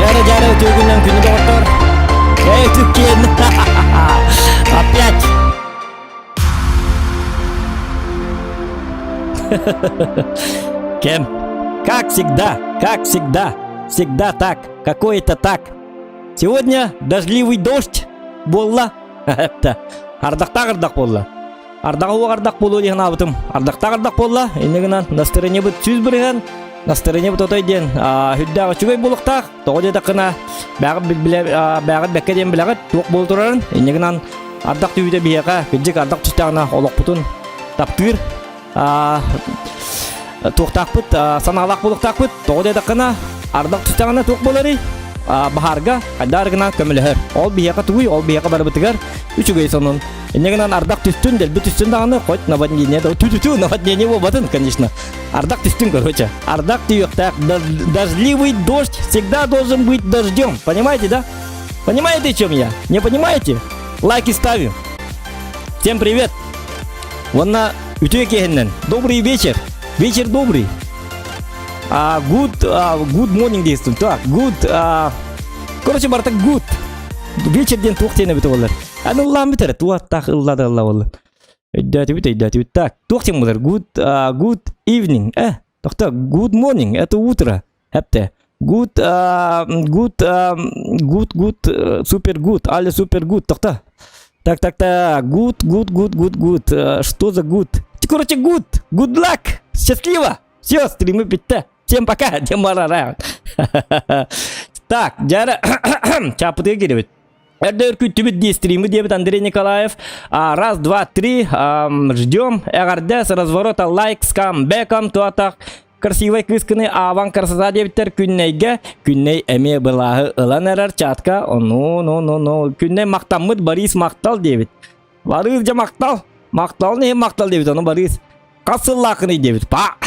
Дьээрэ дьээрэ үтүө күнүнэн күнү доҕоттор. Эй, түккиэн. Опять. Кем? Как всегда, как всегда, всегда так, какой-то так. Сегодня дождливый дождь буолла. Ардахтаах ардах буолла. Ардаҕа уох ардах буолуо диэн санаабытым. Ардахтаах ардах буолла. Инньэ гынан настроениебыт 100%, настроениебыт отой диэн үрдээх үчүгэй буолуохтаах. Тоҕо диэтэххинэ, бээҕит бээҕит бэккэ диэн билэҕит, туох буола турарын. Инньэ гынан ардах түһүүтэ биһиэхэ, кырдьык ардах түстэҕинэ олохпутун таптыыр туохтаахпыт, санаалаах буолуохтаахпыт. Тоҕо диэтэххинэ, ардах түстэҕинэ туох буоларый? Баһаарга хайдах гынан көмөлөһөр. Ол биһиэхэ тугуй? Ол биһиэхэ барыбытыгар үчүгэй сонун. Инньэ гынан ардах түстүн, дэлби түстүн даҕаны, хоть наводнение, ту-ту-ту, наводнение буолбатын, конечно. Ардах түстүн, короче. Ардах түһүөхтээх. Дождливый дождь всегда должен быть дождем. Понимаете, да? Понимаете, о чем я? Не понимаете? Лайки ставим. Всем привет! Уонна үтүө киэһэннэн. Добрый вечер. Вечер добрый. А, good, а, good morning дейсің. Так, good, а, короче, барыта good. Вечер диэн туох диэн эбит буолар. Аны ыллаан бүтэр, туаттаах ыллада ылла буолла. Өйдөөтүбүт, өйдөөтүбүт. Так, туох диэн буолар? Good, а, good evening. Э, тохто, good morning, это утро. Хэпте. Good, good, good, good, супер good, али супер good. Тохто. Так, так, так. Good, good, good, good, good. Что за good? Короче, good. Good luck. Счастливо. Все, стримы бүттэ. Всем пока. Дем барара. Так, дьара чапытыга кирибит. Эрдэ өркүттүбүт дии стримы диэбит Андрей Николаев. А, раз, два, три. Ждем. Эҕэрдэ с разворота лайк с камбэком туатах. Красивай кыыскыны ааван красота диэбиттэр Күннэйгэ. Күннэй эмиэ былааһы ылан эрэр чатка. Ну, ну, ну, ну. Күннэй мактаммыт Борис мактал диэбит. Барыыс дьэ мактал. Мактал не мактал диэбит, ону Борис. Хас сыллаахыный диэбит. Па!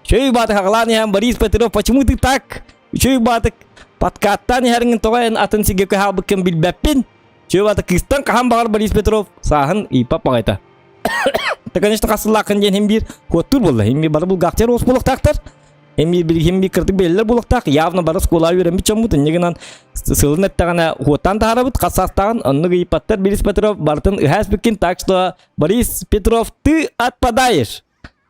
Чөй баатык аҕалаан иһэн Борис Петров, почему ты так? Үчүгэй баатык подкаттаан иһэриҥин тоҕо эн атын сиргэ көһаалбыккын билбэппин. Үчүгэй баатык кыыстан хаһан баҕар Борис Петров сааһын ыйпап баҕайта. Та конечно хас сыллааххын диэн хим биир хуоттуур буолла. Хим биир бары булгаахтар уос буолуохтаахтар. Хим биир хим биир кырдык бэлэлэр буолуохтаах. Явно бары оскуолаҕа үөрэммит дьоммут инньэ гынан сылын эттэҕинэ хуоттаан таһаарабыт хас саастааҕын оннук ыйыппаттар Борис Петров барытын ыһаас бүккин так что Борис Петров ты отпадаешь.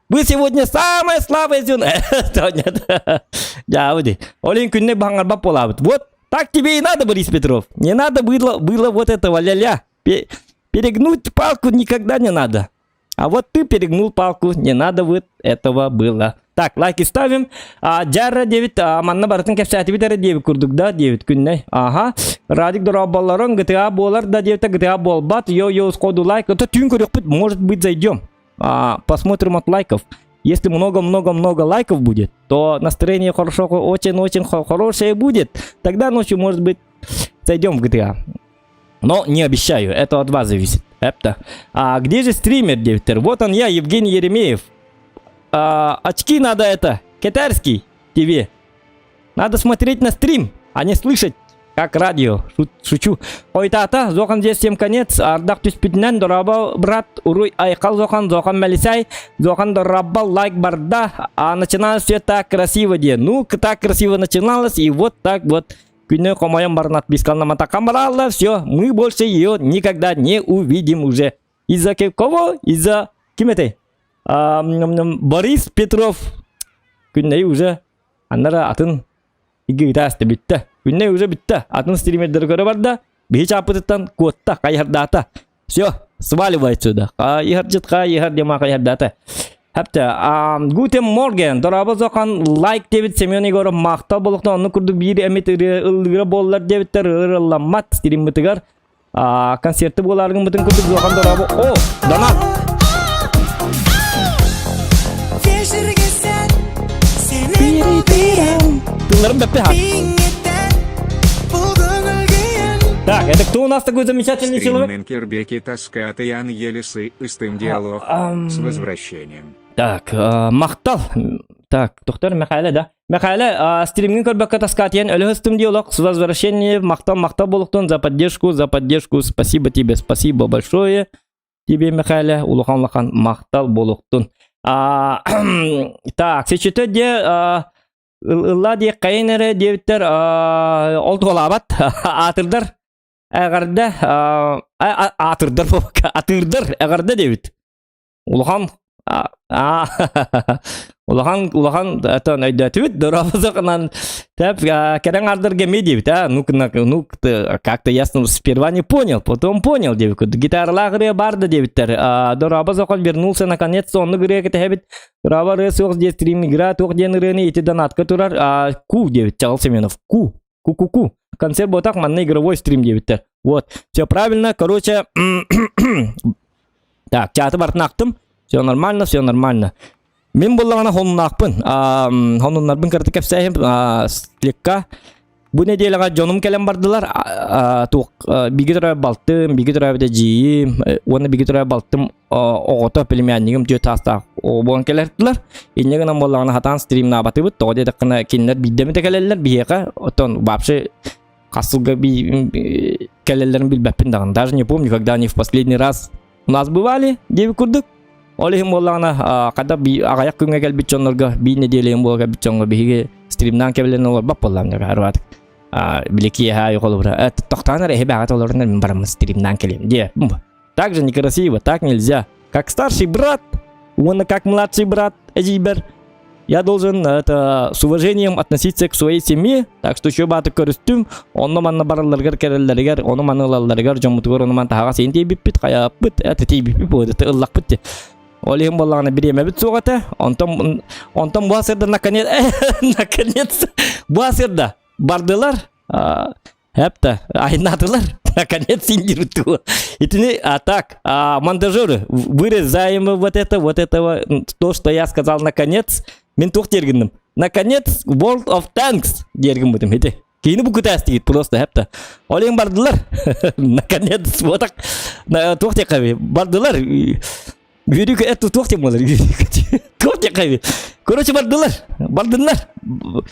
Вы сегодня самое слабое звено. Нет. Дьаабы Олин күнне баһаңарбап буолаабыт. Вот так тебе и надо, Борис Петров. Не надо было, было вот этого ля-ля. Перегнуть палку никогда не надо. А вот ты перегнул палку, не надо вот этого было. Так, лайки ставим. А, Дьара 9, а, манна барытын кэпсээтибит эрэ диэбит курдук да, диэбит күннэй. Ага. Радик дорооболлорун ГТА буолар да диэбитэ ГТА буолбат. Йо-йо, сходу лайк. Это түүн көрүөхпүт, может быть, зайдем. А, посмотрим от лайков. Если много-много-много лайков будет, то настроение хорошо, очень-очень хорошее будет. Тогда ночью, может быть, зайдем в GTA. Но не обещаю, это от вас зависит. Это. А где же стример, диэбиттэр? Вот он я, Евгений Еремеев. А, очки надо это, китайский ТВ. Надо смотреть на стрим, а не слышать, как радио. Шучу. Ой, тата, Зохан здесь всем конец. Ардах түспүтүнэн, дорообо, брат, уруй айхал Зохан, Зохан Мелисай, Зохан дорообо, лайк барда. А начиналось все так красиво, де. Ну, так красиво начиналось, и вот так вот. Күнү хомойон баран отпискаланаматаккан баралла, все, мы больше ее никогда не увидим уже. Из-за кого? Из-за... Ким этэй? Борис Петров. Күннэй уже аннара атын игиитааста бүттэ. Күннэй уже бүттэ. Атын стримердери көрө барда. Биһи чааппытыттан куотта, хайһардаата. Все, сваливай отсюда. Хайһаржыт, хайһар дима хайһардаата. Хапта, Guten Morgen, дорообо Зохан, лайк диэбит Семен Егоров махтал буолуохтун онну курдук биир эмит ыллыыра буоллар диэбиттэр ырылламмат стриммытыгар концерты буолааргыммытын курдук Зохан дорообо. О, донат! Тылларым бэппе Так, это кто у нас такой замечательный человек? Стриммен таскатыян елесы истым диалог с возвращением. Так, махтал. Так, доктор Михайле, да? Михайле, стримҥин көрбөккө таскатыйан өлөһөстүм диалог с возвращением. Махтал, махтал буолуохтун за поддержку, за поддержку. Спасибо тебе, спасибо большое. Тебе, Михайле, улахан улахан махтал буолуохтун. Так, сечете де. Ылла диэххэйин эрэ диэбиттэр, ол туолаабат аатырдар эҕэрдэ аатырдар атыырдар эҕэрдэ диэбит. Улахан улахан улахан это өйдөөтүбүт дорообосокунан тэп кэрэҥ аардарга эмиэ диэбит а ну ну как-то ясно сперва не понял, потом понял диэбит гитаралаах ырыа бар да диэбиттэр. Дорообосокон вернулся наконец-то оннук ырыа кэтэһэбит. Дорообо ырыа суох диэ стрим игра туох диэн ырыаны ити донатка турар ку диэбит Чаҕыл Семенов ку ку-ку-ку концерт буотах, манна игровой стрим диэбиттэр. Вот, все правильно. Короче, так, чаты бартын ақтым. Все нормально, все нормально. Мин буллаҕына хонуннаахпын. Хонуннарбын кырты кэпсээһим слегка. Бу неделяҕа дьонум кэлэн бардылар. Туох биги төрөөбүт балтым, биги төрөөбүт эдьиийим, уонна биги төрөөбүт балтым оҕото, племяннигым түөрт саастаах буолан кэлэртилэр. Инньэ гынан буоллаҕына хатаан стримнаабатыбыт. Тоҕо диэтэххинэ кинилэр биирдэмитэ кэлэллэр биһиэхэ. Оттон вообще хас сылга кэлэллэрин билбэппин даҕаны. Даже не помню, когда они в последний раз у нас бывали, диэбит курдук. Ол иһин буоллаҕына, хата аҕыйах күҥҥэ кэлбит дьоннорго, биир нэдиэлэйин буола кэлбит дьоҥҥо биһиги стримнаан кэбилэн олорбот буоллаҕына арбаатык. Били киэһэ холобура, тохтоон эрэ эһи бэҕэт олорунар мин бараммын стримнаан кэлиэм диэ. Так же некрасиво, так нельзя. Как старший брат, уонна как младший брат эдьиийбэр, я должен это, с уважением относиться к своей семье, так что еще бааты көрүстүм, онно манна баралларыгар кэлэллэригэр, ону маны ылалларыгар, дьоммутугар ону ман таһаҕас иин тиийбиппит, хайааппыт, это тиийбиппит буолута ыллахпыт ти. Ол иһин буоллаҕына бириэмэбит суох этэ, онтон онтон бу сырда наконец наконец бу сырда бардылар. Эпта, айнатылар, наконец индирту. Итини, а так, а, монтажеры, вырезаем вот это, вот этого, то, что я сказал наконец, мен туох диэргинним. Наконец, World of Tanks диэргин ити. Киини бу күтээс просто хепта. Олен бардылар. Наконец, вот так, туох диэххэби, бардылар. Үөрүү это туох диэн буолар туох диэххэби. Короче, бардылар, бардыннар.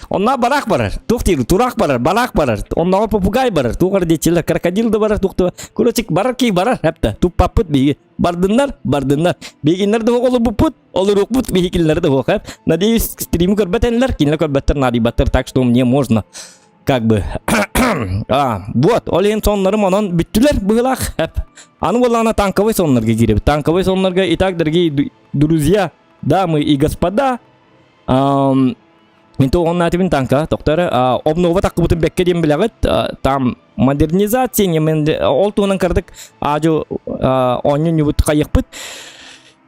Онно бараах барар, туох диир, тураах барар, бараах барар, онноҕор попугай барар, туох эрэ диэччилэр, крокодил да барар, туох да. Короче, барар киһи барар, хепта, туппаппыт биһиги. Бардыннар, бардыннар. Биһигиннэр да олорбуппут, олоруохпут, биһигиннэр да суох. Надеюсь, стримы көрбөт кинилэр көрбөттөр, наадыйбаттар, так что мне можно как бы а, вот, ол иһин соннорум онон бүттүлэр быһылаах. Аны буоллаҕына танковый соннорго киирэбит. Танковый соннорго, итак, дорогие друзья, дамы и господа, мин туоҕуннаатыбын танка, доктор, обнова таккыбытын бэккэ диэн билэҕит, там модернизация, ол туһунан кырдык аажу оонньу хайыхпыт.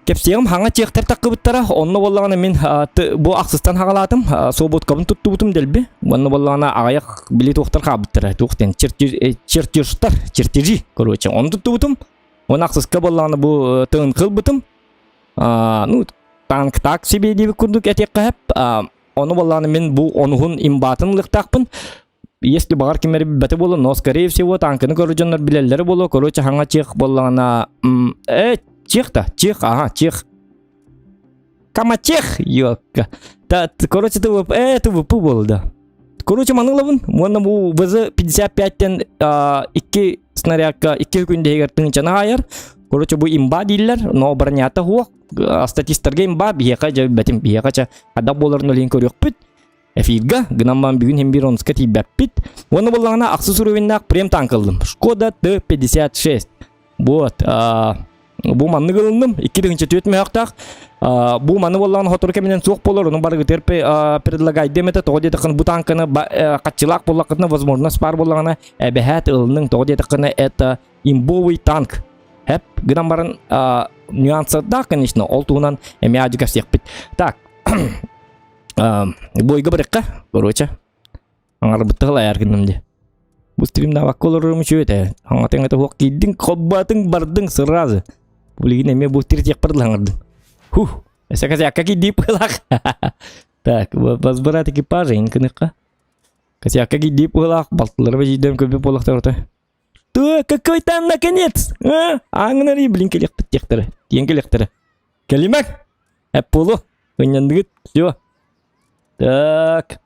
Кэпсиэҕим хаҥа чиэхтэр таххыбыттара, онно буоллаҕына мин бу ахсыстан хаҕалаатым, суобуткабын туттубутум дэлби. Онно буоллаҕына аҕыйах били туохтар хаалбыттара, туох диэн чертежтар, чертежи, короче, ону туттубутум. Оны ахсыска буоллаҕына бу тыын кылбытым. Ну, танк так себе диэбит курдук этиэххэ сөп. Ону буоллаҕына мин бу онуһун имбатын ылыахтаахпын. Если баҕар ким эрэ билбэтэ буолуо, но скорее всего танканы көрөр дьоннор билэллэрэ буолуо. Короче, хаҥа чех буоллаҕына, чех да, чех, ага, чех. Камачех, ёлка. Та, короче, ТВП, ТВП буолла да. Короче, маны ылабын. Уонна бу ВЗ-55-тен икки снарядка икки күн иһигэр тыһыынчаны аайар. Короче, бу имба дииллэр, но бронята суох. Статистарга имба, биһиэхэ дьэ билбэтим, биһиэхэ чэ хайдах буоларын олин көрүөхпүт. Эфирга гынан баран бүгүн иһин биир онуска тиийбэппит. Уонна буоллаҕына ахсыс уровеннаах прем танк ыллым. Шкода Т-56. Вот. Бу маннык ылынным. 2,4 мөһөхтөөх. Бу маны буоллаҕына сотору кэминэн суох буолар. Ону барыгытыгар предлагайдым этэ. Тоҕо диэтэххинэ бу танканы хаччылаах буоллаххытына возможность баар буоллаҕына эбэһээт ылыныҥ. Тоҕо диэтэххинэ это имбовый танк. Хэп гынан баран нюанстардаах, конечно, ол туһунан эмиэ аадьы кэпсиэхпит. Так, бойга барыахха, короче. Аҥарбытта ылайар гынным дии. Бу стримнаабакка олорорум үчүгэй этэ. Аҥатыҥ это хуох киирдиҥ, холбоотуҥ, бардыҥ сразу. Билигин эмиэ бу тиритиэхпэр дылы аҥардым. Хух, эсэ киирдии быһылаах. Так, возврат экипажа инкыныхха. Косяка киирдии быһылаах, балтылары бэдьийдэм көрбүт буоллахтар. Ты какой там наконец? А? Аңнары, блин, келехпит тиэхтэрэ. Тиэн келехтэрэ. Кэлимэк! Эп буолу. Ынньандыгыт. Все. Так.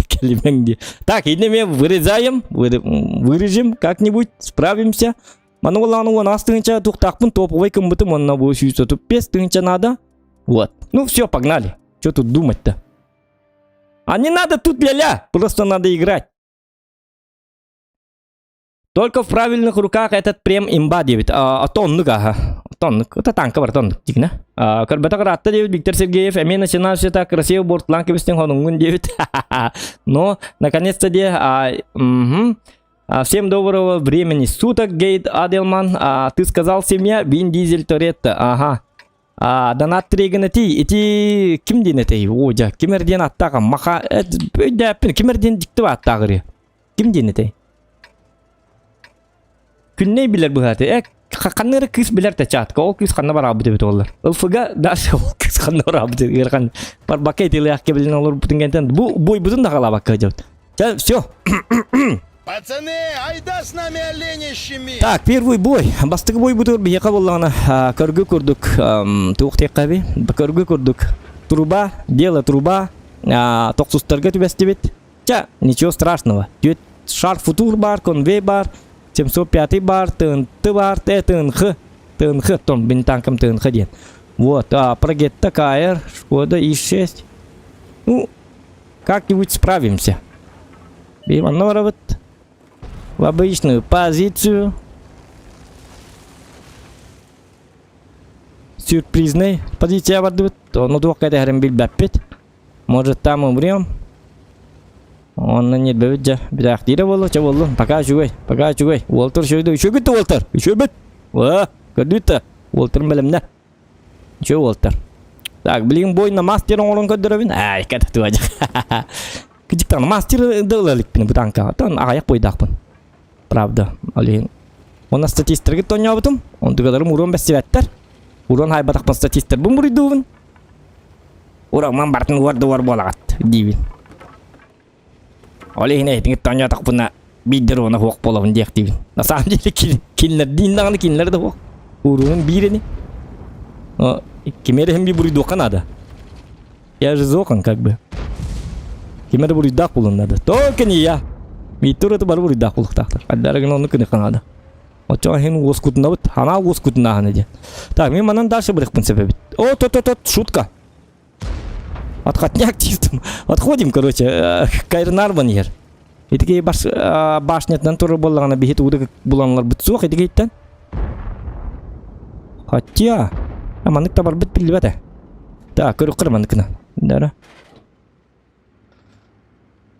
Кэлимэҥ дии. Так, иннэ вырезаем, вырежем как-нибудь, справимся. Маны олааны уон аас тыһыынча туохтаахпын топовый кыммытым, онно бу 135 тыһыынча надо. Вот. Ну все, погнали. Что тут думать-то? А не надо тут ля-ля, просто надо играть. Только в правильных руках этот прем имба диэбит. Отоннук аха. Отоннук. Это танка бар тоннук дигнэ. Көрбөтөх ыраатта диэбит Виктор Сергеев. Эмиэ начинал все так красиво бортлаан кэбистин хонуҥҥун диэбит. Но, наконец-то де, угу. Всем доброго времени суток, Гейт Аделман. А, ты сказал семья, Вин Дизель Торетто. Ага. А, донат трегин эти, ити ким диэн этэй? О, дьэ, ким эр диэн аттаҕа? Маха, өйдөөппүн, ким эр диэн дьикти аттааҕыры? Ким диэн этэй? Күннэй билэр быһааты. Э, ханна эрэ кыыс билэр да чатка. Ол кыыс ханна бараабыт эбит олар. ЛФГ даже ол кыыс ханна бараабыт ыарахан барбакка итилээх кэбилин олорбутун кэнтэн бу бойбутун да халаабакка дьот. Чэ, все. Пацаны, айда с нами оленящими! Так, первый бой. Бастакы бойбутугар биһиэхэ буоллаҕына көргө курдук туох диэххэ көргө курдук труба, дело труба тохсустарга түбэстибит. Чэ, ничего страшного. Түөт шар футур бар, конвей бар, 705 бар, ТНТ бар, Т ТНХ, ТНХ, том бин танком ТНХ диэн. Вот, а, Прогетта КР, Шкода И6. Ну, как-нибудь справимся. Берем вот в обычную позицию. Сюрпризный позиция бардыбыт. Ону туох кэтэһэрин билбэппит. Может там умрем. Онно ньирбэбит дьэ. Бүтээхтиирэ буолла, чэ буоллун. Пока үчүгэй, пока үчүгэй. Уолтар үчүгэй, үчүгэй да уолтар. Үчүгэйбит. Уа, көрдүт да. Уолтарым бэлэмнэ. Үчүгэй уолтар. Так, билигин бой на мастер оҥорон көрдөрөбүн. Ай, кэтэ туадьах. Кыдьыктан мастер да ыла иликпин бу танка. Оттон аҕыйах бойдаахпын. Правда, ол иһин. Уонна статистаргыт тонньообутум. Онтугаларым уруон бэстибэттэр. Уруон хайбатахпын статистарбын буруйдуубун. Урагман бартын уор да уор буолаҕат диибин. Ол иһин эһитиҥит тонньоотохпуна биирдэр уона суох буолабын диэхтиибин. На самом деле кинилэрдиин даҕаны кинилэр да суох. Уруунун биир ини. Кими эрэ иһин биир буруйдуохха наада. Я же зокон как бы. Ким эрэ буруйдаах буолуон наада. Только не я. Бииттэр это бары буруйдаах буолуохтаахтар. Хайдары гына оннук гыныахха наада. Оччоҕо иһин уоскутунабыт, ханаа уоскутунааһына диэн. Так, мин манан дальше барыахпын сөп эбит. О, тот, тот, тот, шутка. Отходняк чистым. Отходим, короче, Кайрнарман иһэр. Итики баш, башнятынан турар буоллаҕына биһи тугу буланнарбыт суох итигиттэн. Хотя, маннык табарбыт биллибэт ээ. Так, көрүөххэ манныкына. Да,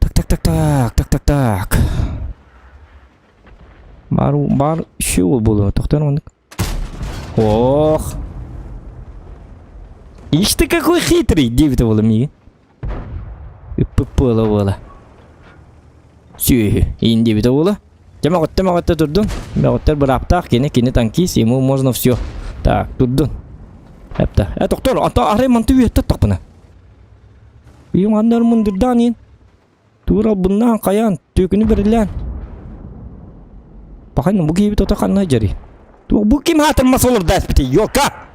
Так, так, так, так, так, так, так. Бар, бар, үшеу ол болуы. Тоқтар онық. Ох. Ишь ты какой хитрый, диэбитэ буола миигин. Ыппыт буола буола. Сүөһү, иин диэбитэ буола. Дьэ мөҕүттэ мөҕүттэ турдун. Мөҕүттэр бырааптаах кини, кини танкист, ему можно все. Так, турдун. Эпта. Э, тохтор, ата арай манты үөттэ тохпуна. Ийэм аннар мындырдаан иин. Тура албыннаан хайаан, түөкүнү бэриллээн. Пахай, бу киһибит ото ханна дьари? Бу ким хаатыр мас олордо эспити, ёлка!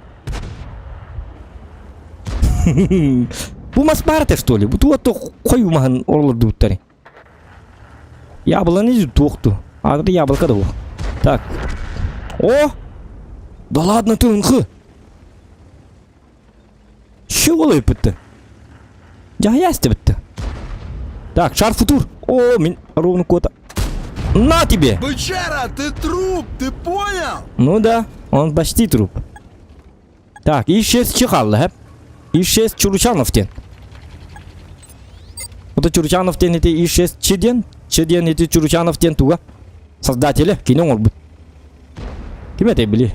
Бу мас баар этэ что ли? Бу туох хойуу маһын олордубуттары. Яблоны туохту. Ааты яблоко да Так. О! Да ладно ты ынхы! Чего бүттү? Дьаһайа бүттү. Так, шар футур. О, мин ровно кота. На тебе! Бычара, ты труп, ты понял? Ну да, он почти труп. Так, исчез хаалла, хэп. Исчез Чуручанов диэн. Это Чуручанов диэн ити исчез Ч диэн. Ч диэн ити Чуручанов диэн туга. Создателя кини оҥорбут. Ким этэй били?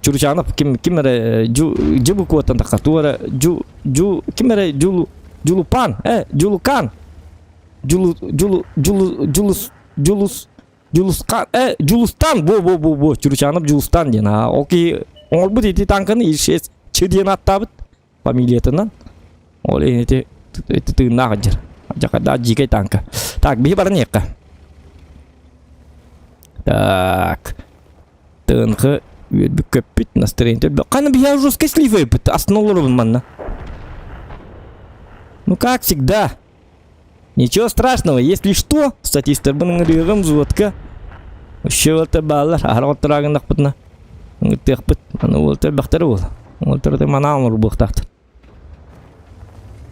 Чуручанов ким ким эрэ Жу Жыбы куоттан тахха туу эрэ Жу Жу ким эрэ Жулу Жулупан э Жулукан Жулу Жулу Жулу Жулус Жулус Жулускан э Жулустан бу бу бу бу Чуручанов Жулустан диэн а ол киһи оҥорбут ити танканы ишес Ч диэн ааттаабыт фамилиятынан ол иһин ити ити тыыннаах дьэр дьакардаах дьиикэй танка так биһи баран иһиэххэ Так. ТНХ үөрбүт көппүт настроение Хана биһи жестко сливайбыт астына олоробун манна. Ну как всегда. Ничего страшного, если что, статистарбын ыҥырыаҕым взводка. Өссө уолтар бааллар, аһара оттураагыннахпытына. Ыҥыртыахпыт. Аны уолтар бахтары буол. Уолтар манаан олорбуохтаахтар.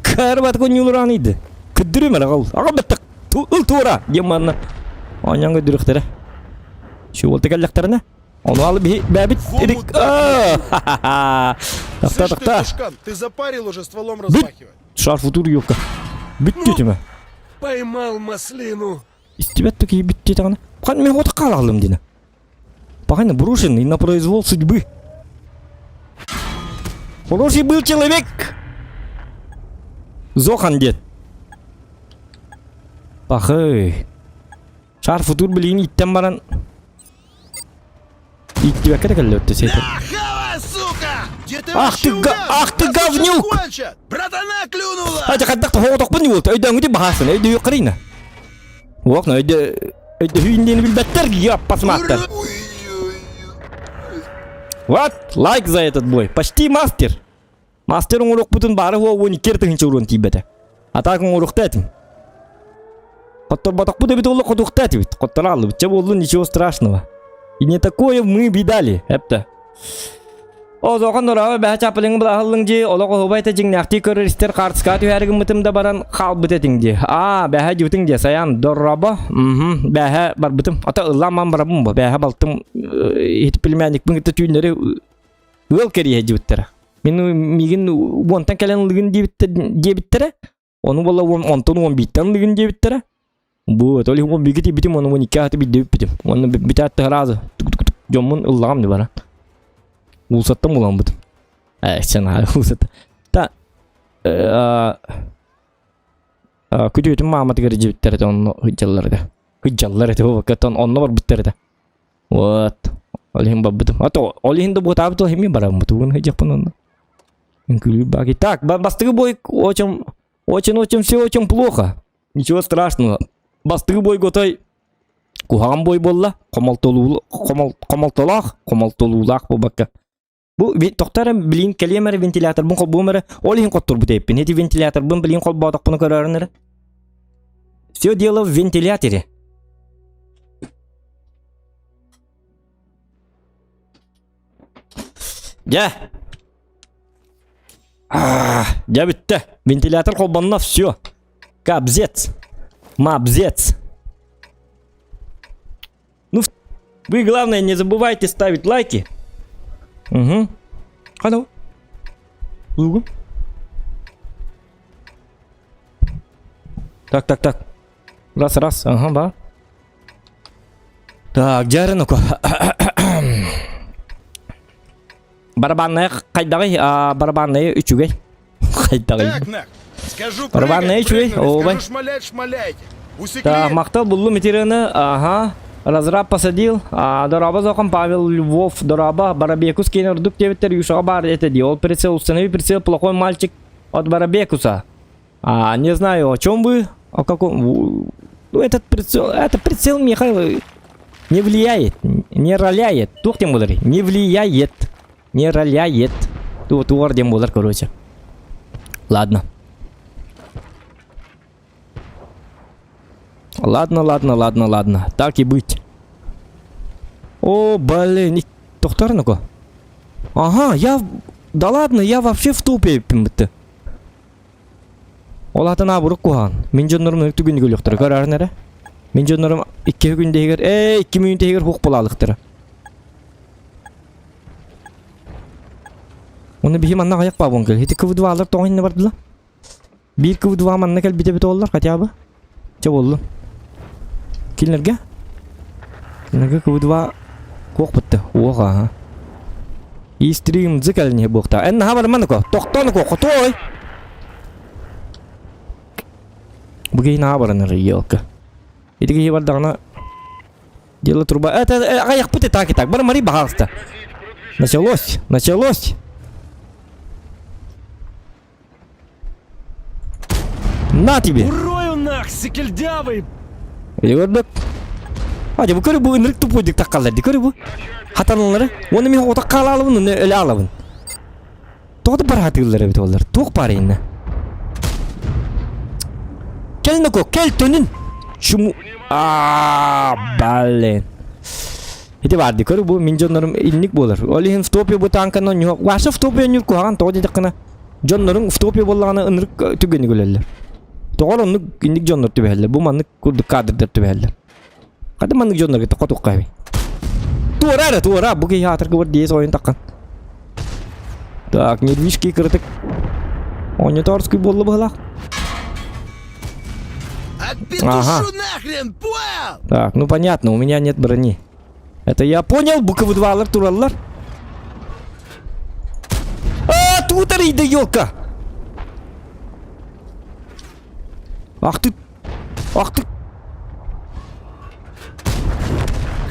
Карбат коньюлураан ыйды. Күддүрүм эрэ ол. Аҕам баттах ыл туора диэн манна оонньоон көрдүрүхтэрэ. Чуолта кэллэхтэринэ ону алы биһи бэбит ирик. Тахта Слышь ты, тахта. Тушкан, ты запарил уже стволом Бүт. размахивать. Шар футур юбка. Бүттү түмэ. Поймал маслину. Истибэт да киһи бүттү даҕаны. Хан мен отак хаалалым дина. Пахайна брошенный на произвол судьбы. Хороший был человек. Зохан дед. Пахай. Шар футур билигин иттен баран иттибэккэ да кэллэ өттө сетер. Ахава, сука! Где ты Ах ты, вообще га- увяз? ах ты Нас сейчас говнюк! кончат! Братана клюнула! Ача хайдах тоһоҕотохпун буолта өйдөөҥҥүтү баһаасына өйдөйү карыйна. Уох өйдө өйдөһүүн диэни билбэттэр яппасмааттар. Вот, лайк за этот бой. Почти мастер. Мастер оҥоруохпутун баары хуа 12 тыһынча уруон тиийбэтэ. А так оҥоруохта этим. Хотторботохпут эбит уолла хотуохта этибит. Хоттора аллыбыт. Чэ буоллун ничего страшного. И не такое мы видали. Эпте. Озохон нораҕа бэһэ чапылыҥ былаһыллыҥ дии, олох оһубай та дьиҥнээхтии көрөр истэр хаартыскаҕа түһээри гыммытым да баран хаалбыт этиҥ дии. Аа, бэһэ дьыбытыҥ дии, сайаан дорообо. Мхм, бэһэ барбытым. Ата ыллаан барабын бу. Бэһэ балтым иһит племянникпын кытта түүннэри ыал кэрийэ дьибиттэрэ. Мин миигин уонтан кэлэн ылыгын диэбиттэрэ. Ону буолла уон онтон 11-тэн ылыгын диэбиттэрэ. Бу то ли 11-ге тиийбитим, ону 12 ааты биирдэ бүппүтүм. Уонна бүтээт сразу дьоммун ыллаҕам ди бара. Уулсаттан буламмытым. Э, сен уулсатта. Та күтүөтүм мааматыгар дьибиттэр этэ онно сылдьаллар этэ. Сылдьаллар этэ бу онно барбыттар этэ. Вот. Ол иһин барбытым. А то ол иһин да буотаабыт ол иһин бараммыт угун сылдьахпын онно. Үҥкүүлүүр Так, бастакы бой очень очень очень все очень плохо. Ничего страшного. Бастакы бойго отой куһаҕан бой буолла. Хомолтолоох, хомолтолуулаах буолбакка. Бу тохтор эрэ билин кэлиэм эрэ вентиляторбын холбуом эрэ ол иһин хотторбут эппин. Ити вентиляторбын билин холбоотохпуна көрөөрүн эрэ. Все дело в вентиляторе. Дьэ. Дьэ бүттэ. Вентилятор холбонно, все. Кабзец. Мабзец. Ну, вы, главное, не забывайте ставить лайки. Угу. Алло. Лугу. Так, так, так. Раз, раз. Ага, да. Так, дьэ ну-ка. Барабанная хайдаҕый? Барабанная үчүгэй. Хайдаҕый? Так, нах, скажу Барабанная прыгать, үчүгэй, прыгнули, ообай. скажу шмалять, шмаляйте. Усекли? Так, махтал буллум итирыны, ага. Разраб посадил. А, дороба зохан Павел Львов, дороба, Барабекус кейн ордук диэбиттэр Юшаҕа баар этэ дии. Ол прицел, установи прицел, плохой мальчик от Барабекуса. А, не знаю, о чем вы, о каком... Ну, этот прицел, это прицел, Михаил, не влияет, не роляет. Туох диэн буолар, не влияет, не роляет. Туор диэн буолар, короче. Ладно. Ладно, ладно, ладно, ладно. Так и быть. О, блин, тохтор ну-ка. Ага, я... Да ладно, я вообще в тупе бітті. Ол атын абырык куһаҕан. Мин дьоннорум ынырык түгүнү көрүөхтэрэ көрөөрүн эрэ. Мин дьоннорум икки күн иһигэр ээ 2 мүнүүтэ иһигэр хуох буолаалыктара. Оны биһи манна аҕыйах баабын кэл. Ити КВ-2-лар тоҕо иннэ бардылар? Биир КВ-2 манна кэлбитэ эбит оллар хотя бы. Чэ буоллун. Кинилэргэ? Кинилэргэ КВ-2 куох бытты. Уох аха. Истрим зыкални буохта. Эн наһаа барыман ко. Тохтоон ко, хотуой. Бу киһи наһаа баранар елка. Ити киһи бардаҕына дело труба. Это аҕайахпыт и так и так. Бар мари баһаалыста. Началось, началось. На тебе! Урою нах, сикельдявый! Көрдүк. Adi bu көрü bu ынырык тупойдук таккаллар ди көрү бу. Хатанылары. Оны мен отак каалалыбын, оны өлө алабын. Тоҕо бараатыыллар эбит олар. Туох баар инна. Кел ноко, кел төнүн. Чуму. Аа, блин. Ити баар ди көрү бу мин дьоннорум инник буолар. Ол иһин в топе бу танканы ньуох. Ваша в топе ньур куһаҕан тоҕо диэтэххинэ дьонноруҥ в топе буоллаҕына ынырык түгэни күлэллэр. Тоҕо оннук инник дьоннор түбэһэллэр. Бу маннык курдук кадрдар түбэһэллэр. Хата маннык дьоннорго тоқо туққа Туора эрэ, туора. Бу киһи аатыргы бар диэс ойун таққан. Так, нервишки кырытык. Оонньоторский буолла быһылаах. Ага. нахрен, понял? Так, ну понятно, у меня нет брони. Это я понял, буквы двалар тураллар. А, тут арыйда елка! Ах ты! Ах ты!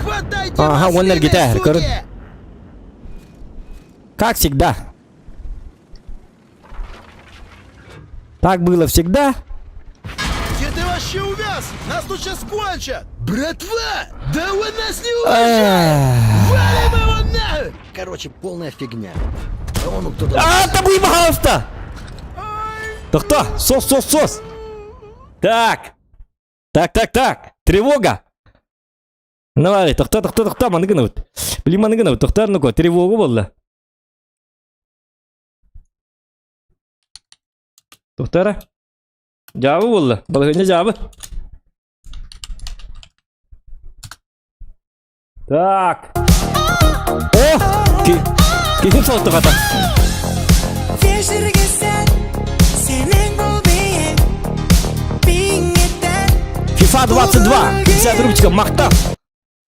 Хватайте Ага, он маслины, наргитая, суки! короче. Как всегда. Так было всегда. Где ты вообще увяз? Нас тут сейчас кончат! Братва! Да он нас не уважает! Эх. Валим его нахуй! Короче, полная фигня. По-моему, кто-то... А, табуй, пожалуйста! Да кто? Сос, сос, сос! Так. Так, так, так. Тревога. Давай, тохто, тохто, тохто, маны гынабыт. Блин, маны гынабыт, тохтор, ну-ка, тревога буолла. Тохтора. Дьаабы буолла. Балаһыанньа дьаабы. Так. О! Киһим солтугата. FIFA 22. 50 рубчиков. Махта.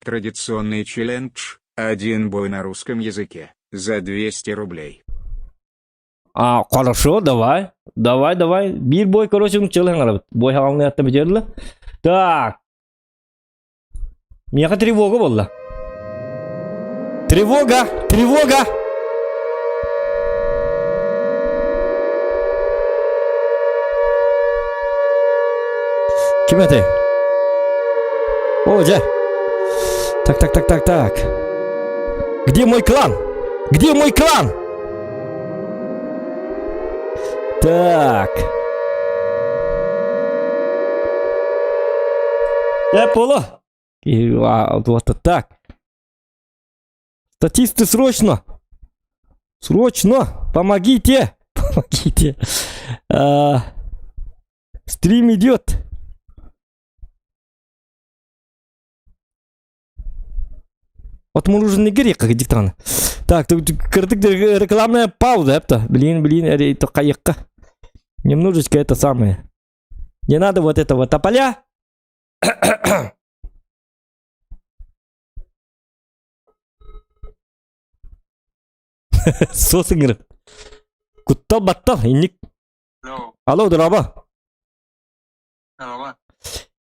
Традиционный челлендж. Один бой на русском языке. За 200 рублей. А, хорошо, давай. Давай, давай. Биир бой, короче, нуччалыы хаҥарабыт. Бой хаҕалныатта бүтэрла. Так. Миэхэ тревога буолла. Тревога! Тревога! Ким этэй? О, дьэ. Так, так, так, так, так. Где мой клан? Где мой клан? Так. Э, Поло. И, а, вот так. Статисты, срочно! Срочно! Помогите! Помогите! А, стрим идет. Отмороженный грех, как диктан. Так, тут рекламная пауза, это. Блин, блин, это каекка. Немножечко это самое. Не надо вот этого тополя. Сос ыҥырып. Куттал баттал, инник. Алло, дороба.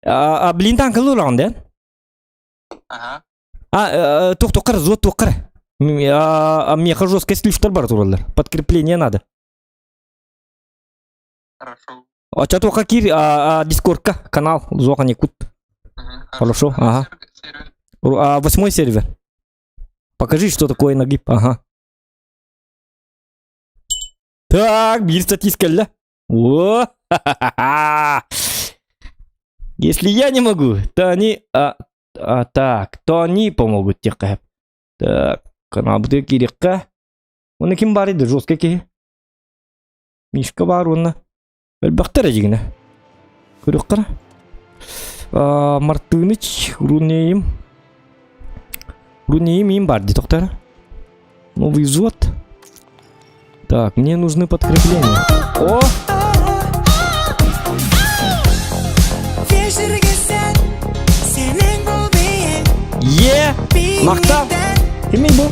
А, блин, танкылы улаҕын дэн? А, туох туоххар, зуот туоххар. Миэхэ жесткий слифтер бар тураллар. Подкрепление надо. Хорошо. Оча туохха киир дискордка канал Зоха Кут. Хорошо, ага. Сервер. А, восьмой сервер. Покажи, что такое нагиб. Ага. Так, биир статистика кэллэ. О, Если я не могу, то они... А, а, так, то они помогут тихо. Так, каналбытыгар киириэххэ. Уонна ким баарый да жесткий киһи. Мишка баар уонна элбэхтэр эдьигинэ. Көрүөххэ Мартыныч, Рунеим. Рунеим им бар дии тохтор. Новый взвод. Так, мне нужны подкрепления. О! Е! Махтал! Кимий бу?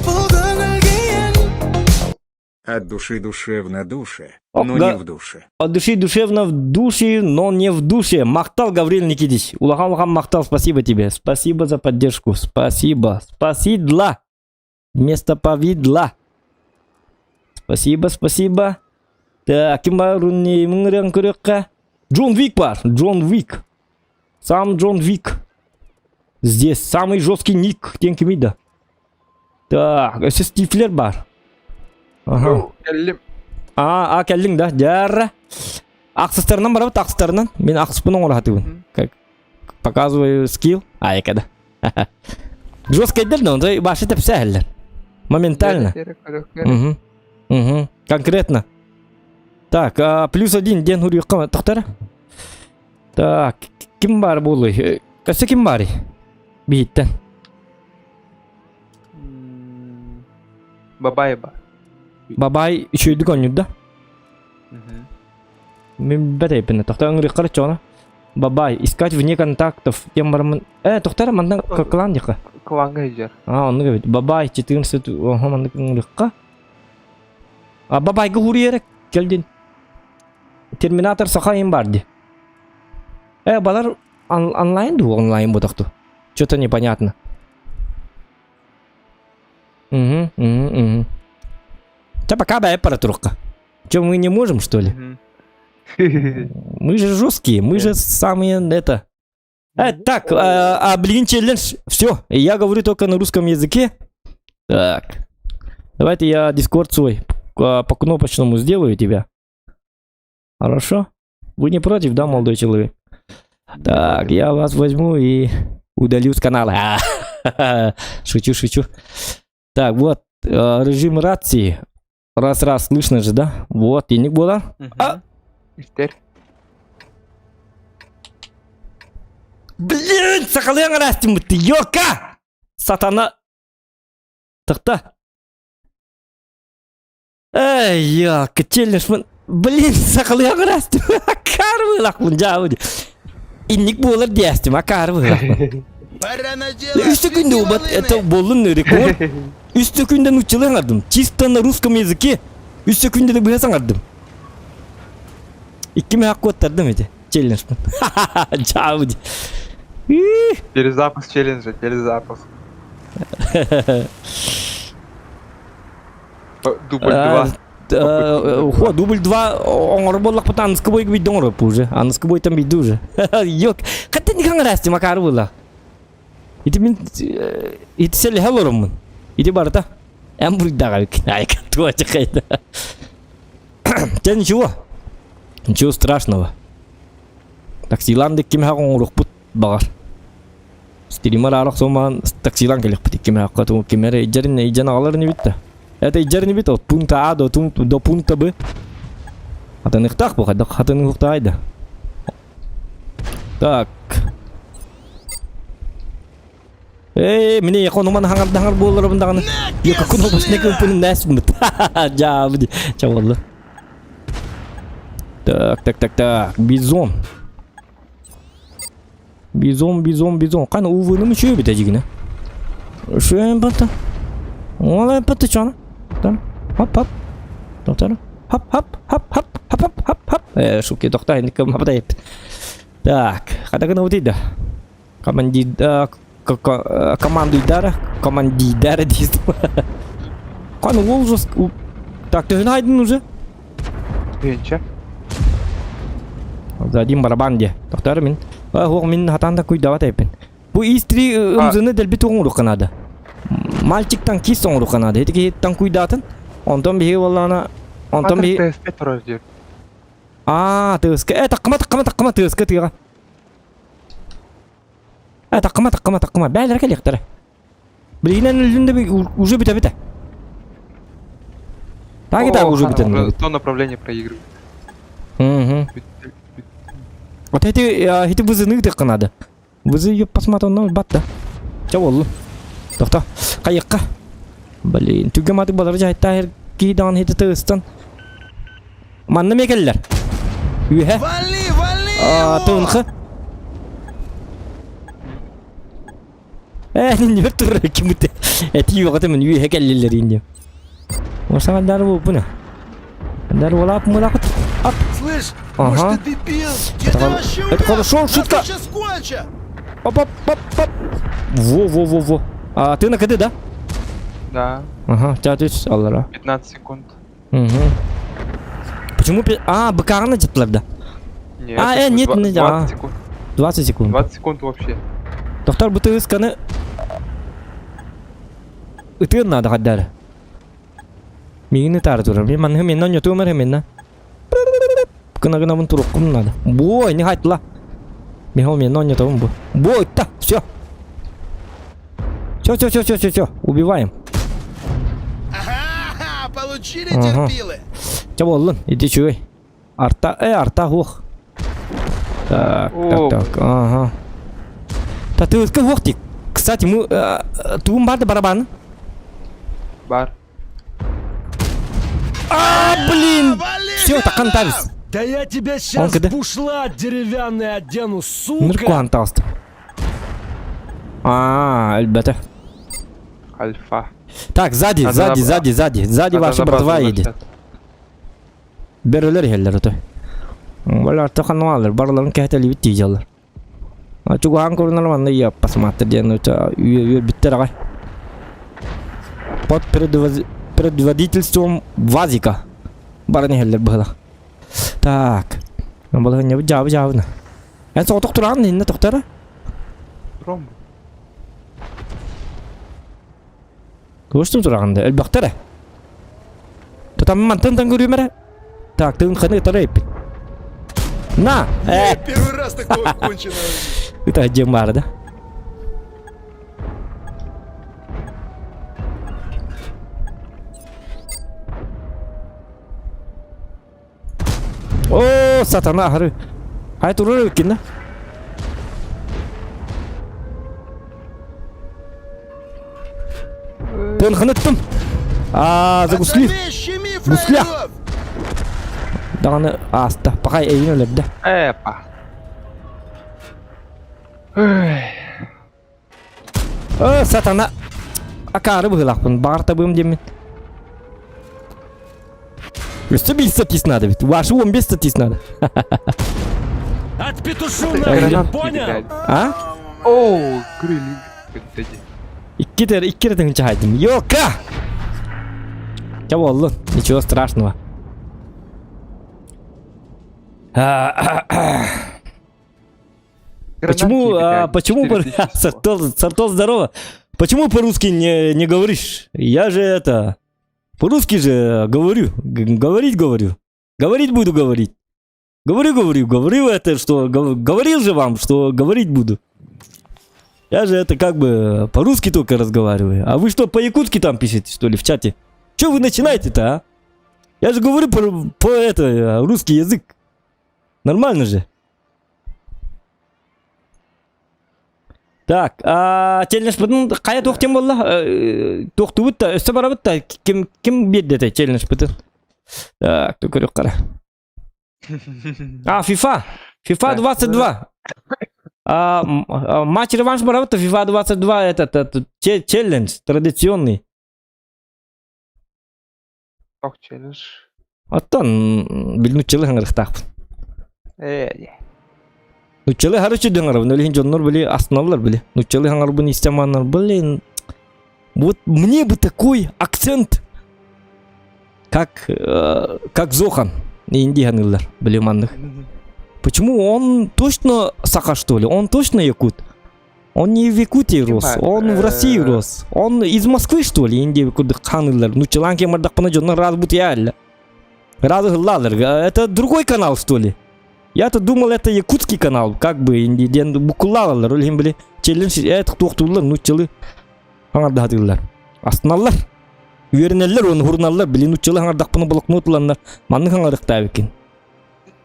От души душевно душе, О, но да. не в душе. От души душевно в душе, но не в душе. Махтал, Гаврил Никитич. Улахан улахан махтал, спасибо тебе. Спасибо за поддержку. Спасибо. Спасидла. Вместо повидла. Спасибо, спасибо. Так, ким баар көрүөххэ. Джон Вик бар. Джон Вик. Сам Джон Вик. Здесь самый жесткий ник. Диэн кимий да. Так, өссө Стифлер бар. Ага. Кэллим. А, а кэллиҥ да, дьара. Ахсыстарынан барабыт, ахсыстарынан. Мин ахсыспын оҥоро сатыыбын. Как показываю скилл. А, да. Жесткайдар, но он башы тэпсэһэллэр. Моментально. Угу. Угу. Конкретно. Так, а, плюс один диэн хуруйукка тохтара. Так, ким баар буолуй? Өссө ким баарый? Биһиттэн. Бабай ба. Бабай үчүгэйдик оонньуур да? Мин бэтэйпин тохтоо ыҥырыахха чоно. Бабай, искать вне контактов. Тем барамын. Э, тохтоо манна клан диэххэ. Кланга иһэр. А, оннук эбит. Бабай 14 оһо маннык ыҥырыахха. А бабайга хуруйара кэлдин. Терминатор саха им бар ди. Э, балар онлайн ду онлайн ботохту. Что-то непонятно. Угу, угу, угу. Да пока да, пора турка. Че, мы не можем, что ли? Мы же жесткие, мы же самые это. Так, а, блин, челлендж, все, я говорю только на русском языке. Так, давайте я дискорд свой по кнопочному сделаю тебя. Хорошо? Вы не против, да, молодой человек? Так, я вас возьму и удалю с канала. Шучу, шучу. Так, вот, режим рации. Раз-раз, слышно же, да? Вот, и не было. А! Блин, сахалыы аҥараастыммыт, ёка! Сатана! Тахта! Эй, ёка, челлендж, блин, сахалыы аҥараастым, акаарбыылахпын, дьаабы. Инник буолар диэстим, акаарбыылахпын. Пора на дело! Үс күндэ убат, это буоллун рекорд. Үс күндэ нууччалыы аҥардым. Чисто на русском языке. Үс күндэ быһа саҥардым. Икки мөһөх куоттардым ити. Челленджпын. Дьаабы. Перезапуск челленджа, перезапуск. Дубль 2. Хо, дубль 2 оҥор буоллахпыт аныскы бойга бидде оҥоруп уже. Аныскы бойтан бидде уже. Йок. Хаттан никаҥ макары була. Ити мин ити сэлэһэ олороммун. Ити барыта. Эн буруйдаах эбиккин. Ай, туоча Те ничего. Ничего страшного. Таксилаан да ким оҥоруохпут баҕар. Стример аарах сомаан таксилаан кэлиэхпит икки мэххэ ту ким эрэ идьэрин идьэн аҕалар инибит да. Это идьэр инибит от пункта А до, до пункта Б. Хатыныхтаах бу хайдах хатыныхтаай да. Так. Ээ, мини яконуман хаҥар буоларым даҕаны. Якокун обусне кымпын нэсмит. Жаабы чаваллы. Так, так, так, так. Бизон. Бизон, бизон, бизон. Кана увыным үшөө бит эжигине. Үшөөн бата. Ола бата чана. Там. Хоп, хоп. Тоқтар. Хоп, хоп, хоп, хоп, хоп, хоп, хоп, хоп. Э, шуки, тоқтай, никым хаптай. Так, хадагына утыйда. Командир, командуйдара, командидара дейсің. Каны ол уже... Так, ты найден уже? Тыһыынча. За один барабан де. Тоқтар мин. Оқ мин хатан да куйдават эпин. Бу истри ымзыны дэлби туоҥурук надо. Мальчик танкист оҥорук надо. Ити танкуйдатын. Онтон биһиги буоллаҕына онтон биһи ТСП турар диир. Аа, тыаска. Э, таккыма, таккыма, таккыма, тыаска тыаҕа. Э, таккыма, таккыма, таккыма. Бээлэрэ кэлиэхтэрэ. Билигинэн өллүн да уже бүтэ бүтэ. Так и так уже бүтэн. То направление проигрывает. Угу. Вот эти, эти вызыны тыкка надо. Вызы ее посмотрел, но батта. Ча болду. Тохто. Кайыкка. Блин, түгем аты балар жайта кийдан хити тыстан. Манна мекеллер. Үһэ. Вали, вали его! Тынхы. Э, не тур кимите. Эти югаты мен үһэ келлелер инде. Осаңдар бу буна. Дар олап мулакыт. Ап. Слышь, Ага. может ты дебил? Где Это ты хор- вообще это увяз? хорошо, Нас шутка. тут сейчас кончат! Оп, оп, оп, оп. Во, во, во, во. А ты на КД, да? Да, Ага, тебя ответь, Аллара. 15 секунд. Угу. Почему? А, БК на да? Нет, А, нет, 20 не- а. секунд. 20 секунд. 20 секунд вообще. Доктор бытыысканы ытыан надо хаддар. Миигин ытаары турар. Мен манныгы мен онньотуом эрэ менна. Гына гынабын туруккум надо. Бой, не хайтла. Мен мен онньотобун бу. Бой, та, все. Все, все, все, все, все, все. Убиваем. Ага, получили Ага. терпилы! Чэ буоллун, иди чүгэй. Арта, арта хуох. Так, так, так, ага. Татыылка суох дии. Кстати, мы тугум бар да барабан? Бар. А, блин! Все, такан тавис. Да я тебя сейчас когда? бушла деревянный одену, сука! Ныркуан таҕыста. А, ребята. Альфа. Так, сзади, Надо сзади, на- сзади, сзади. Сзади Надо ваши на базу братва едет. возвращаться. Бөрөлөр иһэллэр ото. Балар тохануалар, барыларын кэһэтэлибит тиийэллэр. Чугаһан көрүнэр манна я посмотри диэн үөрбүттэр аҕай. Под предводительством Вазика баран иһэллэр быһыла. Так. Балаһынньабыт дьаабы дьаабына. Эн соҕотох тураҕын иннэ тохтора? Ром. Туостум тураҕын да элбэхтэр ээ. Тутам мантан тан көрүөм эрэ. Так, тыын ханы ытара эппит. На! Я первый раз такого конченого. Ыта дьиэм баара да. О, сатана аһары. Ай турар эбиккин да. Тынхыныттым. А, загусли. Отзови, щеми Гусля. фраеров! Даҕаны ааста. Пахай эйин өлөрдө. Эпа. Эй. Э, сатана. Акаары быһыылаахпын. Баҕар табыым диэммин. Өссө биир статист надо ведь. Ваши 15 статист надо. От петушу Э, нахрен, Гранат понял? кидали. А? Оу, крылья. Эти. Икки тер, икки эрэ тыһыынча Ёка! Чэ буоллун, ничего страшного. Почему, а, почему, Сартол, Сартол, здорово. Почему по-русски не, не говоришь? Я же это, по-русски же говорю, говорить говорю. Говорить буду говорить. Говорю, говорю, говорю это, что, говорил же вам, что говорить буду. Я же это как бы по-русски только разговариваю. А вы что, по-якутски там пишете, что ли, в чате? Че вы начинаете-то, а? Я же говорю по, по это, русский язык. Нормально же. Так, а, челлендж хайа туох тем буолла? Туохтубут да, өссө барабыт да, ким ким биэрдэ этэй челлендж-бытын? Так, көрүөх А, FIFA. FIFA 22. А, матч реванш барабыт FIFA 22 этот, этот челлендж традиционный. Ох, челлендж. Оттон билнуччылы хаҥырыхтаахпын. Э, Нуччалы харычы дыңарабын, өлүһүн дьоннор били астыналлар били. Нуччалы хаҥарбын истэманнар, блин. Вот мне бы такой акцент, как, как Зохан. Инди ханылар, били манных. Почему он точно саха, что ли? Он точно якут? Он не в Якутии рос, он в России рос. Он из Москвы, что ли? Индия курдук ханылар. Нуччалаан кемардахпына дьоннор раз бут Раз Это другой канал, что ли? Я-то думал, это якутский канал, как бы, диэн букуллаалар, ол иһин били челлендж эт туохтууллар, нуччалы хаҥардаһатыыллар. Астыналлар. Үөрэнэллэр уонна хуруналлар, били нуччалы хаҥардахпына блокнот ыланнар, маннык хаҥарыктаабыккин.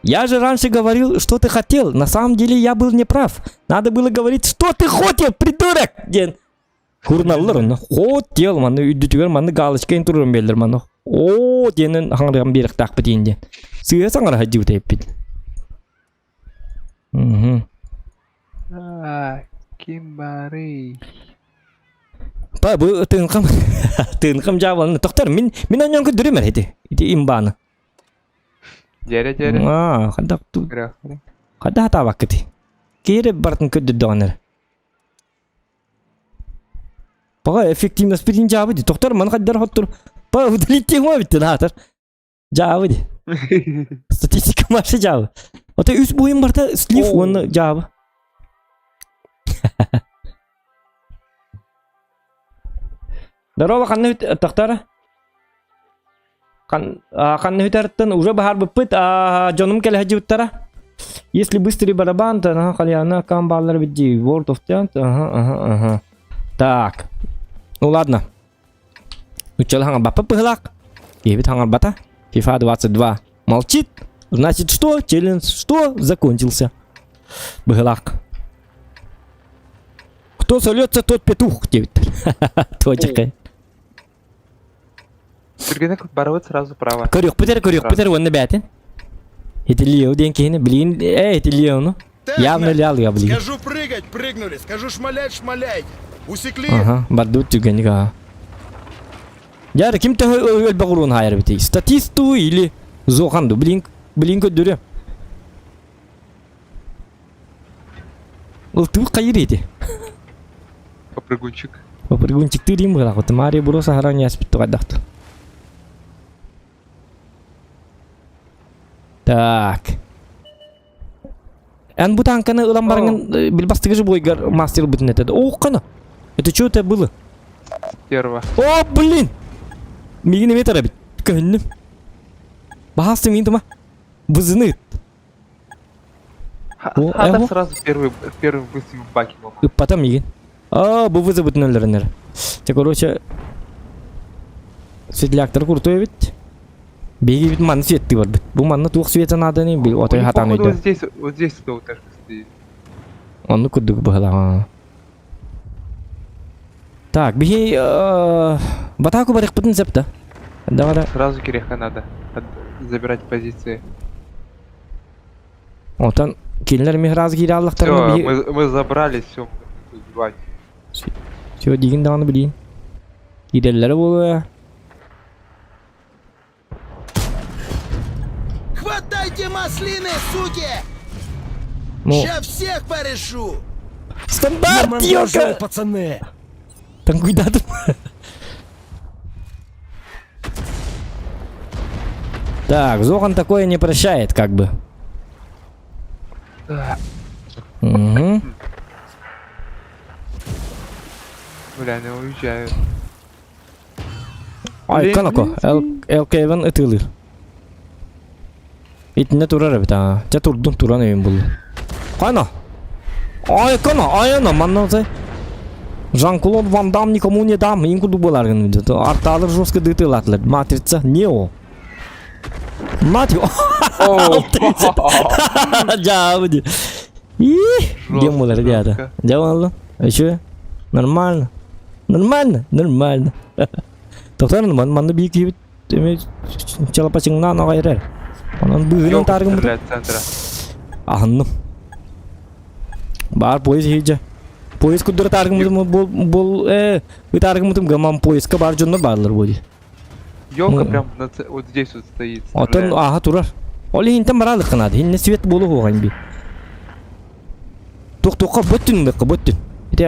Я же раньше говорил, что ты хотел. На самом деле я был неправ. Надо было говорить, что ты хотел, придурок! Диэн хуруналлар онно. Хотел, манны үрдүтүгэр манны галочка туруран биэллэр манны. Оо диэнин хаҥарыган биэрэхтаахпыт диэн диэн. Сыыһа саҥара сылдьыбыт эппит. Угу. А, ким баарый? Па бу тыынхам тыынхам дьаабаланы тохтор мин мин онньон көрдөрүм ити ити имбааны. Дьэрэ дьэрэ. Аа хадах хадах атаабаккыт. Киире бартын көрдөрдөҕүнэр. Пага эффективность битин дьаабы ди. Тохтор маны хаддар хоттур. Па удалить тема биттин аатар. Дьаабы ди. Статистика маша дьаабы. Ото үс буйун барта слив уонна дьаабы. Здорово, ханна тохтора? Ханна үтәрттен уже баһарбыппыт, дьонум кэлэ сылдьыбыттара. Если быстрый барабан, то ага, халяна камбаллар бидди World of Tanks, ага, ага, ага. Так. Ну ладно. Нуччалы хаҥарбаппыт быһылаах. Киһибит хаҥарбата. FIFA 22 молчит. Значит что? Челлендж что? Закончился. Быһылаах. Кто сольется, тот петух диэбиттэр. Туочакай. Түргэнник барыбыт сразу право. Көрүөхпүт эрэ, көрүөхпүт эрэ уонна бээтин. Итилиэу диэн киһини билигин э итилиэуну. Явно лял я билигин. Скажу прыгать, прыгнули. Скажу шмалять, шмаляйте. Усекли? Ага, бардыбыт түргэнник ага. Дьэ, ким төһө өлбөх уруун хаайар эбитий? Статист дуу или Зохан дуу? Билин, билин көрдөрүө. Ылтыбыт хайыр ити. Попрыгунчик. Попрыгунчиктыыр диин быһалаах. Мария Буро саһаран яспит тугайдахту. Так. Эн бу танканы ылан бараҥын билбастыгы же бойгар мастер бытын этеді. О, қана. Это что это было? Стерва. О, блин! Мигин эме тарабит. Көһүннүм. Бахасты мигин тума. Бызыны. О, А эво. сразу первый, первый выстрел в баке мог. Ыппата мигин. А, бу вызы бытын өлөрөнөр. Те, короче, светляктар крутой ведь. Биги бит манны светти бар бит. Бу манны туох света надо не бил. Отой У них, хатан походу, өйдө. Вот здесь, вот здесь ТТшка стоит. Онну курдук быһалаҕа. Так, биһи батаку барыхпытын септа. Давай. Сразу Киреха надо забирать позиции. Отон кинилэр михраз киирэ Все, аллахтарына биһи мы, мы забрали, все, убивать. Все, дигин даҕаны билиин. Киирэллэрэ буолуо. Хватайте маслины, суки! Ну, Сейчас всех порешу! стандарт, ёлка! пацаны! Танкуйдатым. Так, Зохан такое не прощает, как бы. Угу. Бля, они уезжают. Ай, канако. ЛКВ ытыылыр. Итинне турар эбит аа. Чэ турдун туран өйүн буллум. Кана? Ай, кана, айана, манна сай. Жан-Клод Ван Дам никому не дам. Им курдук буоларгын. Артаалар жестко дытылаатылар. Матрица Нео. Мать его. Дьаабы Диэн буолар диата. Дьэ буолла. Еще нормально. Нормально, нормально. Тоқтар манна биир киһибит чалапачыҥнаан аҕай эрэр. Онон быыһынан тааргыммыт. Аһынным. Баар поезд иһдьэ. Поезд курдура тааргыммытым бол бол э ытааргыммытым гамам поездка баар дьоннор бааллар буолуй. Елка прям на вот здесь вот стоит. Отон ааха турар. Ол иһинтэн бараалык гынаады. Инне свет буолу хуоҕайн би. Туох туохха боттүн ыныкка боттүн. Ити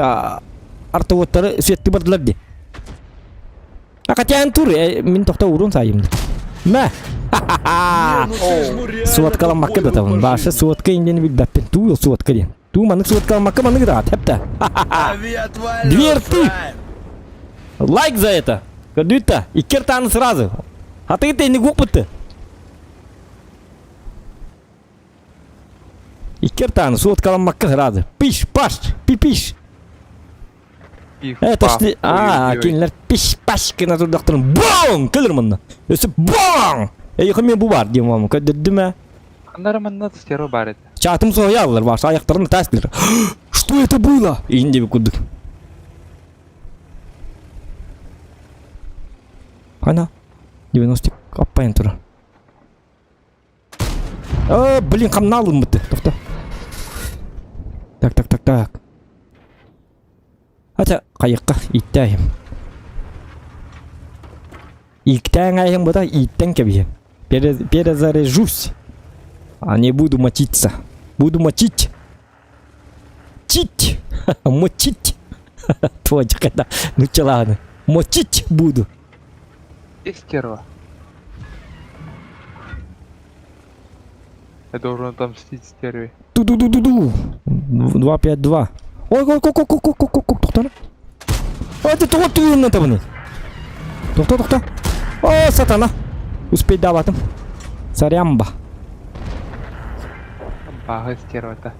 артоводтары светти бардылар ди. Акатян тур, мин тохто урун сайым. Мә! Суоткаламмакка да табын. Баша суотка индени билбэппин. Туу суотка диэн. Туу маннык суоткаламмакка маннык даҕат хэптэ. Дверь ты! Лайк за это! Көрдүүт Иккер тааны сразу. Хатыгы тенни гук Иккер тааны суоткаламмакка сразу. Пиш, паш, пипиш. Это шли... А, кинилэр пиш-паш гына турдахтарын боң кэлэр манна. Өссө боң! Эйиэхэ мен бу бар диэн мамам көрдөрдүм ээ. Ханнара манна стеро бар это. Чаатым соһуйаллар баар, аяктарын ытаастылар. Что это было? Иин диэбит курдук. Ана 90 аппайын турар. О, блин, хамнаалыммыты. Тоқта. Так, так, так, так. Ата хайыкка ииттээһим. Ииктээн айым бута ииттэн кэбиһим. Перезаряжусь. А не буду мочиться. Буду мочить. Чить. Мочить. Твой когда. Ну че ладно. Мочить буду. Где стерва? Я должен отомстить стерве. Ту-ду-ду-ду-ду. 2-5-2. Ой, ой, ой, ой, ой, ой, ой, ой, тохтоо. Ой, это тоҕо түйүннэ табыны. Тохто, тохто. О, сатана. Успейдаабатым. Сарямба. Бага стерва-то.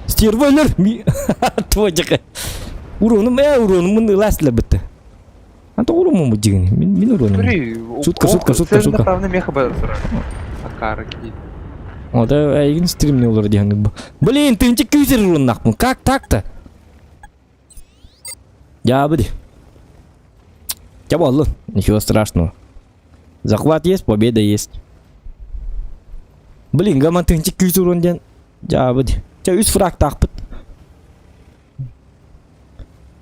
Стерва өлөр. Твой дьака. Уронум, уронум мын ыласлы бытты. Анта урумум дигин. Мин мин уронум. Смотри, Сутка, сутка, сутка, сутка. Целенаправленный меха Акарки. Ота эйигин стримни олор диэн. Блин, тынчы күүсэр уруннахпын. Как так-то? Дьаабы ди. Чэ буоллун. Ничего страшного. Захват есть, победа есть. Блин, гаман тынчы күүс урун диэн. Дьаабы ди. Чэ үс фрактаахпыт.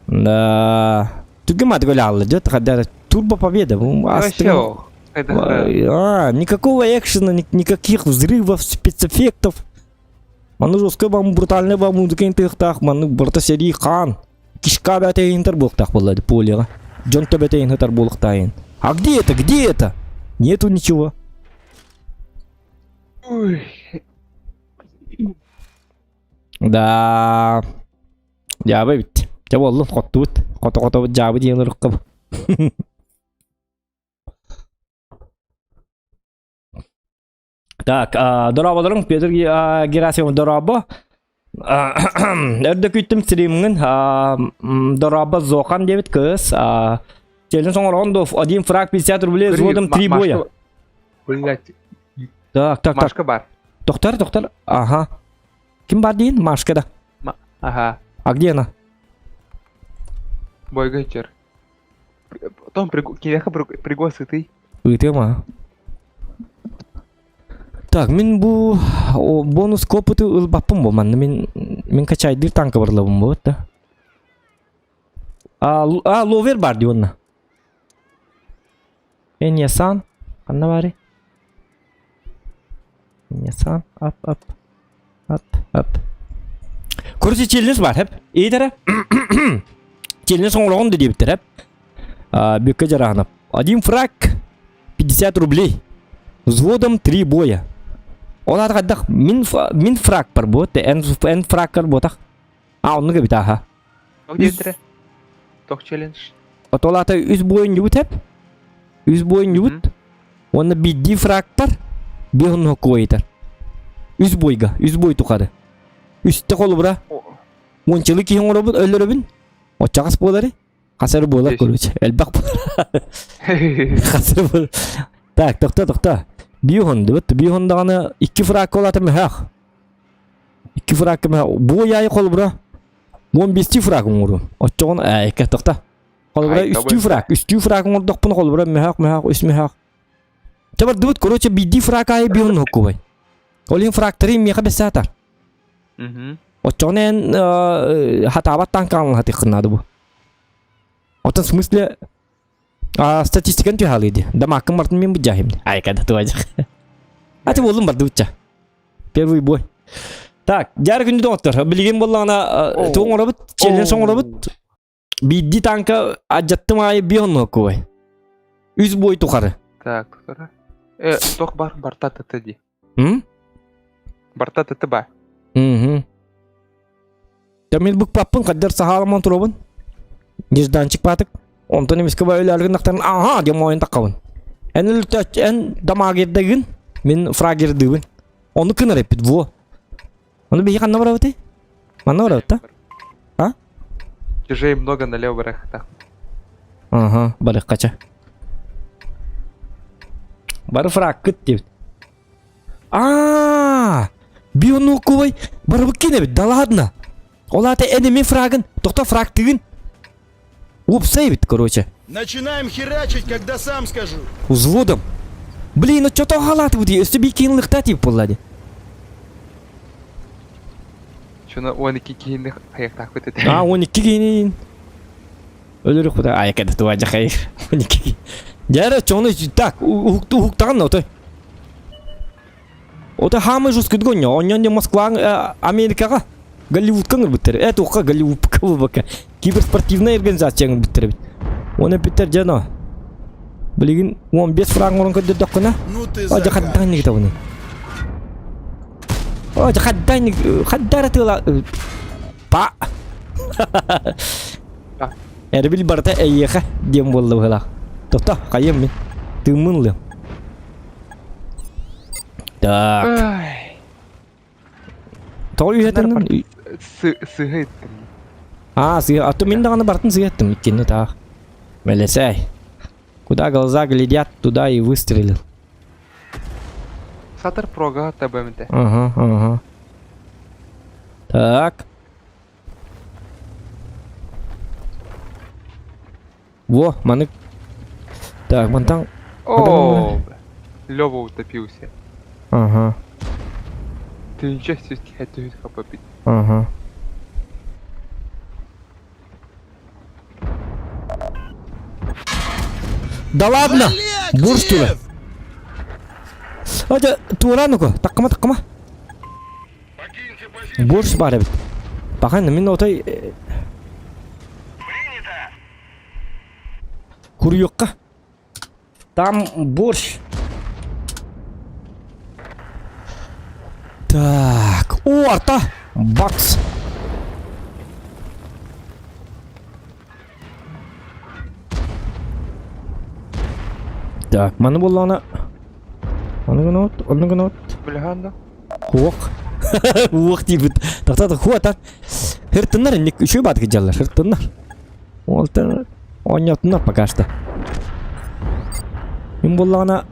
Да. Түгэн матык өлө дьэ хадара турбо победа. Вообще, А, никакого экшена, никаких взрывов, спецэффектов. Маны жестко вам брутальный вам музыка тыахтаах, маны барта сэрии хаан. Кишка бәтейинтер буолуохтаах буолла полеға. Дьон төбөтейин буолуохтаайын. А где это? Где это? Нету ничего. Ой. Да. Дьаабы эбит. Дьэ буоллун, хоттубут. Хото-хотобут дьаабы диэн ырыккым. Так, дорооболорум, Петр Герасимов дорообо. Өрдө күүттүм стримҥин. Дорообо Зохан диэбит кыыс. Челин соҥороҕун дов, один фраг 50 рублей, взводом три боя. Блять. Так, так, так. Машка бар. Доктор, доктор. Ага. Ким бар диин? Машка да. Ага. А где она? Бойга чер. Потом кинеха пригос и ты. Ыытыма. Так, мин бу бонус к опыту ылбаппын бу манна мин мин качайдыр танка барлабын бу да. А, а ловер бар ди онна. Эньясан, ханна бары? Эньясан, ап ап. Ап ап. Короче, челлендж бар хеп. Иитэрэ. Челлендж оҥороҕун да диэбиттэр хеп. Бүккэ дьараанап. Один фраг 50 рублей. Взводом три боя. Ол аата хайдах мин мин фраг бар буот эн эн фрагкар буотах. А оннук эбит аха. Тоқ диэбиттэрэ? Тоқ челлендж. Отол аата үс бойун ньубут эп. Үс бойун ньубут. Уонна биирдии фрагтар биир оннук Үс бойга, үс бой тухары. Үстэ холобура уончалы киһи оҥоробут өлөрөбүн. Оччоҕос буолары. Хасар буолар короче. Элбэх буолар. Хасар буолар. Так, тохто, тохто. Биир дыбыт. Биир даҕаны икки фраг колата мөһөх. Икки фраг мөһөх. Бу яйы холобура 15 фраг оҥору. Оччоҕун ээ, тохто. Холобура үстүү фраг, үстүү фраг оҥордохпун холобура мөһөх, мөһөх, үс мөһөх. Чабардыбыт, короче, биирдии фраг аайы биир оннук Ол иһин фрактары миэхэ бэссаатар. Оччоҕуна эн хатаабат танкаҕын хатыаххын наада бу. Оттон в смысле статистиканы түһаалыы дии. Дамааккын бартын мин быдьаахым. Айка да туайдах. А ты буоллун бардыбытча. Первый бой. Так, дьаар күндү доҕоттор. Билигин буоллаҕына тугу оҥоробут? Челлендж оҥоробут. Биирдии танка адьаттым аайы биир оннук Үс бой тухары. Так, тухары. Э, тох бар барта тт ди. М? Барта тт ба. Мгм. Да мен букпаппын қаддар сахаламан туробун. Нежданчик патык. Онтон эмискэ баөлөргүн ага диэн моойун таққабын. Эн өлтөч эн дамаагердагын, мин фрагердыыбын. Ону кынар эппит во. Ону биһи ханна барабыты? Манна барабыт да? А? Чужей много налево барахта. Ага, барыккача. Бары фраккыт диэбит. А, бионуковай барыбыккин эбит, да ладно. Ол аата энеми фрагын, тохто фрактыгын. Упсай эбит, короче. Начинаем херачить, когда сам скажу. Взводом. Блин, ну что-то халаты будет, өстө би киин лыхта тип боллади. Чуна 12 киһини хайыктаахпыт этэ. А, 12 киин. Өлөрүк буда. Ай, кэдэ туа жахай. 12. Дьэ, чону так, уһуктаҕын отой. Ото хамы жесткий гоння, онньон не Москва, Америкаҕа Голливудка ҥырбыттар. Э, туохха Голливудка буолбакка. Киберспортивная организация ҥырбыттар эбит. Оны эппиттэр дьэ Билигин 15 франк оҥорон көрдөрдөххүнэ, Ну ты о, дьэ хаддаан нигитабыный. О, дьэ хаддаан хаддаара тыала па. Эрбил барыта эйиэхэ диэн буолла быһыылаах. Тохто, хайыам мин. Тыыммын ылыам. Так. Тоҕо үһэтиннин? Сыһа иттим. А, сыһа. А то мин даҕаны бартын сыһа иттим иккинни таах. Мэлэсэй. Куда глаза глядят, туда и выстрелил. Сатыр прога ТБМТ. Ага, ага. Так. Во, маны... Так, мантан... О, Лёва утопился. Ага. Ты ничего себе түһүт хапапит. Ага. Да ладно! Вали, Бурштура. актив! Ата, туора ну-ка, таккама таккама. Борщ бар эбит. Бахан мин отой Курьёкка. Там борщ. Так, о, арта. Бац. Так, маны буоллаҕына Ону гынабыт, ону гынабыт. Билэһэн да? Хуох. Хуох диибит. Тахта хуа Хыртыннар инник үчүгэй баатык дьаллар. Хыртыннар. Уолтар оонньоотуннар пока что. Мин буоллаҕына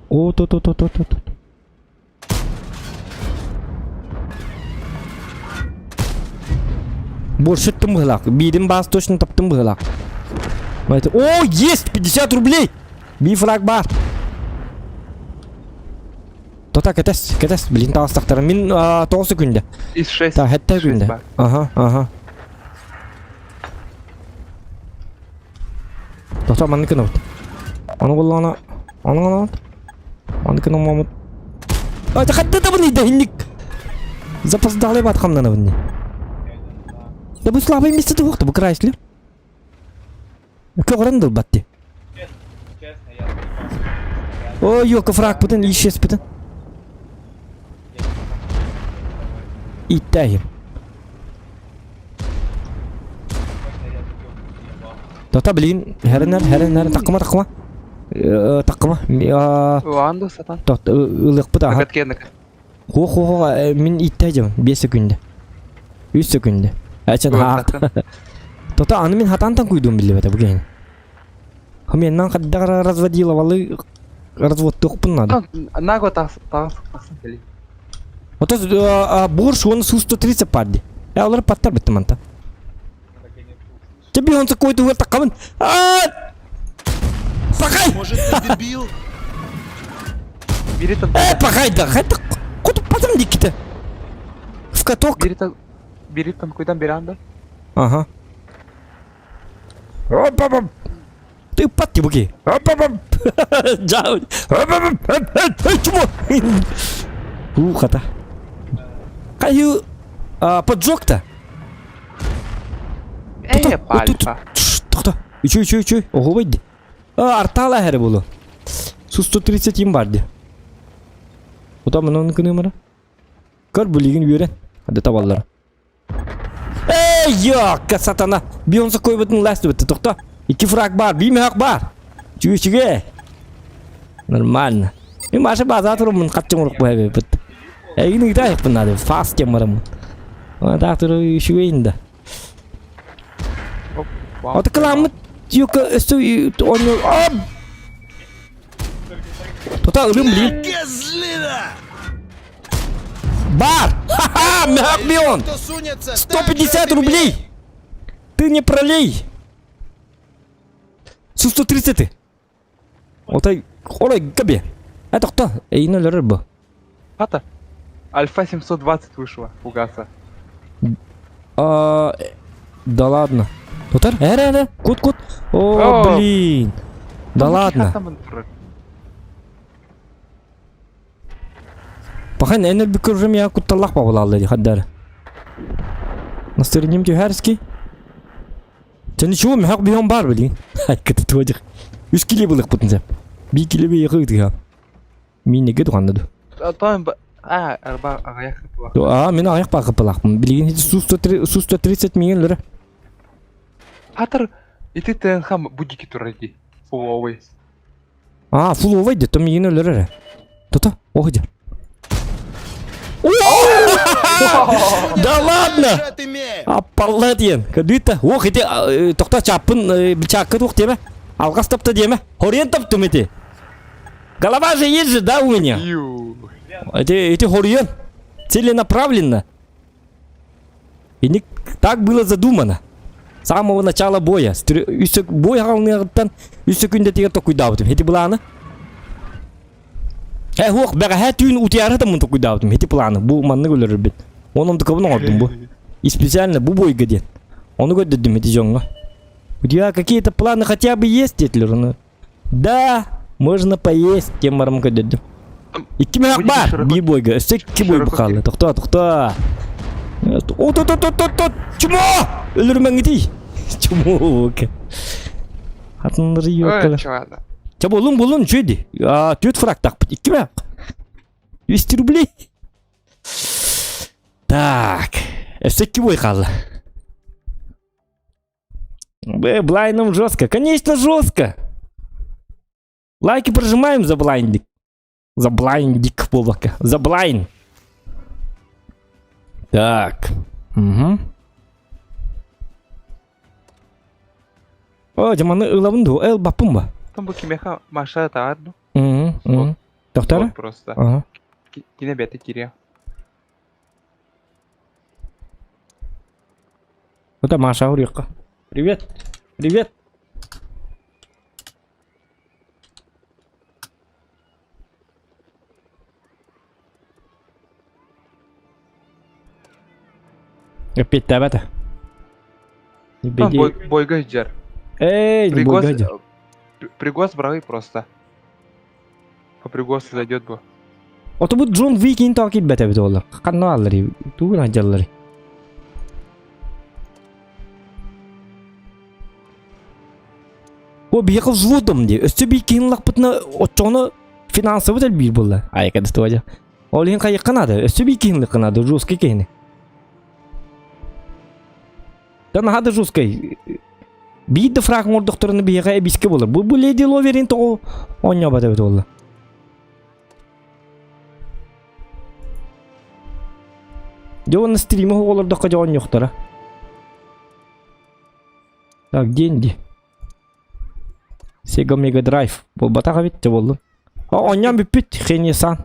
о то то то то то то Борщыттым быһылаах. Биирин баас точно таптым быһылаах. О, есть! 50 рублей! Бифраг бар. Тота кэтэс, кэтэс, блин таҕыстахтара. Мин тоҕус күндэ. Из 6. Та, хэттэ күндэ. Ага, ага. Тота маннык гынабыт. Аны буллаҕына, аны гынабыт. Аны гынаммамыт. А, хатта да бұны да инник. Запоздалый бат хамнанабын. Да бу слабый место ты бу крайсли. Көҕөрөн дылбат дии. Ой, ёка фрагпытын исчезпитин. Иттәйим. Тота блин, хәреннәр, хәреннәр, такыма, такыма. Такыма. Уанду сатан. Тот ылыqпыт аха. Накаткенок. Хо хо хо мин иттәйим 5 секунда. 3 секунда. Әчен хаат. Тота аны мин хатантан куйдум биллибэтэ бу киһини. Хоменнан хаддара разводила валы разводтуохпун надо. Наго тас тас тахсан кели. Ото борщ он су 130 падди. Я олар паттар битти манта. Тебе он такой тугар таккабын. Пахай! Может, ты дебил? Бири там Э, пахай да, хайта кутуп патам дикките. В каток. бири там бири там куйдан бери Ага. Оп-оп-оп. Ты патти буки. Оп-оп-оп. Жау. Оп-оп-оп. Чмо. Уу, хата. Каю поджог-то. Э, пальфа. Тохто. Үчүй, үчүй, үчүй. Ого байди. Артала хәрі болу. Су 130 им барды. Ота мына күні мара. Көр булигин үөрен. Хады табаллар. Эй, ёкка сатана. Бионса койбутун ласт бітті. Тоқта. Икки фраг бар, би мехак бар. Чүчүге. Нормально. Мен маша база турумун катчың урук бу бит. Эгин ыйта айыкпын надо. Фаст кем барамын. Ана так туру үшүгейин да. Ата кыламыт ёкка өстө оны ап. Тота ылым блин. Козлина! Бар! Ха-ха! Мехак бион! Кто сунется, 150 рублей! Ты не пролей! Су 130 Отай, орай габи. Это кто? Эй, ноль рыба. Хата. Альфа 720 вышла, фугаса. А, да ладно. Отар, эр, эр, кут, кут. О, блин. Да ладно. Пахан энер бүкөррүм я кутталлах бабылаллы ди хаддар. Настырним тюхарский. Ты ничего, мехак бион бар блин. Ай, кыты туадих. Үс киле былык бутын сәп. Би киле би якы дыга. Мин неге туганды. Тоем а, арба аяк А, мен аяк багып балакмын. Билген су 130 миген лира. Атыр, ити ТНХ будики туради. Фуловый. А, фуловый де, то миген өлөрөр. Тота, охидя. Да ладно! Аппалла диэн. Көдүүтэ. Ох ити тохто чаппын чакка туох диэмэ. Алгас тапта диэмэ. Хорен таптым ити. Голова же есть же, да, у меня? Эти, эти хоруйан. Целенаправленно. И не так было задумано. С самого начала боя. Бой хаалныаҕыттан үс сөкүндэтигэр токуйдаабытым. Ити былааны. Э, хуох, бэҕэһээ түүн утуйаары таммын токуйдаабытым. Ити планы. Бу маннык өлөрөрбүт. Онон тукабын оҥордум бу. И специально бу бойга диэн. Ону көрдөрдүм ити дьоҥҥо. У тебя какие-то планы хотя бы есть диэтилэр ону. Да, можно поесть, тем барым көрдөрдүм. Икки мөһөх бар, биир бойга. Өссө икки бой хаалла. Тохтоо, тохтоо. От, от, от, от, от, от, чмо! Өлөрмөҥҥүтүй. Чмо, Атыннары ёккалар. Ча болун, болун, үчүөйди. Түөрт фрактаахпыт, икки мөһөх. 200 рублей. Так, өссө икки бой хаалла. Б, блайном жестко. Конечно, жестко. Лайки прожимаем за блайндик. За блайндик буолбакка. За блайн. Так. Угу. О, дьэ маны ылабын дуо? Эл баппын ба? Там бу кимиэхэ Маша таар ду? Угу. Доктора? Просто. Ага. Кине бэти кириэ. Это Маша уруйка. Привет. Привет. Эппиэттээбэтэ. Бой, бойга сдьар. Эй, не бойга сдьар. Пригос бравый просто. По пригосу зайдет бы. Ото бу Джон Викин тоо киирбэт эбит буолла. Ханна баалларый? Тугун сылдьалларый? О, биһиэхэ взводом дии. Өссө биир киһини ыллахпытына оччоҕуна финансовый элбиир буолла. Айка да Ол иһин хайыахха наада. Өссө биир киһини ылыахха наада, жесткий киһини. Да наһаа да жесткий. Биир да фраг оҥордохторуна биһиэхэ эбискэ буолар. Бу бу леди ловерин тоҕо оонньообот эбит буолла. Дьэ уонна стримы оҕолордоххо дьэ оонньуохтара. Так, деньги. Sega Mega Drive. Буолбатах эбит дьэ буоллун. Оонньоон бүппүт, Хеньесан.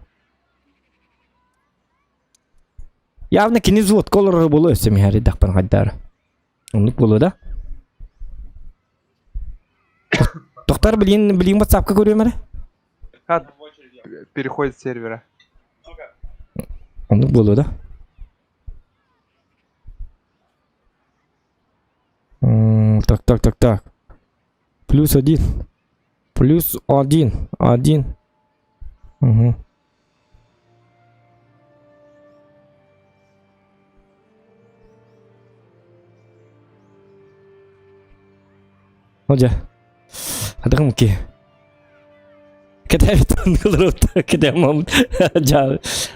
Явно кини взводка олороро буолуо өссө миһэрийдэхпин хайдаары. Оннук буолуо да? Тохтор билин билин ватсапка көрүөм эрэ. Переходит с сервера. Оннук буолуо да? Так, так, так, так. Плюс один. Плюс один. Один. Угу. О дьэ. Атаҕым ки. Кэтэбит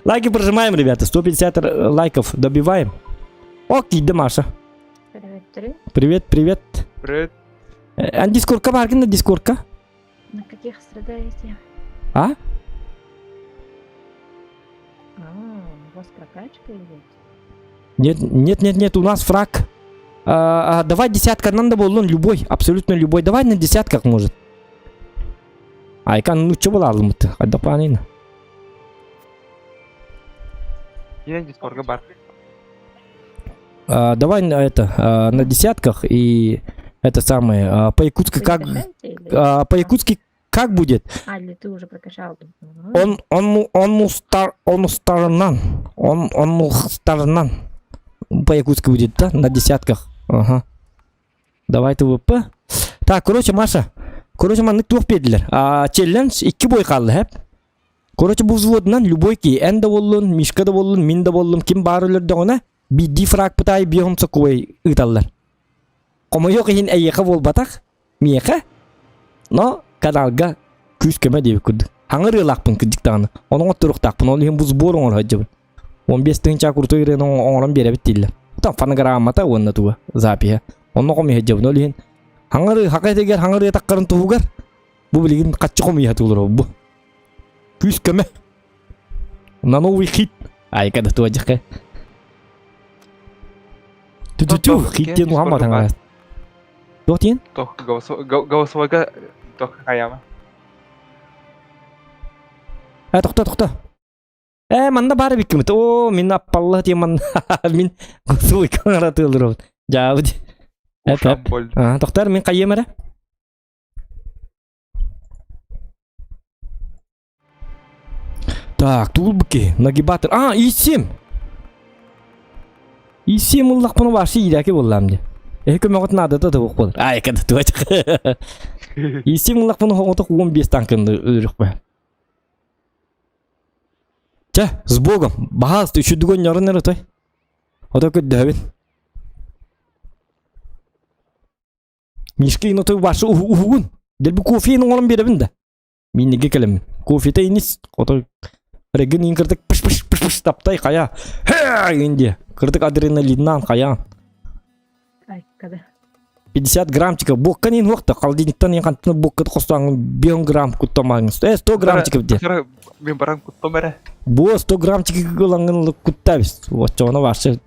Лайки прожимаем, ребята. 150 лайков добиваем. Окей, да, Маша. Привет, Привет, привет. Привет. А дискорка баргын на дискорка? На каких страдаете? А? А, у вас прокачка идет? Нет, нет, нет, нет, у нас фраг. А, а, давай десятка надо был, он любой, абсолютно любой. Давай на десятках может. Айкан, ну что была алмыты? Айдапанина. Я дискорга бар. А, давай на это, а, на десятках и это самое, а, по-якутски как, а, по-якутски как будет? А, или ты уже прокачал? Он, он, он, устар, он устарнан, он, он устарнан. По-якутски будет, да? На десятках. Ага. Давай ТВП. Так, короче, Маша. Короче, маннык туох биэрдилэр. А, челлендж икки бой хаалла, хэп. Короче, бу взводунан любой ки, эн да буоллун, Мишка да буоллун, мин да буоллум, ким баар өлөрдөҕүнэ, биирдии фрагпыт аайы биэһун сокуой ыыталлар. Хомойуох иһин эйиэхэ буолбатах, миэхэ, но каналга күүс-көмө диэбит курдук. Хаҥа ырыалаахпын кырдьык даҕаны. Ону оҥотторуохтаахпын, ол иһин бу сбор оҥоро сылдьабын. 15 тыһыынча крутой ырыаны оҥорон биэрэбит дииллэр. Там фонограммата уонна туга, запиһа. Онно хомуйа сылдьабын, ол иһин хаҥа ырыа, хака этигэр хаҥа ырыа таххарын туһугар бу билигин хаччы хомуйа сатыылар бу. Күүс-көмө. На новый хит. Айка да туодьака. Ту-ту-ту, хит диэн уһаан батаҥа. Туох диэн? Тох голосовойга тох хаяма. Э, тохто, тохто. Э, манна баар эбиккимит. Оо, мин аппалла тиэ манна. Мин сылыкан аратыылырабын. Дьаабыт. Эп, Ушам эп. больно. Аа, тохтор, мин хайыам эрэ. Так, тулбуки, нагибатор. А, И7. И7 ыллахпына вообще иирээки буоллаам дии. Эһи көмөҕүт наадата да буолар. Ай, када туочах. И7 ыллахпына хоҥотох 15 танкын өлөрүхпэ. Чэ, с богом. Баһаас, үчүдүгөн ньорун эрэ той. Ото көрдөһөбүн. Мишка инотой ваша уһугун. Дельби кофе оҥорон биэрэбин да. Минниге кэлэммин. Кофета инис отой регин ин кырдык пыш пыш пыш пыш таптай хая. Хэ инде. Кырдык адреналиннан хая. Айкада. 50 граммчика бокка нин хуакта холодильниктан ин хантына бокка хостаң 5 грамм куттамаң. Э 100 граммчика бде. Мен баран куттам эрэ. Бу 100 граммчика гылаңын куттабис. Очоно ваше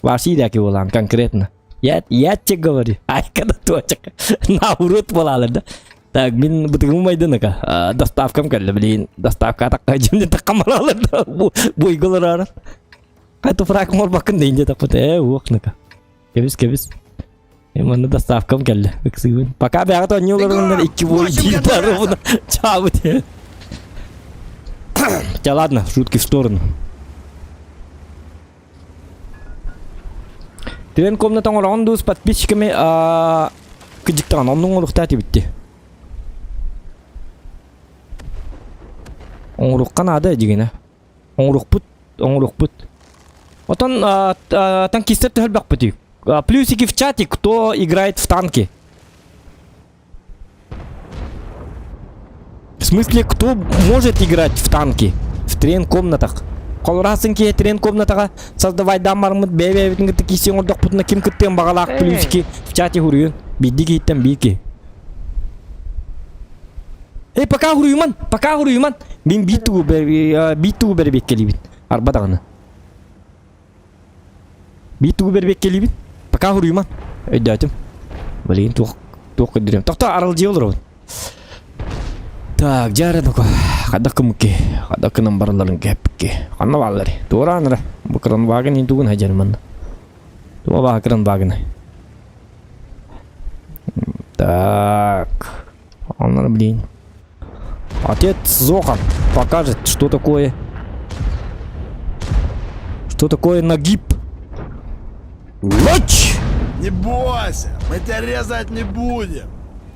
ваше идяки болан конкретно. Я, я тебе говорю. Ай, когда точек. Наоборот буолалар да. Так, мин бытыгым майдыныка. Доставкам кэллэ, блин. Доставка атакка дьимни таккамаралар да. Бу буйгулар Кайта фрак морбакын дейинде таппыт. Э, уохныка. Кэбис, кэбис. Манна доставкам кэллэ. Ыксыыбын. Пока бэҕэ тоонньууларыннар икки бой диир Чаабыт. Хотя ладно, шутки в сторону. Трен комната оҥороҕун дуу с подписчиками кыдьыктаҕын оннуҥ оҥоруохтаа этибит Оҥоруохха наада дьигинэ. Оҥоруохпут, оҥоруохпут. Отон танкистар төһөлбөхпүтүй? Плюсики в чате, кто играет в танки? В смысле, кто может играть в танки? В трен-комнатах. Холурасын киһи трен-комнатаҕа создавайдаан бармыт бэйэ-бэйэбитин кытта киирсиэн оҥордохпутуна ким кыттыан баҕалаах плюсики в чате хуруйун. Биирдии киһиттэн биир киһи. Эй, пока хуруйуман, пока хуруйуман. Мин биир тугу биир тугу бэрэбиэккэлиибин. Арба даҕаны. Биир тугу бэрбиэккэлиибин. Пока хуруйуман. Өйдөөтүм. Блин, туох туох көрдөрүөм. Тохто аралдьыйа олоробун. Так, дьэ дука. Хайдах кымыкки, хайдах гынан баралларын кэппикки. Ханна бааллар? Туораан эрэ. Бу кранвагын ин тугун хадьар манна. Тума баа кранвагын. Так. Онно, блин. Отец Зохан покажет, что такое... Что такое нагиб. Лочь! Не бойся, мы тебя резать не будем.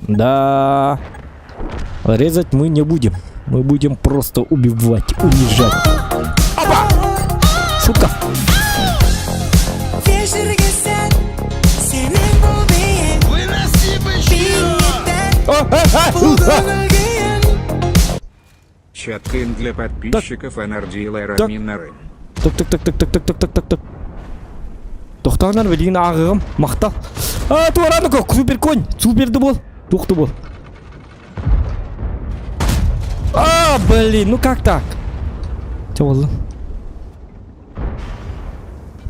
Да. Резать мы не будем. Мы будем просто убивать, унижать. Опа! Шутка. Выноси бычье! Чаткин для подписчиков Анардила Раминары. Так, так, так, так, так, так, так, так, так, так. Тохтоонор билигин ааҕыҕым махтал. А, туораныко, супер конь, суперді бол, тухты бол. А, блин, ну как так? Че болды?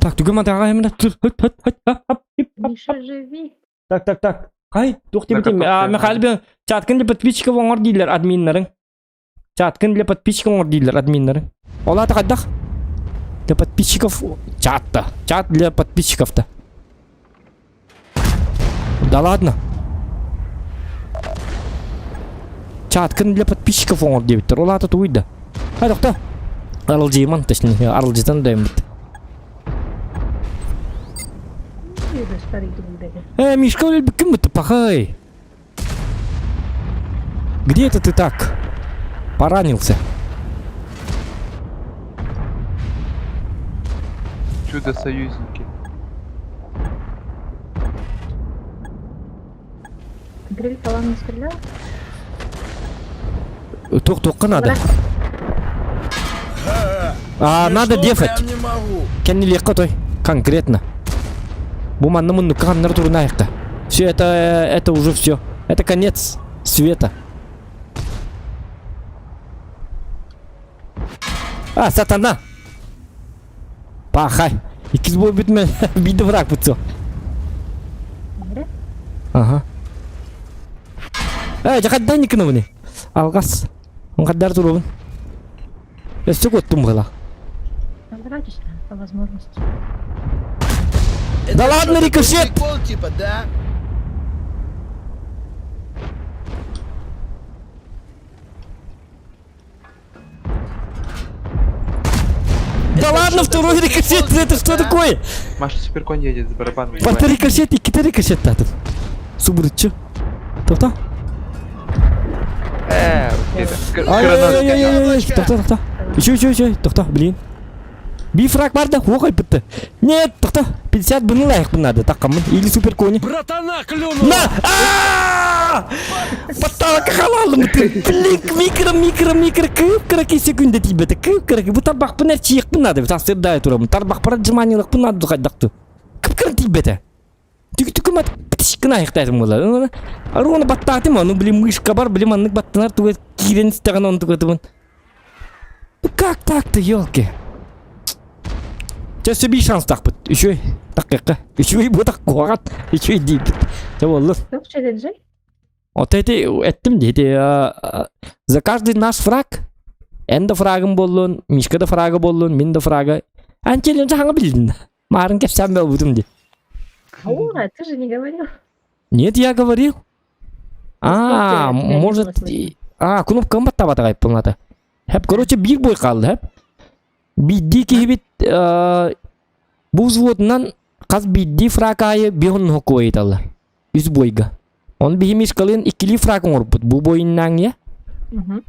Так, түгем Миша, живи. Так, так, так. Хай, туох диэбитим? Михаил бен чаткын для подписчиков оҥор дииллэр админнарыҥ. Чаткын для подписчиков оҥор дииллэр админнарыҥ. Ол аата хайдах? Для подписчиков чат-то. Чат для подписчиков-то. Да ладно. Чаткын для подписчиков оҥор диэбиттэр. Ол аата тугуй да? Хай, тохто. Аралдьыйман, точнее, аралдьытан дэймит. Э, Мишка өлбүккүн бытты, пахай. Где это ты так поранился? Чудо-союзники. Гриль по вам не стрелял? Туох-туохха надо? А, надо Смешно дефать. Прям не могу. Кэннилиэххэ той. Конкретно. Бу манна муннукка ханнар турунаайыкта. Все, это, это уже все. Это конец света. А, сатана! Пахай. Иккис буолбут биирдэ враг бутсо. Ага. Э, дьэ хайдан никынабыны? Алгас. Хаддар туруобун. Өссө куоттум быһыылаах. Собирайтесь по возможности. Это Да что, ладно, такой рикошет! Прикол типа, да? Да ладно, второй рикошет, это что такое? Маша суперконь едет с барабаном. Барта рикошет, иккитэ рикошеттаатым. Субуруччу. Тоқта. Э, это, Ай-яй-яй-яй-яй, тоқта, тоқта. Еще, еще, еще, тоқта, блин. Бифрак бар да, хуох айпытты. Нет, тоқта, 50 быны лайықпын надо, таққанмын. Или супер кони. Братана клюнул! На! А! Батталака халалым ты. Блин, микро, микро, микро, кып-кыраки секунда тиибэтэ, кып-кыраки. Бу тарбахпын эрчийиэхпин наада, сарсыарда турабын. Тарбахпар отжиманиялыахпын наада хайдахту. Кып-кыра тиийбэтэ. Түк-түкүм птичкына айыктаатым буолар. Аруона баттаатым, ону блин мышка бар, блин маннык баттанар туга киирэн истэҕин ону тугатыбын. Ну как так-то, елки? Чэ, өссө биир шанстаахпыт. Үчүгэй. Таккыахха. Үчүгэй буотах куһаҕан. Үчүгэй диибит. Чэ буоллун. Туох челленджи? Вот эти эттим дии ити за каждый наш фраг эн да фрагым буоллун, Мишка да фрага буоллун, мин да фрага. Эн челленджи хаҥа билдин. Маарын кэпсээн буолбутум дии. О, ты же не говорил. Нет, я говорил. А, Кнопки я не может... было слышно. А, кнопкам баттабатаҕай пылната. Хэп, короче, биир бой хаалла, хэп. Биирдии киһибит бу взводунан хас биирдии фраг аайы биһон хокуойыталлар. Үс бойга. Он биһи Мишкалыын иккилии фраг оҥорбут. Бу бойуннаҥҥа.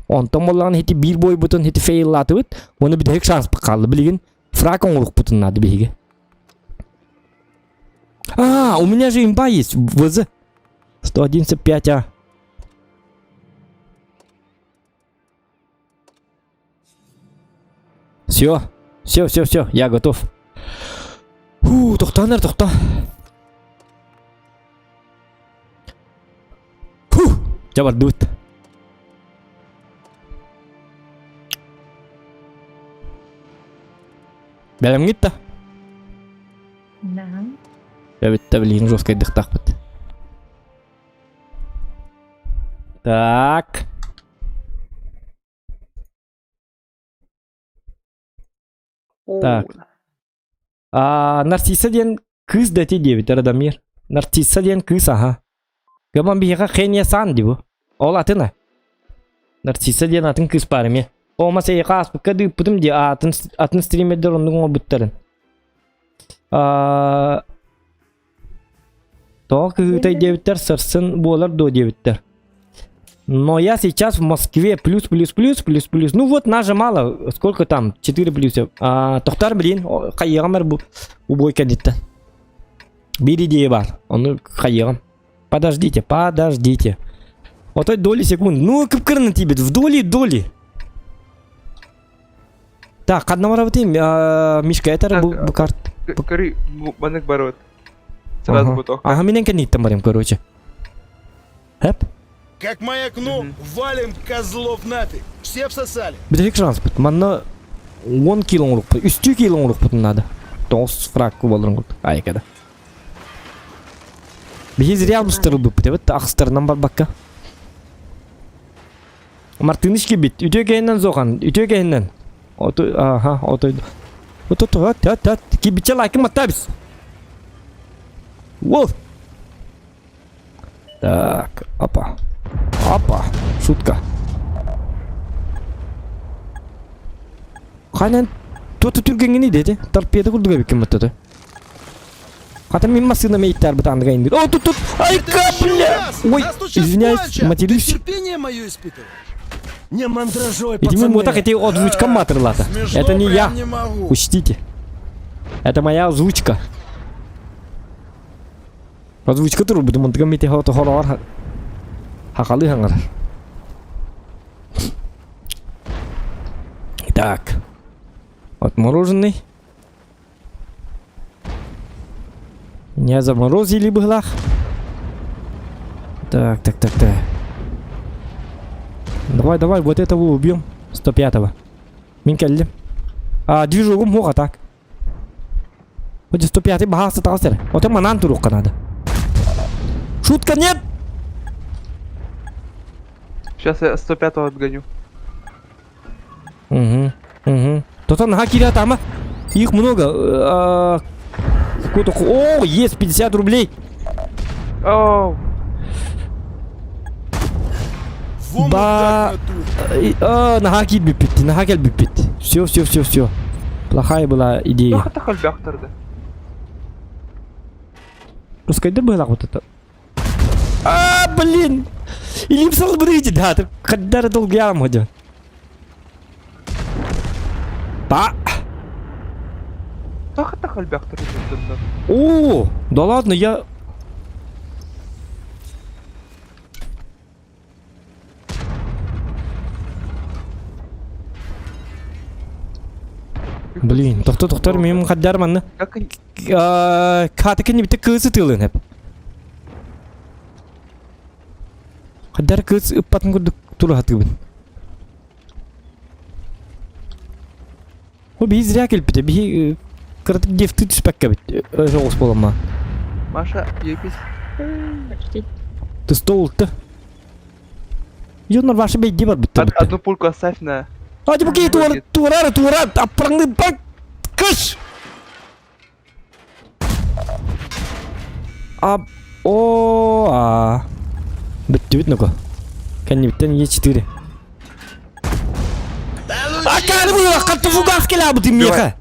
Онтон буоллаҕына ити биир бойбутун ити фейллаатыбыт. Уонна бүтэһик шанспыт хаалла. Билигин фраг оҥоруохпутун наада биһиги. А, у меня же имба есть. ВЗ. 111.5 А. Все, все, все, все, я готов. Фу, тохтоон тохто. Фу, дьэ бардыбыт. Бэлэмҥит да? Да. Эбиттэ билигин жесткайдыктаахпыт. Так. Так. А, Нарцисса диэн кыыс да ити диэбит Радомир. Нарцисса диэн кыыс аха. Гаман биһиэхэ Хения Сан дии бу. Ол атына. Нарцисса диэн атын кыыс баар эмиэ. Ома эйиэхэ ааспыкка дыыппытым дии атын, атын стримердэр оннук оҥорбуттарын. А, Тоҕо кыһыытай диэбиттэр, сарсын буолар дуо диэбиттэр. Но я сейчас в Москве, плюс, плюс, плюс, плюс, плюс. Ну вот нажимала, сколько там, 4 плюса. А, тохтар блин, хайыаҕым эр бу убой кэнниттэн. Биир идея бар, ону хайыаҕым. Подождите, подождите. Отой доли секунд. Ну, кып-кырны тиийбит, в доли доли. Так, ханна барабытый, Мишка, это бу, бу карт. Көрүй, маннык барыбыт. Сразу буток. Ага, минен кэнниттэн барым, короче. Хэп. Как маякну, валим козлов нафиг. Все всосали. Бүтэһик шанспыт. Манна 10 кило оҥорукпут. Үстүү кило оҥорукпутун надо. Тоҕус фраг буоларын курдук. Айкада. Биһи зря быстарылбыппыт эбит ахстарынан барбакка. Мартыныч кэлбит. Үтүө кэһиннэн суохан. Үтүө кэһиннэн. Ото аха, отой. Ото то тат тат. Кибиче лайкын маттабис. Вол. Так, опа. Опа. Шутка. Ханан туоту түргэҥҥиний дети. Торпеда курдук эбиккин баттаты. Хата мин массыына мейттар бытаандыга индир. О, тут тут! Ай, бля! Ой, извиняюсь, матерюсь. Терпение мое испытываешь. Не мандражой, Ити пацаны. мутак эти озвучка матырлата. Смешно Это не я. прям не могу. Учтите. Это моя озвучка. Озвучка турбутум, онтугам ити хороҕор хахалы хаҥарар. Так. Отмороженный. Не заморозили быһылаах. Так, так, так, так. Давай, давай, вот этого убьем. 105-го. Мин кэллим. А, движугум муха так. Вот 105-й баһаасы таҕыс эрэ. Отой манаан туруохха надо. Шутка нет! Сейчас я 105-го отгоню. Угу. Тото наха киирэ атаама. Их много. О, есть 50 рублей. Оу. Ба... Наха киирбиппит, наха кэлбиппит. Все, все, все, все. Плохая была идея. Пускай да была вот это. А, блин! Илим салбырыйды да, хаддара долгиям ходя. Па! О, да ладно, я... Блин, тохто тохтор мим хаддар манна. Катыкын бите кызы тылын хеп. Хаддар кыз ыппатын курдук туруһатыыбын. О биһи зря кэлбитэ. Биһи кыратык дефты түспэккэ бит. Соҕус буоламма. Маша, епись. Почти. Ты стол-то. Дьоннор ваши бейди бар битте. Одну пульку оставь на... А типа кей туар туарар туарар аппараңды бак кыш. А о а Бүттүбүт нука. Кэннибиттэн Е4. Акары була катты фугас келабыт меха.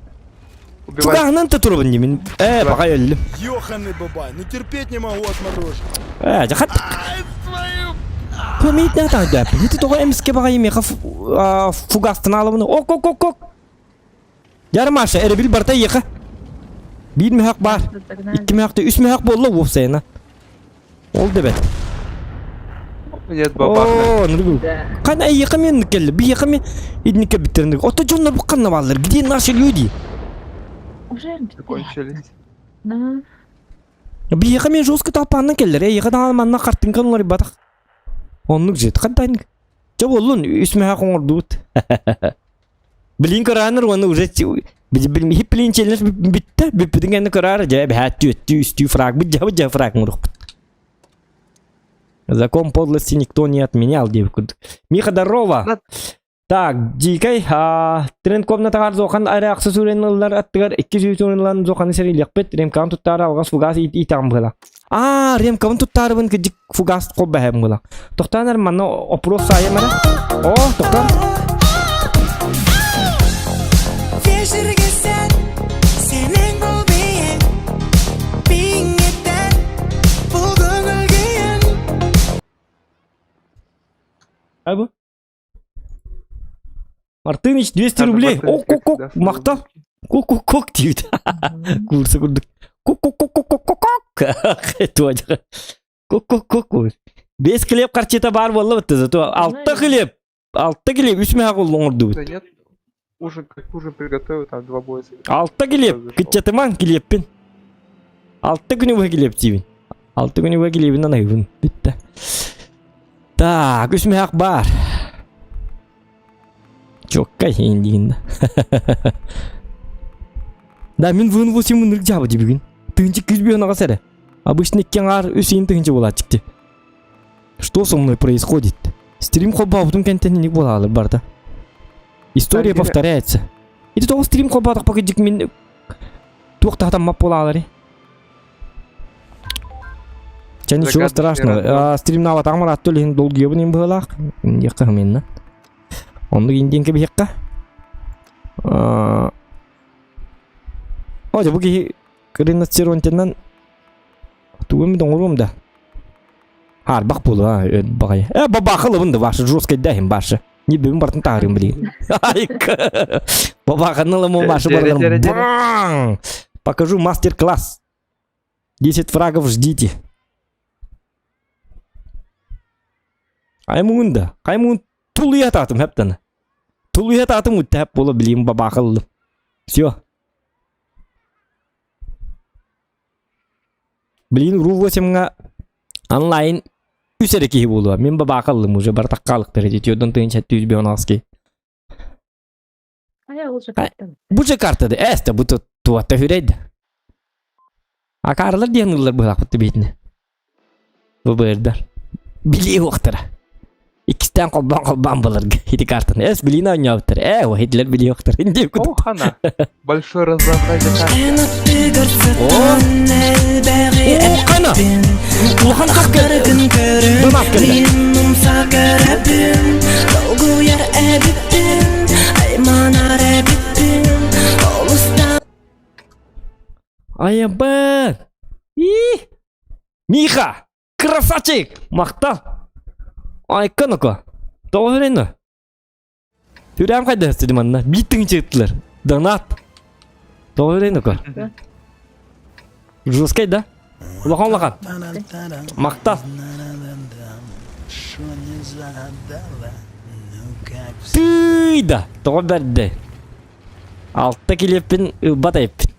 Фугахынан та турабын димин. Э, бага өллүм. Ёханый бабай, ну терпеть не могу отмороженное. Э, жахат. Ай, твою... Көмейт не атады. Ити тоҕо эмиске баҕайы меха фугастан алабын. Ок, ок, ок, ок. Дьэ, Маша, эрэбил барыта эйиэхэ. Биир мөһөх баар. Икки мөһөхтө үс мөһөх буолла уопсайына. Ол да бэт. Нет, бабах. Оо, нургу. Хана эйиэхэ мен кэллэ. Биһиэхэ мен идникке бүттерник. Ото дьоннор бу ханна бааллар? Где наши люди? Уже Закончились. На. Биһиэхэ мен жестко талпааннан кэллэр. Эйиэхэ даҕаны манна хартыҥкан уларыйбатах. Оннук же. Хантайнык. Чэ буоллун, үс мөһөх оҥордубут. Билин көрөөнөр уонна уже хип билин челлендж бүттэ бүппүтүн кэннэ көрөөр дьэ бэһээт түөттүү үстүү фраг бит дьэ дьэ фраг мурукпут. Закон подлости никто не отменял диэбит курдук. Миха здорово! Так, дикай, трен комнатаҕар зохан араахсы сүрэн ыллар аттыгар 200 ылан зоханы сэрилиэхпит ремканы туттаары алҕас фугас иитаҕым быһыла. Аа, ремкабын туттаарыбын кыдьык фугас холбоһом була. Тохтоон эр манна опрос саайым эрэ. О, тохтоон. Ай бу. Мартыныч 200 рублей. О, кок кок махтал. Кок кок кок диэбит. Курса курдук. Кок кок кок кок кок кок. Кок кок кок. Бес хлеб харчыта баар буолла бытты зато алта хлеб. Алта хлеб үс мэһэ оҥордубут. Да нет. Ужин, как ужин приготовил, там два боя. Алта хлеб. Кыччатыман хлебпин. Алта күнү быһа хлеб диибин. Алта күнү быһа хлебин анаһыбын. Бүттэ. Так, үс мэһэх баар. Чокка иһин диин. Да, мин вын восемь мындырык жабы бүгүн. Тыынчы күз бүйөн аҕас эрэ. Обычно икки аҥаар үс иин тыһынча буолааччыкты. Что со мной происходит? Стрим холбообутум кэнтэн иник буолаалар барда. История повторяется. Ити тоҕо стрим холбоотохпо кыдьык мин туох таһатаммат буолаалары. Чэ, ничего страшного. Стримнаабатаҕым ыраатта үлэһин долгуйабын иһин быһыылаах. Диэххэ хымыйынна. Оннук индиэн кэбиһиэххэ. О, бу киһи ринацеронтинан тугу эмит оҥоруом да. Хаарбах буолуо, баҕайы. Э, бабаахылыбын да ваша жесткой дайым башы. Не бүгүн бартын таарым билигин. Айка. Бабаханы ламу ваша бардым. Покажу мастер-класс. 10 фрагов ждите. Аймуун да. Аймуун тулуйа таатым хэптана. Тулуйа таатым уттэп була билим бабахыллым. Все. Блин, ру 8-ҥа онлайн үс эрэ киһи буолуо. Мин бабаакаллым уже бартаккаалыктар эти тиодон тыынча түүс бионалский. А я лучше карта. Бу же картада эсте бу туатта хүрейді. Акарылар диэн ыллар быһалаахпыт битини. Бу бырдар. Билии уохтара. Иккистээн холбоон-холбоон буларга ити картаны. Эс билиини оонньообуттар. Ээ, о, итилэр билиэхтэр. Индиэ О, хана. Большое разнообразие карт. О, о, хана. Улахан хах Донат кэллэ. Айабын! И! Миха! Красавчик! Махтал! Айка ну-ка. Тоҕо үрэнно? Түрээм хайда сыды манна. Биир тыһыынча ыттылар. Донат. Тоҕо үрэнно-ка? Жесткай да? Улахан улахан. Махтал. Тыый да. Тоҕо бэрдэ. Алта килиэппин ылбат эппин.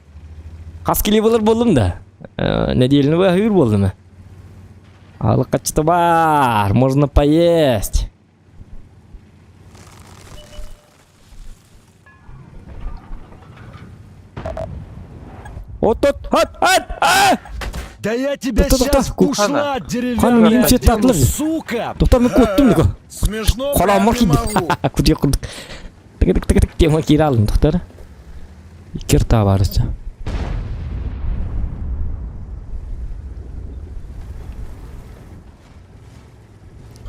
Хас килиэп ылар буоллум да? Нэдиэлэни быһа буоллум ээ. Алыкаччыта баар, можно поесть. От, от, от, от, а! Да я тебя Тоқта, тоқта. сейчас кушла Хан деревянная миигин одену, сиэт сука! Тоқта мен куоттум дико. Смешно, Холоомор брат, не киирдим. могу. Кутуйах курдук. Тык тык тык тема киирэ алын тоқтар. Икки табаарыча.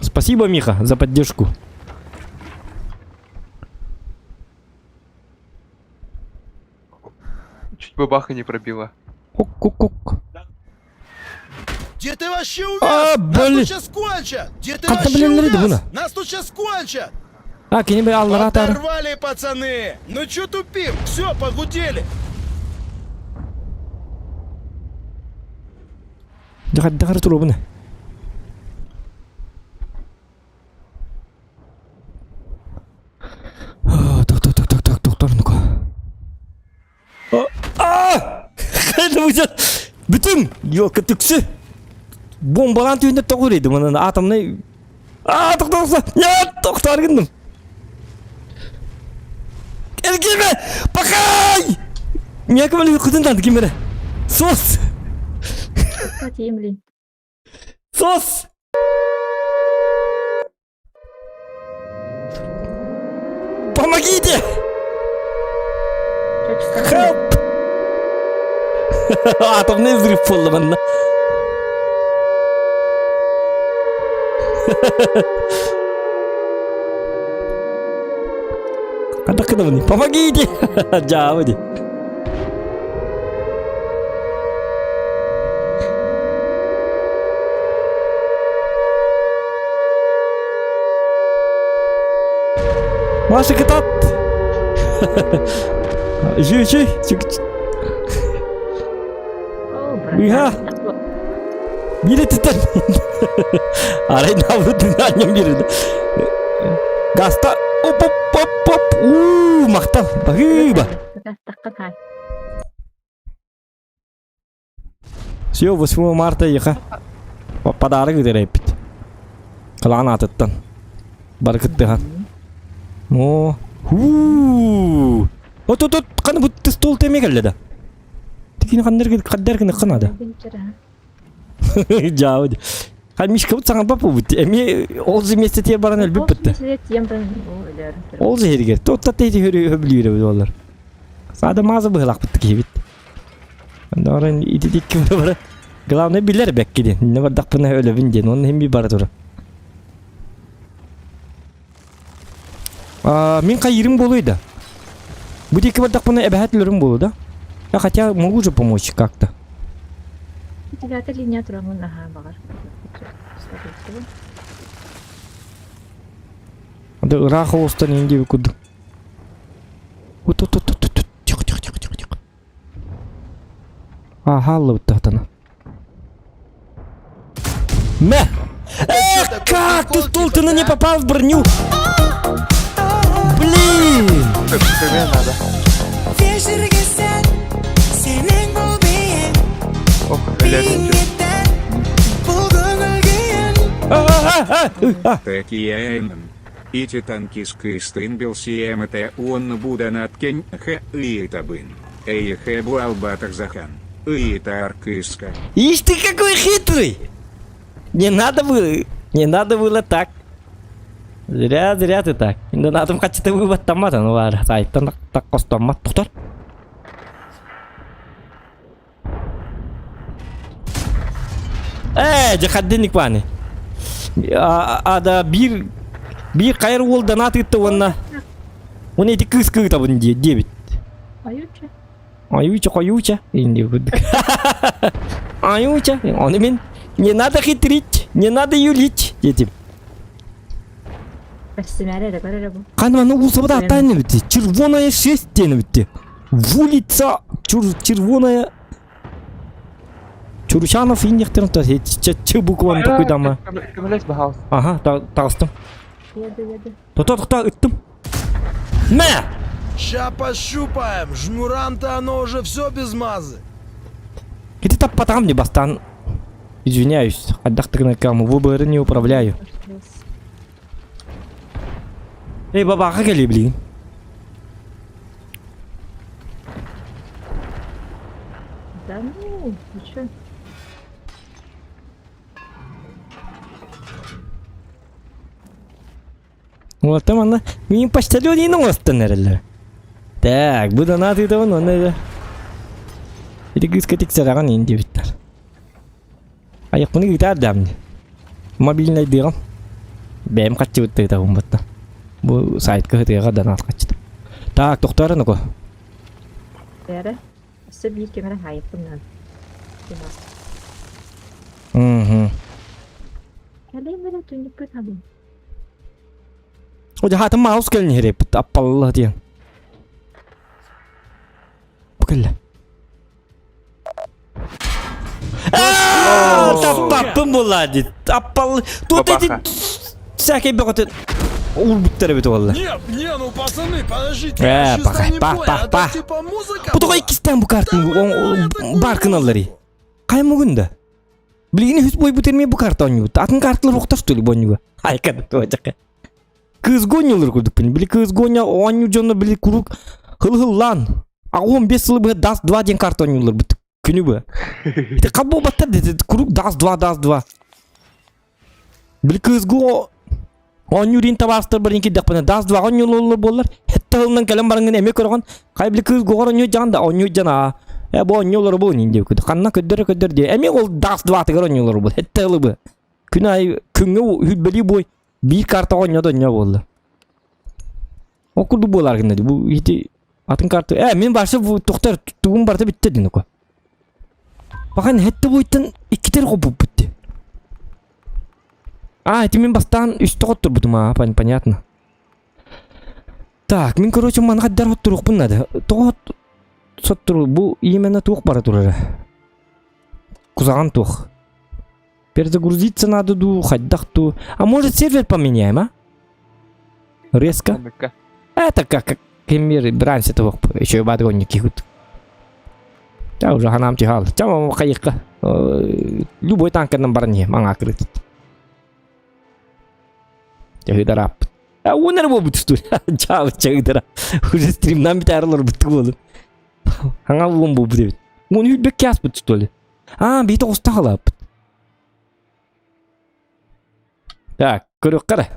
Спасибо, Миха, за поддержку. Чуть бабаха не пробила. Кук-кук-кук. Где ты вообще увяз? А, Нас блин. тут сейчас кончат! Где ты Как-то, вообще блин, рыба, увяз? на. Нас тут сейчас кончат! А, кини бы аллара тар. Оторвали, пацаны! Ну чё тупим? Все, погудели! Дьахар турубуна. Так, так, так, так, так, доктор, ну-ка. А! Бүтүн! Ёлка түксү! Бомбалаан түүнде тоҕу үрейді мынан атомный А, тоқтар, Нет, тоқтар гынным. Эргиме! Пахай! Миэхэ кытындан кимере. Сос! Блин. Сос! Помогите! Help! Атомный взрыв буолла манна. Хайдах гынабыный? Помогите! Дьаабы дии. Маша кытаат! Үчүй, үчүй. Ыха! Биир өттүттэн арай наабытын анньан биэрдэ. Гаста оп оп оп оп уу махтал баһыыба. Все, 8 марта еха. Подарок ыытар Кылаан аатыттан. Бары кыттыһан. О, хуу. От от от ханна бу стол теме кэллэ да. Тикини ханнар хаддар гына ханада. Дьаабы. Хай Мишка бут саҥа баппыбыт. Эмиэ ол же миэстэтигэр баран өлбүт бытты. Ол же хэригэр. Тотта тэти хөбүлүүрэ буолар. Саада мааза быһылаахпыт киһибит. Онорон ититикки бара. Главное билэр бэкки диэн. Инне бардахпына өлөбүн диэн. Онно хим бара тура. А, мин хайырым буолуой да. Бу диэки бардахпына эбэһэт өлөрүм буолуо да. Я хотя могу же помочь как-то. Вентилятор линия турамын аха баҕар. Да ыраах оҕустан иин диэбит курдук. Тут тихо тихо тихо тихо тихо. Аха аллыбыттахтана. Мэ! Эх, как ты стул, ты не попал в броню! Блин! КМ надо. Ох, блядь, А-а-а! Такие Ити танкист кыыс билсиэм этэ уонна бу донат эйиэхэ ыытабын. Эйиэхэ буолбатах захан. Ыытар кыыска. Ишь ты какой хитрый! Не надо было, не надо было так. Зря, зря ты так. Донатым хаччыта выбаттаммат, аны баар. Сайтан так хостоммат. Тохтор. Ээ, дьэ хаддинник бааны. Ада биир биир хайыр уол донат ыытта уонна уонна ити кыыс кыытабын дии диэбит. Ойуча. Ойуча, хойуча. Инди курдук. Ойуча. Ону мин не надо хитрить, не надо юлить диэтим. Бэссимээрэ эрэ көр эрэ бу. Ханна манна уулусабыт ааттаан эбитти. Червоная шесть диэн эбитти. Вулица чур, червоная Чурчанов иннехтерин то ч букваны такуйдама. Көмөлөс баһаус. Ага, таҕыстым. Еду, еду. Тота тоқта ыттым. Мэ! Ща пощупаем. Жмурам-то оно уже все без мазы. Ити таппатаҕым не бастаан. Извиняюсь, хайдах тыгынаккам выборы не управляю. Эй, бабаха кэлии блин. Да ну, вы чё? Вот там она, мин почтальон иин оҥостон эрэллэр. Так, бу донат ыытабын уонна эрэ. Ити кыыска тиксэрэҕин иин диэбиттэр. Айахпыны ыытаар даамни. Мобильнайдыаҕым. Бэйэм хаччыбытта ыытабын батта. Бу сайтка ытыаҕа донат хаччыта. Так, тохтоорон око. Эрэ, өссө биир кэмэрэ хаайыппын наан. Угу. Кэлин эрэ түннүккэ табын. О, хаатын маус кэлин иһэреппит аппалла диэн. Бу кэллэ. Таппаппын буолла дии. Аппал тут эти всякие бөҕөтүн уурбуттар эбит уолла. Не, не, ну пацаны, подождите, Э, я чисто паха, не па, понял. па, Это па. типа музыка Бу тоҕо была? иккистээн бу картын бар гыналларый. Хайа мугун да? Билигин үһүс буойбут эмиэ бу карта оонньуубут. Атын карталар уохтар что ли бу оонньууга? Айка туочака. Кыыс гонньулар курдукпун. Били кыыс гоння оонньуу дьоно били куруук хыл-хыллаан. А 15 сылы быһа Даст 2 диэн карта оонньуулар бут. Күнү быһа. Ити хап буолбаттар дии куруук Даст 2 Даст 2. Били кыыс го оонньуур табаарыстар барин кирдэхпинэ Даст 2 оонньуулаллар буоллар. Хэтте хылынан кэлэн бараҥҥын эмиэ көрөҕүн. Хай били кыыс гоҕор оонньуу дьаҕан да оонньуу дьан аа. Э бу оонньуулар бу нин диэбит. Ханна көддөрө көддөр диэ. Эмиэ ол Даст 2-тыгар оонньуулар бу. Хэтте хылы бу. Күн аайы күҥҥэ үһүлбэлии буой биир карта оонньоото онньо буолла. Ол курдук буолар гынна бу ити атын карта э мин башы бу тохтор тугум барыта бүттэ дин око. Бахан хэтте буйтан иккитер хоппут бүтти. А, ити мин бастаан үстэ хоттурбутум а, понятно. Так, мин короче манна хаддар хоттуруохпун надо. Тоҕо соттуру бу именно туох бара турара. Кузаҕан туох. Перезагрузиться надо ду, хайдах ту. А может сервер поменяем, а? Резко? Это как, как мир бранси того, еще и бадгонники тут. Да уже ханам тихал. Чама хайыкка. Любой танкерным барни, маңа крыт. Чахыдарап. А унер бу бутсту. Чау чахыдара. Уже стримнан битарлар бутты болду. Хаңа улун бу бит. Уну хүлбек кяс бутсту ли. А, бит оғыстағалап. Так, көрөк қара.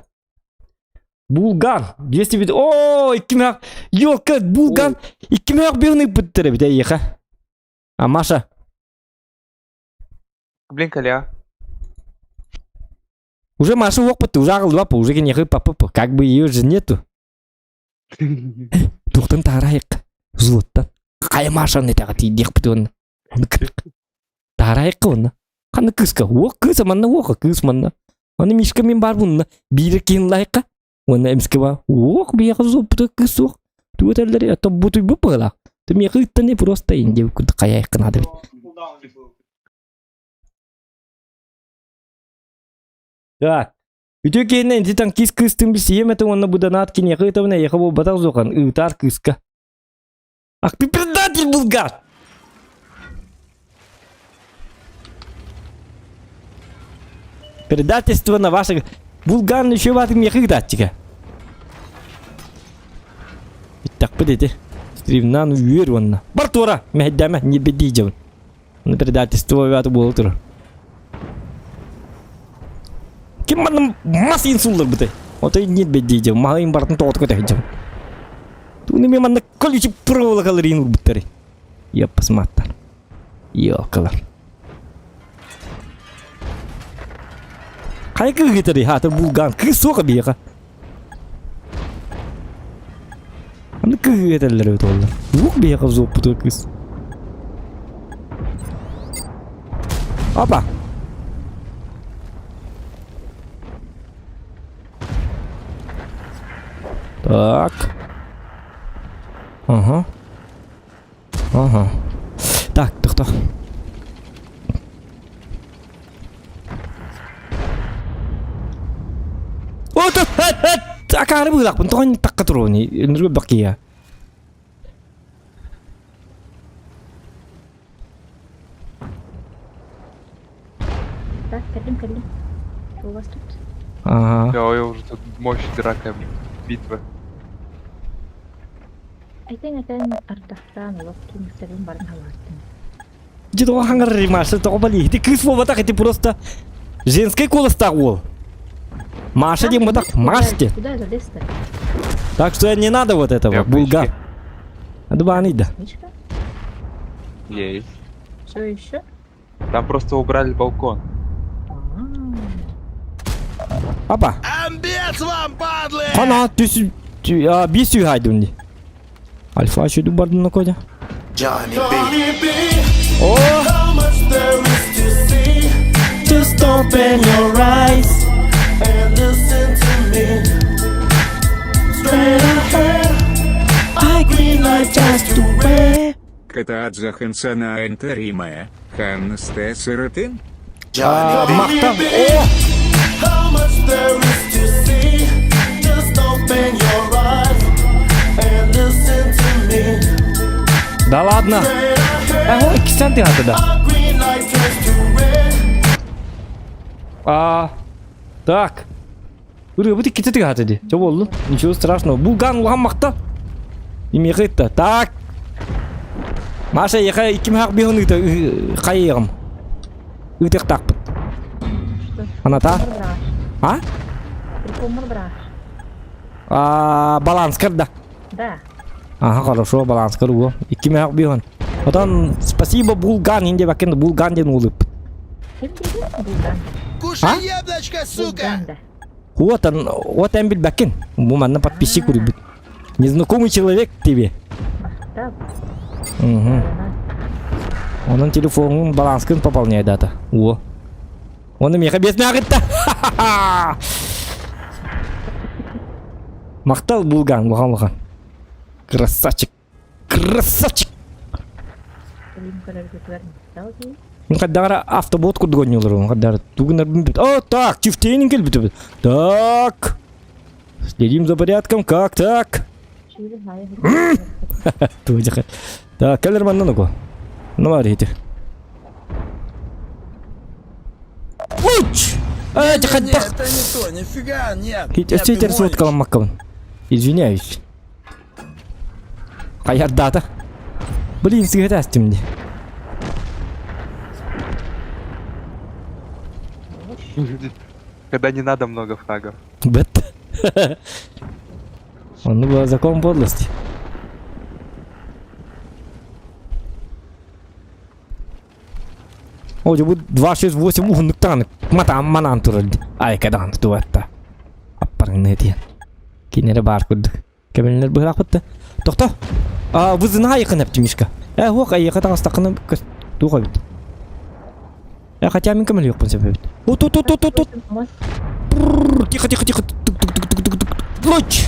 Булган. 200 О, 2 Ёлка, Булган. 2 бирни бүттірі бит, әйеха. А Маша? Блин, коля. Уже Маша опыт, уже ағылды папа, уже кенехы папа, как бы ее же нету. Тухтан тарайық. Зулыттан. Қай Машаны тағы тиидиэх бит оны. Тарайық оны. Қаны кыска. О, кыса манна, оха, кыс манна. Оны Мишка мен бар бұнна. Бири кейін лайыққа. Оны эмске ба. Ох, бияғы зопты кыс ох. Туөтерлери, это бутуй бу пыла. Ты мне не просто инде күді қаяйық надо бит. Так. Үтө кэннэ инти танкист кыыстын билсиэм этэ уонна быданаат киниэхэ ытабын эйиэхэ буолбатах зохан ыытаар кыыска. Ах ты предатель булгар! Предательство на ваших... Булган еще батын миэхэ ыытааччыга. Иттахпыт ити. Стримнан үөр уонна. Бар туора! Мэһэйдээмэ, не беди дьабын. Предательство бааты буола турар. Ким манна мас инсуллар бытай? Отой нет беддейдем, маһын бартын тоҕото көтөһүдьэм. Тугуну мен манна колючий проволокаларын урбуттары. Яппасматтар. Ёкалар. Хайа кыыгытары хаатыр булган кыыс суох биэха. Аны кыыгы этэллэр эбит оллар. Ух биэха взоппуту кыыс. Опа. Так. Ага. Ага. Так, тохто. О, тут, акаары быылахпын, тоҕо такка туруони, үнүргө бакия. Так, кэллим, кэллим. Что у вас тут? Ага. Всё, я уже тут мощь драка, битва. Этэн этэн ардахтаан олох киниктэрин баран халааттым. Дьэ тоҕо хаҥарар Маша тоҕо бали? Ити кыыс буолбатах, ити просто женский куоластаах уол. Маша диэн ботах, Маш диэн. Куда залез-то? Так что не надо вот этого, Я булга. бычки. Адыбааны да. Мишка? Есть. Что еще? Там просто убрали балкон. А-а-а. Апа. Амбец вам, падлы! Хана түс биэс сүүһайдым дии. Альфа шүдү бардын кодя. О! Just open your eyes And listen to me. Straight ahead, I green light just to red. Катаадзахансана энтериме, ханнасте сырытын? Махтан. О! How much there is to see. Just open your eyes and listen to me. Да ладно. Straight Э, иккисен тыһата да. Green light turns to red. А, так. Ырыабыт иккитэ тыһата ди. Чэ буоллун. Ничего страшного. Булган улахан махтал. Имиэхэ ытта. Так. Маша, эйиэхэ икки мөһөх биһын ыыта хайыаҕым. Ыытыахтаахпыт. Что? Аната? Телефоммор быраҕар. А? Телефоммор быраҕар. А, баланскар да. Да. Ага, хорошо, баланскар уо. Икки мөһөх биһын. Отон спасибо Булган инде бакын Булган диэн уолуппут. Ким диэбит? Булган. Кушай А? яблочко, сука! Булган да. Вот он, вот эн билбэккин. Бу манна подписчик урбут. Незнакомый человек тебе. Махтал. Угу. Онон телефонун баланскын пополняй дата. О. Он миэхэ без наагытта. Махтал булган, улахан улахан. Красавчик. Красавчик. Кэлин көрөргүтүгэр махтал дии. Хаддара автобот курдук оонньуулар. Хаддара тугунар О, так, чифтейнин келбит. Так. Следим за порядком, как так? Шире хайа Туодьаха. Так, кэлэр манна нуку. Ну, арите. Уч! Э, Не, хаддах. это не то, нифига, нет. Хит Нет, ты өстөйтер гонишь. суоткаламмаккабын. Извиняюсь. Хайардаата. Блин, сыгытастым ди. Когда не надо много фрагов. Бет. Он был закон подлости. О, бу 268 уһуннуктаан матаан манаан турар айкадаан туатта. Аппарыңны диэн. Кинere баар курдук. Кэмэлнер быһаахпытта. Тохто. А, вызына айыкын оптимишка. Э, хуох айыка таҥастаккына туох эбит. Э, хотя мин көмөл юкпун сөп эбит. О, тут, тут, тут, тут, тут. Тихо, тихо, тихо. Тук, тук, тук, тук, тук, тук. Луч!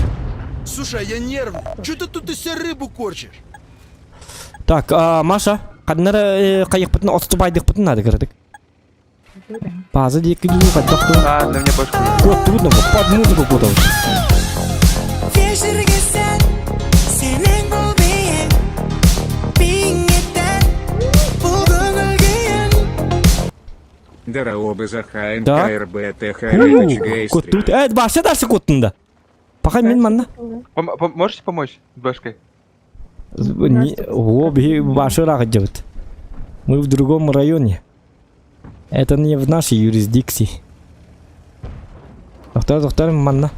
Слушай, я нервный. Че ты тут из себя рыбу корчишь? Так, а, Маша, ханнара хайыхпытын отстубайдыхпытын надо кырдык. База диэки дуу хайдах дуу. А, на мне башку. Кот трудно, под музыку кутал. Кешіргесен сенің бұл биің биіңнен бұл көңіл күйің Дараобы захайн Так. КРБТ Кот тут. Э, баша дальше коттунда. Пока мин манна. Можете помочь с башкой? Не, о, би баша рах делает. Мы в другом районе. Это не в нашей юрисдикции. Доктор, доктор, манна.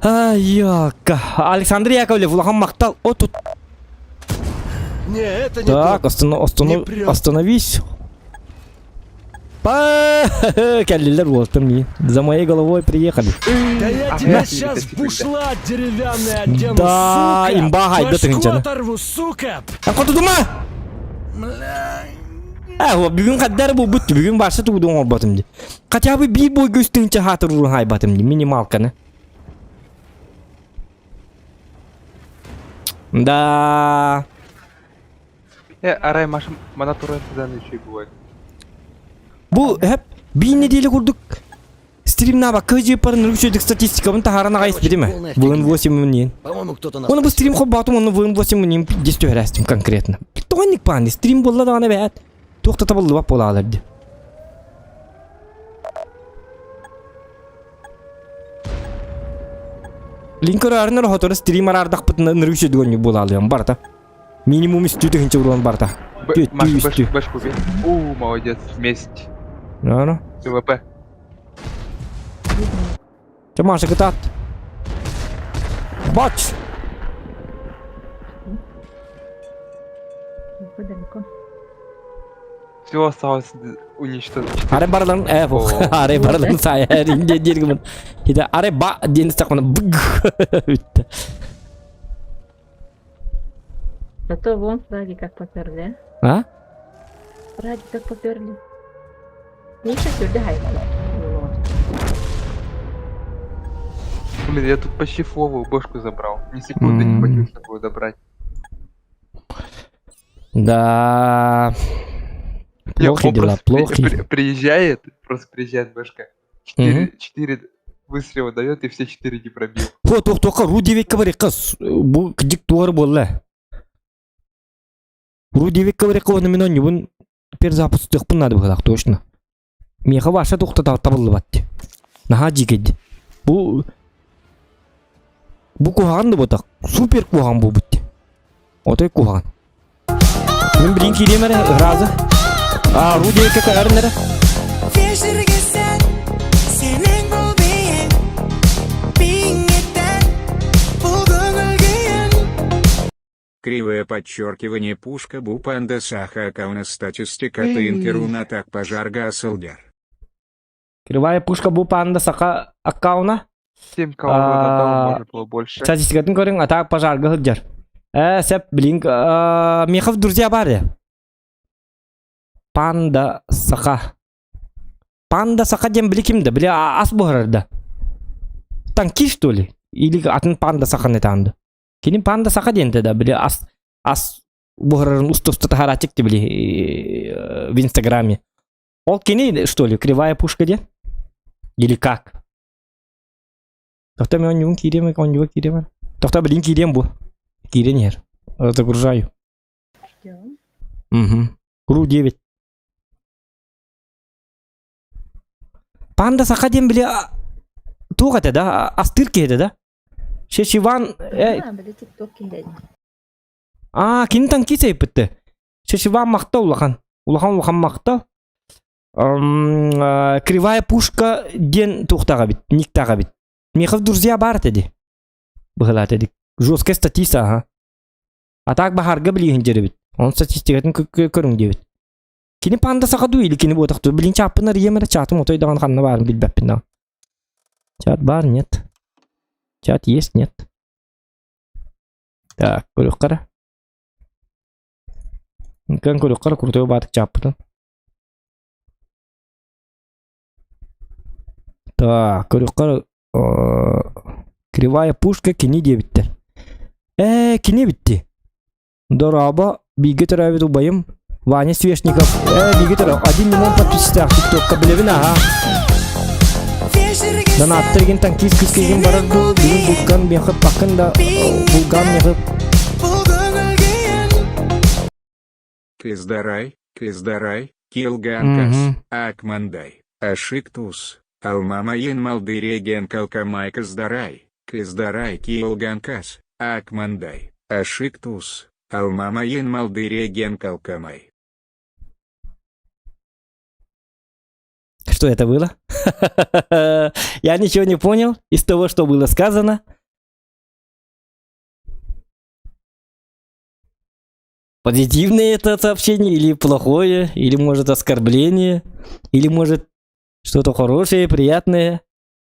Айака. Александр Яковлев, улахан махтал. О, тут. Не, это не Так, то. останов... Не прет. остановись. Па, кэллилэр уолтум не. За моей головой приехали. Да я А, тебя на. сейчас бушла деревянный одену, Да, сука! имба хайда Башку тыгынчаны. оторву, сука! А хотудума! А, вот бүгүн хаддар бу бут бүгүн барса тугу оҥорботум ди. Хотя бы биир бойга үс тыһыынча хаатыр урун хайбатым ди минималканы. Да. Арай Маша мана туран сыдан үчүгэй бывает. Бу хеп биир неделя курдук стримнаабакка жыппарын үчүдүк статистикабын таһааран аҕай испитим. Бүгүн 8 минут. По-моему, кто-то нас Оны бу стрим хоббатым, оны бүгүн 8 минут 10 түһэрээстим конкретно. Тоҕонник паани стрим буолла даҕаны эбээт. Туох да табыллыбат буолаалар ди. Лин көрөөрүн хотору стрим араардахпытына ынырык үчүдүк буолаалыам барта. Минимум үстүү тыһынча уруон барта. Маша, Үстүү. бэшку убей. У, молодец, месть. Аны. ПВП. Чэ Маша кытаат. Бач! Далеко. Всего осталось уничтожить. Арай барыларын э бу. Арай барыларын сайар инде диир Хида арай ба диэн истэхпинэ быг бүттэ. Зато вон флаги как поперли. А? Флаги как поперли. Миша сюда хайпит. Вот. Блин, я тут почти фловую бэшку забрал. Ни секунды не хватило, чтобы ее добрать. Да. Не, Плохи он дела, просто плохи. приезжает, просто приезжает бэшка. Четыре выстрела дает и все четыре не пробил. Хо туох туохха Ру диэбиккэ барыахха бу кдик туар буолла. Ру диэбиккэ барыахха уонна мин онньубун перезапуск тыахпын наада быһыылаах точно. Миэхэ Ваша туохта табыллыбат дии. Наһаа дьиикэйди. Бу бу куһаҕан да буотах супер куһаҕан буолбут дии. Отой куһаҕан. Мин билин киириэм эрэ ыраазы. А, Ру диэбиккэ көрөрүн эрэ. Вечерге сәт сенің бұл биің биің бұл көңіл күйің Кривое подчеркивание пушка бу панда саха аккаунта статистика тынкеруна так пожарга сылдьар. Кривая пушка бу панда саха аккауна. 7 кого дал, можно было больше. Статистикатын көрүҥ, а так пожарга сылдьар. Э, сеп, блин, Мехов друзья бары. Панда саха. Панда саха диэн били ким да, били ас буһарар да. Танки что ли? Или атын панда саханы таанды. Кини панда саха диэн да, били ас ас буһарарын уста-уста таһарааччык били в Инстаграме. Ол кини что ли, кривая пушка диэн? Или как? Тохто мен онньугун киириэм, онньуга киириэм. Тохто блин киириэм бу. Киирэн иһэр. Загружаю. Ждем. Угу. Ру 9. Панда саха диэн били туох этэ да? Астыыр киһи этэ да? Шешиван А, били тикток киһи. А, кини танки сайпытты. Шешиван махтал улахан. Улахан улахан махтал. Кривая пушка диэн туохтаах эбит, никтаах эбит. Михов друзья баар этэ дии. Быһылаат эдик. Жесткая статиста, ага. А так баһарга билиһин дьэрибит. Он статистикатын көрүҥ диэбит. Кини панда саха дуу или кини буотах дуу. Билин чааппын арыйыам эрэ чаатым отой даҕаны ханна баарын билбэппин даҕаны. Чат бар, нет. Чат есть, нет. Так, көрүөххэ эрэ. Көн көрүөххэ эрэ крутой баатык чааппытын. Так, көрүөххэ эрэ Кривая пушка кини диэбиттэр. Ээ, кини эбитти. Дорообо, бииргэ төрөөбүт убайым Ваня Свешников. Ээ, бииргэ төрөө 1 миллион подписчиктаах тиктокка билэбин аха. Вечерге Донаттар игин танкист кыска игин барар дуу, бүгүн булган мехып бакын да булган мехып. бұл көңіл күйің Кыздарай, кыздарай, килганкас, Мгм. акмандай, ашиктус, алмамайын малдыреген калкамай кыздарай, кыздарай килганкас, акмандай, ашиктус, алмамайын малдыреген калкамай. Что это было? Я ничего не понял из того, что было сказано. Позитивное это сообщение или плохое, или может оскорбление, или может что-то хорошее, приятное.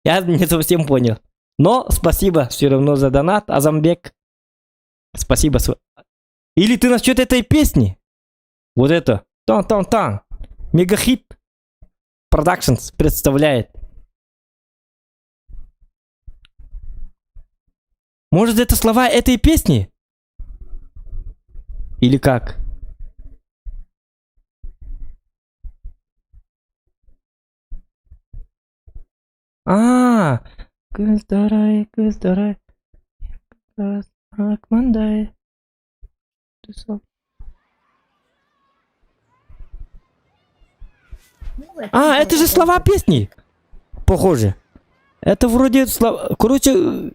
Я не совсем понял. Но спасибо все равно за донат, Азамбек. Спасибо. Или ты насчет этой песни? Вот это. Тан-тан-тан. Мегахит Productions представляет. Может, это слова этой песни? Или как? А, кыздарай, кыздарай, акмандай. А, это же слова песни. Похоже. Это вроде слова... Короче,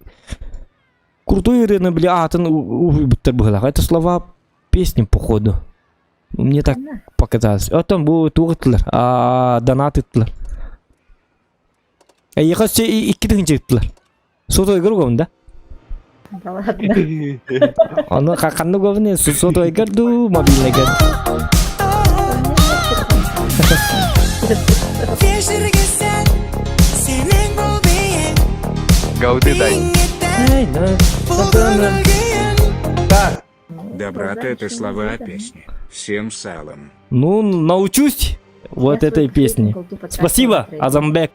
крутой рынок, бля, а, Это слова песни, походу. Мне так показалось. Оттон бу туох ыттылар, а донат ыттылар. Эйиэхэ өссө икки тыһыынча ыттылар. Сотовайгар угабын да? Да ладно. Ону ханнык угабын сотовайгар дуу, мобильныйгар. Вечерге сәт сенің бұл биің Голды дай. Бұл көңіл күйің Так, Да, брат, это слова песни. Всем салом. Ну, научусь вот Я этой свою песне. голду потратила Спасибо, на трейд. Азамбек.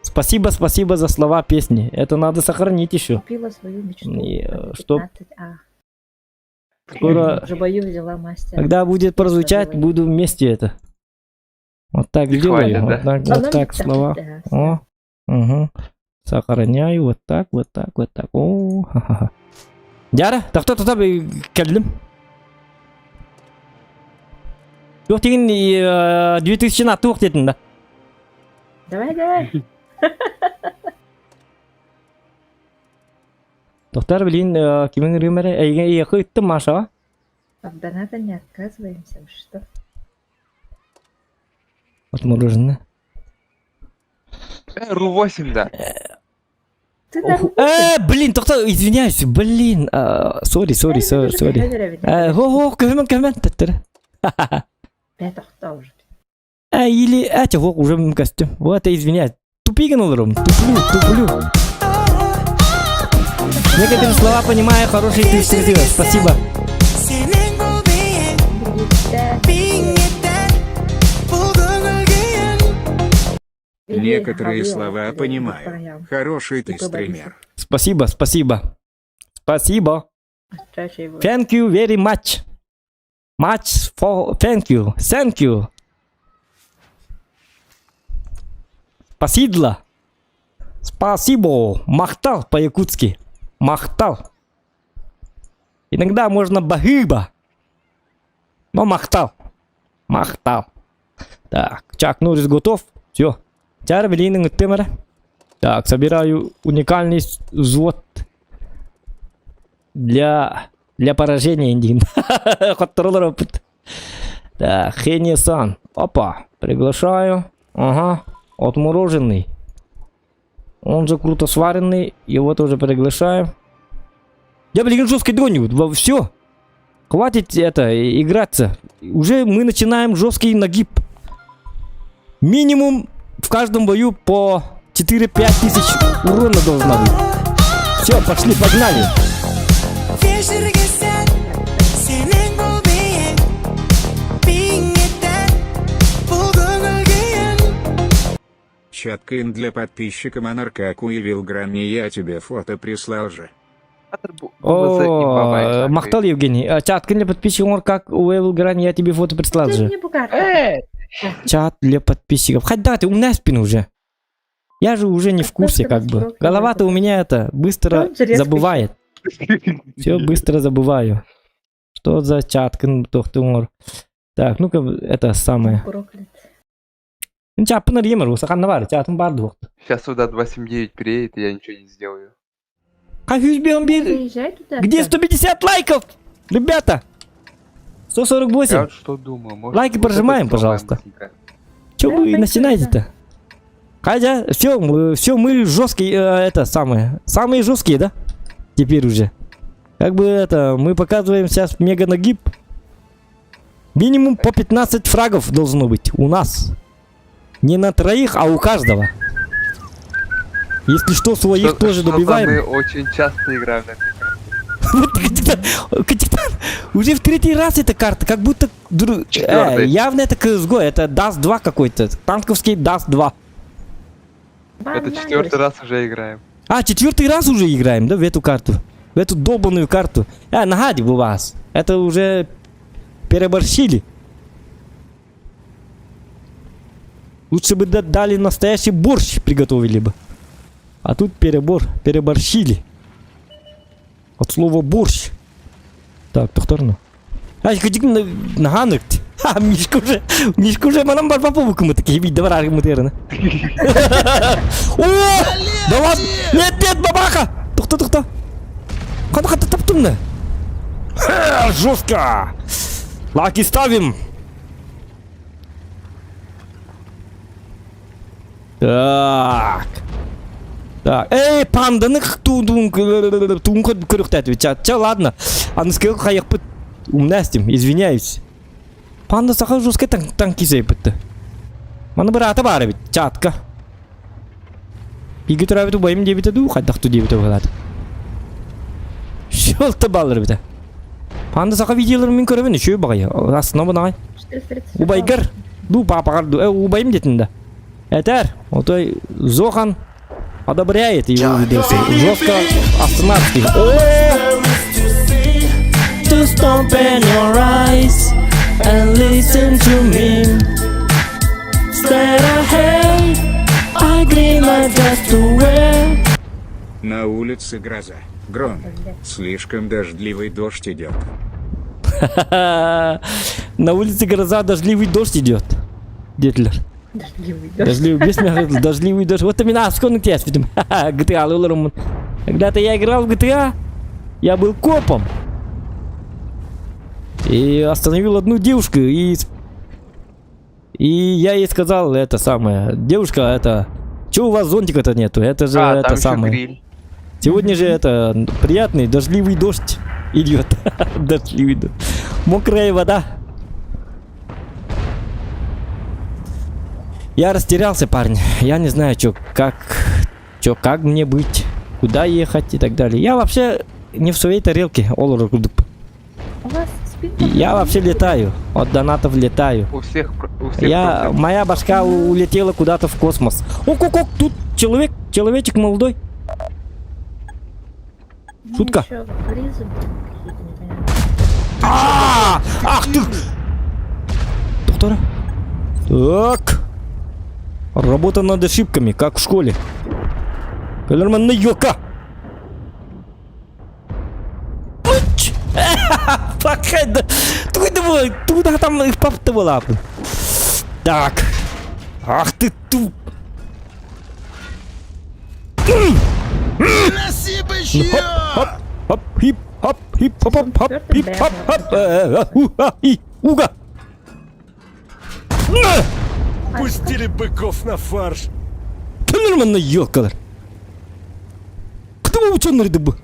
Спасибо, спасибо за слова песни. Это надо сохранить еще. Купила свою мечту. И, на чтоб 15А. Скоро, Уже бою взяла мастера. когда будет прозвучать, Забыла. буду вместе это. Вот так И сделаю. хватит, Вот да? так, Она вот так мечта, слова. да, О, угу. Сохраняю вот так, вот так, вот так. О, ха-ха-ха. Дьэ, тохтоо тохтоо кэллим. Туох диигин 2000 туох диэтиҥ да. Давай, давай. Тохтоо блин, кимин рымере, эйге ыттым Маша. От доната не отказываемся, что? Отмороженное. Ру-8, да. Ты на Блин, тохтоо, извиняюсь, блин. Sorry, sorry, sorry, sorry. Хо, хо, көмөн, көмөн, тэттэр. Тохтоо уже. Или, эти, хо, уже костюм. Вот, извиняюсь. Тупиган олорум, туплю, туплю. Некоторые слова понимаю, хорошие ты встретила. Спасибо. Сенің бұл биің биің бұл көңіл күйің Некоторые слова понимаю. Хороший ты стример. Спасибо, спасибо. Спасибо. Thank you very much. Much for thank you. Thank you. Спасибо. Спасибо. Махтал по-якутски. Махтал. Иногда можно баһыыба. Но махтал. Махтал. Так, Чак Норрис готов. Все. Чар блин, Так, собираю уникальный взвод для поражения Индин. Контроллер опыт. Так, Хени-сан. Опа, приглашаю. Ага, отмороженный. Он же круто сваренный, его тоже приглашаю. Я, блин, жесткий дроник. Все. Хватит это, играться. Уже мы начинаем жесткий нагиб. Минимум в каждом бою по 4-5 тысяч урона должно быть. Все, пошли, погнали. Вечерге сәт сенің бұл биің биің бұл көңіл күйің Чаткин для подписчика Монарка Куевил Грани, я тебе фото прислал же. О, Махтал Евгений. Чат для подписчиков, как у Evil Грани, я тебе фото прислал же. Чат для подписчиков. Хоть да, ты у меня спину уже. Я же уже не в курсе, как бы. Голова-то у меня это быстро забывает. Все быстро забываю. Что за чат? Так, ну-ка, это самое. Чаппын емір, осы қанна бар, чатым бар дуқты. Сейчас сюда 279 приедет, и я ничего не сделаю. Приезжай туда. Где 150 лайков? Ребята! 148. Я вот что думаю, может, Лайки прожимаем, пожалуйста. Че вы начинаете-то? Хотя, все, мы, все, мы жесткие, это самые, самые жесткие, да? Теперь уже. Как бы это, мы показываем сейчас мега нагиб. Минимум по 15 фрагов должно быть у нас. Не на троих, а у каждого. Если что, своих тоже Что-то добиваем. мы очень часто играем на этой карте. Вот Катиктан, Катиктан, уже в третий раз эта карта, как будто... Четвертый. Явно это CSGO, это Dust 2 какой-то, танковский Dust 2. Это четвертый раз уже играем. А, четвертый раз уже играем, да, в эту карту? В эту долбаную карту. А, нагади у вас. Это уже переборщили. Лучше бы дали настоящий борщ приготовили бы. А тут перебор, переборщили. От слова борщ. Так, тохторно. Ай, кадик наганыкт. Ха, Мишка уже манам барба по такие виды давай мутерна. О! Да ладно! Нет, нет, бабаха! Тохта, тохта. Хана хата таптымны. Жестко! Лаки ставим. Так. Так. Эй, панданы тун тун көрүктәтү. Ча, ладно. Аны скел кайыкпыт. Умнастим, извиняюсь. Панда саха жестко танки зайпытты. Маны бирата бар бит, чатка. Иги турабит убайым дебите ду, хайдакту дебите булат. Шолты балыр бите. Панда саха видеоларын мен көрөбүн, үшөө багай. Астына бунагай. Убайгар, ду папагар, ду, убайым детинде. Этер, отой Зохан одобряет его видосы. Жестко астронавтский. О! Just open your eyes and listen to me. Straight ahead, I green light just to wear. На улице гроза. Гром. Слишком дождливый дождь идет. На улице гроза, дождливый дождь идет. Детлер. Дождливый дождь. Дождливый, без дождливый дождь. Вот именно сколько я видим. GTA лыларым. Когда-то я играл в GTA, я был копом. И остановил одну девушку, и я ей сказал это самое. Девушка, это... Чё у вас зонтика-то нету? Это же А, это там еще самое. гриль. Сегодня же это приятный дождливый дождь идет. Дождливый дождь. Мокрая вода. Я растерялся, парень. Я не знаю, чё, как, чё, как мне быть, куда ехать и так далее. Я вообще не в своей тарелке, Олор курдук. У вас спинка? Я вообще летаю. От донатов летаю. У всех Я, проблемы. моя башка улетела куда-то в космос. Ок, ок, тут человек, человечек молодой. Ну, Шутка. ещё фризы, блин, какие-то непонятные. А, ах ты! Доктора. Так. Работа над ошибками, как в школе. Калерман на ёка. Пока да. Туда туда там их пап-то была. Так. Ах ты ту. Хоп, хоп, хип, хоп, хип, хоп, хоп, хоп, хип, хоп, хоп, у, а, и, уга. На! Пустили быков на фарш. Нормально ёлкалар. Кто ученый bu?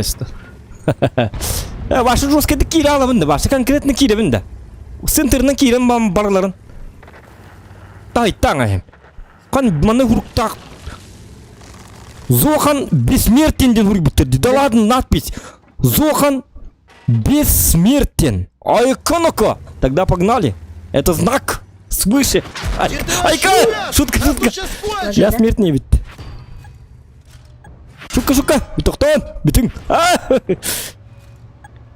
Что? Ваша жестко кире алабын да, ваша конкретно киребин да. Центрынан кирем бам барларын. Тай таң Қан маны хуруктак. Зохан бессмертен ден хурук биттерди. Да ладно, надпись. Зохан бессмертен. Айконоко. Тогда погнали. Это знак свыше. Айка! Шутка, шутка. Я смертный ведь. Шутка, шутка. Тоқтон. Бүтін.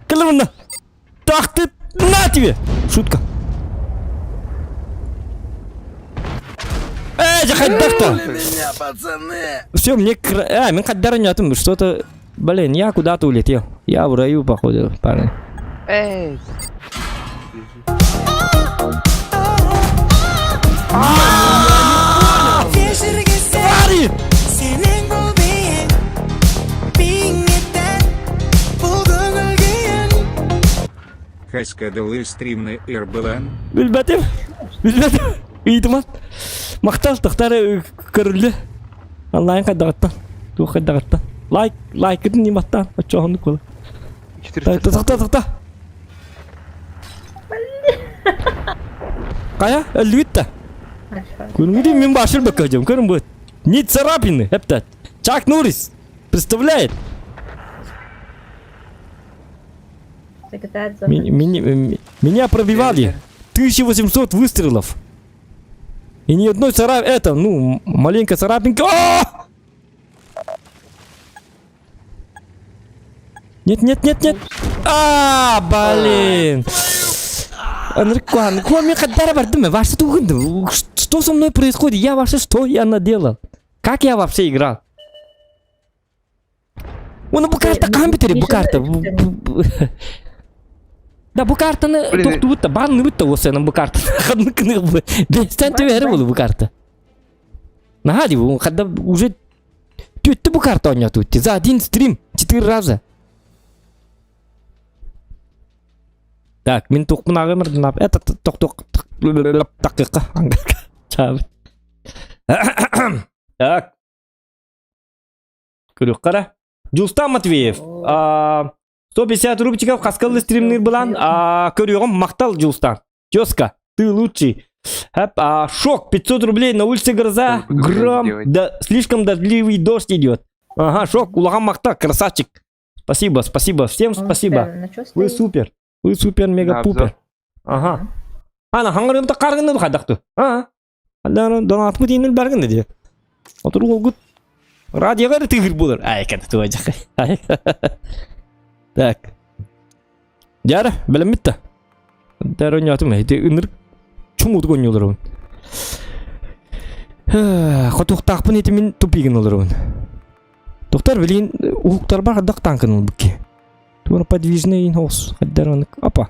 Кілімна. Так ты, на тебе. Шутка. Эй, хайдахта. Все, мне кра... А, мен қаддар что-то... Блин, я куда-то улетел. Я в раю, походу, парни. Эй! Вечерге сен Твари! Сенің бұл биің биің етер бұл көңіл күйін Хаскадалы стримны Ирбылан. Билбэтим. Билбэтим. Ыйтыман. Махтал тахтары көрүллэ. Онлайн хайдаҕыттан. Туох хайдаҕыттан. Лайк, лайкытын ниматтан. Оччоһоннук буолар. 400. Тахта, тахта. Кая, өллүбүт да. Көрүҥүтүн мин башыр бөккөдьөм. Көрүн бу. Не царапины, эптет. Чак Норрис. Представляет? Меня пробивали. 1800 выстрелов. И ни одной царап... Это, ну, маленькая царапинка. А! Нет, нет, нет, нет. А, блин. Анрикуан, кроме Хаддара Бардыма, ваше Что со мной происходит? Я вообще что я наделал? Как я вообще играл? Уонна бу карта хаһан бүтэрий бу карта? Да бу картаны тохтубут да банныбыт да уосайынан бу карта ханнык кыныгы бэстэн түбэһэрэ буолу бу карта. Наһаа дии бу когда уже түттү бу карта оонньоотубут за один стрим четыре раза. Так, мин туохпун ааҕымыр это тохтуох такыка чаабыт. Так. Көрүөххэ эрэ. Дьулустаан Матвеев. 150 рубчиков хаскаллы стримнир былаан көрүөҕүм махтал Дьулустаан. Тезка, ты лучший. А, шок, 500 рублей, на улице гроза, гром, да, слишком дождливый дождь идет. Ага, шок, улахан махтал, красавчик. Спасибо, спасибо, всем спасибо. Вы супер, вы супер, мега-пупер. Ага. Ана, хаңырымта қарғынды хайдақты. А, Донатпыт иинин баргын диye. Отур уолгут радиоға эрэ тыгыр буолар. Ай, кэнэ туайдьах. Так. Дьара, бэлэммит да. Дьара ойноотум, ити ыныр чумуудук ойнууларбын. Хотуохтаахпын ити мин тупигын олоробун. Доктор, билигин уһуктарбар хайдах таанкын ылбыкки. Туора подвижный инхоус. Опа.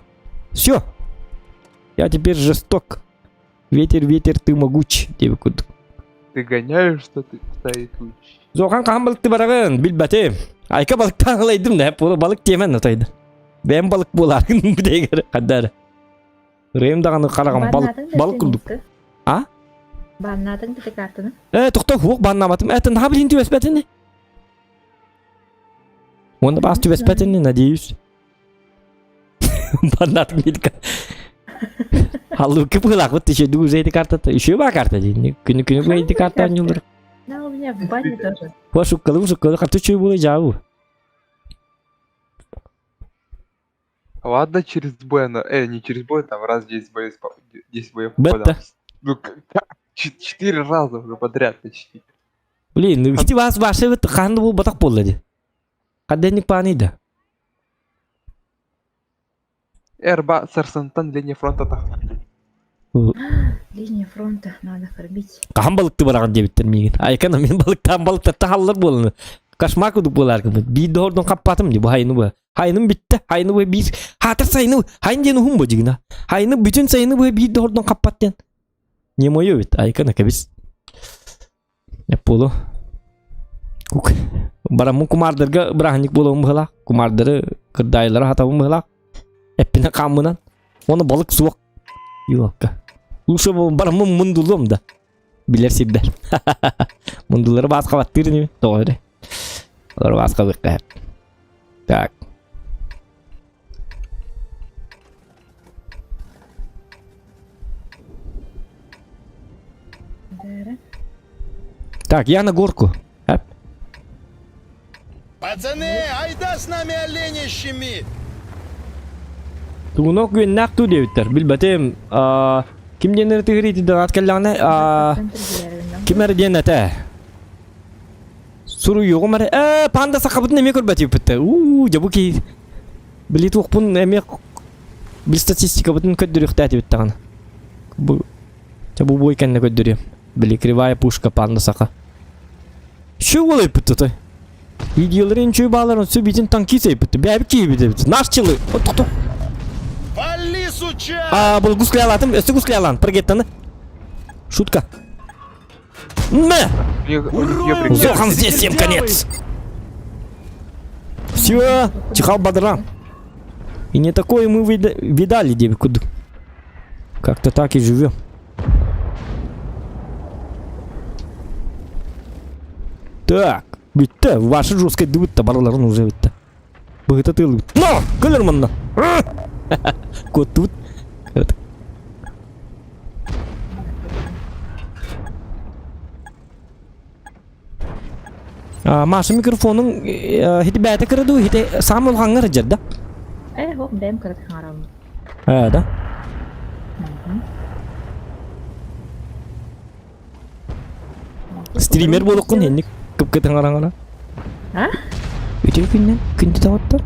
Все. Я теперь жесток. Ветер, ветер, ты могуч диэбит курдук. Ты гоняешь, что ты стоит туч. Зохан хаһан балыкты бараҕын билбэтим. Айка балыктаан ылайдым да, балык тиэмэн отойду. Бэйэм балык буолааргын битэгэр хаддар. Ырыам даҕаны хараҕым балык балык курдук. А? Баннаатыҥ да картаны? Э, тохто хуох баннаабатым. Это наха билин түбэспэтини. Уонна баас түбэспэтини, надеюсь. Баннаатыҥ диэдик. Халлыыкка быһыылаахпыт еще уже эти картата. Еще ба карта дии. Күнү күнү бу эти карта оонньуулар. Да, у меня в бане тоже. Ба шуккалы шуккалы хатты чүй була жабу. Ладно, через бой она... не через бой, там раз 10 боев, 10 боев Бетта. Ну, четыре раза уже подряд почти. Блин, ну ити вас башы бит ханды бу батак болла ди. Хадденник пааны да. Эрба сарсынтан линия фронта тахсар. Линия фронта надо кормить. Хаһан балыкты бараҕын диэбиттэр миигин. Айкана мин балыктаан балыктатта халлар буоланы. Кошмар курдук буолаар гыммыт. Биир доһордон хаппатым ди бу хайыны бу. Хайыным бүттэ. Хайыны бу биир хаатар сайыны хайын диэн уһун бу дьигина. Хайыны бүтүн сайыны бу биир доһордон хаппат диэн. Не мое ведь. Айкана кэбис. Буолуо. Бараммын кумаардарга бырааһынньык буолуом быһыылаах. Кумаардары, кырдаайылары хатабын быһыылаах. Эппинэн хааммынан. Уонна балык суох. Юлка. Лучше бараммын мундулуом да. Билэр сирдэр. Мундулары бааскабаттыыр ини. Тоҕо эрэ. Олор бааскабыахха Так. Так, я на горку. Ап. Пацаны, айда с нами оленя щемить! Тугунок күөннээх туу диэбиттэр. Билбэтим. Ким диэн тыгырыйды донат кэллэҕинэ ким эрэ диэн этэ. Суруйуоҕум эрэ. Ээ, панда сахабытын эмиэ көрбөтүппүттэ. Уу, дьэ бу киһи били туохпун эмиэ били статистикабытын көрдөрүөхтээтибит даҕаны. Бу дьэ бу бой кэннэ көрдөрүөм. Били кривая пушка панда саха. Şu болайпыт той. Видеоларын чүй бааларын су битин танкист айпыт. Бәбі киебит эбит. Наш чылы. Тоқто. Вали, суча! А, бұл гусклялатым, өсті гусклялан. Прогеттаны. Шутка. Мә! Зохан здесь всем конец! Все, чихал бадран. И не такое мы видали, девку. Как-то так и живем. Так, бүттэ. Ваша жесткая дыбытта, барыларын уже бүтті. Быһыта тыылбыт. Но! Көлөр манна! Куоттубут. Маша микрофонун хити бэйэтэ кыра дуу, хити саам улахаҥҥа сылдьар да? Э, хоп, бэйэм кыра хаҥараммын. Ээ, да? Стример буолуккун инник кып-кытыҥараҥара. А? Үтүө күннэн күндү доҕоттор.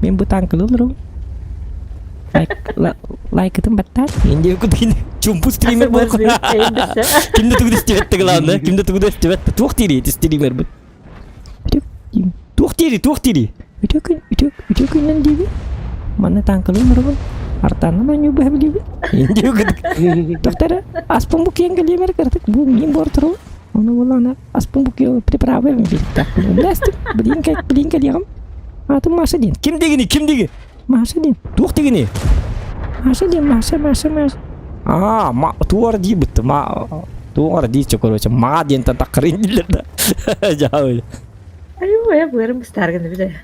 Мин бу танкылы олоробун. Лайкытын баттаат. Инде кутин чумпу стример буолуккун. Ким да тугу истибэт главное. Ким да тугу истибэт. Туох дири стример бит. Туох дири, туох дири. Үтүө күн, үтүө, үтүө күннэн диибин. Манна танкылы олоробун. Артаннан оонньуу быһа билиибин. Инде кутун. Доктор, аспын бу киэн кэлиэмэр кырдык бу мин буортуру. Ону булана аспын бу киэн приправа билтэ. Билэстим. Билин билин кэлиэҕим. Атым Маша диэн. Ким дегини, ким диги? Маша диэн. Туох дегини? Маша диэн, Маша, Маша, Маша. Аа, ма туор дии бытты. Ма туор дии короче. Ма диэн таққырын дилер да. Жабы. Ай, я быарым быстааргын биле.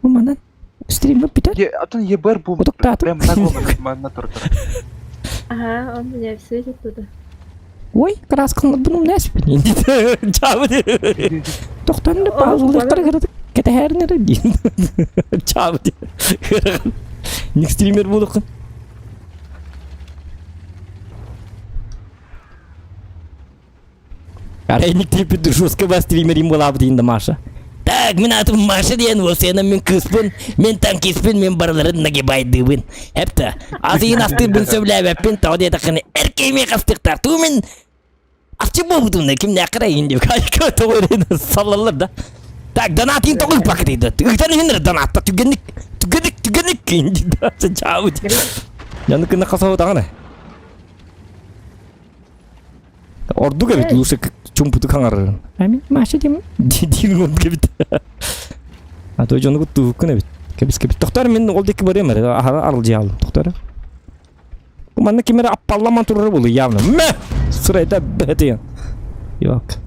Манан стримы бүтэр. Атын ЕБР бу Утуктаатым. прям нагло на торта. Ага, он меня светит туда. Ой, краскаларбын умнэспин. Жабы. Тохтон да паузалыктар кырдык. Кэтэһэрнер диин. Жабы. Ник стример буолуккун. Арай типи жестко бас стримерим буолаабыт да Маша. Так, мин атым Маша диэн уосуйанан мин кыыспын, мин танкиспын, мин барыларын нагибайдыыбын. Эпта, азыйын астыырбын сөбүлээбэппин, тоҕо диэтэххинэ эр киһи хастыктаах туу мин Аччы буолбутум кимнээххэ эрэ иһин диэбит. Айка тоҕо эрэ саллаллар да. Так, донатын тоҕо ыыппаккытый да. Ыытан иһин эрэ донатта түгэнник, түгэнник, түгэнник дии. Яны кына хасабытаҕына. Ордук эбит лучше чумпуту хаҥарарын. Амин, Маша дим. Диир ордук эбит. А то дьону куттууккун эбит. Кэбис кэбис. Тохтор мин ол диэки барыам эрэ. Аһара арылдьыйаалым. Тохтор. Манна ким эрэ аппалламан турара буолуо явно. Мэ! Сырайда бэтиэн. Yok.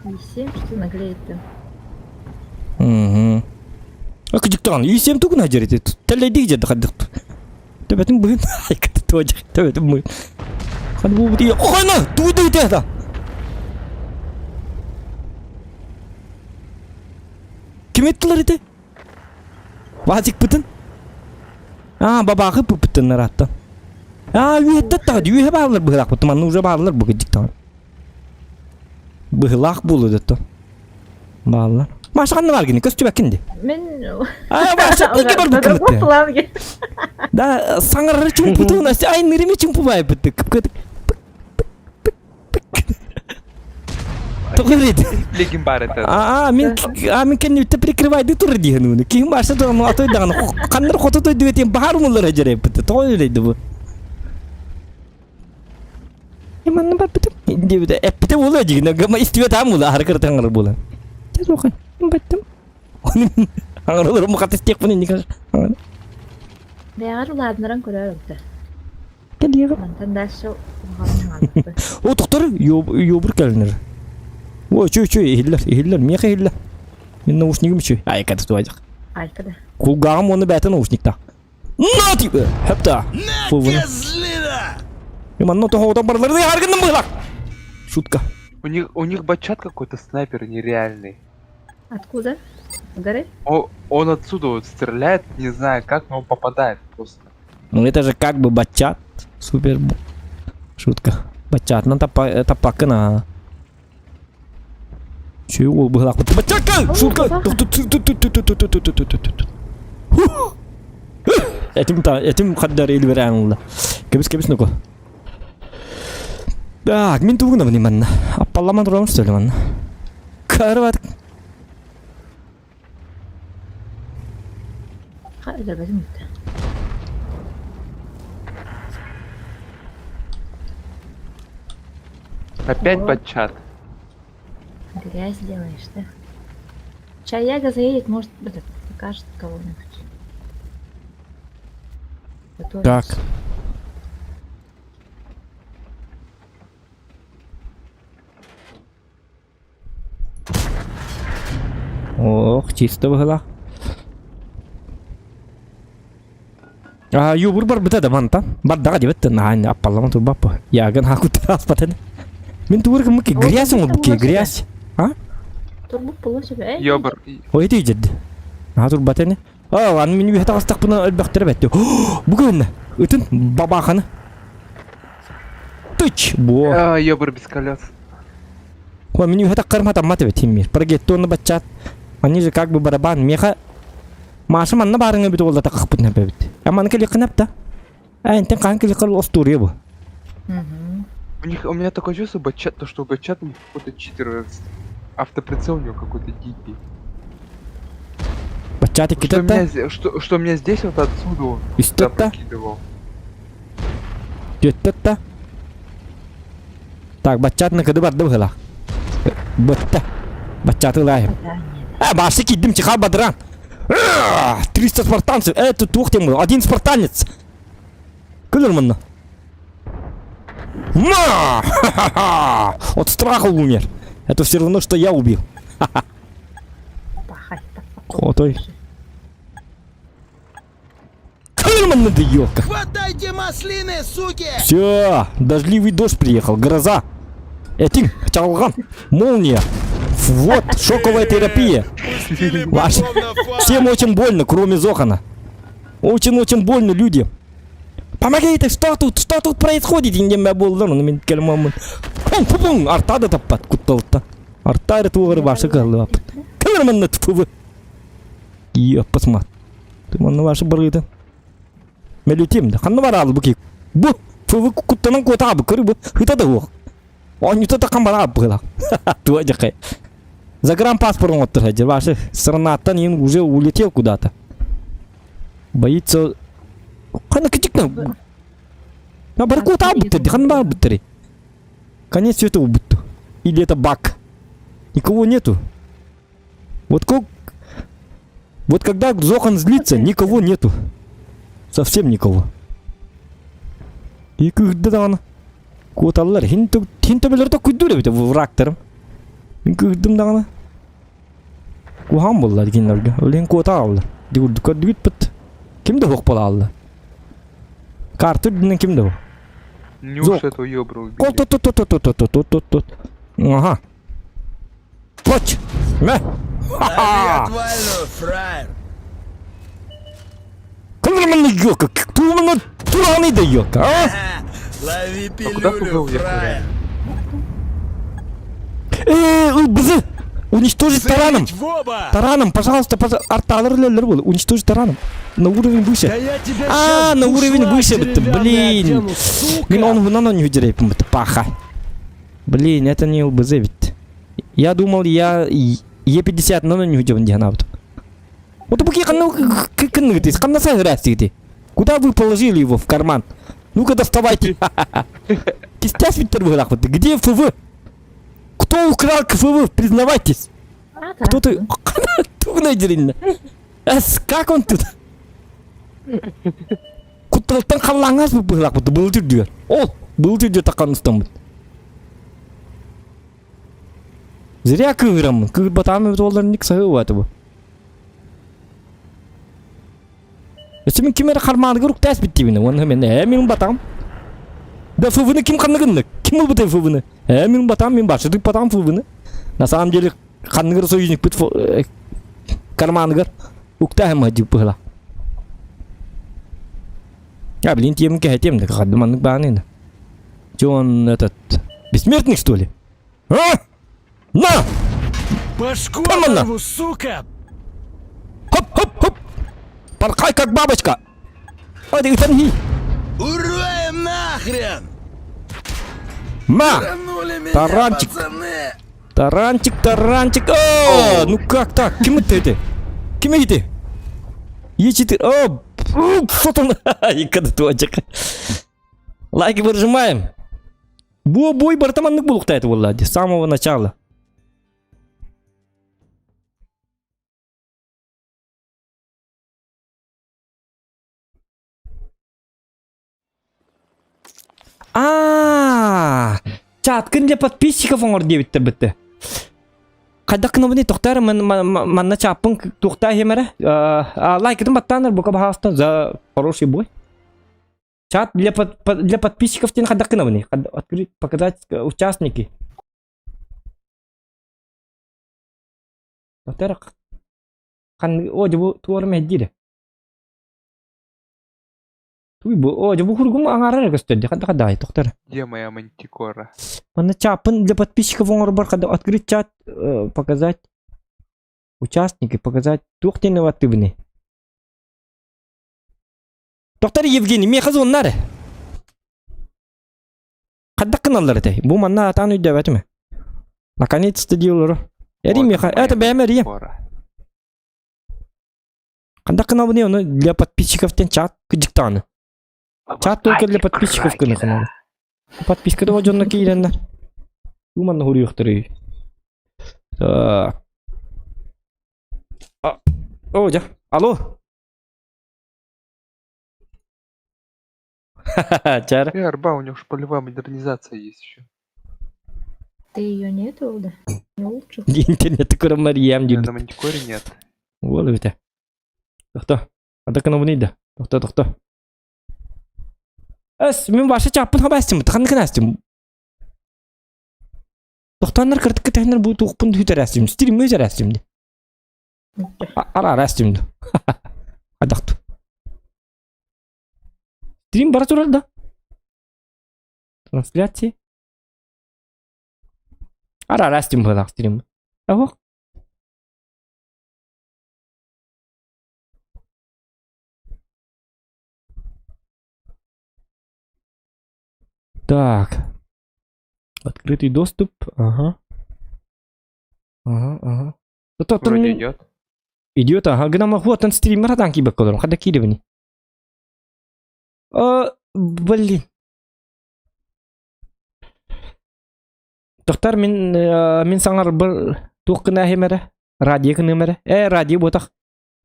И7 что наглеет-то? Угу. А кыдьыктаҕын И7 тугун хадьарыты? Тэллэйдии дьэрдэ хаддык. Төбөтүн быһын айкаты туожа төбөтүн быһын. Хан бу бути Охана! Тугу да Ким еттилер ити? Вазикпытын? Аа, бабаахы пыппытын ырааттан. Аа, үөһэттэн таҕа, үөһэ бааллар быһылаахпыт, манна уже бааллар бу кырдьык таҕа. Быһылаах буолуо да Бааллар. Маша ханна бар гини, көстүбэккин ди. Мен... Аа, Маша тиге бар бу Да, саңарары чумпутун, ай нырыми чумпу байбытты. Кып Тоҕо Легин бар это. Аа, мин аа мин кэннибиттэ прикрывайды тур диэн уну. Киһим барса турамы атой даҕаны ханнар хоту той дүгэтиэн баһаар умуллара дьэрэппит. Тоҕо үлэйди бу? Манна барбытым. Диэбитэ эппитэ буолуо дьигинэ гама истибэт аам була аһары кырытаҥар буолан. Дьэ суохан баттым. Аҥарыларым мухат истиэхпин инник. Бэйэҕэр улаатыннаран көрөөр ынта. Кэлиэҕим. Мантан дальше улахан хаалбыппын. О, тохтор, ёбур кэлинэр. О, чүй, чүй, иһиллэр, иһиллэр, миэхэ иһиллэр. Мин наушнигым үчүй. Айка да туайдах. Айка да. Кулгааҕым уонна бэйэтэ наушниктаах. На типа, хепта. Козлина! Манна тоһоҕотон барыларын ыйааргынным быһылак. Шутка. У них бачат какой-то снайпер нереальный. Откуда? Горы? О, он отсюда вот стреляет, не знаю как, но он попадает просто. Ну это же как бы батчат. Супер. Шутка. Батчатынан таппаккын Чүй ол быһылаахпыт. Батчакка! Шутка! Этим та, этим хаддар илберään улла. Кэбис кэбис нуку. Так, мин тугунабын манна. Аппалламан турамын что ли манна? Карват. Ха, өлөрбөтүм бүттэ. Опять О. батчат. Грязь делаешь, да? Чаяга заедет, может, этот, покажет кого-нибудь. Готовится. Так. Ох, чисто быһылаах. А, юбур барбыта да мантан. Бардаҕа дебет наһаа аппаллама турбаппа. Ягын хакуттар аспатын. Мин тугур кыммыки грязь оҥорбукки грязь. А? Турбут буолуо сөп ээ. Ёбр. Ой ити дьэрди. Наһаа турбат ини. А, аны мин үөһэ таҕыстахпына өлбөхтөрө бэтти. Бу кыһынна. Ытын бабааханы. Тыч! Буо. А, ёбр без колес. Ой, мин үөһэ таххарым хатаммат эбит химмир. Прогеттуонна баччаат. Они же как бы барабан. Меха Маша манна баарыҥа эбит уолла таххыппытын эбит. А маны кэлиэххин эп да. А энтэн хаһан кэлиэххэр остуоруйа бу. У них, у меня такое чувство, бачат, то, что у бачат у них какой-то читер, автоприцел у него какой-то дикий. Баччат Что иккитэ меня, что, что меня здесь вот отсюда он үстэ сюда та прокидывал. түөттэ та. Так, баччат накыды барды быһыла. Бытта. Баччаты ылаайым. А, башты киддим чихал бадран. 300 спартанцев. Это туох тем был. Один спартанец. Көлөр манна. На! Ха-ха-ха! От страха умер. Это все равно, что я убил. Отой. Көлөр манна да елка. Хватайте маслины, суки! Все, дождливый дождь приехал, гроза. Этим, чалган, молния. Вот, шоковая терапия. Пустили Ваш- быков на фарш! Всем очень больно, кроме Зохана. Очень-очень больно люди. Помогите, что тут, что тут происходит? Инде буоллар, оны мен келмамын. Пум, пум, пум, арта да таппат кутталта. Арта эрэ туоҕары башы кыһаллыбаппыт. Кэлэр манна тупубы. Иаппас мат. Ты манна башы барыытын. Мэлүтиэм да, ханна бараалы бу ки. Бу, фывы куттанан куотаабы, көрү бу, ыта да уох. Оонньута такан бараап быһылаах. Туа дьакай. Загранпаспорт оҥоттор сылдьар. Ваши странаттан им уже улетел куда-то. Боится... Ханна кичикна. На барку там буттер, ханна бар буттери. Конец света убутту. Или это баг. Никого нету. Вот как... Вот когда Зохан злится, никого нету. Совсем никого. И кыырды даҕаны. Куоталлар. Хин төбөлөрө токкуйдуур эбит врагтарым. Мин кыырдым даҕаны. Куһаҕан буоллар кинилэргэ. Ол иһин куота хааллар. Дигурдук көрдүгүт быт. Ким да суох буолааллар. Карта үрдүнэн ким да суох. Неужто этого ёбра убили? Кол тут тут тут тут тут тут тут тут. Ага. Плоть! Мэ! Лови отвальную, фраер! Кымнымын елка! Тууманы тураны да елка, а? Лови А куда пилюлю, ФБ уехал фраер! Э, ылбызы! Уничтожить тараном! Целить в оба! Тараном, пожалуйста, пожалуйста, арталар үлэлэр буолу, уничтожить тараном. На уровень выше. Да я тебя А, щас на уровень бушлат выше, будто, деревянный блин. одену, сука! Мин онуһунан он үдереппин паха. Блин, это не ЛБЗ ведь. Я думал, я Е50 но не удивлен диэн Вот бу кынныгытый, ханна сайгырастыгыты. Куда вы положили его в карман? Ну-ка доставайте. Кистяс ведь Где ФВ? Кто украл КФВ? Признавайтесь. Кто ты? Тугна деринна. Эс, как он тут? Кутталтан халлаңас быһылаах бу был түрдүгэр. Ол был түрдү таккан устаммыт. Зря кыыраммын. Кыырбатаам эбит уолларник саһыы бу. Өссө мин ким эрэ хармааныгар уктаас биттибинэ уонна мен ээ мин батам. Да ФВны ким ханныгыннык? Ким ылбытай ФВны? Ээ мин батам, мин башыдык батам ФВны. На самом деле ханныгар союзникпыт кармааныгар уктааһым дьип быһыла. А, блин, тем кэһэтиэм да хадды маннык бааныйна. Че он этот бессмертный что ли? А? На! Башку Там она! оторву, сука! Хоп, хоп, хоп! Порхай, как бабочка! Ой, ты утони! Уроем нахрен! Ма! Тянули меня, Таранчик. пацаны! Таранчик, таранчик! О, ну как так? Ким это это? Ким это? Е4... О, что там? Икада туачак. Лайки выжимаем. Бу бой бартаманнык булуктайт буолла с самого начала. А, чаткын для подписчиков оҥор диэбиттэр бытты. Хайдах гынабыный тохтоор манна чааппын туохтаа иһим эрэ. Лайкытын баттаанар бука баһаалыста за хороший бой. Чат для, для подписчиков диэн хайдах гынабыный? Открыть, показать участники. Во-первых, о, дьэ туора мэһдиирэ. Туй бу, о, дьэ бу кургум аҥаара эрэ көстөр, дьэ хадда хаддаай, тохтор. Где моя мантикора? Манна чааппын для подписчиков оҥорбор хадда открыть чат, показать участники, показать туох диэн аттыбыный. Доктор Евгений, миэхэ звоннар. Хайдах гыналлар этэй? Бу манна атаан өйдөөбөтүм. Наконец-то дииллэр. Эри миэхэ, это бэйэм эрийэм. Хайдах гынабыный ону для подписчиков диэн чат кыдьыктааны. Чат только для подписчиков гыныхын. Подписка да дьонно киирэннэр. Бу манна хуруйуохтарый. Так. О, дьэ. Алло. Чара. Э, арба, у него же полевая модернизация есть еще. Ты ее нету, да? Не улучшил? Интернет көрөн Мариям Не, диир. на мантикоре нет. Уол эбитэ. Тохто. Ата кынабыный да. Тохто, тохто. Эс, мин баша чаппын хабастым. Таханны кынастым. Тохтооннор кыртык кытахнар бу туохпун хүтэрээстим. Стриммы үтэрээстим. Ара арастым. Адахту. Стрим бара турар да? Трансляция. Ара арастым быһылаах стрим. Аһох. Так. Открытый доступ. Ага. Ага, ага. Вроде идет. Идет, ага. Гына вот стример атан кибек колорум. Хада киребини. А, блин. Тохтар мин мин саҥарбыр туох гына иһим эрэ? Радио гыныам эрэ? Э, радио буотах.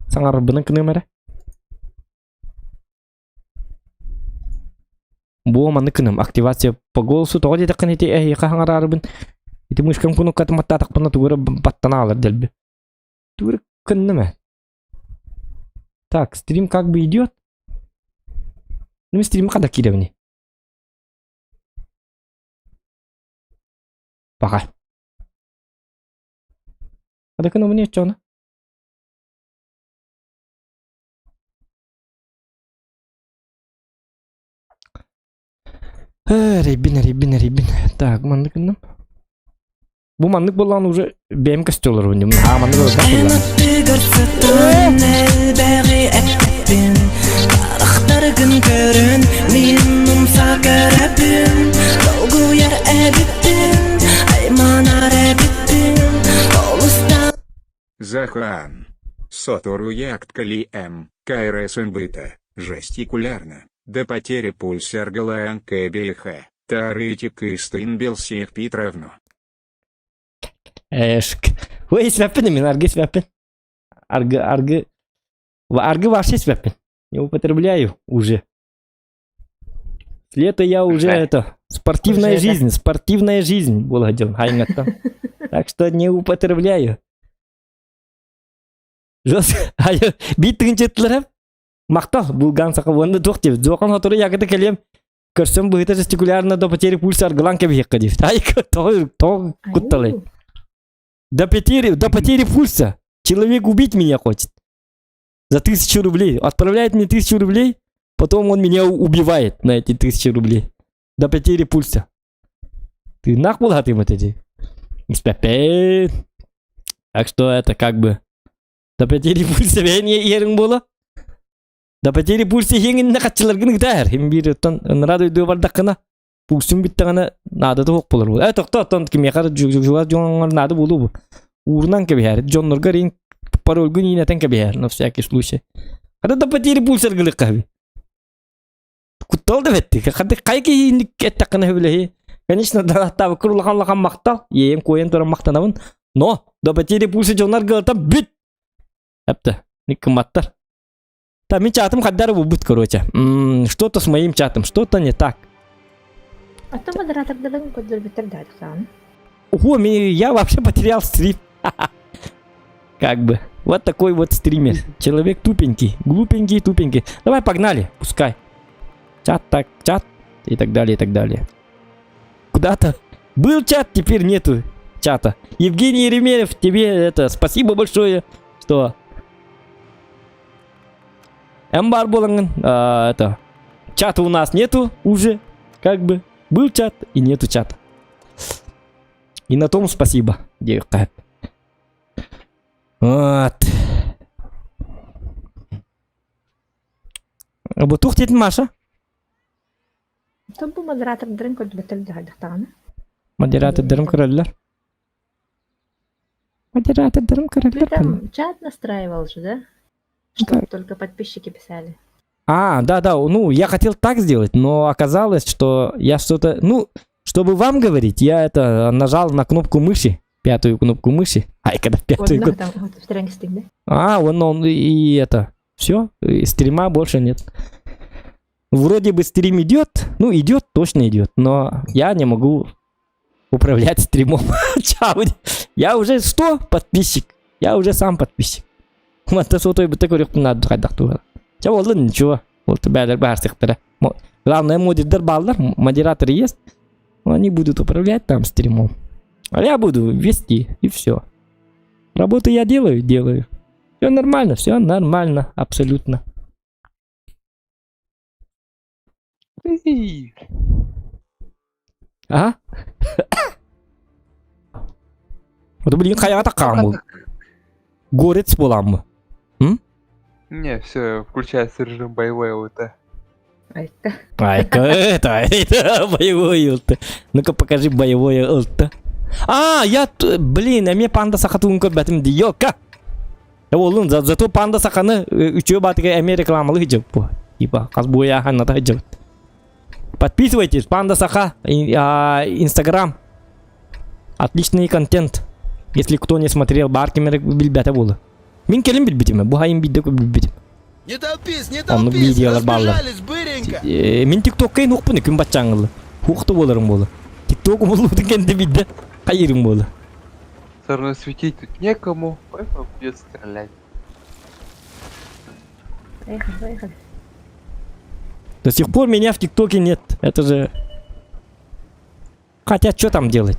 Саҥарбынын гыныам эрэ. Бу маннык гыным. Активация по голосу тоҕо диэтэххин ити эһиэхэ хаҥараарыбын. Ити мышкам кунуккатын баттаатахпына тугу эрэ баттана аалар дэлби. Тугу эрэ гынным ээ. Так, стрим как бы идет. Ну, стрим хада киирэбиний? Пока. Хада гынабыный оччоҕуна? Эрэйбин, эрэйбин, эрэйбин. Так, маннык гынным. Бу маннык буоллаҕына уже бэйэм көстө олоробун дим. Аа, маннык олорбат буоллаҕына. элбэҕи эппин Харахтаргын көрөн мин умса көрөбүн Долгуйар эбиппин айманар эбиппин Олустан Захан. Сотору якткали М. КРСНБТ, жестикулярно, до потери пульса аргалаан КБХ, Тарытик Истин Белсех Петровну. Эшк. Ой, испэппин мин аргы испэппин. Аргы, аргы. Аргы вообще испэппин. Не употребляю уже. С лета я уже это... Спортивная Уже, да. жизнь, спортивная жизнь была дел. Так что не употребляю. Жос, биир тыгынчыттылар махтал булган саха уонна туох диэбит зохан сотору якыта кэлиэм көрсөн быһыта жестикулярно до потери пульса аргылаан кэбиһиэххэ диэбит ай тоҕо тоҕо кутталай до потери пульса человек убить меня хочет за 1000 рублей отправляет мне 1000 рублей потом он меня убивает на эти 1000 рублей до потери пульса тыыннаах буолаатым эти испэппин так что это как бы до потери пульса бэйэн иэриҥ буола до потери пульса иһиэҥиннэ хаччыларгын ытаар хим биир оттон ыныраа дойдуга бардаххына пульсуҥ бүттэҕинэ наадата суох буолар буолар э тохто оттон кимиэхэ чугас дьоҥҥор наада буолуо бу уурунан кэбиһээр дьоннорго рин парольгун иинэтэн кэбиһээр на всякий случай хата до потери пульса аргылыахха куттал да бэтти хаты хай киһи эттэххинэ сөбүлэһи конечно даҕаттаабыккар улахан улахан махтал иэйэн куойан туран махтанабын но до потери пульса дьоннор гылатан бүт эптэ кымматтар Та мин чатым хаддар булбут короче. Что-то с моим чатом, что-то не так. А то модератордарын көрдөрбүттэр да тахсан. Ого, я вообще потерял стрим. Как бы. Вот такой вот стример. Человек тупенький, глупенький, тупенький. Давай погнали, пускай. Чат так, чат и так далее, и так далее. Куда-то был чат, теперь нету чата. Евгений Еремеев, тебе это спасибо большое, что Эмбар буолаҥҥын, это чата у нас нету уже, как бы был чат и нету чата. И на том спасибо, диэххэ. Вот. Бу туох диэтин Маша? Оттон бу модератордарын көрдүбэттэр дьаһайдахтаҕына. Модератордарым көрөллөр. Модератордарым Ты көрөллөр. там чат настраивал же, да? Чтобы только подписчики писали. А, да-да, ну, я хотел так сделать, но оказалось, что я что-то... Ну, чтобы вам говорить, я это нажал на кнопку мыши, пятую кнопку мыши. Ай, когда пятую Вот, кнопку... там, вот, в да? А, он, он и это... Все, и стрима больше нет. Вроде бы стрим идет, ну, идет, точно идет, но я не могу управлять стримом. Чау. Я уже что? Подписчик. Я уже сам подписчик. Манта сотой быта көрүөхпүн наада хайдах туһа. Ча болду ничего. Вот бээлэр баарсыктара. Главное, модердер бааллар, модераторы есть. Они будут управлять там стримом. А я буду вести, и все. Работу я делаю, делаю. Все нормально, все нормально, абсолютно. Эй, А? Вот, блин, хайаҕа таккаҕым бул. Горец буоламмы? Не, все, включается режим боевой ЛТ. Айта. Айка, это, это, боевой ЛТ. Ну-ка покажи боевое ЛТ. А, я, блин, эмиэ панда сахатуун көрбөтүм дии, ёка. Олун, зато панда саханы үчүө баатыга эмиэ рекламалыы сылдьыбыт. Типа, хас буойа ханната сылдьыбыт. Подписывайтесь, панда саха, Инстаграм. Отличный контент. Если кто не смотрел, баар ким эрэ билбэтэ буолуо. Мин кэлин билбитим, бу хайын биирдэ билбитим. Не толпись, не Оннук толпись, видеолар бааллар. разбежались быренько. Мин тиктокка ин күн баччаҥылы. Хуохта буоларым буола. Тикток умуллубутун кэннэ биирдэ хайырым буола. Все равно светить тут некому, поэтому придется стрелять. Поехали, поехали. До сих пор меня в ТикТоке нет. Это же... Хотя, что там делать?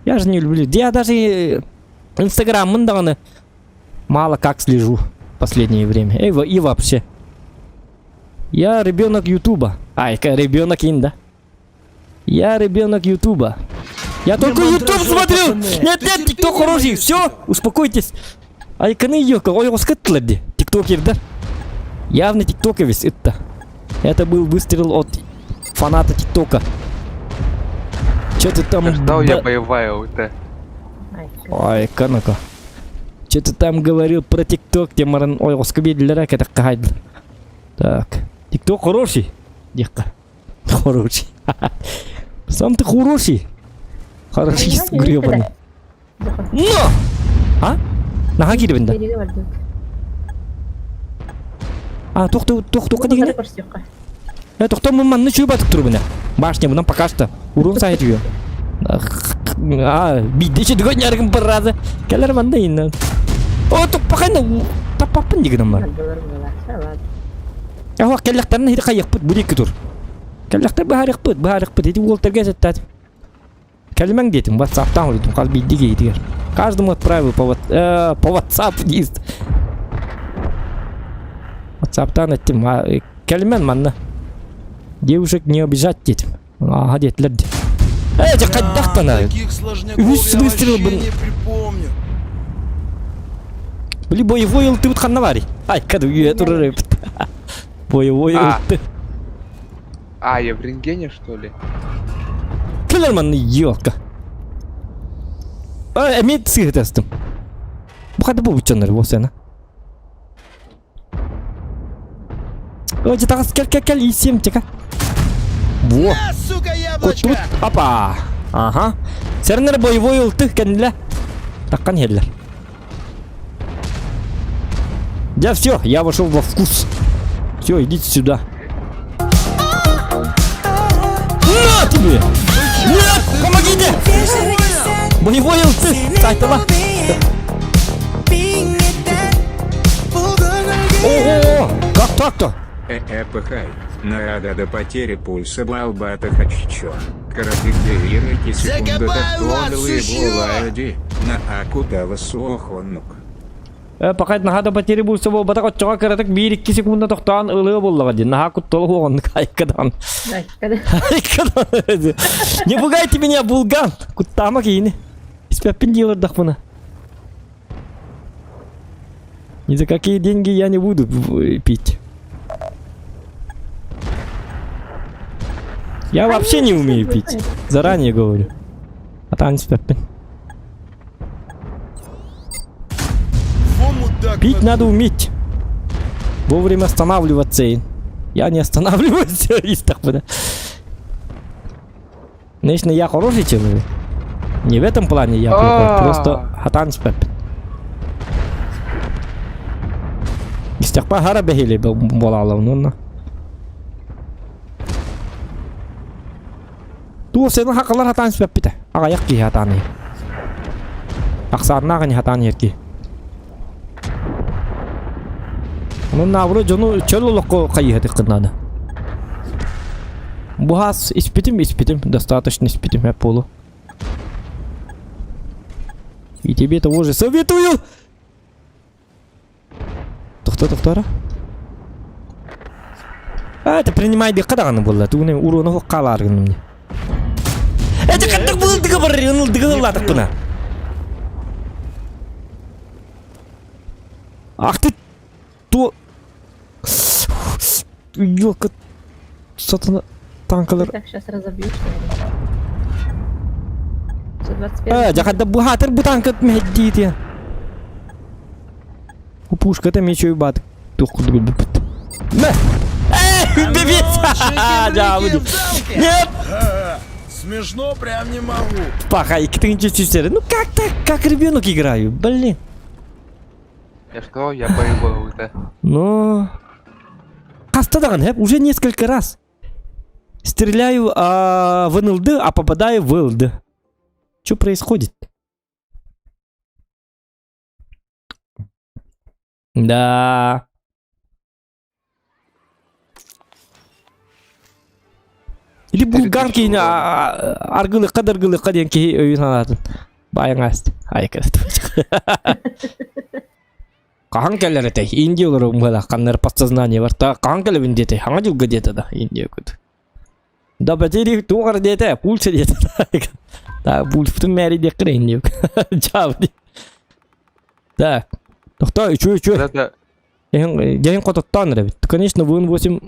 Я же не люблю. Я даже Инстаграм даҕаны мало как слежу в последнее время. И, и вообще. Я ребенок Ютуба. Ай, ребенок Инда. Я ребенок Ютуба. Я только Ютуб смотрю! Нет, нет, ТикТок хороший. Все, успокойтесь. Айканы ее, ой, оскыттылар Тиктокердер. Явно тиктоковец это. Это был выстрел от фаната ТикТока. Че ты там... Ждал я боевая ЛТ. Ой, канака. Че ты там говорил про ТикТок, Темаран... Ой, оскобедилер Так. ТикТок хороший. Диэххэ. Хороший. Сам ты хороший. Хороший, гребаный. Но! А? Наһаа киирбин да? А, тохту, тохту, дигини? Э, тохто манны чуйбатык турбуна. Башня бунан пока что. Урун сайт ее. А, бидде чүдүгө няргын бір разы. Келер манда инна. О, топпахайна таппаппын дигинем бар. Ах, келлехтерин хири кайыкпыт бури тур. Келлехтер баһарыкпыт, баһарыкпыт. Эти уолтерге сеттат. Кэлимэҥ диэтим, WhatsApp-тан улитым, хас биирдии киһитигэр. Каждому отправил по, по WhatsApp вниз. WhatsApp-тан эттим, кэлимэҥ манна. Девушек не обижать диэтим. Ага диэтилэр дии. Э, дьэ хайдахтана. Таких сложняков Үс я выстрел вообще был. не припомню. Били боевой ылтыбыт ханна баарый? Ай, каду үйе турар эбит. Боевой А. ылты. А, я в рентгене, что ли? Кэлэр манна елка. А, эмиэ сыһытастым. Бу хада бу буччаннар буосана. Ой, таҕыс кэл кэл кэл исем тека. Во. А, сука, яблочко! Куттубут. Опа. Ага. Сэрэнэр боевой ылты кэннилэ. Таккан хеллер. Я все, я вошел во вкус. Все, идите сюда. На тебе! Нет, помогите! Боевой ылты! Сайтова! Так-то. Э-э, пыхай. Надо до потери пульса балбата хочу. Каратык деририки секунда Закопаю вас, тотолы сучьё! булади. На акутала суохоннук. Э, пока наһаа да потери булса буолбатах оччоҕо кыратык биир-икки секунда тохтоон ылыа буоллаҕа дии. Наһаа куттала суоҕуннук айкадан. Айкадан. Айкадан. Не пугайте меня, булган! Куттаама киһини. Испэппин дии олордохпуна. Ни за какие деньги я не буду пить. Я вообще не умею пить. Заранее говорю. А там испэппин. Во мудак Пить на надо уметь. Вовремя останавливаться. Я не останавливаюсь, истахпына. Конечно, я хороший человек. Не в этом плане я плохой, просто хатан испэппин. Истахпа хара бэһили буолаалар Туох сен хакалар хатаан испэппитэ. Аҕайах киһи хатаан иһэр. Ахсааннаах ини хатаан иһэр киһи. Онон наабыра дьону чөл олоххо хайыһатыххын наада. Буһаас испитим, испитим, достаточно испитим, эп буолу. И тебе того же советую! Тохто, тохто А, это принимай диэххэ даҕаны буолла. Тугун уруону хаалаар гынным мне. Это хаттак был договор, он договор Ах ты то Ёлка сатана танкалар. Так сейчас разобьют, что ли? 121. Э, дьахарда бухатыр бу танка мехдиите. У пушка-то мечу бат. Тух Мэ! Эй, бебец! Нет! Смешно прям не могу. Паха, и Ну как так, как ребенок играю, блин. Я что, я боевой да. Но... Хаста даҕаны, уже несколько раз. Стреляю а, в НЛД, а попадаю в ЛД. Что происходит? Да. Или булган киһини аргылыкка даргылыкка диэн киһи өйүн санаатын баайан ааст. Хаһан кэлэр этэй? Индия олорор быһалаах ханна эрэ подсознание бар. Та хаһан кэлэбин диэтэй? Хаҥа дьылга диэтэ да Индия кут. Да потери туох эрэ диэтэ, пульса диэтэ. Так, пульспутун мээри диэххэ Индия. Чао. Так. Тохтоо, үчү үчү. Да-да. Дьэһин хототтоон эрэбит. Конечно, ВН-8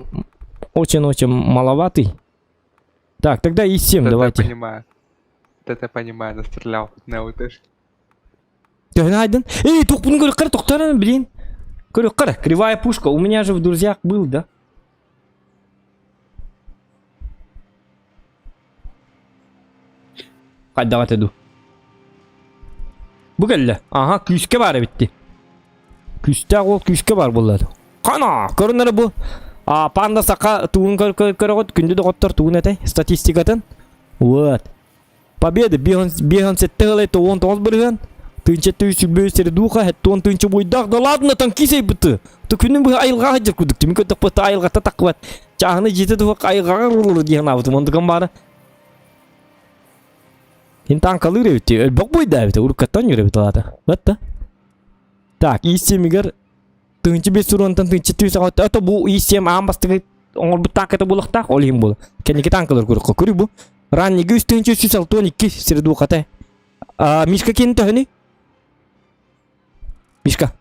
очень-очень маловатый. Так, тогда И7 Да, давайте. понимаю. Да, понимаю, настрелял на УТшке. Төһөнү айдын? Эй, тухпун көрүккэр тохторон, блин. Көрүккэр, кривая пушка. У меня же в друзьях был, да? Хайдаҕа этэ дуу? Бу кэллэ. Аха, күүскэ баар эбитти. Күүстээх уол күүскэ баар буолла. Хана, көрүнэрэ бу. А, панда саха тугун көрөҕүт, күндү доҕоттор тугун этэй? Статистикатын. Вот. Победа 57 ылай 19 бырыһыан. Тыынча сүүрбэ сири духа хеттуон тыынча буйдаах да ладно танки сайбыты. Ту күнүн быһа айылҕа сылдьар курдук. Түмүк көтөхпөт айылҕата таххыбат. Чааһыны дьиэтэ туһах айылҕаҕа урулур диэн аабытым. Онтукам баара. Кин танкалыыр эбит. Өлбөх буйда эбит. Уруккаттан үрэбит алата. Батта. Так, ИС-7-гэр 1500 уонтан 1400 ото бу ИС-7 аан бастакы оҥорбут танката буолуохтаах ол иһин буолар. Кэнники танкалар көрүөххэ. Көрүү бу. Раннига 3362 средухата. А, Мишка кин төһөнүй? Мишка.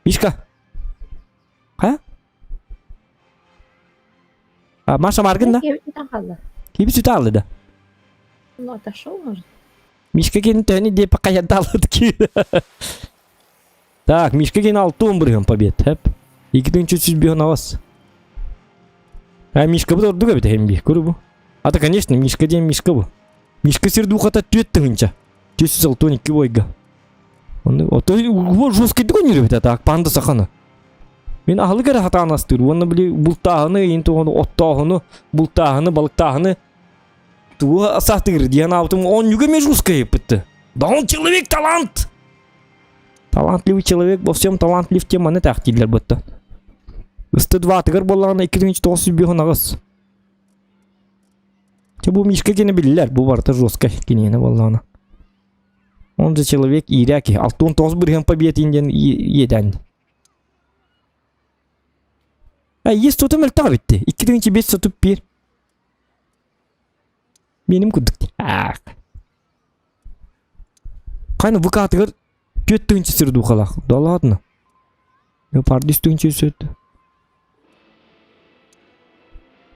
Мишка. Ха? А, Маша Маргин да? Киби сүтэ алды да. Ну, отошел, может? Мишка кин төһөнүй деп каядалыт ки. Так, Мишка кин алтын бырыһын побед. Хэп. 2305 авас. А Мишка бу ордук эбит эһим би. Көрү бу. Ата, конечно, Мишка диэн Мишка бу. Мишка сир духата түөт тыһынча. 462 бойга. Оны ото жесткий дыгон эбит так панда саханы. Мин аһылык эрэ хатаан астыыр уонна били бултааһыны ыйын туһуну оттооһуну бултааһыны балыктааһыны тугу сатыыр диэн аабытым онньуга эмиэ жесткий ыппытты. Да он человек талант! Талантливый человек во всем талантлив тем маны таах дииллэр бытта. Ысты дватыгар буоллаҕына 2958. Чэ бу Мишка кини биллэр, бу барыта жесткай киниэнэ буоллаҕына. Он же человек иирээки. 69 бырыһыан победин диэн иэдээн. А есть что-то мөлтөх эбитти. 2005 сотуп бир. Меним курдук. Аах. Хайны ВК-тыгар 4 тыһыынча сирдухалаах. Да ладно. Я парды 3 тыһыынча сөт.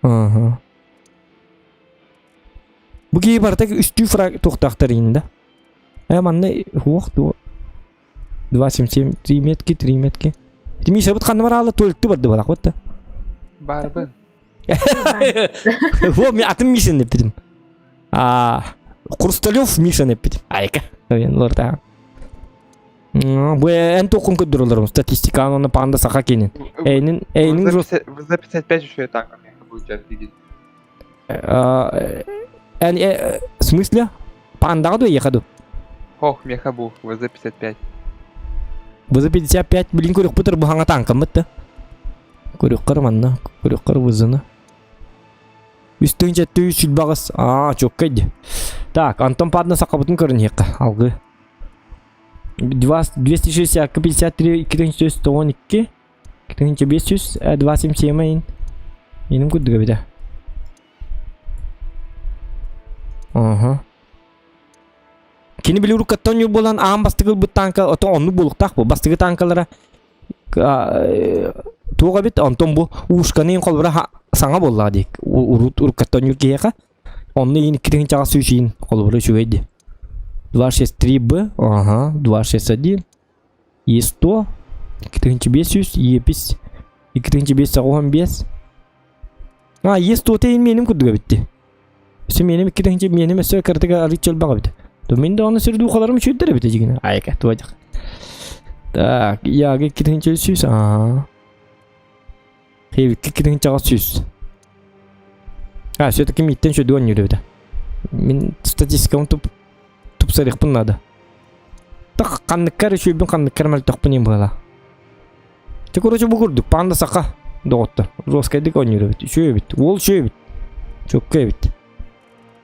Ага. Бу киһи барыта үстүү фраг туохтаахтар иһин да. Э манна хуох дуо. 277 3 метки 3 метки. Ити Мишабыт ханна бараалы туалетты барды барах вот да. Барбын. Во, мен атым Мишин деппитим. А, Хрусталев Мишин деппитим. Айка. Мен лорда. Бу эн тоқын көддөрөлөрүм статистиканы оны панда саха кенин. Эйнин эйнин жос За 55 еще и так будет видеть. Эн в смысле? Пандаға ду ехаду? Хох, меха бу, ВЗ-55. ВЗ-55, блин, көрүк бутыр бу хаңа танкаммыт Көрүөххэр манна, көрүөххэр вызыны. Үстүн жетти үс сүлбаҕыс. Аа, чоккай ди. Так, Антон Падна сақабытын көрүнүөххэ алгы. 260 53 2412 2500 277 ин. Иним курдуга бите. Ага. Кини били уруккаттан ньур буолан аан бастыгы ылбыт танка, ото оннук буолуктаах бу. Бастыгы танкалара туох эбит онтон бу ушканы холобура саҥа буоллаҕа дии урут уруккаттан ньур киһиэхэ онно иин икки чаҕас сүүс холобура үчүгэй дии 263 б ага 261 е 100 2500 епис 2595 а е 100 иин миэним курдук эбит дии Өссө миэним 2000 миэним өссө кыратык арыычча элбэх эбит. То мин да оны сирдуухаларым үчүгдэр эбит дьигинэ. Айка туодьах. Так, яга 2300 аа. Хевикки 2800. А, все-таки миттен шөдүгөн юрүбүтэ. Мин статистикам туп тупсарыхпын надо. Так ханныккар үчүйбүн ханныккар мөлтөхпүн им буола. Те короче бу курдук панда саха доҕоттор. Жесткайдык оонньуур эбит. Үчүгэй эбит. Уол үчүгэй эбит. Чөккө эбит.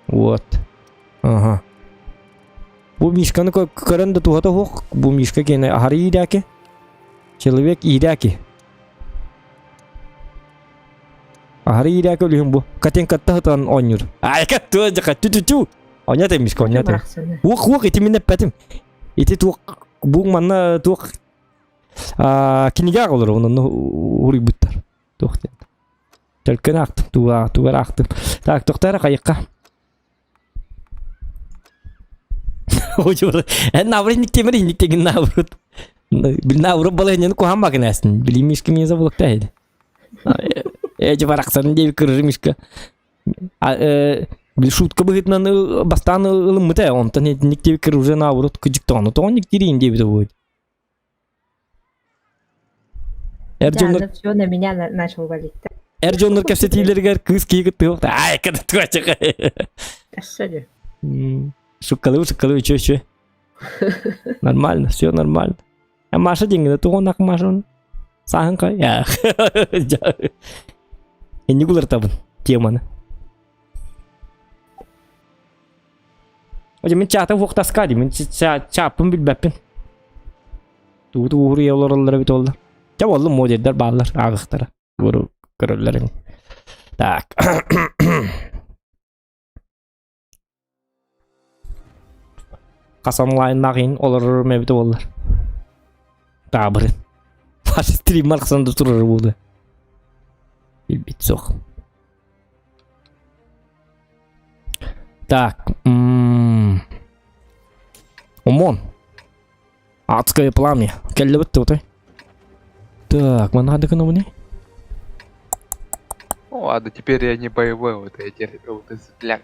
Вот. Ага. Бу Мишканы көрөн да туһата суох. Бу Мишка киэнэ аһары иирээки. Человек иирээки. Аһары иирээки өлүһүн бу. Катенкатта сытан оонньуур. Айка туо жака тю-тю-тю. Онята Мишка онята. Уох уох ити мин эппэтим. Ити туох бу манна туох кинигэ аҕалар онно уруйбуттар туох диэн төлкөн аахтым туга тугар аахтым так тохтоо эрэ хайыкка эн наоборот никтемер инниктегин наоборот наоборот балаһынньаны куһаан бакынаасын билим мишка мне забылыкта эди эти барахсан диэби кырыры мишка шутка быһыытынан бастаан ылыммыта онтон итинник диэбиккэр уже наоборот кыдьыктаҕына тоҕо никтириин диэбитэ будет Эр Да, дьоннор ну все на меня начал валить. эр дьоннор кэпсэтиилэригэр кыыс киһи кыттыһыахта ай кытыачык Ассади. Шуккалыы шуккалыы үчү үчү Нормально, все нормально. А Маша деньги тугун ак Маша сааһын кай. Энни гулартабын теманы. Мин чаата хуохтаска дии, мин чааппын билбэппин. Тугу ууруйа олороллор эбит оллар. Чэ буоллум модердер бааллар ааҕыахтара. Көрөллөр ини. Так. Хас онлайннаах иһин олорорум эбит буоллар. Таабырын. Стриммар хасан да турар буолуо. Билбит суох. Так. Омон. Адское пламя. Кэллибит тутой. Так, манна гынабыный? Ну ладно, теперь я не боевой, вот я теперь вот светляк.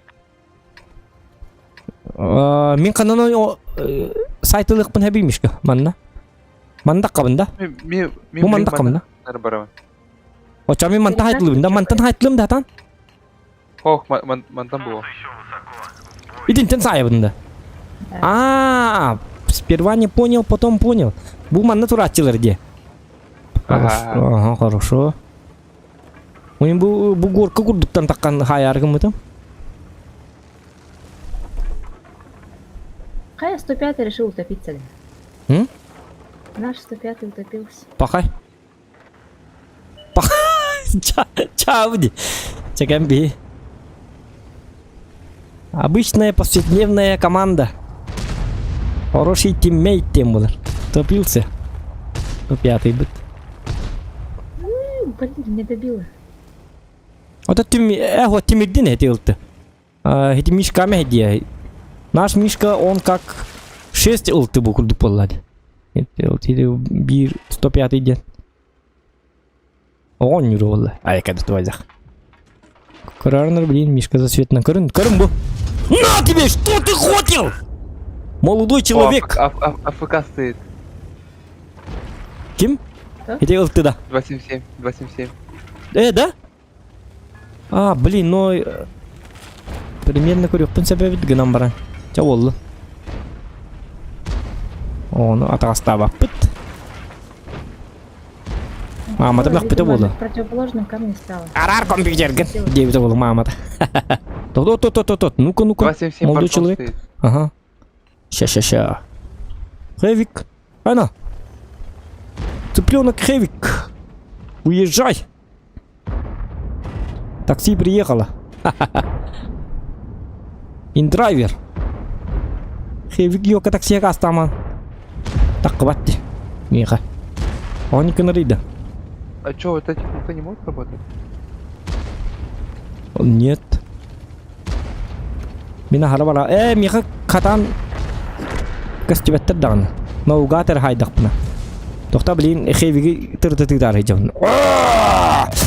Мин ханан сайтылыхпын хэбимишка манна. Мандаккабын да? Бу мандаккабын да? Оча мин мантан хайтылыбын да, мантан хайтылым да атан. Ох, мантан было. Итинтен саайабын да. А, сперва не понял, потом понял. Бу манна турааччылар де. Ага, хорошо. Мин бу бу горка курдуктан таххан хаайаары гыммытым. Хайа 105 решил утопиться. да? М? Наш 105 утопился. Пахай. Пахай. Чавди. Чекэмби. Обычная повседневная команда. Хороший тиммейт тем был. Топился. Пятый быт. М, Блин, не добила. Ото тим, э, тимирдин эти ылты. Эти Мишка медиа. Наш Мишка, он как 6 ылты бу курдук буолла. Биир 105 ден. Оҕонньур буолла. Ай, кадыр туайдах. Көрөрнөр, блин, Мишка засветно. Көрүн, көрүн бу. На тебе, что ты хотел? Молодой человек. О, а, а, АФК стоит. Ким? Кто? Эти ылты да. 277, 277. Э, да? А, блин, ну... Примерно көрүөхпүн сөп эбит гынан баран. Чэ буолла. Ону атаҕастаабаппыт. Маамата мөхпүтэ буолла. В противоположном камне стало. Араар компьютергын диэбитэ буолла маамата. Тот, тот, тот, тот, ну-ка, ну-ка. 277 Молодой портал человек. стоит. Ага. Ща, ща, ща. Хэвик. Ана. Цыпленок Хэвик. Уезжай. Такси приехало. Индрайвер. Хэвик йока таксига астаман. Таккыбатти. Миха. Он не А чё, вот эти никто не может работать? Нет. Мина харабара. Э, миха катан көстүбэттэр даҕаны. Наугатер хайдахпына. Тохта, блин, хэвиги тыртытыытаар сылдьабын.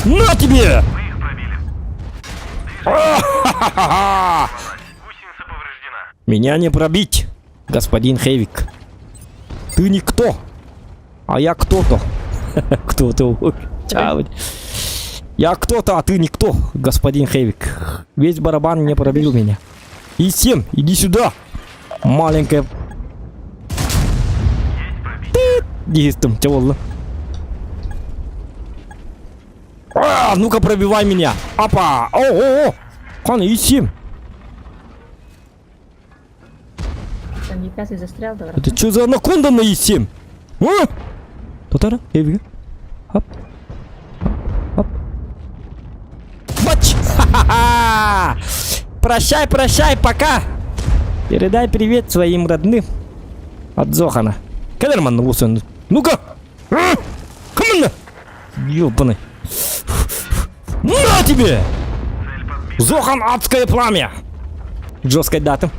На тебе! Меня не пробить, господин Хэвик. Ты никто, а я кто-то. Кто-то. Я кто-то, а ты никто, господин Хэвик. Весь барабан не пробил меня. И семь, иди сюда. Маленькая. Дистом, чего А, ну-ка пробивай меня. Апа! О-о-о! Қан И7. Там Е5 застрял, давай. Это что за анаконда на И7? А? Татара, Эвига. Хоп. Хоп. Бач! Ха-ха-ха! Прощай, прощай, пока! Передай привет своим родным от Зохана. Кэлэр манна Ну-ка! А? Кымына! Ёбаный. На тебе! Зохан, адское пламя! Жесткой даты.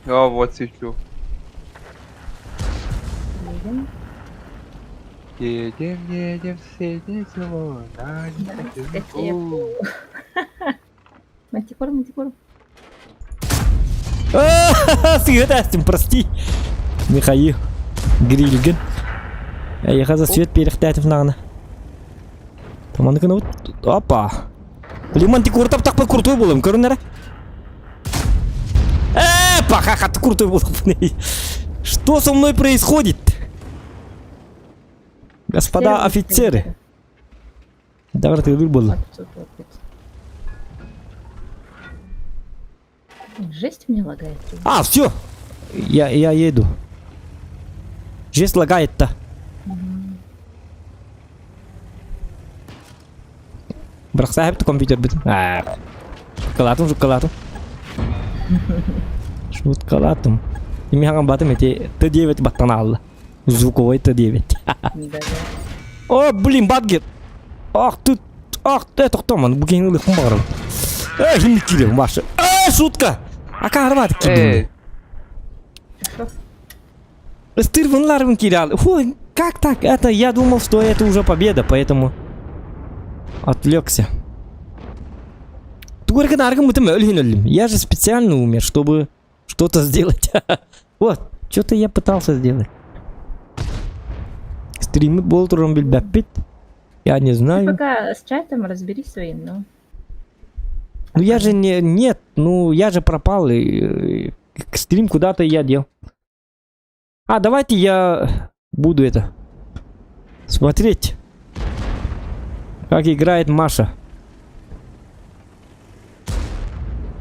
А, вот свечу. Едем. Едем, едем в соседнее село, на дискотеку. Мантикор, мантикор. Сыгытастым, прости. Михаил. Грильген. Я за свет перехтятив нағына. Таманыкын вот. Опа. Блин, мантикор тап так крутой был, көрүнәрі. Э, паха, ты крутой был. Что со мной происходит? Господа офицеры. Давай ты был. Жесть мне лагает. А, все. Я, я еду. Жесть лагает-то. Бырахса компьютер бит. Шуткалатым, шуткалатым. Шуткалатым. Имехан батым эти Т9 баттан Звуковой Т9. Да, О, блин, Бадгер. Ах ты, ах ты, тоқтаман, бу кеңілі кім бағырым. Эй, кім килем, Маша. Эй, шутка. Ака арбат Эй, Стырвын кирял. Фу, как так? Это я думал, что это уже победа, поэтому отвлекся. Я же специально умер, чтобы что-то сделать. Вот, что-то я пытался сделать. Стримы болтуром билбэппит. Я не Ты знаю. пока с чатом разберись своим, ну. Ну я же не... Нет, ну я же пропал. И, стрим куда-то я дел. А, давайте я буду это... Смотреть. Как играет Маша?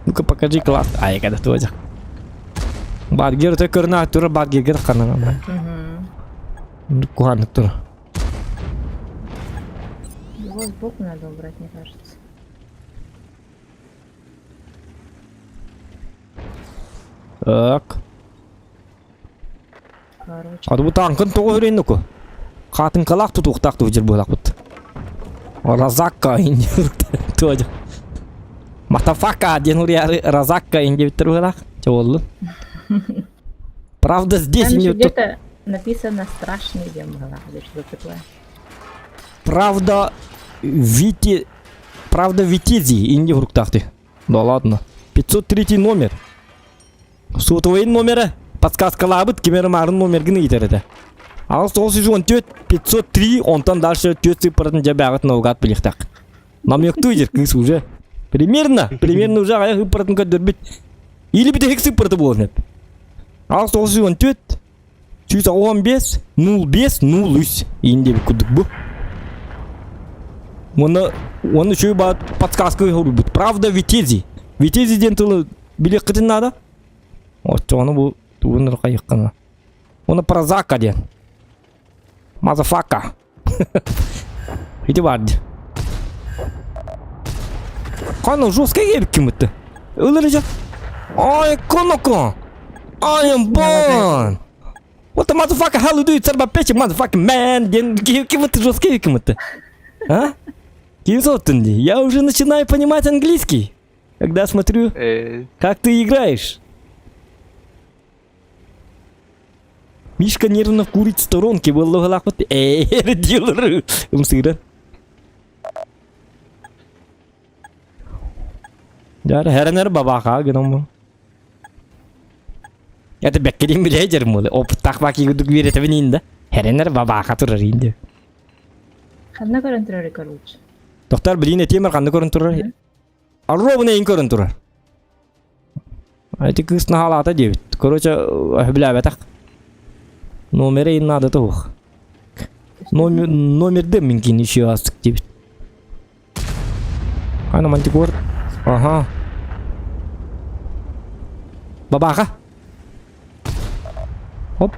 Ну-ка покажи класс. Ай, когда тоже. Баргер то көрна тура баргер ханана. Кухан тура. Его сбоку надо убрать, мне кажется. Так. Короче. Хады бу танкын тоҕо үреннуку. Хатынкалаах тутуохтаах туһу быһалаахпыт. Разакка инди Матафака диэн уруйаары Разакка индибиттер быһалаах. Чэ буоллун. Правда здесь Там не еще где-то написано страшный дем была, или что-то такое. Правда Вити... Правда Витези инди хуруктаахты. Да ладно. 503 номер. Сотовый номера подсказкалаабыт ким эрэ маарын номергын ыйытар этэ. 8 914 503 онтон дальше түөрт цифратын дьэ бэҕит наугад билиэхтээх. Намектуу диир кыыс уже. Примерно, примерно уже аҕыйах ыыппаратын көрдөрбүт. Или бүтэһик цифрата буолуон сөп. 8 914 115 05 03 иин диэбит курдук бу. Уонна уонна үчүгэй баат подсказка хоруйбут. Правда Витези. Витези диэн тылы билиэххитин наада. Оччоҕуна бу тугун эрэ хайыаххына. Уонна Прозака диэн. Мазафака. Ити баар дии. Ханна жесткий киэбиккин бытты. Ылыр дьэ. Ай, коноко! I am born! What the motherfucker hell you do? It's about bitch, motherfucking man! Диэн ким бытты жесткий ким бытты. А? Ким соттун дии? Я уже начинаю понимать английский. Когда смотрю, как ты играешь. Мишка нервно курит в сторонке, буоллаҕалаахпыт ээ диэлэр ымсыыран. Дьара хэрэнэр бабаха гынан Это бэккирин билэ дьэр опыттаах баки курдук үөрэтэбин инда. Хэрэнэр бабаха турар инде. Ханна көрөн турар короче. Доктор билин этиэмэр ханна көрөн турар. Ровно ин көрөн турар. Эти кыыс наһаалаата диэбит. Короче, өһүбүлээбэтэх. Номера ин наада туох. Номер номерде минкин еще астык диэбит. Ана мантикор. Ага. Бабаха. Оп.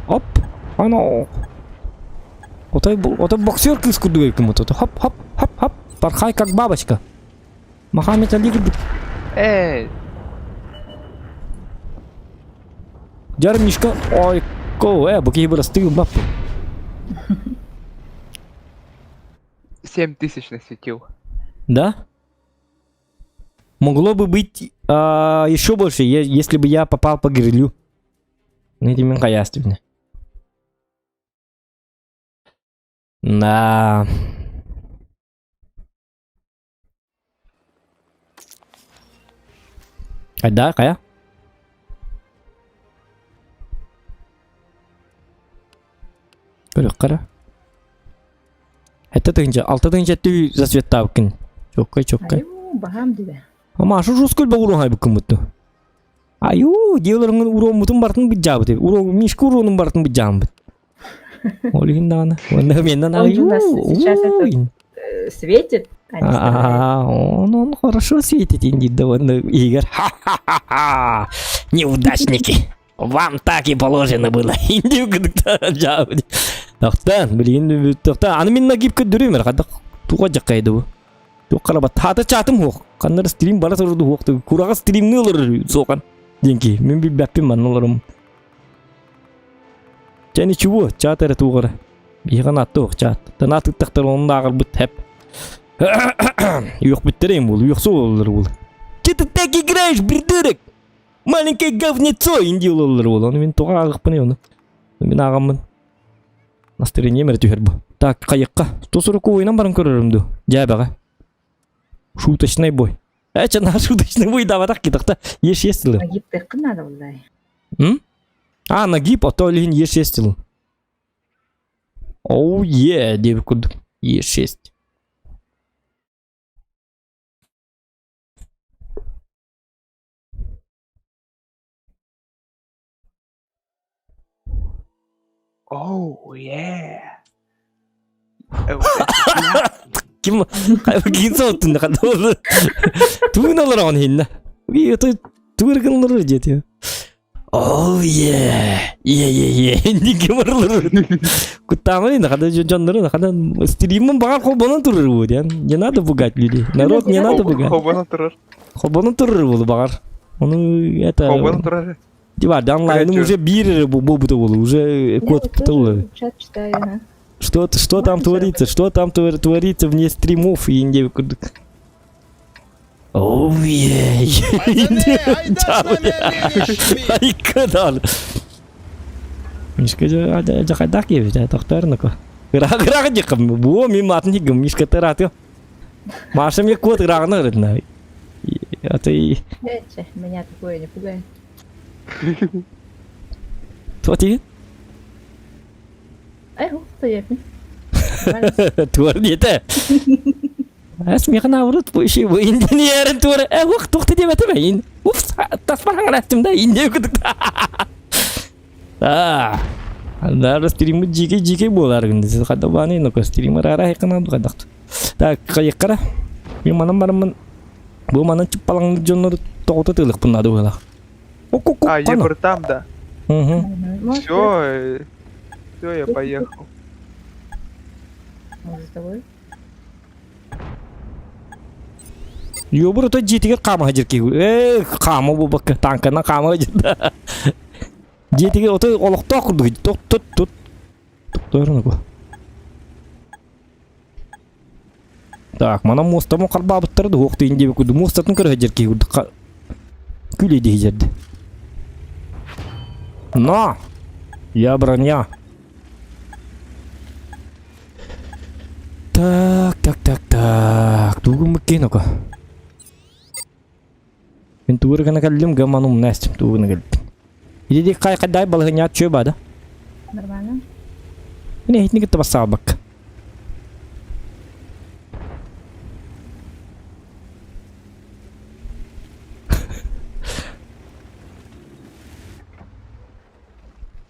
Оп. Ана. Отой отой боксер кыыс курдук эбиккин бу Хоп, хоп, хоп, хоп. Порхай как бабочка. Мохаммед Али курдук. Эй! Дьар Мишка. Ой, ко, бу киһи бырастыы бап. 7000 насветил. Да? Могло бы быть еще больше, если бы я попал по грилю. Ну, эти мин хайастыбны. Да. Да, хайа? Көрүк қара. 7 тыһыынча, 6 тыһыынча түү засветтаабыккын. Чоккай, чоккай. Аю, баһаам дии. Ама ашу жесткой багурун хайбыккын бутту. Аю, диэлэрин уруоммутун бартын быдьаабыт. Урон, Мишка уруонун бартын быдьаамбыт. Ол иһин даҕаны. Онно менен Он же у аю. нас сейчас этот светит, а не стреляет. А, он хорошо светит, инди да он Игорь. Ха-ха-ха-ха! Неудачники! Вам так и положено было. Инди Тохтан, блин, тохтан. Аны мин нагиб көддөрүмөр, хадак туга жаккайды бу. Туох караба тата чатым хуох. Каннар стрим бара турду хуох. Курага стримни олор соқан. Денки, мен билбэппин манна олорум. Чэ ничего, чат эрэ тугара. Биһиҕин аттыох чат. Тана тыттахтар оннааҕар быт хэп. Үөх бүттерейм бул, үөхсу боллар бул. Че ты так играешь, придурок? Маленькое говнецо инди ололлар бул. Оны мен туға ағықпын оны. Мен ағаммын. Настроение мере түһэр бу. Так, хайыққа. 140 ойынан баран көрөрүм ду. Жа баға. Шуточный бой. Эче на шуточный бой даватақ китақта. Еш естілі. Нагиб надо булдай. М? А, нагиб, а то лин Е6 Оу, е, диэбит курдук. Е6. Oh, yeah. Ким ким соттун да Тугун олороҕун иһиннэ. Тугу гыннырыр диэти. Oh yeah. Yeah yeah yeah. Инники барылар. Куттаамын хада дьоннорун хада стриммин баҕар холбонон турар бу диэн. Не надо пугать людей. Народ не надо пугать. Холбонон турар. Холбонон турар буолу баҕар. Ону это Холбонон турар. Типа, онлайным уже биир буолбута буолу, уже код путал. Чат читаю, ага. Что, что там творится? Что там творится вне стримов и инде Oh yeah. Айкадан. Мишка жахайдак ебит, тохторнуко. Гыра дикым. Бу мин матын дикым, Мишка тараты. Маша мне кот грагны рытна. А ты... Меня такое не пугает. Кто ты? Ай, ух ты, Туар диэтэ. Эс миэхэ наоборот бу иши бу инженерин туар э ух тухты диэбэтим эйин. Уф таспар хаҥараттым да инде кудук. Аа. Андары стримы жике жике буолар гынды. Сіз қада баны но стример ара хайкана бу Так, кайыккара. Мен манан барамын. Бу манан чыппалаң дьоннору тоҕото тыылыкпын наада буолах. А, Егор там, да. Угу. Все, все, я поехал. Может, с тобой? Йобур ото дьиэтигэр хаама сылдьар киһи. Ээ, хаама буолбакка, тааҥканан хаама сылдьар. Дьиэтигэр ото олохтоох курдук тот тот тот тохтоорун Так, манан муостамы харбаабыттара да уох тыын диэбит курдук муостатын көрө сылдьар киһи курдук күлэ дии На! Я броня. Так, так, так, так. Тугун быккин око. Мин тугу гына кэллим, гаман умнастым тугу гына кэлбит. Иди кай кайдай балыгынят чё бада? Нормально. Мин эһитини кытта бассаабакка.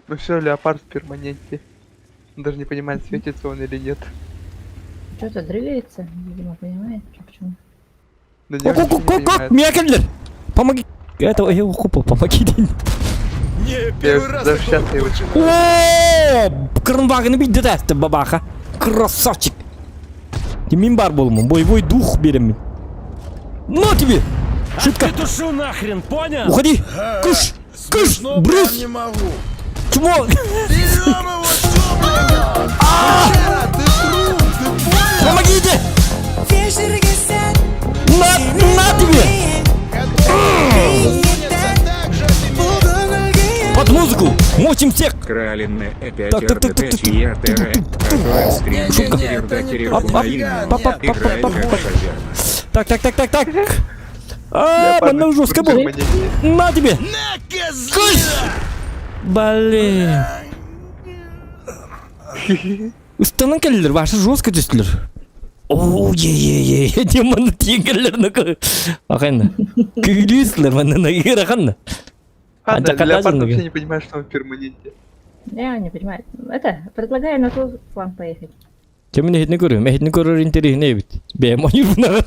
Ну все, леопард в перманенте. Он даже не понимает, светится он или нет. Что-то дрыгается, видимо, понимает, что к чему. Да не, он вообще не понимает. Мякеллер! Помоги! Это я хопа, помоги. Не, первый раз даже такое щас я его кончено. О, Крынбагını bildi de бабаха. Красавчик. Мин бар болмун, боевой дух берем мин. На тебе! Шутка! Тушу нахрен, понял? Уходи! Кыш! Кыш! Смешно прям Брысь! не могу. Чмо! Берем его, ёбаного! Вчера ты труп, ты понял? Помогите! На, на тебе! Так же от меня. Под музыку! Мочим всех! Кралинне опять Так, так, так, так, так, РТТ, ЧРТР, а то стрим Шутка. Кирдакерев Оп, оп, Украина пап, пап, пап, играет пап, как пап. шаверма. Так, так, так, так, так! А, Леопард манна в жестко был! перманенте. На тебе! На, козлина! Блин! Ыстанан кэллилэр, ваша жестко түстүлэр. Оо, е-е-е, демоны тиен кэллэр, Ахайна. Күлүслэр, манна ыараханна. А, да, Антикатазин леопард деген. вообще не понимает, что он в перманенте. Я не понимаю. Это, предлагаю на тот фланг поехать. Кемин эһитини көрүм, эһитини көрөр интэриэһинэй эбит. Бэйэм ойуурбунар.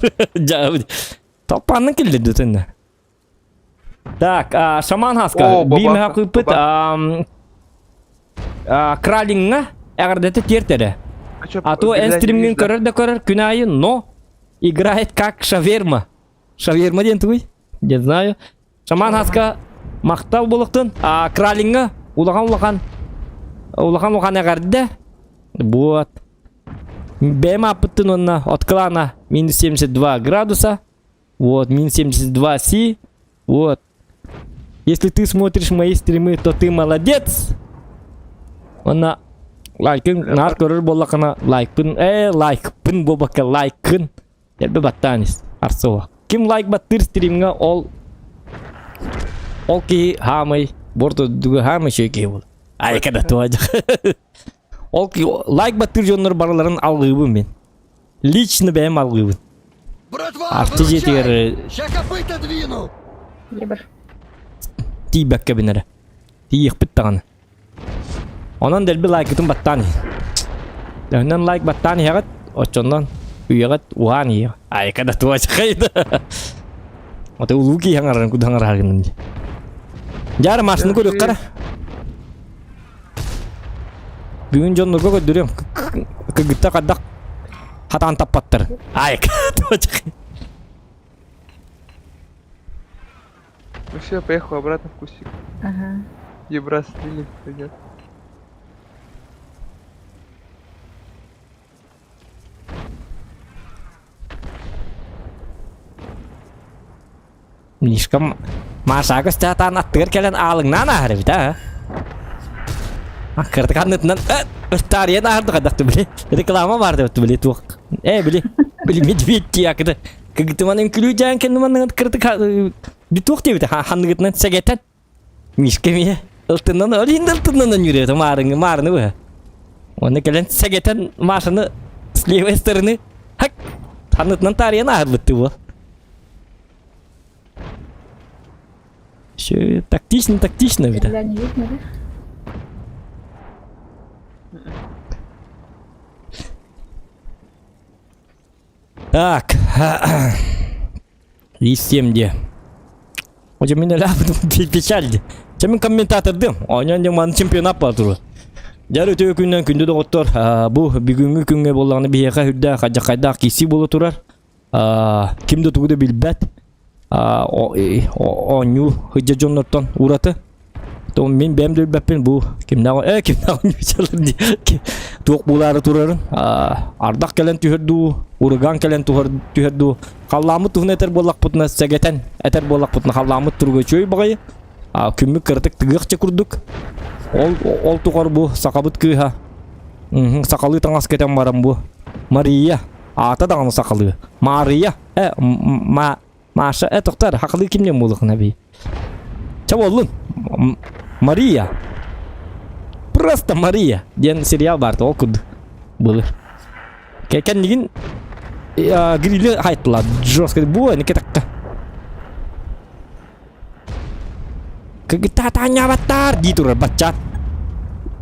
Талпааннан кэллэ дэтэннэ. Так, а, шаман хаска. О, бабаха, Биимэхэ кыыппыт бабаха. Кралиҥҥа эҕэрдэтэ тиэртэрэ. А, чё, А то эн бля, не стримҥин вижу, да? көрөр да көрөр күн аайы, но играет как шаверма. Шаверма диэн тугуй? Не знаю. Шаман хаска махтал буолуохтун. А Кралиҥҥа улахан улахан улахан улахан эҕэрдэ. Вот. Бэйэм ааппыттын уонна от клана минус 72 градуса. Вот, минус 72 си. Вот. Если ты смотришь мои стримы, то ты молодец. Уонна лайкын наар көрөр буоллахына лайкпын э лайкпын буолбакка лайкын элбэ баттаан ис арсыла. Ким лайк баттыыр стримҥа ол ол киһи хаамай бордуга хаамай үчүгэй киһи буолар. Айка да туа Ол лайк баттыыр дьоннор барыларын алгыыбын мин. Лично бэйэм алгыыбын. Братва, Арчы дьиэтигэр Ща копыта двину! Ебр. тиийбэккэ бинэрэ. Тиийиэхпит даҕаны. Онон дэлби лайкытын баттаан иһин. Төһөннөн лайк баттаан иһэҕит, оччоннон үйэҕит уһаан иһиэҕэ. Айка да туочхайда. Ото улуу киһи хаҥарарын куду хаҥараһар дии. Дьара машина көрүөххэ эрэ. Бүгүн дьоннорго көрдөрүөм. Кыргыттар хайдах хатаан таппаттар. Айка туочхай. Ну все, поехал обратно в кустик. Ага. Где брат слили, пойдет. Мишка Машаға көстәтаан аттыгар кэлэн аалыҥнаан ааһар эбит аа. Кырдык аннытынан таарыйан ааһарды хайдах били реклама баар деп били туох э били били медведь тиякыды кыгытыман үҥкүлүү дьаан кэнниман кырдык туох диэбитэ ханныгытынан сэгэтэн Мишка эмиэ ылтыннан ол иһин да ылтыннан үөрүөтэ маарыҥы маарыны быһа. Уонна кэлэн сэгэтэн Машаны с левой стороны хак ханнытынан таарыйан ааһарбытты буол. Еще тактично, тактично вида. Тебя не видно, да? Так. Истем де. Отже мен өләбітім печаль де. Чэ мин комментатордым. Онон де маны чемпионат бар туру. Дьэр үтүө күннэн күндү доҕоттор, бу бүгүҥҥү күҥҥэ буоллаҕына биһиэхэ үрдээх хадьахайдаах киирсии буола турар. Ким да тугу да билбэт. Оонньуу сылдьар дьоннортон ураты. То мин бэйэм да билбэппин бу кимнээх э кимнээх оонньуучалар дии туох буолаары турарын ардах кэлэн түһэр дуу ураган кэлэн түһэр дуу халлааммыт туһунан этэр буоллахпытына сэгэтэн этэр буоллахпытына халлааммыт туруга үчүгэй баҕайы күммүт кыратык тыгыахча курдук ол ол тухары бу сахабыт кыыһа сахалыы таҥас кэтэн баран бу Мария аата даҕаны сахалыы Маарыйа э ма Маша, э, тоқтар, хақылы кимнен болықына би? Ча боллун. Мария. Просто Мария. Диэн сериал бар, ол курдук. Былыр. Кэннигин грили хайттылар. Жестко бу, не кетакка. Кыгытаатаанньаабаттаар дии турар баччаат.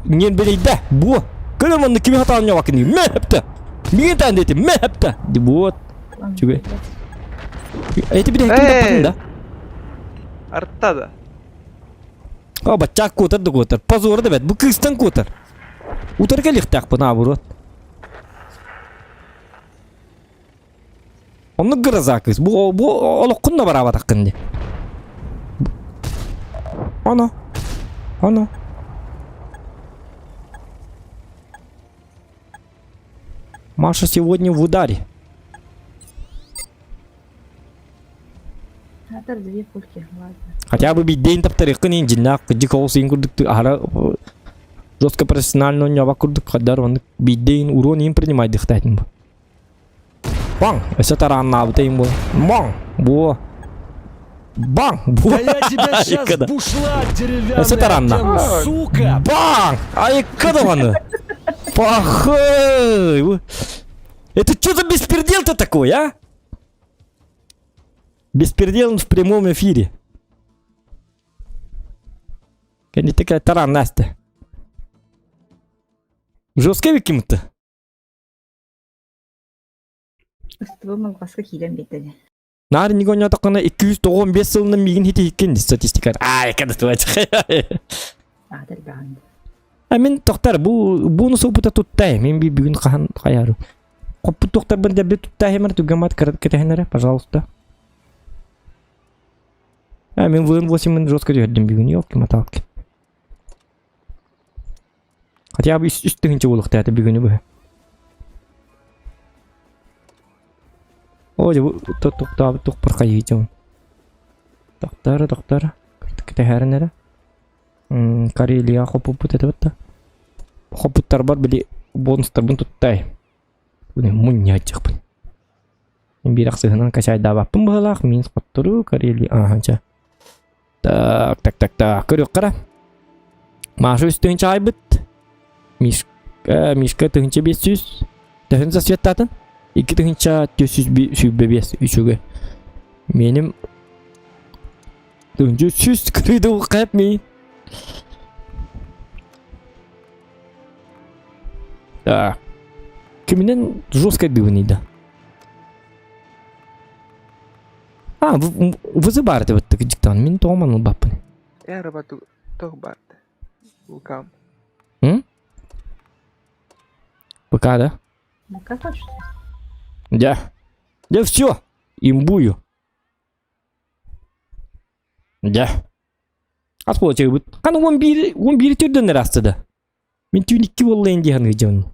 Нен билейдэ, бу. Көлө манны кими хатаанньабаккыный? Мэхепте. Миген таан дети, мэхепте. Вот. Чүгэй. Эти бир ким таппатын да? Арта да. О, баччаак куотар да куотар. Позор да бэт. Бу кыыстан куотар. Утары кэлиэхтээхпин наоборот. Оннук гроза кыыс. Бу, бу олоххун да бараабатаххын дии. Оно. Оно. Маша сегодня в ударе. Атар две пульки, ладно. Хотя бы биддейн таптарыххын иин дьиннээх кыдьык оҕус иин курдук аһара жестко профессионально ньоба курдук хадар оннук биддейн урон иин принимайдыхтаатын бу. Баҥ! Өссө тарааннаабыта иин бу. Баҥ! Бу. Баҥ! Бу. Да я тебя сейчас Айка да. бушла Өссө деревянный тараанна. одену, сука! Баҥ! Айка даҕаны! Пахай! Это что за беспредел-то такой, а? Беспредел в прямом эфире. Кэнниттэн тараан Настя. Жесткий ким-то. Ыстыбым алҕаска киирэн биэрдэ. Наар не гонятақына 295 сылынан миигин хитиһиккин статистика. Ай, когда Аата элбэҕин. А мин тохтар бу бонус опыта туттай. Мин би бүгүн хахан хаяру. Хоппут тохтарбын дәбби туттаһымар түгэмат кэтэһинэрэ, пожалуйста. А мин вын 8 мин жестко түһэрдим бүгүн, елки-моталки. Хотя бы үс тыһыынча буолуохтаата бүгүнү быһа. О, дьэ бу тохтообут тохпор хайыытым. Тохтара, тохтара. Кэтэһэрин эрэ. Карелия хоппуппут этэ да. Хоппуттарбар били бонустарбын туттай. Мунньааччахпын. Биир ахсыһынан качайдаабаппын быһалаах мин хоттору Карелия аһанча. Так, так, так, так. Көрүөххэ эрэ. Маша үс тыһыынча аайбыт. Мишка, Мишка 1500. Төһөн засветтаатын? 2425 үчүгэй. Меним 1300 кырыйды кайып мейин. Так. Киминен жестко дыбыный да. А, вызы бар деп өттік диктан. Мен тоғыман ұлбаппын. Я работаю тох бар. Лукам. М? ПК, да? Ну как хочешь? Да. Да все, имбую. Да. Ас буолачыгыбыт. Ханы 11 11 түрдөн араста да. Мин түүн 2 буолла дии саныыр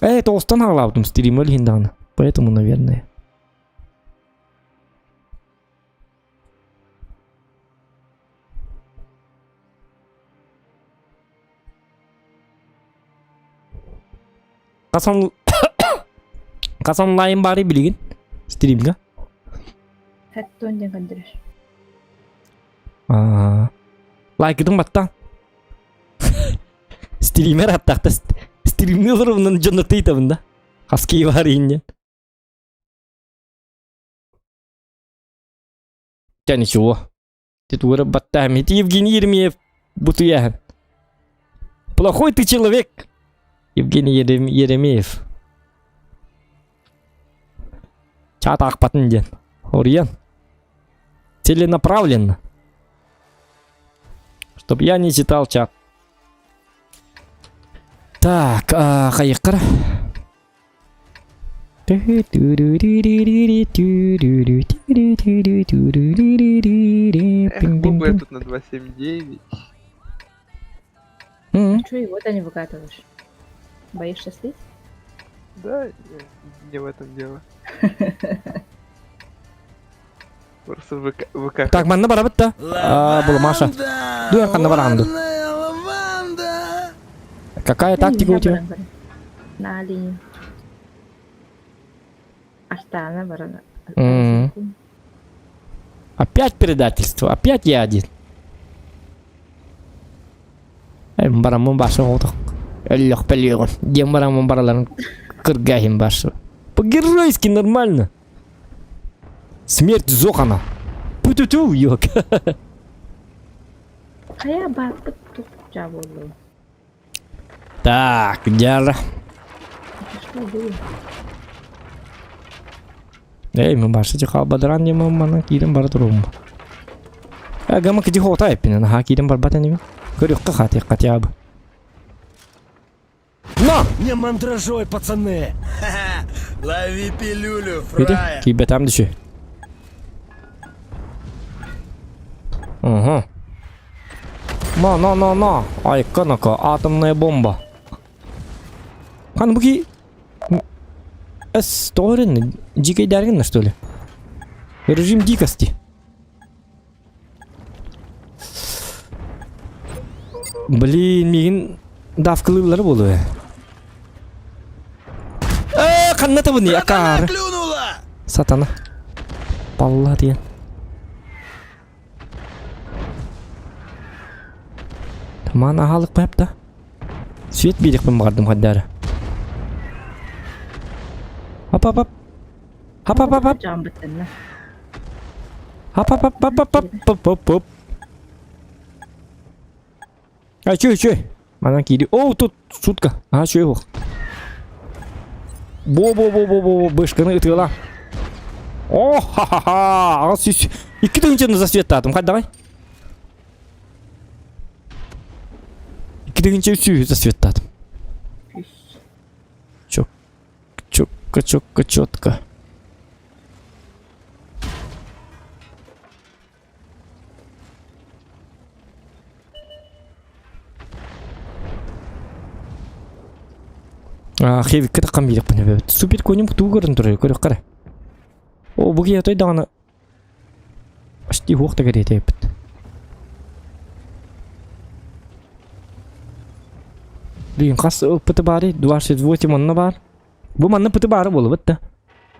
Э, тоҕустан аҕалаабытым стримы иһин даҕаны. Поэтому, наверное. Хасан Хасан онлайн бары билигин стримга. Хэттон диэн көрдөрөр. Аа. Лайкытын баттаан. Стример аттахта стримни олоробунан дьонно тыйтабын да. Хаски бар иннен. Дьэ ничего. Ты баттаам. Это Евгений Еремеев бутуяһын. Плохой ты человек. Евгений Еремеев. Чат аахпатын диэн. Ориен. Целенаправленно. Чтоб я не читал чат. Так, хайыққыр. Эх, был бы я тут на 2.7.9. М, Че его-то не выкатываешь? Боишься слить? Да, не в этом дело. Просто ВК, ВК. Так, манна барабыт да. А, Была Маша. Дуя ханна баранду. Какая тактика у тебя? На линию. Астана барана. М. Опять предательство, опять я один. Эй, барамын башы оғдық. Өллөх пәлеғін. Дем барамын бараларын кыргахин башы. По-геройски нормально. Смерть Зохана. Пу-ту-ту, ёк. Хайа баппыт тух жаболу. Так, дяра. Это что было? Эй, мен башы тиха бадран дем мана кирен бара турум. Э, гама кити хота эппин, ха кирен барбат энеби. Көрүккэ хати хотя бы. На! Не мандражой, пацаны! Лови пилюлю, Види? фрая! Кийбетам диши. Ага. На, на, на, на. Ай, канака, атомная бомба. Хан буки. Эс, торин, дикий дарин, что ли? Режим дикости. Блин, мигин давкылыылар буолуо. Э, ханна табыны, акаар. Клюнула! Сатана. Палла диэн. Таман аһаалык да. Свет биэриэхпин баҕардым хардары. Хап хап хап. Хап хап хап хап. Жан быттынна. Хап хап хап хап хап хап хап хап. А чё, чё? Манан киири. О, тут шутка. Ага, чё его? Бо-бо-бо-бо-бо, бышканы ытыла. О, ха-ха-ха! Ага, сүс. Икки тыһынчаны засветтаатым. Хай, давай. Икки тыһынча үсүү засветтаатым. Чок, чокко, чокко, четко. А, хевикке таххан биэриэхпин эбэбит. Супер конем тугу көрөн турар, көрүөх кара. О, бу киһи отой даҕаны почти уох да кэриэтэ эбит. Блин, хас пыты баары? 28 онно баар. Бу манна пыты баары буолубут да.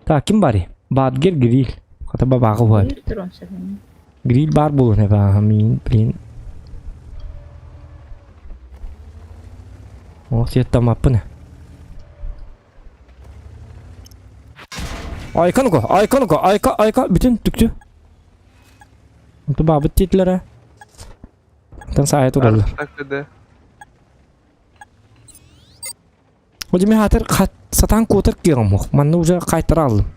Так, ким баарый? Бадгер гриль. Хата бабааҕы уһаат. Биир турон сөбүн. Гриль баар буолуон эбээ, мин, блин. О, сиэттаммаппын. Айка ну-ка, айка ну-ка, айка, айка, бүтүн түктү. Онту баабыт диэтилэр ээ. Онтон саайа тураллар. Так, да. Вадим хатыр сатаан куотар кыаҕым суох. Манна уже хаайтара аллым.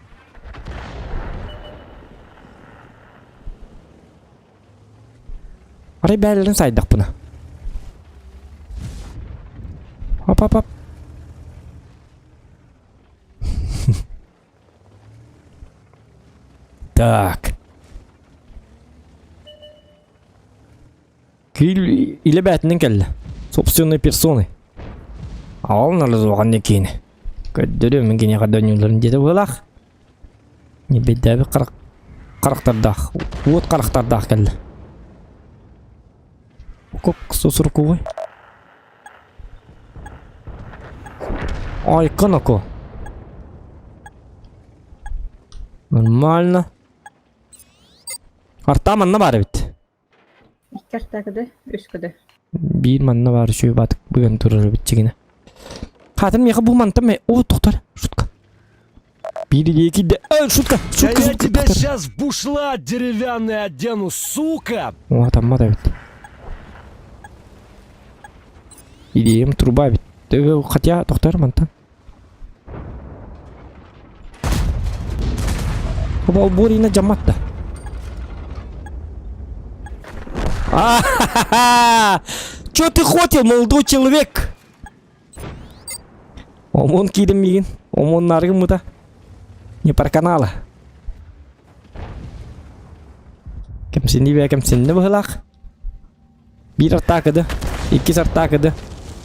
Арай бээлэрин сайдахпына. Оп оп оп. Так. Киил илэ бээтинэн кэллэ. Собственной персоной. Аал налазуоҕан киини. Көрдөрүм мин киниэхэ доньууларын диэтэ быһыылаах. Ньибэйдээбит харах харахтардаах, уот харахтардаах кэллэ. Кок сосуркугуй. Ой, коноко. Нормально. Арта манна баар эбит. Икки артаакыда, үс кыда. Биир манна баар үчүгэй баатык быган турар эбит чигинэ. Хаатын миэхэ бу мантан мэ... О, тоқтар, шутка. Биир илии киирдэ. Э, шутка, Да шутка, я шутка, тебя тоқтар. сейчас в бушлат деревянный одену, сука! О, таммат эбит. Идеям труба эбит. Э, Хотя, тоқтар мантан. Оба Борина жамматта. А-ха-ха-ха! Чё ты хотел, молодой человек? Омон киирэн миигин. Омоннааргын мыта. Не проканала. Кэмсинни бээ кэмсинни быһылаах. Биир артаакыды, иккис артаакыды.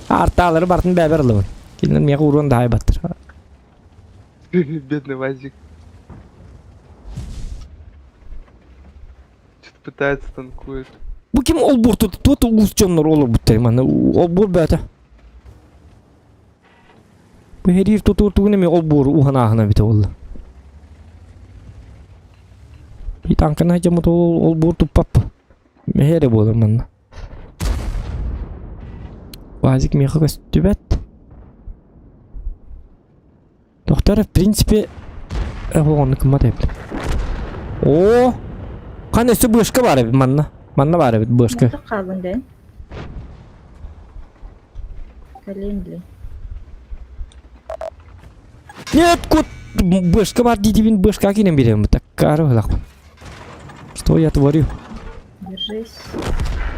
Артаалары бартын бэбэр ылыбын. Кинилэр миэхэ уруон да айбаттар. Бедный Вазик. Что-то пытается, танкует. Бу ким олбур тут тут уус дьоннор олорбуттар манна олбур бөтө. Бу хериир тутуур тугун эми олбур уһанааһына бите болла. Би танкана дьоммут ол олбур туппаппы. Мэһэ эрэ буолар манна. Вазик миэхэ көстүбэт. Доктор, в принципе, оҕону кыммат эбит. Оо! Хан өссө бышка бар эбит манна. Манна бар эбит бышка. Мантык хаалын дэн. Кэлиэн билин. Нет, кот бышка бар диибин бышка киирэн биэрэм таккары быһылаахпын. Что я творю? Держись.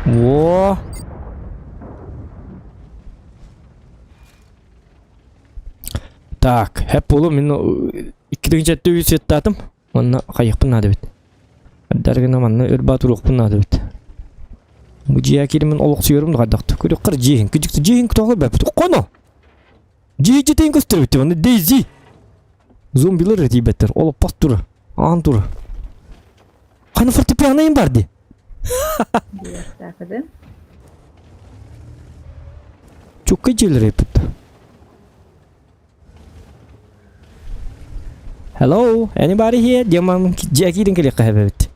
Во! Так, хэп буолу мин икки үс еттаатым. Онно хайыахпын наада эбит. Дар гына манна өр баатыруохпун наада эбит. Бу дьиэ кииримин олохсуйарым да хайдахты. Көрүөххэр дьиэһин, күдьүктэ дьиэһин тоҕо бэппит. Хоно! Дьиэ дьиэтин көстөрбүт манна Дейзи. Зомбилар тиийбэттэр. Олоппос тура. Аан тура. Хана фортепиано им бар ди. Так, да? Чукка дьиэлэр эппит. Hello, anybody here? Диэман дьиэ киирин кэлиэххэ эбэбит.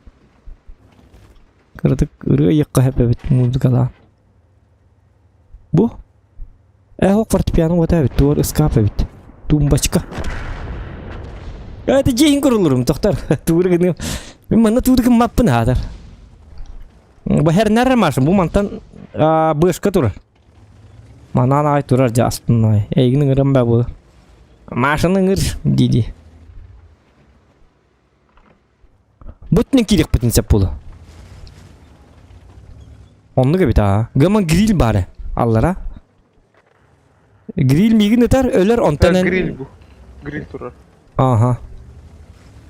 Кыратык ырыа ыйыахха эбэбит музыкалаан. Бу? Ээ, фортепиано уота эбит, туор ыскаап эбит. Тумбочка. Это дьиэһин көрөлөрүм, тохтор. Тууру гыныам. Мин манна тууру гыммаппын аатар. Бу хернер машин, бу мантан бышка турар. Манан аай турар дьэ астынай. Эйигин ыҥырам баа буолар. Машаны ыҥыр дии-дии. Бутнин киириэхпитин сөп буолуо. Оннук эбит аа. Гаман гриль баара аллара. Гриль миигин ытар, өлөр онтон эн... Гриль бу. Гриль турар. Ага.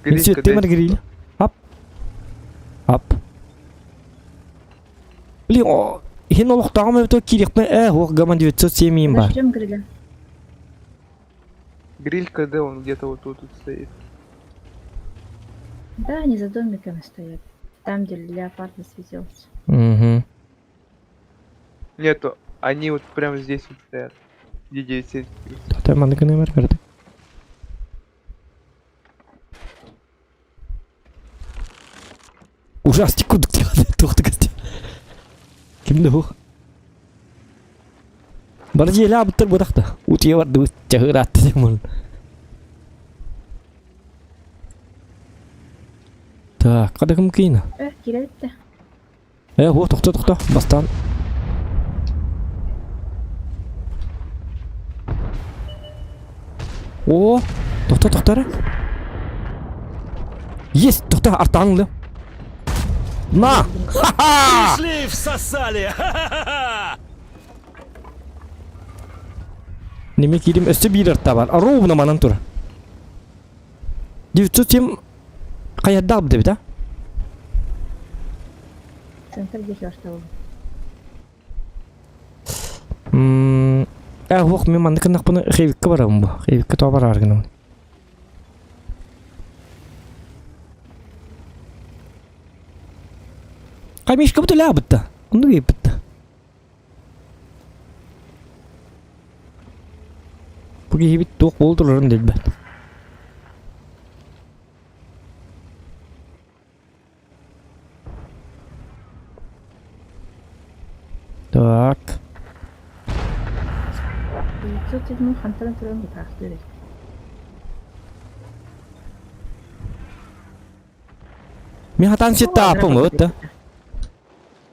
Гриль Сүөттүмэр гриль. Ап. Ап. Блин, о, иһин олохтооҕум эбит киириэхпин ээ, уох гаман 907 иин баар. Подождем гриля. Гриль КД, он где-то вот тут вот стоит. Да, они за домиками стоят. Там, где леопард засветился. Угу. Нету, они вот прямо здесь вот стоят. Где 9 Тотой маннык номер көрдүк. Ужастик курдук туохтук Ким да ух. Бары дьиэлээх бытахта. Утуйа бардыбыт чаһыыраатты диэн Так, хадакым киина. Э, киирэ Э, о, тохто, тохто, бастаан. О, тохто, тохто эрэ. Есть, тохто, артаан ылыам. На! Ха-ха! Пришли и всосали! Ха-ха-ха! Неме киирим өссө биир арта бар. Ровно манан тура. 907 хайардаах бит а? Центр диэки ортолуу. М, Э, уох, мен маннык гыннахпына Хевикке барабын бу. Хевикке тоҕо бараар гынабын. Хай Мишка бут өлөөбүт да. Оннук иэппит да. Бу киһибит туох буола турарын билбэт. Так. 907 хантан туран бытаахтыыр эбит. Мин хатаан сетте ааппым эбит да.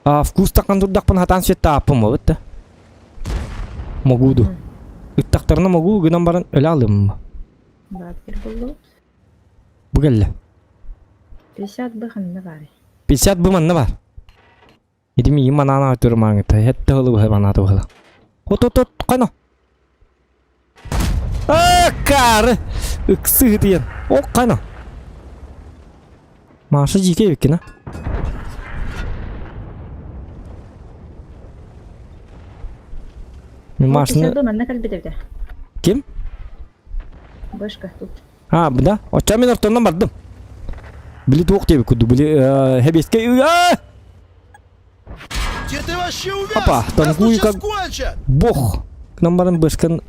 А вкус таххан турдахпын хатаан сетте ааппым эбит да. Могуду. Ыттахтарына могу гынан баран өлө алым. Баатыр буллубут. Бу кэллэ. 50 бы ханна баарый? 50 бу манна бар. Ити миигин манаан турмааҥыта. Хетте хылы быһа манаата быһыла. От от от қано. А кары. Ыксы хытыйан. О қано. Маша жике эбиккин а. Мен Машаны... 50 бы манна кэлбит эбитэ. Ким? Башка тут. А, да? Оччо мен ортоннон бардым. Били туох диэбит курдук, били хэбиэскэ Где ты вообще увяз? Опа, Нас тут танкую сейчас как кончат! бог. К нам баран бышкан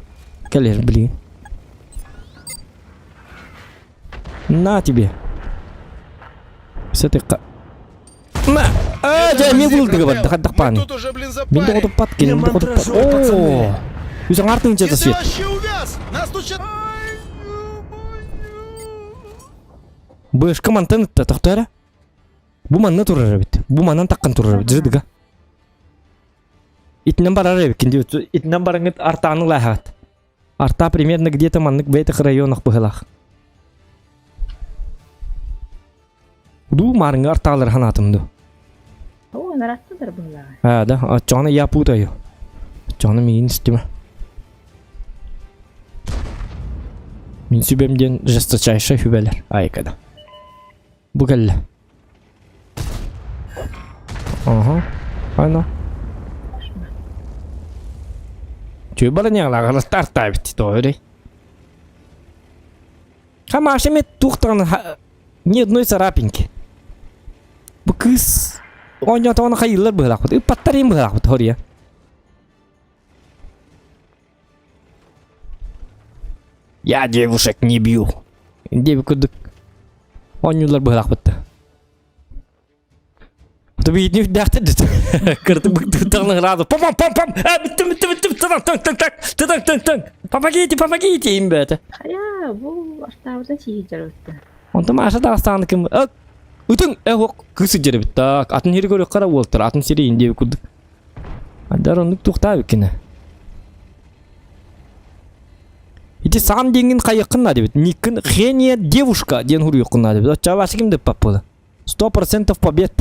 кэлэр, блин. На тебе. Все ты На! А, Это дьэ, эмиэ вези, булдыга Кротел. барда, хаддах Мы пааны. тут уже, блин, Мин запарили. доҕотуппат, кини доҕотуппат. О! Үс аҥаартыҥ Где дьэ ты свет. вообще увяз? Нас тут сейчас... Бышка мантан ытта, тохтоо эрэ. Бу манна турар эбит. Бу манан таххан турар эбит, дьыдыга. Итинэн барар эбиккин диэбит. Итинэн бараҥҥыт артааны ылааһаҕыт. Арта примерно где-то маннык бэйэтэх районах быһылаах. Дуу маарыҥҥа артаалары санаатым дуу. Оо, нарааттылар быһылааҕа. Аа да, оччоҕуна я путаю. Оччоҕуна миигин истимэ. Мин сүбэм диэн жесточайшай сүбэлэр айкада. Бу кэллэ. Ага. Ана. Чү бараньяла тартаабит тоҕо Хамаша эмиэ туох даҕаны ни одной царапинки. Бу кыыс оонньоотоҕуна хайыыллар быһыылаахпыт, ыппаттар иһин быһыылаахпыт хоруйа. Я девушек не бью. Диэбит курдук оонньууллар быһыылаахпыт да. Тобиитини үрдээхтэр дии. Кырдык быктыктаҕына сразу пам пам пам а бүттүм бүттүм бүттүм тыдаҥ тыҥ тыҥ так тыдаҥ тыҥ тыҥ помогите помогите им бээтэ. Хайа, бу артаабытын сиһи дьарыбытта. Онтон Маша таҕыстаҕына ким ытыҥ э ох кыыс сылдьар так атын сири көрүөххэ эрэ уолтар атын сири иин диэбит курдук. Андар оннук туохтаабыт кини. Ити саҕам диэҥҥин хайыаххын наада эбит. Никкин Хения девушка диэн суруйуоххун наада эбит. Оччоҕо Вася ким да буола. 100% побед.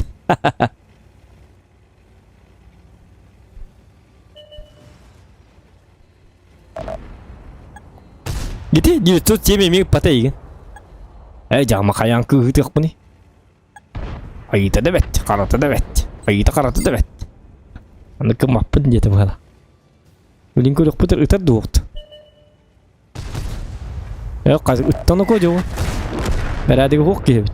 Ити 907 эмиэ ыппата эйигин. Ээ дьаама хайаан кыыһытыахпыный? Айыыта да бэт, харата да бэт, айыыта харата да бэт. Аны кыммаппын диэтэ быһала. Билин көрүөхпүт ытар дуоҕут. Э, хас ыттан око дьоҕу. Бэрээдэги суох киһи эбит.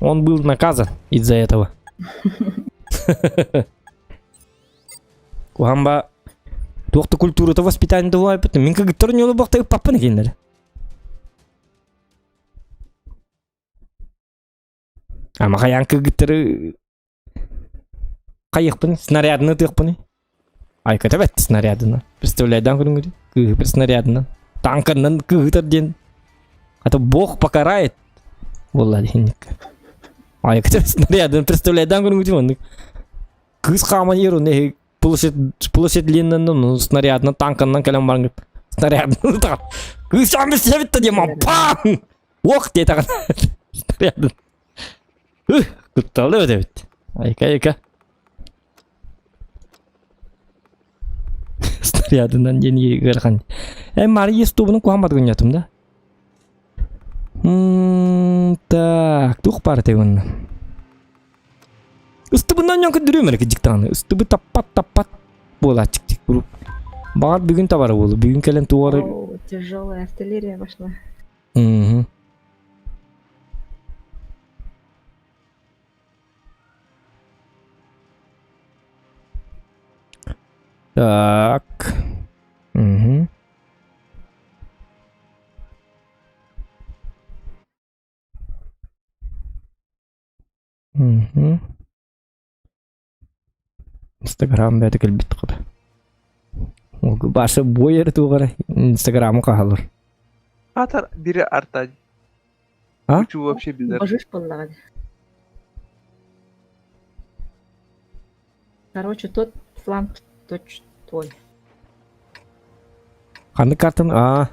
Он был наказан из-за этого. Куһаан туох да культурата воспитание да Мин кыргыттар ньолу бохта ыппаппын кинилэр. Ама хайаан кыргыттары хайыахпын снарядны ытыахпыный Айката бэт снарядына. Представляйдаан көрүҥҥүтүй? Кыыһы снарядынан. Танканнан кыыһытар диэн. А то бог покарает. Буолла диһинник. Айката снарядынан представляйдаан көрүҥҥүтүй маннык. Кыыс хааман иһэр онно эһи площадь площадь длиннанан снарядынан танканнан кэлэн бараҥҥыт. Снарядын ытаҕын. Кыысчаан билсэбит да диэн паң! Уох диэтэҕин. Снарядын. Ых, кутталы эбит. Айка, айка. Снарядынан диэн ыарахан. Э, Мария стубунун куһан батгынньатым да. Так, тух баар этэй уонна? Ыстыбынан ньон көрдөрүөм эрэ кырдьык даҕаны. Ыстыбы таппат таппат буолааччык куруук. Баҕар бүгүн табара буолу. Бүгүн кэлэн туора... О, тяжелая артиллерия пошла. Угу. Так. Угу. Мгм. Инстаграм бэйэтэ кэлбит хата. Баша буойар туох эрэ Инстаграмы хаһалар. Атар бири арта. А? Учу вообще билэр. Божиш буоллаҕа дии. Короче, тот фланг точ твой. Ханнык картан? А.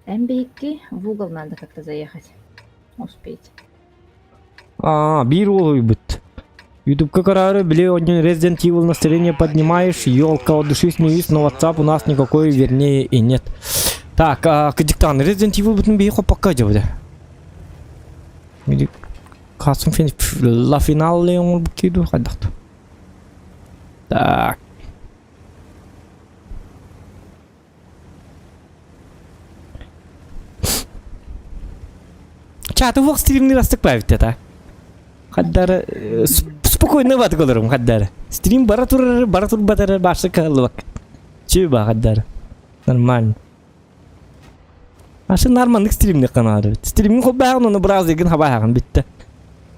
М2 в угол надо как-то заехать. Успеть. А, биир уол уйбут. Ютубка карары, били, один Resident Evil настроение поднимаешь, елка, от души смеюсь, но WhatsApp у нас никакой, вернее, и нет. Так, а, кадиктан, Resident Evil бүтүн биһи хоппакка дьабыда. Касым фин ла финале оҥорбут хайдахта. Так. Чаты уох стримни астык баабит это. Хаддары спокойно бат колорум хаддары. Стрим бара турар, бара турбатары башы каллыбак. Чү ба хаддары. Нормально. Ашы нормальный стримни канары. Стримни хоббаагын оны браузерген хабаагын битте.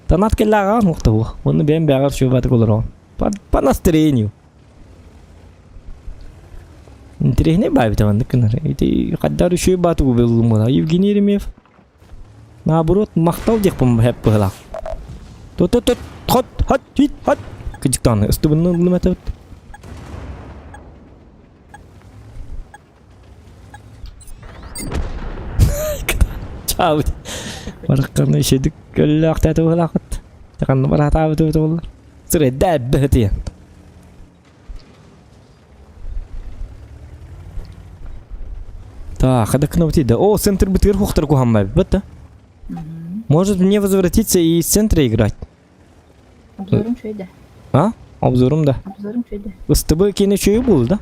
Танат келлаган ухта ух. Оны бен бягар чү бат колорум. По, по настроению. Интириэһинэй баайбыт маннык гынар. Ити хаддар үчүгэй баатыгы буллум Евгений Еремеев. Наоборот, махтал диэхпин хэп быһылаах. Тот-тот-тот, хот, хот, хит, хот. Кыдьыктааны ыстыбынны ыллым этебит. Чаабыт. Барыкканы ишедик көллөөх тәтэ быһылаахыт. Ханна бараатаабыт эбит буоллар. Сырэйдэ быһытыйан. Так, это кнопки, да. О, центр бытыр хухтар кухаммай. Бытта. Может мне возвратиться и из центра играть? Обзорум чөйдө. А? Обзорум да. Обзорум чөйдө. СТБ кene чөйү булду да.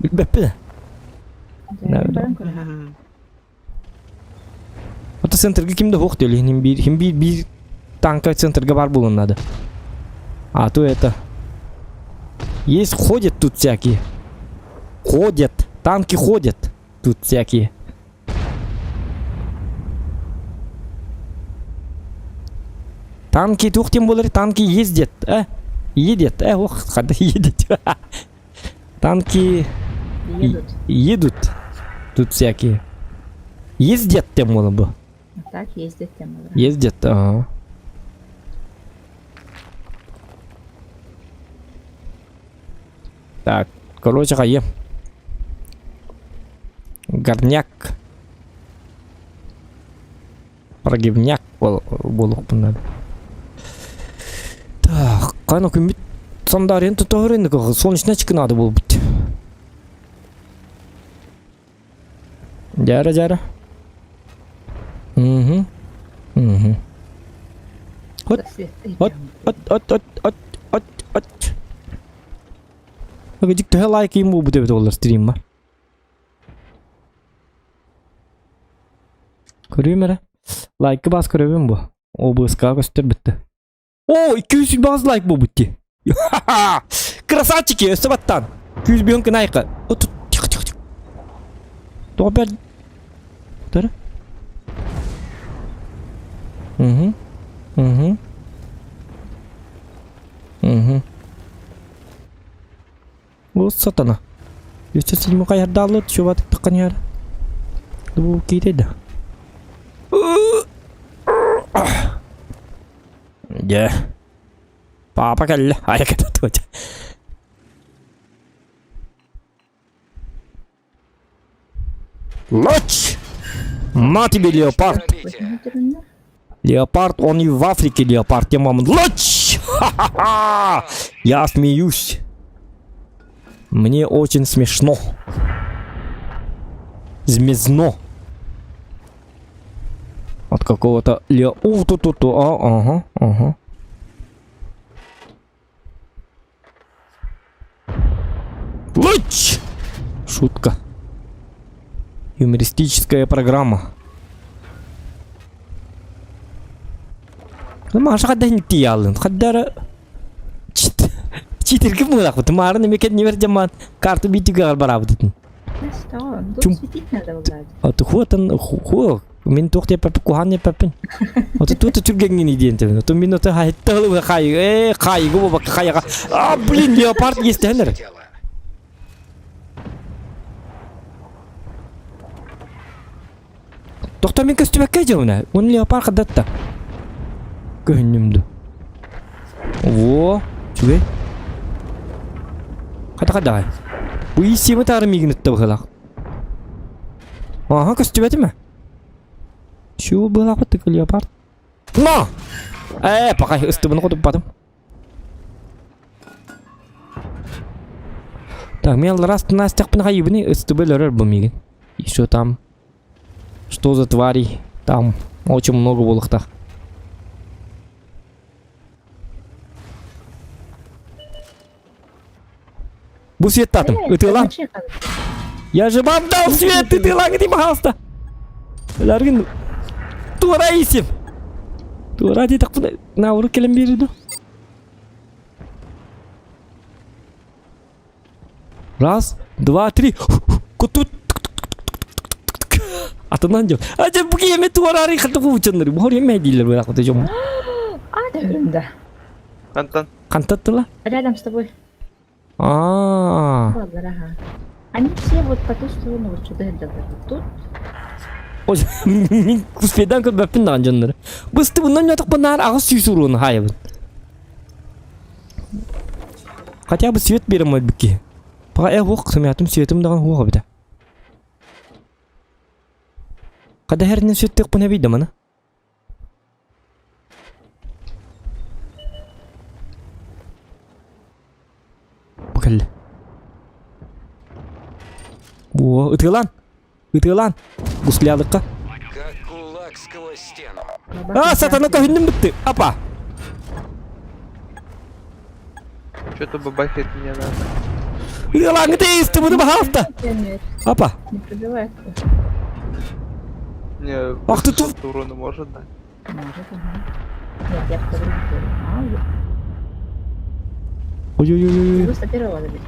Билбеппи да. Да. Ото центрга ким да хух дели, хим бир, хим бир, бир танка центрга бар булун надо. А то это... Есть, ходят тут всякие. Ходят. Танки ходят тут всякие. Танки тух тем более танки ездят, э? Едет, э, ох, когда едет. Танки Едут. едут тут всякие. Ездят тем более бы. Так ездят тем более. Ездят, ага. Так, короче, хаем. Горняк. Прогибняк буолуохпун надо. Так, кана күммүт сандарыйын тутуһар солнечный очки надо буолбут. Дьара дьара. Угу. Угу. От, от, от, от, от, от, от, от. Ыгыдьык төһө лайк им буолбут эбит олар стримма. Көрүөм эрэ. Лайкы бас көрөбүн бу. ОБС-ка көстөр бүтті. О, 200 баз лайк буолбут дии. Красавчики, өссө баттан. 200 бүйөн кынайка. Тихо, тихо, тихо. Тоҕо бэр... Тары? Угу. Угу. Угу. Вот сатана. Өссө силми хайардаалыт, чубатык тыккан яр. Бу киитей да. Дьэ. Папа кэллэ. Айа кэтэ. Лоч! На тебе, леопард! Леопард, он и в Африке леопард, я мамон. Лоч! Ха-ха-ха! Я смеюсь. Мне очень смешно. Змезно. От какого-то лео... Ух, тут, тут, тут, а, ага, ага. Луч! Шутка. Юмористическая программа. Маша хадда тиялын. Хаддара читерки буолахпыт. Маарын эмекет невер жаман карты битүгэр барабытын. Что? Тут светить надо, Влад. А ты хуатан ху Мин туох диэппэппин куһаан диэппэппин. Ото тута түргэҥҥин диэн тэбин. Ото мин ото хайтталы хай э хайгы бу хайга. А блин леопард естэһэнэр. Тохто мин көстүбэккэ дьэуна. Он леопард хадатта. Көһүннүм ду. Во, үчүгэй. Хата хадаа. Бу иисиэми таары миигин ытта быһылаах. Аха көстүбэтим Чего была ты леопард? Но! Э, пока ыстыбын хотуппатым. Так, мен раз настяхпын хайыбыны ыстыбы өлөрөр бу мигин. И что там? Что за твари? Там очень много булыктах. Бу светтатым. Ытылан. Я же вам дал свет, ты тылаң ты пожалуйста. Ларгин тура исим. Тура ди такпын на уру келем берди. Раз, два, три. Кутут. Атынан жок. Ажа бу кеме туара ри хаты кучаннар. Бу хори медилер бу акыты жом. А, да, Антон. Кантаттыла? Рядом с тобой. А. Ага. Они все вот по ту сторону вот что-то тут. Мин куспедан көрбөппүн даҕан дьоннору. Быстыбыннан ньотохпунаар аҕыс сүүс уруун хаайабын. Хотя бы свет берем өлбүкки. Пока э хуох сымятым светым даҕан хуох эбитэ. Хада хэринэн сүттүөхпүн эбий да маны. Бу кэллэ. О, ытыалаан! Ытыалаан! Гуслялыкка. А, сатана көһүннүм бытты. Апа! Что-то бабахает меня надо. Ытыалааҥҥы тейсты буду пожалуйста. Апа. Не пробивает. Не, Ах ты тут. урона может дать? Может, ага. Нет, я по Ой-ой-ой. Просто первого добить.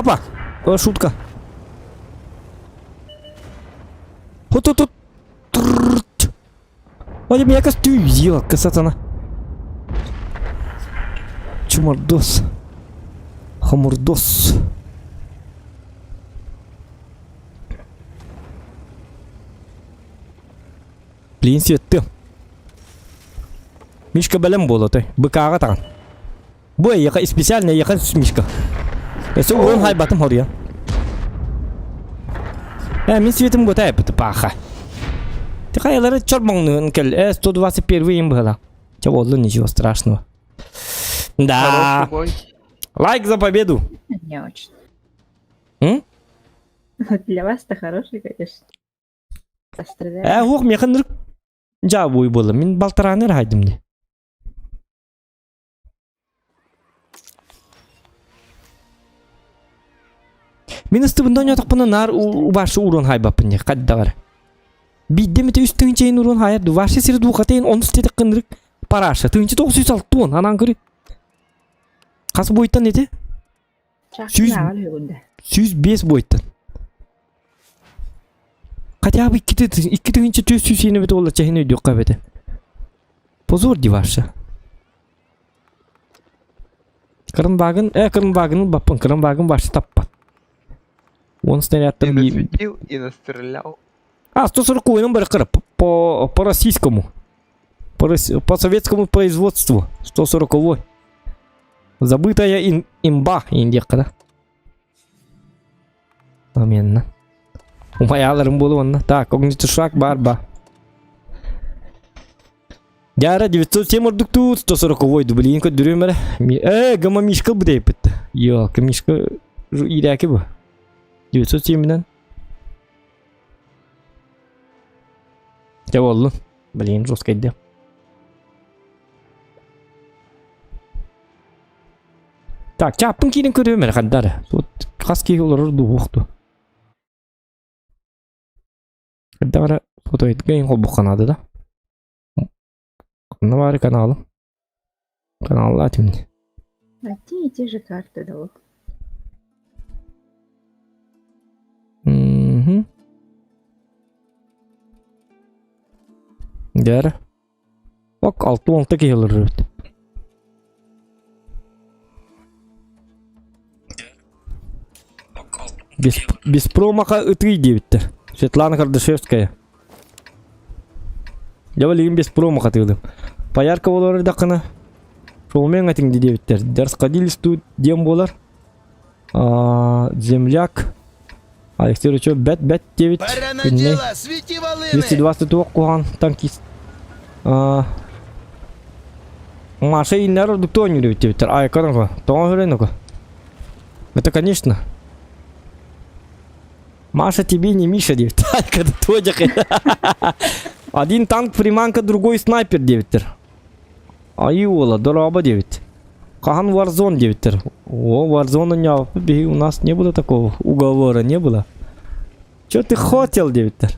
Апа! О, шутка. Вот тут тут. Ой, меня костюм съела, сатана. Чумардос. Хамурдос. Блин, сетты. Мишка бэлэм буола той. БК-ҕа таҕан. Бу эйиэхэ специально эйиэхэ Мишка. Өссө уон хайбатым хоруйа. Э, мин светым бута эппит пааха. Ты хайалары чорбоҥнуун кэл. Э, 121 им быһала. Чэ, боллу ничего страшного. Да. Хороший бой. Лайк за победу. Не очень. М? Для вас-то хороший, конечно. Постреляли. Э, уох, механыр жабуй буолла. Мин балтарааны эрэ дии. Мин ыстыбында ньотохпуна наар убаршы урон хайбаппын дии хайдаҕар. Биирдэ эмитэ үс тыһыынчайын урон хайар ду ваша сири дуухатайын онус тетик кынырык параша тыһыынча тоҕус сүүс алтуон анаан көрү. Хас буойтан ити? Сүүс 105 буойтан. Хотя бы икки тыһыынча түөрт сүүс иэнэ эбитэ буолла чэһин өйдүөххэ эбэтэ. Позор дии ваша. Кырынбаагын, э кырынбаагын ылбаппын, кырынбаагын ваша таппат. Он снарядтан И насветил, и настрелял. А, 140 ойынын бір қырып, по, по российскому. По, по советскому производству. 140 Забытая ин, имба индиэххэ да. Аменна. Умайааларым буолу онно. Так, огнетушак бар ба. Дяра 907 ордуктуу 140 дублин көдүрүм эрэ. Э, гама мишка бу дейпит. Йо, мишка иирээки бу. 907-нэн. Дьэ боллун. Блин, жесткайды. Так, чааппын киирин көрүөм эрэ хандар. Вот хас киһи олорор дуу Хайдах эрэ фотоидга иҥ холбукка наада да. Ханна баары каналым. Каналлаат имни. Одни и те же карты, да вот. Мгм. Дьэ Ок, 66 киһи олорор эбит. Без, без промаха ытый диэбиттэр. Светлана Кардашевская. Дьэ билигин без промаха тыылым. Поярка болор эрдэххинэ шоумен этиҥ диэбиттэр. Расходились тут диэн буолар. Земляк Алексей Рычев бэт бэт диэбит. Пора на Күннэй. дело, свети волыны! 220 туох куһаҕан танкист. Маша иннэр ордукту оонньуур эбит диэбиттэр. Айка оҥо. Тоҕо көрөн око. Это конечно. Маша тебе не Миша диэбит. Айка да туодьах. Один танк приманка, другой снайпер диэбиттэр. Айыы уола, дорообо диэбит. Хаһан Warzone диэбиттэр. О, Warzone оонньообуппут биһиги у нас не было такого уговора не было. Чё ты хотел диэбиттэр.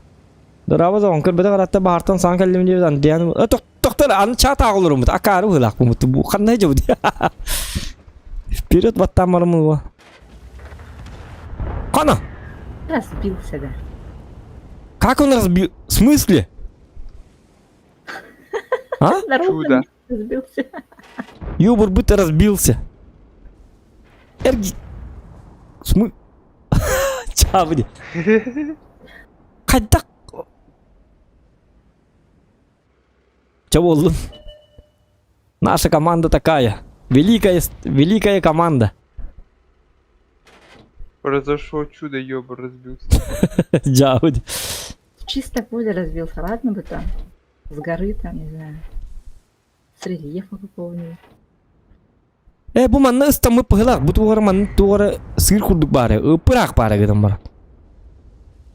Дорообо доҕон көрбөтөх ыраатта баһаартан саҥа кэллим диэбит Андриан э тохтор аны чаат ааҕыларыммыт акаары быһыылаахпыммыт бу ханна дьабыт Вперед баттаан барыммыт Хана! Разбился, да. Как он разбил? В смысле? А? Чудо. Разбился. Юбур будто разбился. Эрги... Смы... Чабыди. Хайдах... Чэ буоллун. Наша команда такая. Великая, великая команда. Произошло чудо, ёбр разбился. Дьаабыт. Чисто поле разбился, ладно бы там. С горы там, не знаю. С рельефа какого-нибудь. Э, бу манна ыстаммыт быһылаах, бу туора манна туора сыыр курдук баара, ыпыраах баара гынан баран.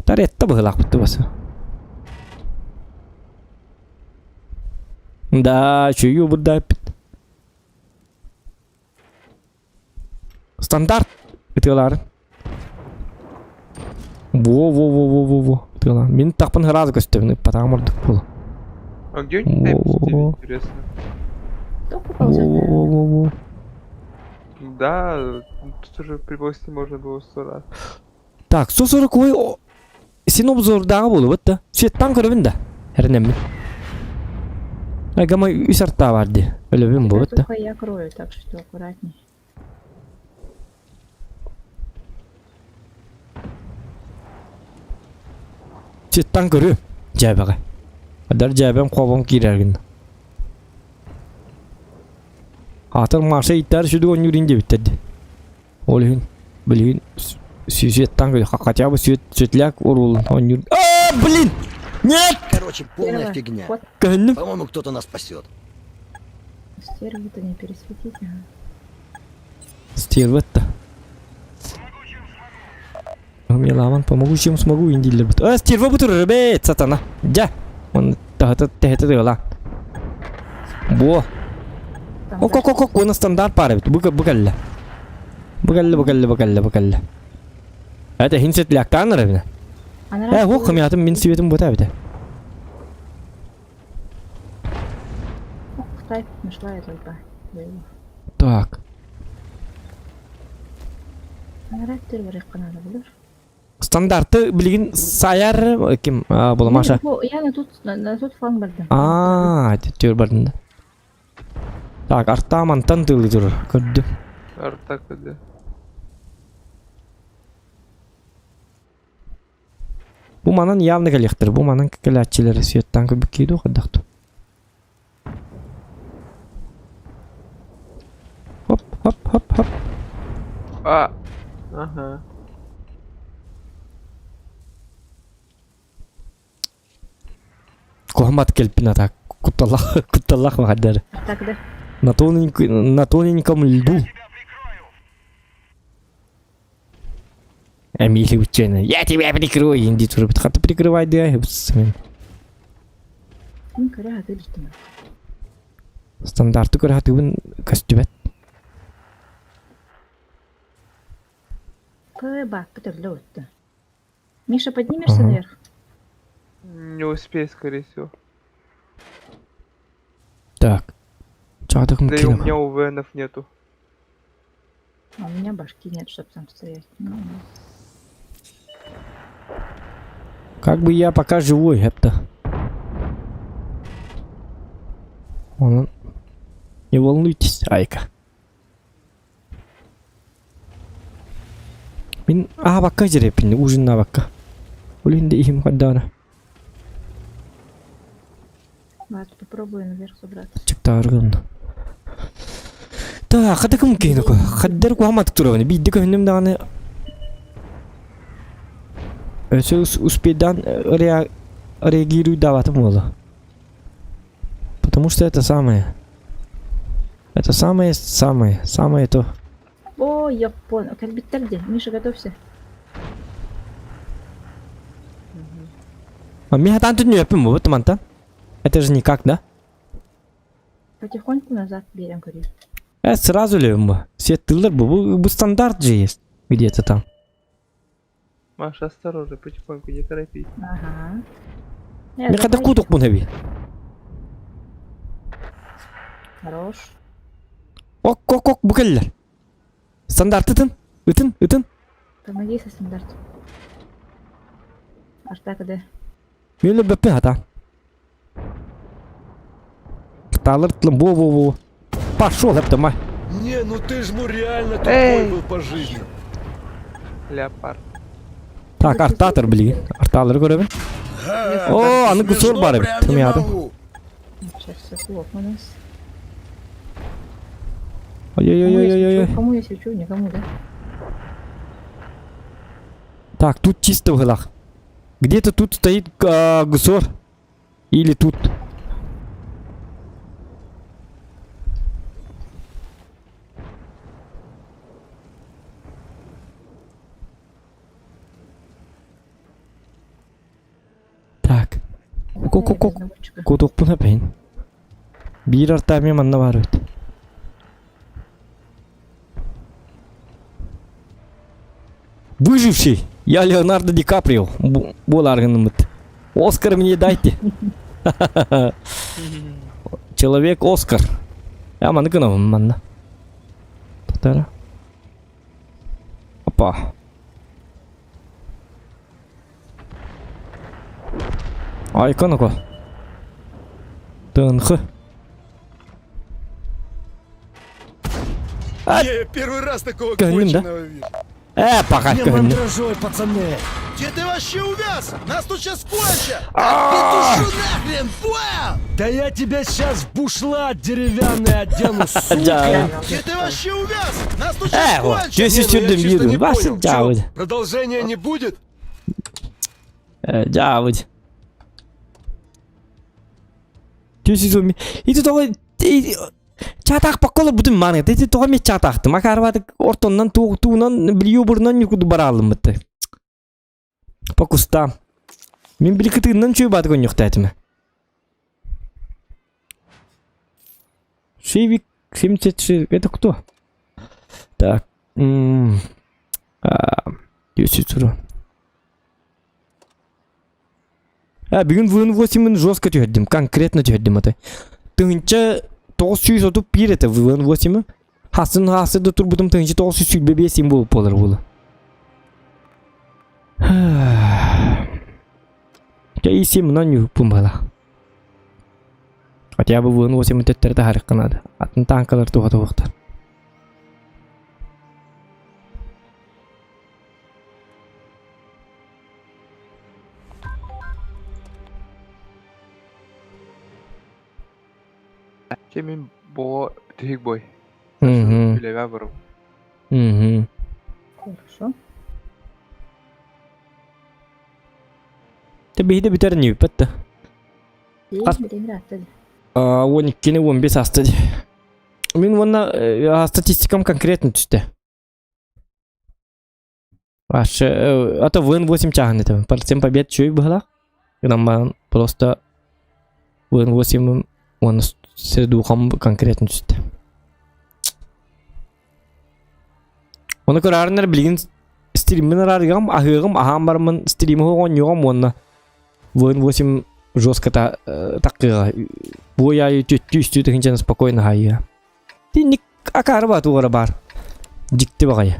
Таретта быһылаах бутты Да, чую бурдааппит. Стандарт ытыалаарын. Во-во-во-во-во-во. Ытыалаан. Мин тахпын сразу көстөбүн, ыппатаҕым ордук буолуо. А где у них М9, Во-во-во. интересно? Только ползет, наверное. Во-во-во-во. Да, тут уже приползти можно было сто раз. Так, 140 ой син обзордааҕы буолубут да. Светтан көрөбүн да. Эрэнэммин. Айгама үс артаа бар дии. Өлөбүн буолбут да. Только я крою, так что аккуратней. Светтан көрү. Дьээбэҕэ. Адар дьээбэм хобом киирэр гынна. Аатар Маша иттаар сүдү оонньуур диэбиттэр дии. Ол иһин билигин светтан көрү хотя бы свет светляк уруулун оонньуур. А, блин! Нет! Короче, полная Стерва, фигня. ход. Көһүннүм. По-моему, кто-то нас спасет. Стерву-то не пересветить, ага. Стерва-то. Милаван, помогу чем смогу, индиллер. А, стерва бутур, ребят, сатана. Дя. Он тахата тэхэтэ тыала. Бо. Там Ок, ок, ок, ок, уонна стандарт паар эбит. Бу бу кэллэ. Бу кэллэ, бу кэллэ, бу кэллэ, бу кэллэ. Это хин светляктаан эрэ Она Э, раз уох, хамятым мин светим бута эбитэ. Ух, тайп нашла я только. Боевых. Так. Анараа өттүгэр барыахха наада буолар. Стандарты билигин сайар ким була Маша. Я на тут на, на тот фланг бардым. Аа, түр бардын да. Так, арта мантан тылы турар. Көрдүм. Арта КД. Бу манан явно кэлиэхтэр. Бу манан кэлээччилэр светтан көбүккииду хайдахту. Хоп, хоп, хоп, хоп. А, ага. Куһамат келпин атак. Кутталлах, кутталлах махаддар. Так, да. На тоненьком, на тоненьком льду. Эмили ученый. Я тебя прикрою, инди турбит. Хата прикрывай, да, Мин көрө сатыыр истим. Стандарты көрө сатыыбын көстүбэт. Пы, баакка төллө утта. Миша, поднимешься Ага. наверх? Не успею, скорее всего. Так. Чаатыкым Да и у килем. меня УВНов нету. А у меня башки нет, чтобы там стоять. Ну, Как бы я пока живой, это. Он. Не волнуйтесь, Айка. Мин аабакка дьэреппин, ужиннаабакка. Ол иһин да иһим хардана. Ладно, попробую наверх забраться. Чыктааргын. Та, хатакым кейнуку. Хаддар куамат турабын. Бидди көһүнүм даҕаны Өсө успейдан реагирую даватым буолла. Потому что это самое. Это самое, самое, самое то. О, я понял. Кэлбиттэр дии. Миша, готовься. А мен хатан түннүөппүн бу тумантан. Это же никак, да? Потихоньку назад берем, говорю. Сразу ли бу? Все тыллар бу, бу, бу стандарт же есть. Где-то там. Маша, осторожно, потихоньку, не торопись. Ага. Мен хата кутукпун эби. Хорош. Ок, ок, ок, бу кэллэр. Стандарт ытын, ытын, ытын. Помоги со стандартом. Артак, да. Мен бөппүн хата. Таалыр тылым, бу, бу, бу. Пошел, эптема. Не, ну ты ж ну реально тупой Эй! был по жизни. Леопард. Так, артатор билигин. Арталары көрөбүн. О, аны кусор Смешно бар эбит. прям не Тымыядым. могу. Сейчас все плохо у нас. Кому я Ой-ой-ой-ой-ой. свечу? Кому я свечу? Никому, да? Так, тут чисто в голах. Где-то тут стоит гусор. Или тут. Так. Ко-ко-ко. Кутукпун апайын. Биир артами манна бар эбит. Выживший! Я Леонардо Ди Каприо. Буолар гыннымыт. Оскар мне дайте. Человек Оскар. Я маны гынабын манна. Татара. Опа. Айконако. Тынхы. А- Не, я первый раз такого Көннүм, да? конченого вижу. Э, пока Не көннүм. мандражой, пацаны! Где ты вообще увяз? Нас тут сейчас кончат! Петушу нахрен, понял? Да я тебя сейчас в бушлат деревянный одену, сука! Дьэ. Где ты вообще увяз? Нас тут сейчас Э, вот. кончат! Чё Не, ну я сюрдüm чисто биирдим. не Бас понял. дьаабыт. Чё, Продолжения не будет? Э, дьаабыт. Түс Ити тоҕо чаатаах баккола бутун мааны. Ити тоҕо ми чаатаахтым. Акарбаты ортоннан туунан билио бурунан юкуду бараалыммыты. По кустам. Мин били кытыгынан чүй баты көннүхтәтиме. Шевик 76. Это кто? Так. А, А, бүгүн ВН 8 жестко түһэрдим, конкретно түһэрдим аты. Тыһынча 931 это ВН 8. Хасын хасы да турбутум тыһынча 925 болуп болар була. Жа иси мынан юппун бала. Хотя бы ВН 8 төттөрдө харыкканады. Атын танкалар туха туохтар. Че мин бо түйік бой. Мгм. Үлеве барым. Мгм. Хорошо. Те биһиде бүтэр не бүппэт да. Хас 12-ни 15 аста дии. Мин уонна статистикам конкретно түстэ. Вообще, это ВН8 чааһын этим. Процент побед чуй быһылаах. Гынан просто ВН8 уонна средухам конкретно түстэ. Оны көраарыннар билигин стриммин араарыгам, аһыаҕым, аһаан бараммын стримы оонньуоҕум уонна ВН8 жестко таккыаҕа. Буой аайы түөттүү үстүү тыһыынчаны спокойно аһайыа. Тинник акаары баатугара баар. Дьикти баҕайы.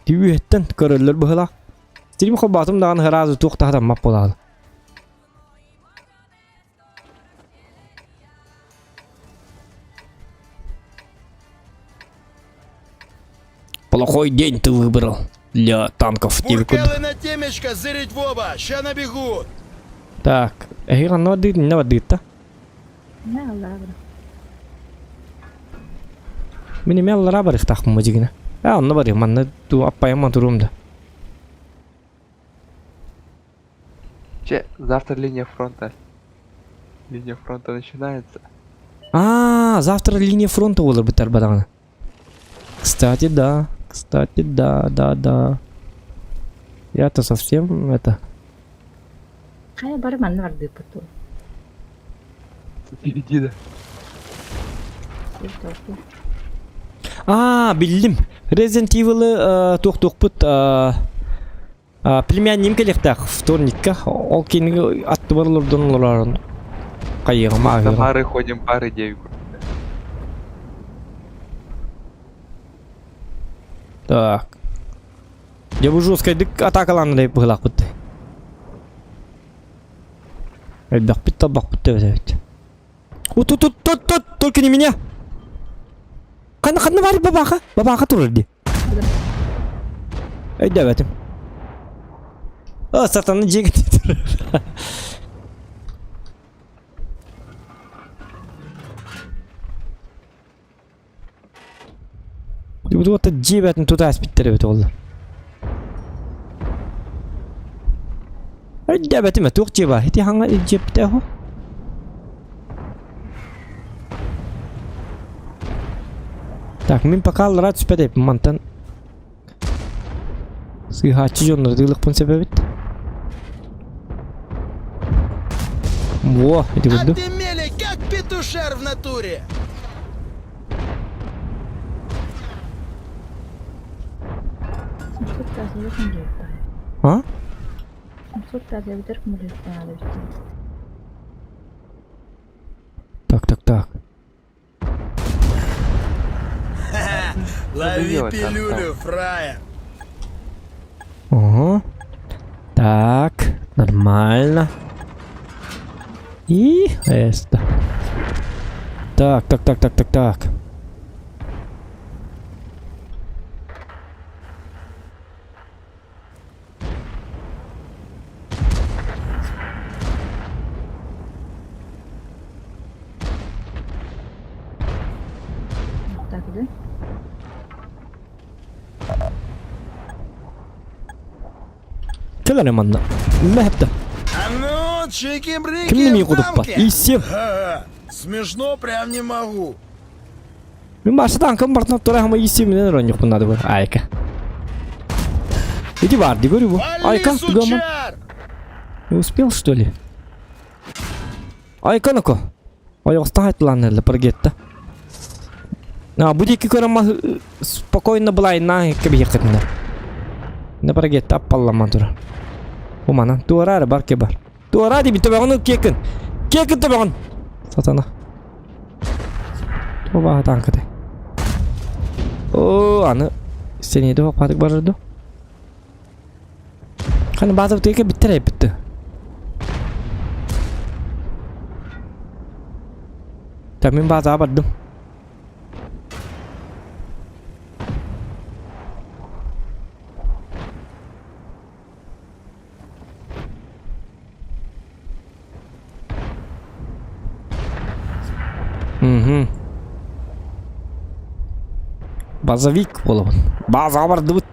Түүһэттэн көрөллөр быһылаах. Стрим холбоотум даҕаны сразу туох да хатаммат буолаалы. Плохой день ты выбрал для танков. Буркалы на темечко, зырить в оба, ща набегут. Так, эһиги ханна бардыгыт, иннэ бардыгыт да? Мин эмиэ аллараа барыахтаахпын бу дьигинэ. Ээ, онно барыам, манна туу аппайамман туруом да. Че, завтра линия фронта. Линия фронта начинается. А, завтра линия фронта буолар бытар бадаҕына. Кстати, да. Кстати, да, да, да. Я-то совсем это... Хайа бары манна бардыыппыт дуо? Впереди да. А, биллим. Resident Evil-ы туох-туохпут племянним кэлиэхтээх вторникка. Ол кинигэ аттыбар олордон олорорун хайыаҕым ааһыаҕым. Пары ходим, пары девять. Так. Дьэ бу жесткайдык атаакалаан эрэ быһыылаахпыт. Элбэхпит талбахпыт да эбит. Тут тут тут тут только не меня. Ханна ханна бар бабаха? Бабаха турар дии. Өйдөөбөтүм. О, сатаны дьиэгэ турар. Бу дьиэбэтин тута ааспыттар эбит ол. Өйдөөбөтүм туох дьиэ баар? Ити хаҥа дьиэппитэ оһо? Так, мин пока аллараа түспэт эбиппин мантан сыыһааччы дьоннору тыылыкпын сөп эбит. Во, ити курдук. Отымели, как петушар в натуре! А? Так, так, так. Лови пилюлю, фраер! Ого. Так, нормально. И это. Так, так, так, так, так, так. Так, да? Кэл эрэ манна. Үлэһэптэ. А ну, чики-брики Ким в эмиэ кудуппат? танке! Иссиэм. Ха-ха, Смешно прям не могу. Мин баша танкам бартына тура хама иссиэминэн оронньукпун надо бар. Айка. Иди бар, говорю бу. Вали, Айка, гамма. сучар! Не успел, что ли? Айка ну-ка. Ойоҕостон айтылаан прогетта. А, бу диэки көрөн спокойно былайнаан кэбиһиэххитинэ. На прогетта аппалламан турар. Бу манан туора эрэ бар ке бар. Туора диби төбөҕүн киэкин. Киэкин төбөҕүн. Сатана. Туба танкыты. О, аны сени де хапатык барыр ду. Ханы база бутыка биттер битти. Так мин базаға бардым. Угу. Базовик буолабын. Базаҕа бардыбыт.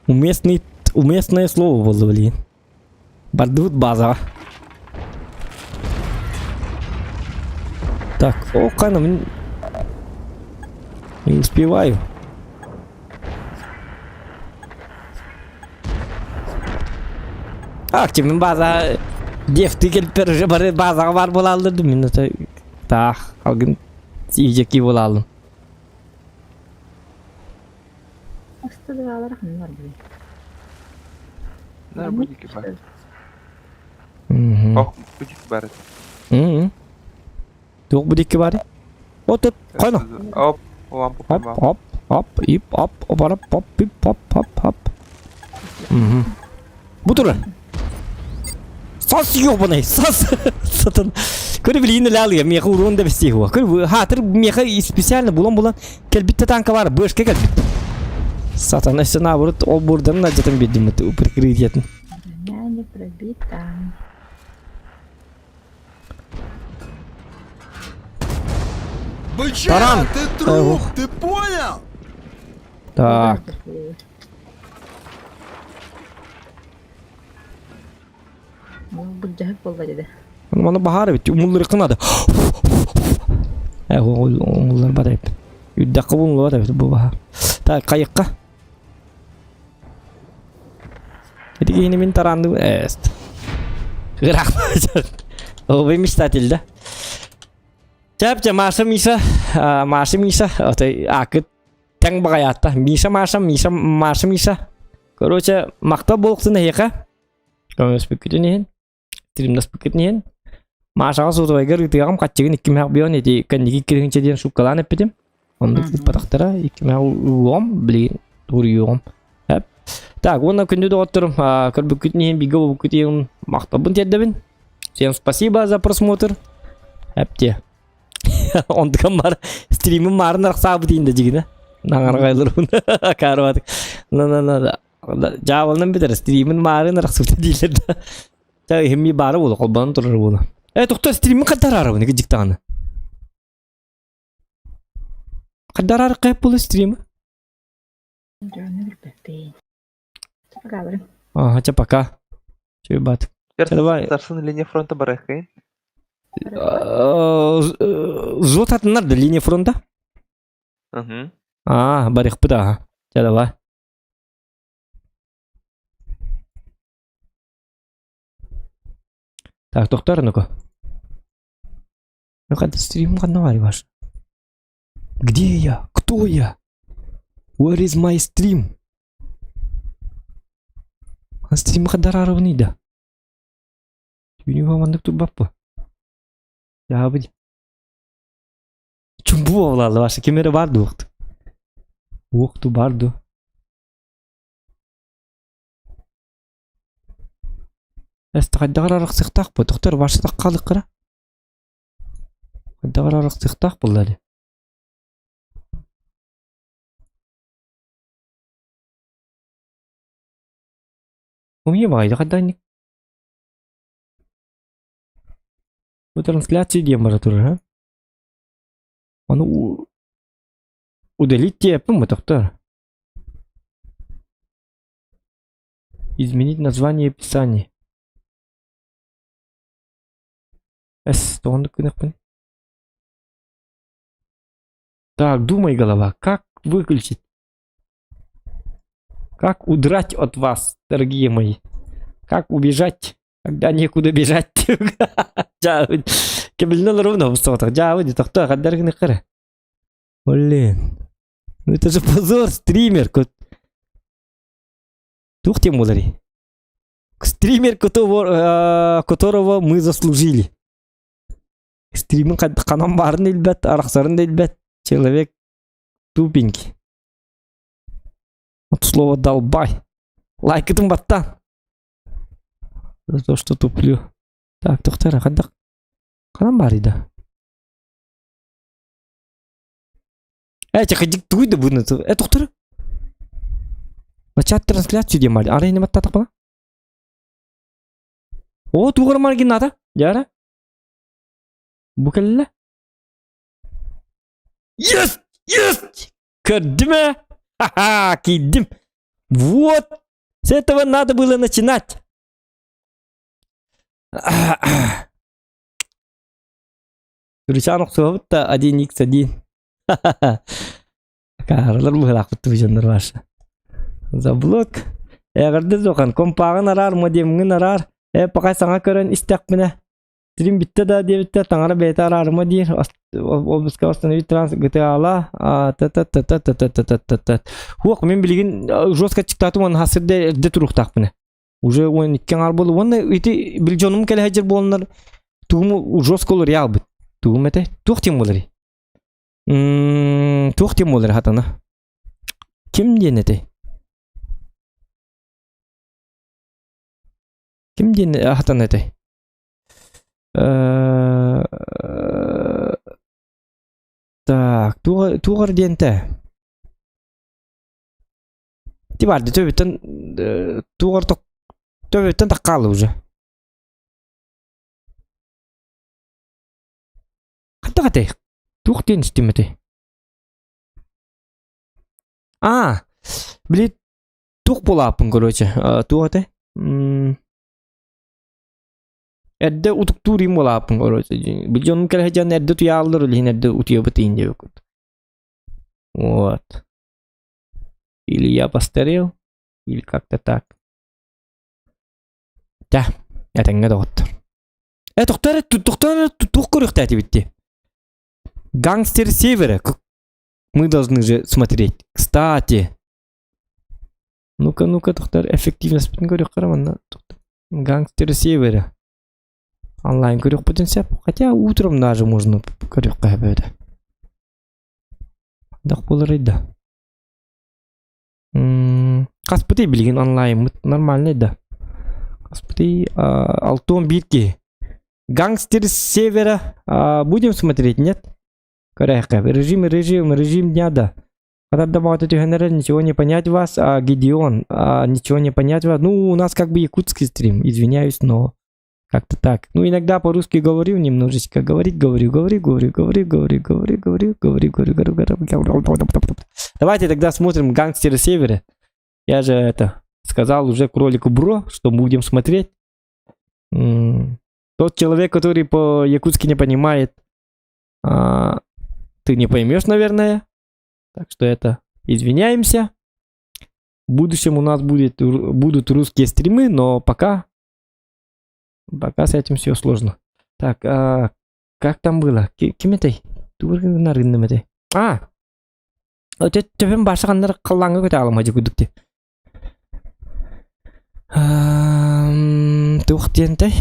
Уместный, уместное слово было, блин. Бардыбыт базаҕа. Так, о, қана не успеваю. Активный база дефты келпер уже бары базаға бар бола алдырды мен это так алгын тиижеки бола алдым. Астыдылар ханнар бу. На, будики бар. Мгм. Ох, будики бар. Мгм. Туох будики бар? От қойно. Оп, лампа Оп, поймал. оп, оп, ип, оп, оп, оп, ип, оп, оп, оп. Мгм. Бу турар. Сас ёбаный, сас. Сатан. Көрө билигин эле меха урон деп истейхуа. Көрө хатыр меха специально булан-булан келбитте танка бар, бышка келбит. Сатан, если наоборот, ол бурдан надетым бедим прикрытиетін. Броня не пробита. Бычара, Таран! ты труп, ты понял? Так. Ну, будь болла dedi. Маны баһар бит, умуллар кынады. Э, умуллар бар бит. Үддәккә умуллар бар бит бу баһар. Так, кайыкка. Эти мин таранды эст. Рахмат. О, мечтатель, да? Чап, Маша, Миша, Маша, Миша, отой акыт таң багаятта. Миша, Маша, Миша, Маша, Миша. Короче, мактап болуктун эйка. Көмөс бүкүтүн Стримнас бүкүтүн Машаға сотовайгар ытыгам катчыгын икки мэх бион эти кэнники киринче диэн шуккалаан эппитим. Оннук ыппатахтара икки мэх уом блин туруйуом. Эп. Так, уонна күндү доҕотторум көрбүккүтүн иһин бигэ буолбуккут иһин махталбын тиэрдэбин. Всем спасибо за просмотр. Эпте. Онтукам бар стримим марын арахсаабыт иин да дьигинэ. Наҥаргайлырбын карабатык. На на на Дьаабалынан бүтэр стримин маарын арахсыбыта дииллэр да. Ча иһимми баара буолу холбонон турар буолу. Э тохто стримин хаддараарабын дьиктаҕына. Хаддараары кайып буолу стримы? Броня билбэппин. Пока барым. Ага, ча пока. Чё бат. Давай. Сарсын линия фронта барахай. Зот атыннар да линия фронта? Угу. А, барыхпыт ага. Ча давай. Так, доктор, ну-ка. Ну когда стрим канал ваш. Где я? Кто я? Where is my stream? Стрим хадарарыбын да. Түүнү мандык турбаппы. Жаабы. Чумбу болалы башы кемере барды укту. Укту барды. Эстахаддарарык сыктак бу. Доктор башы таккалык кыра. Хаддарарык сыктак буллары. Умие байды хадданник. Бу трансляция диэн бара турар, а? Ону удалить диэппин бу доктор. Изменить название и описание. Эс, тоҕоннук гыныахпын. Так, думай, голова, как выключить? Как удрать от вас, дорогие мои? Как убежать, когда некуда бежать? Кебилнен ровно обустуотах. Жаабы тохто хаддаргын кара. Блин. Ну это же позор, стример. Тух тем удари. Стример, которого, которого мы заслужили. Стримин ханан баарын билбэт, арахсарын да билбэт. Человек тупенький. Вот слово долбай. Лайкытын баттан. За то, что туплю. Так, тохтара, хаддак. Ханан баар да. Э, чахадик туй да буну. Э, тохтара. Начать трансляцию демали. Ара не маттатак бала. О, тугар маргината. Яра. Бу кэллэ. Есть! Есть! Көрдүм Ха-ха, киирдим. Вот! С этого надо было начинать. Түрүчаан охсуһабыт да 1x1. Кааралар быһылаахпыт дьоннор ваша. Заблок. Эҕэрдэ Зохан, компааҕын араар, модемҥын араар. Э, пакай саҥа көрөн истэхпинэ. Сирим бүттэ да диэбиттэр, таҥара бэйэтэ араарыма диир. Обыска восстановить транс GTA-ла та та та та та та та та та та. Хуох, мин билигин жестко чыктаатым уонна хасырда эрдэ туруохтаахпын. Уже 12 аҥаар буолла. Уонна ити бил дьонум кэлэ сылдьар буоланнар тугум жестко уларыйа хаалбыт. Тугум этэ? Туох диэн буоларый? Туох диэн буолар хатана? Ким диэн этэй? Ким диэн хатана этэй? Так, туох диэн тэ? Ти барды төбөттөн туох төбөттөн таккаалы уже. Хантах этэй? Туох диэн истим этэй? А, били туох буолааппын короче. Туох этэй? Эрдэ утуктуур им буолааппын короче. Били дьонум кэлэ сылдьан эрдэ утуйааллар, ол иһин эрдэ утуйабыт иин диэбиккут. Вот. Или я постарел, или как-то так. Тя, этэҥҥэ доҕоттор. Э, тохтоо эрэ, тохтоо эрэ, туох көрүөхтээтибит дии? Гангстер Севера. Мы должны же смотреть. Кстати. Ну-ка, ну-ка, тохтор, эффективность көрүөххэ манна. Гангстер Севера. Онлайн көрүөхпүтүн сөп. Хотя утром даже можно көрүөххэ сөп этэ. Дах буоларый да. Хаспытый билигин онлайнмыт нормальный да. Хаспытый алтон биир киһи. Гангстер Севера будем смотреть, нет? Көрөөххэ. Режим, режим, режим дня да. Когда түһэн ничего не понять вас, а Гедеон, а, ничего не понять вас. Ну, у нас как бы якутский стрим, извиняюсь, но как-то так. Ну, иногда по-русски говорю немножечко. Говорить, говорю, говорю, говорю, говорю, говорю, говорю, говорю, говорю, говорю, говорю, говорю. Давайте тогда смотрим «Гангстеры Севера». Я же это сказал уже кролику Бро, что будем смотреть. Тот человек, который по-якутски не понимает, ты не поймешь, наверное. Так что это извиняемся. В будущем у нас будет, будут русские стримы, но пока, пока с этим все сложно. Так, а, как там было? Ким этэй? этэй? А, төбөм баша ханнар халлааҥҥа көтө аламадьы курдук дии. Туох диэнтэй?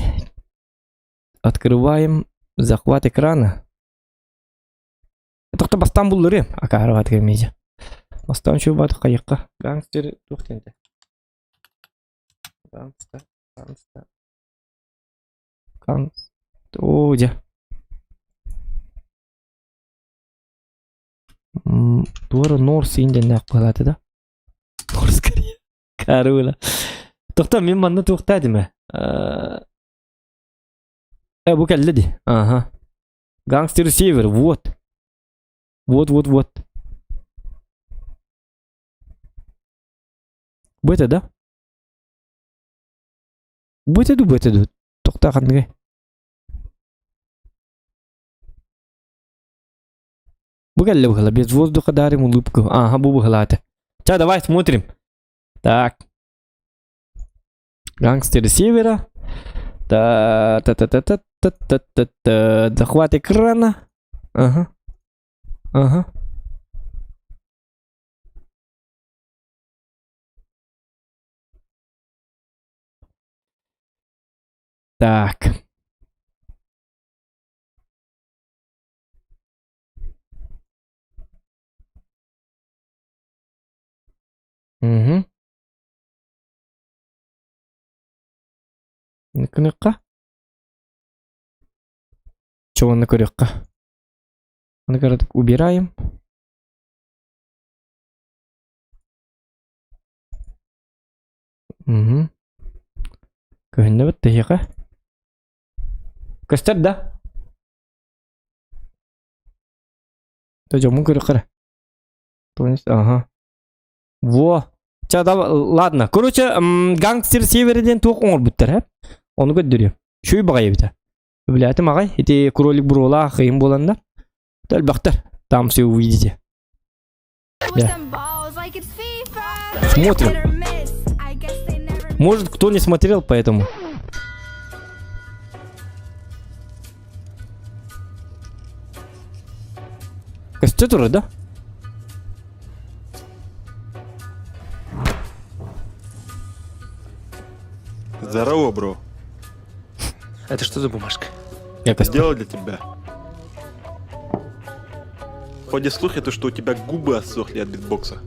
Открываем захват экрана. Тохто бастаан буллары. Акаарабат кэмиже. Бастаан чубат хайыкка. Гангстер туох диэнтэй? Гангстер, гангстер. Ганг... Оо, дьэ. Туора Норс инденнээх быһалаата да? Норс Корея. Карула. Тохто мин манна туохтаа димэ. Э, бу кэллэ ди. Ага. Гангстер Север, вот. Вот, вот, вот. Бу это да? Бу это ду, бу это ду. Тохтаа ханныгай. Бу кэллэ быһыла, без воздуха дарим улыбку. Ага, бу быһылаата. Ча, давай смотрим. Так. Гангстеры Севера. Та та та та та та та та та Захват экрана. Ага. Ага. Так. Угу. Кыныкка. Чего көрүөххэ? Аны убираем. Угу. Көһүннэбит тэһиэхэ. Көстөр да? Дьоммун көрүөххэ эрэ. Ага. Во! Ча, да, ладно. Короче, гангстер севера диэн туох оҥорбуттар, э? Ону көрдөрүө. Шүй баҕайы эбитэ. Билээтим аҕай. Ити кролик буруолаах ыйым буоланнар. Элбэхтэр. Там все увидите. Да. Смотрим. Может, кто не смотрел, поэтому. Костя турар да? Здорово, бро. Это что за бумажка? Я костер. Сделал для тебя. Ходят слухи, то, что у тебя губы отсохли от битбокса.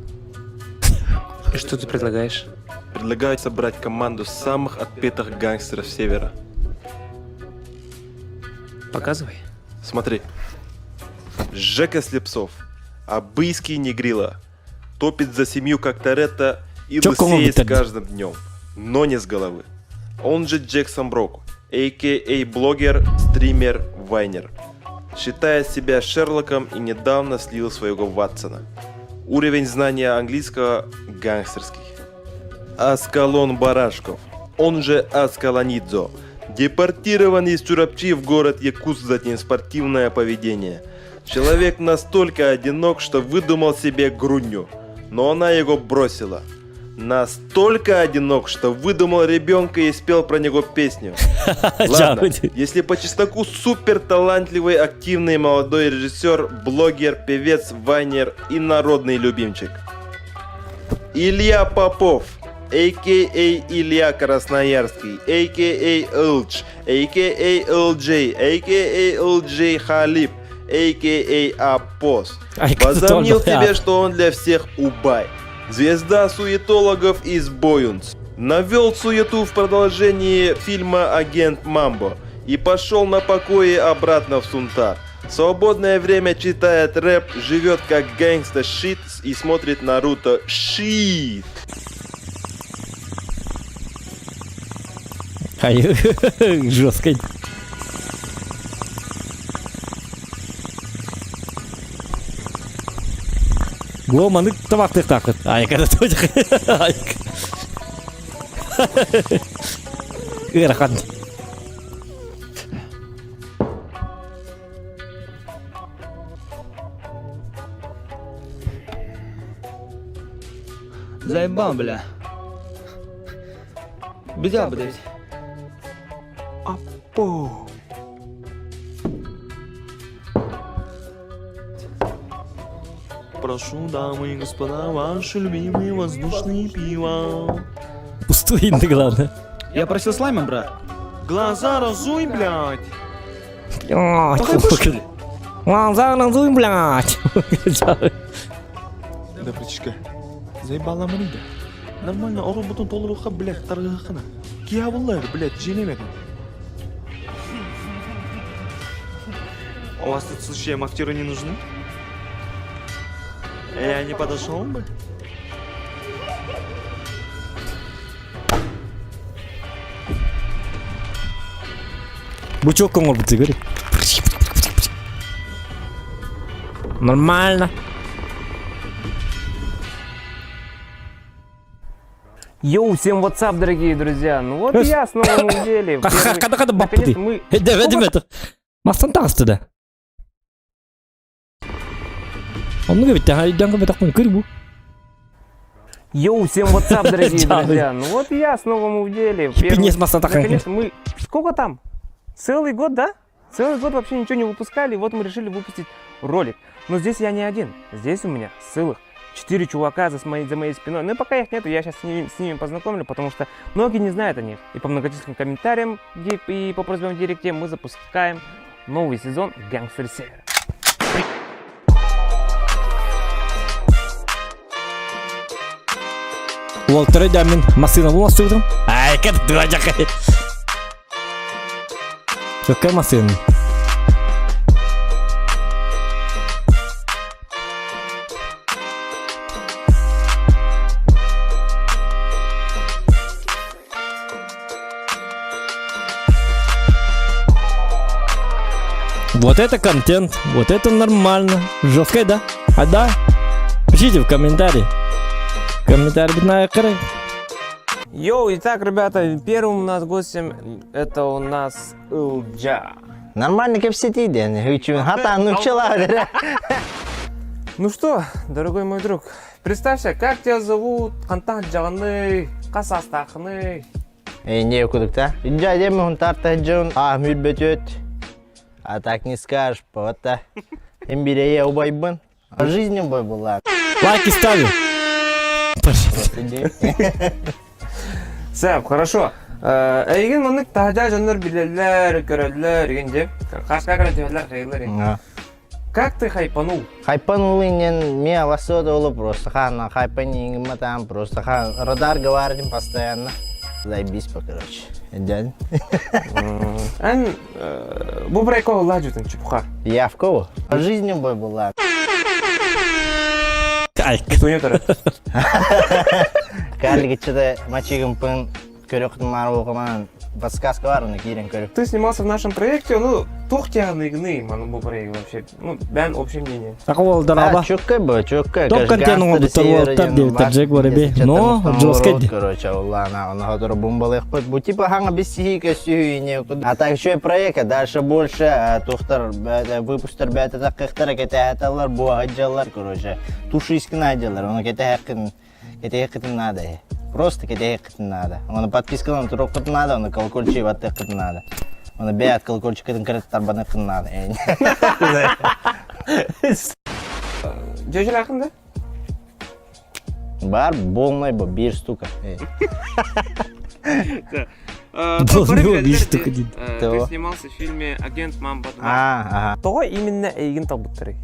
И что ты предлагаешь? Предлагаю собрать команду самых отпетых гангстеров Севера. Показывай. Смотри. Жека Слепцов, Абыйский Негрила, топит за семью как Торетто и Чё кому лысеет с битать? каждым днем, но не с головы. Он же Джексон Брок, а.к.а. блогер, стример, вайнер. Считает себя Шерлоком и недавно слил своего Ватсона. Уровень знания английского гангстерский. Аскалон Барашков, он же Аскалонидзо, депортирован из Чурапчи в город Якутск за неспортивное поведение. Человек настолько одинок, что выдумал себе груню, но она его бросила. Настолько одинок, что выдумал ребенка и спел про него песню. Ладно, если по чесноку, супер талантливый, активный молодой режиссер, блогер, певец, вайнер и народный любимчик. Илья Попов, а.к.а. Илья Красноярский, а.к.а. Илч, а.к.а. ЛJ, а.к.а. LJ Халип, а.к.а. Апос. Ай, как Возомнил ты тоже, себе, что он для всех убай. Звезда суетологов из Боюнс. Навел суету в продолжении фильма «Агент Мамбо» и пошел на покое обратно в Сунтар. В свободное время читает рэп, живет как gangsta shit и смотрит Наруто shit. Ай, жестко. Го манык табактык такыт. Ай, когда тоже. Ай. Ыарахан. Заебал, бля. Беда, блядь. Апо. Прошу, дамы и господа, ваши любимые воздушные пиво. Пустую главное. Я просил слайма, брат. Глаза разуй, блядь. Глаза разуй, блядь. Да, братишка. Заебала мрида. Нормально, оробутун толуруха, блядь, таргахана. Киявылар, блядь, желемедим. У вас тут случаем актеры не нужны? Я не подошел бы? Бучок оҥорбут говорит. Нормально. Йоу, всем what's up, дорогие друзья! Ну вот и я снова на неделе. Когда-когда Наконец баппыты. мы... Дэвэдимэт. Мастан таҕыста да. Оннук эбит өйдөөн көрбөтөхпүн кыр бу. Йоу, всем what's up, дорогие друзья! Ну вот и я снова в деле. Пинес мастан Наконец мы... Сколько там? Целый год, да? Целый год вообще ничего не выпускали, и вот мы решили выпустить ролик. Но здесь я не один. Здесь у меня целых четыре чувака за, моей, за моей спиной. Но пока их нету, я сейчас с ними, с ними познакомлю, потому что многие не знают о них. И по многочисленным комментариям и по просьбам в директе мы запускаем новый сезон Гангстер Севера. Уолтера дямин массыына буластыбытым. Ай, кет дурачак. Чөккө массыын. Вот это контент, вот это нормально. Жестко, да? А да? Пишите в комментарии. Комментарий айқыры. Йоу, итак, ребята, первым у нас гостем это у нас Ылдьаа. Нормально кэпсэтии диэн, үчүн хата нуччалаа Ну что, дорогой мой друг, представься, как тебя зовут, хантан сылдьаҕыный, хас саастааххыный? Не кудукта. Ылдьаа диэн Һунтаартан сылдьабын, аа мүрбөтүөт. А так не скажешь, вот Имбирее убайбын. По жизни бой была. Лайки ставлю. Сөп, хорошо. Эйигин маннык таһдьа дьоннор билэллэр, көрөллөр, игин дьэ. Хаска көрөн түһэллэр, хайыллар. Как ты хайпанул? Хайпанул инен мне васода было просто. Ха, хайпани там просто. Ха, радар говорим постоянно. Заебись по, короче. Дядь. Эн бу брейко ладжутын чепуха. Я в кого? По жизни бой была. Туйутары. Карлик что-то мачигым пын көрөктүн оқыман подсказка бар, оны киирен көрүп. Ты снимался в нашем проекте, ну, туох тианыгны, маны бу проект вообще. Ну, бән общее мнение. Такого дораба. Чөккө бу, чөккө. Топ контент оңобуттар уолаттар диэбиттэр Джек Воробей. Но жестко ди. Короче, улана, он который бомбалых бу типа ханга без сихика сүйіне. А так еще и проект, дальше больше тухтар выпустар бәті таққықтар кетәһәталар, бу аджалар, короче. Тушискин аджалар, оны кетәһәккин кетәһәккин надо. Просто кетәһәккин надо. Оны подпискалан туруққытын надо, оны колокольчик баттыққытын надо. Оны бәт колокольчикын кірет тарбаныққын надо. Жөжел да? Бар болмай бу бир штука. Болмай бир штука дейді. Ты снимался в фильме «Агент Мамба 2». А, ага. Того именно эйигин талбыттары.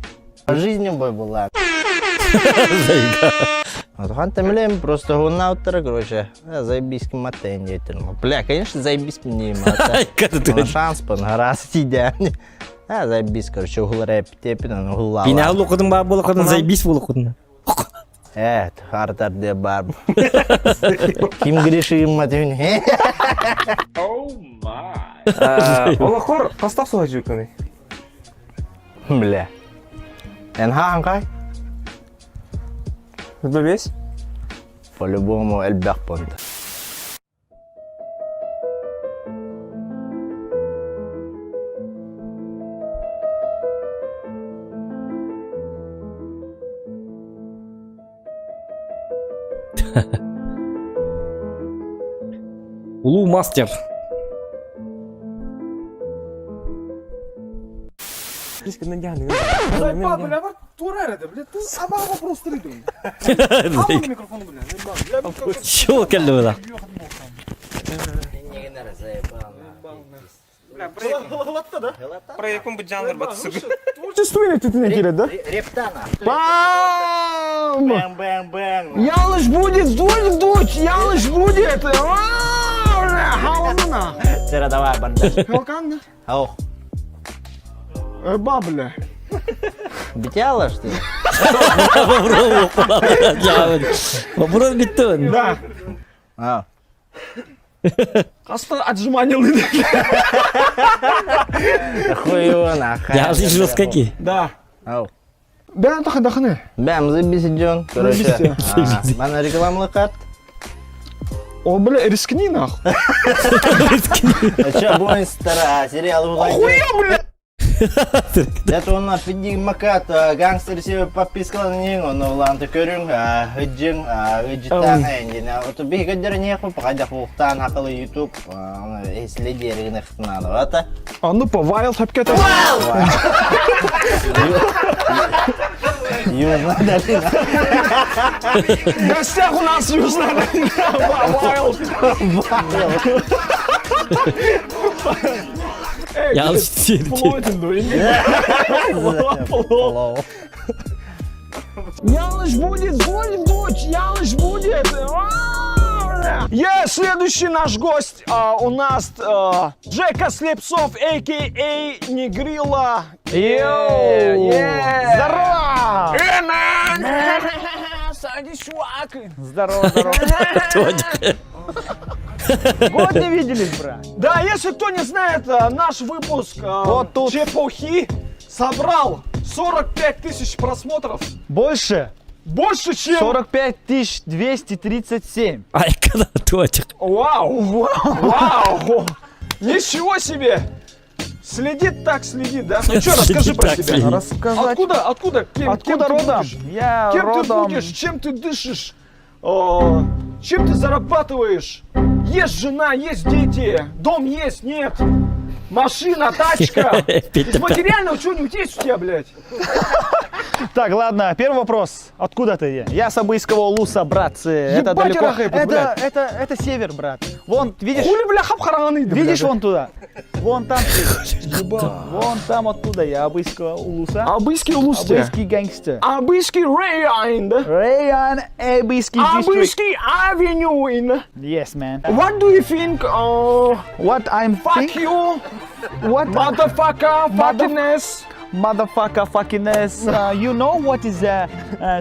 По жизни бой была. Хан темлем просто гунаутера, короче, заебись маттен детерм. Бля, конечно, заебись мне мата. Шанс пан раз тидя. А, заебись, короче, угул рэп тепин, угул Бина лукудун бар болукудун заебись болукудун. Э, хартар де бар. Ким грешим матюн. Олохор хастах суһа Бля. Эн хаан кай? Весь? По-любому элбэх понта. Улуу мастер. Заебал, бля, бар тура это, бля, ты сама вопрос ты Микрофон, бля, заебал. Шо келди буда? Проектом бы жанр батысы. Творчество ты не да? Рептана. Бам! Бэм, бэм, бэм. Ялыш будет, дочь, дочь, ялыш будет. Халамана. Сера, давай, бардаш. Халкан, Ох. Ба, бля. Битяла, что ли? Вопрос битті. Да. А. Хаста отжимание лыды. Хуево нахуй. Я жестко Да. Ау. Да, тахы дахны. Бэм, заебись, Джон. Короче, мана рекламалы карт. О, бля, рискни нахуй. А чё, будем стара, сериал Охуя, бля! Это он пиди макат, гангстер себе подписка на него, но ланты көрүң, хыджың, хыджытан эндин. Вот би көдөр не ху пахада хуктан хакылы YouTube, следи рынок надо. Вот. А ну по Wild хапкета. Южная долина. В гостях у нас Южная долина. Wild. Ялыш Ялыш будет, будет, дочь, Ялыш будет. Я следующий наш гость у нас Джека Слепцов, а.к.а. Негрила. Йоу! Здорово! Садись, чувак! Здорово, здорово. Год не виделись, брат. Да, если кто не знает, наш выпуск Вот тут. Чепухи собрал 45 тысяч просмотров. Больше. Больше, чем... 45 237. Айкана точек. Вау! Вау! Ничего себе! Следит так следит, да? Ну что, расскажи Следит про так себя. следит. Рассказать. Откуда, откуда, кем, Откуда кем ты родом? будешь? Я Кем ты родом. будешь? Чем ты дышишь? О, чем ты зарабатываешь? Есть жена, есть дети, дом есть, нет. Машина, тачка. Из материального что-нибудь есть у тебя, блядь? Так, ладно, первый вопрос. Откуда ты? Я с Абыйского улуса, братцы. Это Ебать, далеко. арахай, Это, блядь. это, это север, брат. Вон, видишь? Хули, бля, хапхараны, Видишь вон туда? Вон там. Вон там оттуда я, Абыйского улуса. Абыйский улус тебе. Абыйский гангстер. Абыйский район, да? Район Абыйский district. Абыйский авеню. in. Yes, man. What do you think? Uh, What I'm fuck think? you, What? motherfucker, fuckiness. Motherfucker, fuckiness. You know what is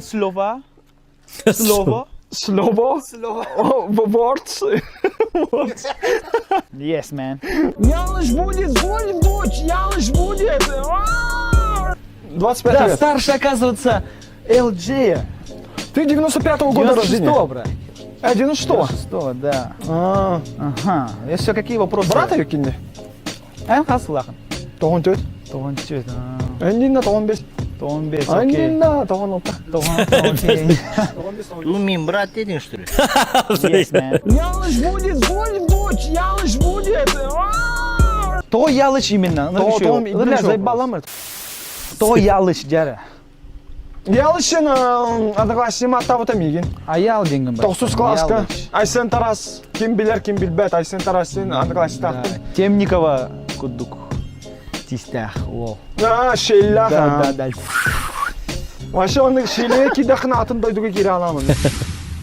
Slova? Slovo? Слово? Слово. Words. Words. Yes, man. Ялыш будет, будет, дочь, Ялыш будет. А! 25 Да, лет. старше, оказывается, LG. Ты 95-го года рождения. 96-го, брат. А, 96-го? 96-го, да. А, Ага. Если какие вопросы? Брата юкинде? Эн хаслахан. Тоғын төрт. Тоғын төрт. Эндинна тоғын бес. Тоғын бес, окей. Эндинна тоғын алты. Тоғын алты, окей. Ты брат дедің, что ли? Yes, man. Ялыш будет, будет, дочь, Ялыш будет. А! То Ялыч именно. То- то- Бля, заебала То Ялыч, дядя. Ялышын одноклассник аттабыта мигин. А ял деньгам, брат. Тоқсус класска. Ялыч. Айсен Тарас. Ким билер, ким билбет. Айсен Тарас сен одноклассник Да. Темникова кудук. Тистях, лол. А, шеллах. Да, да, да. Вообще он шелле кидахын атын дойдуга кире аламын.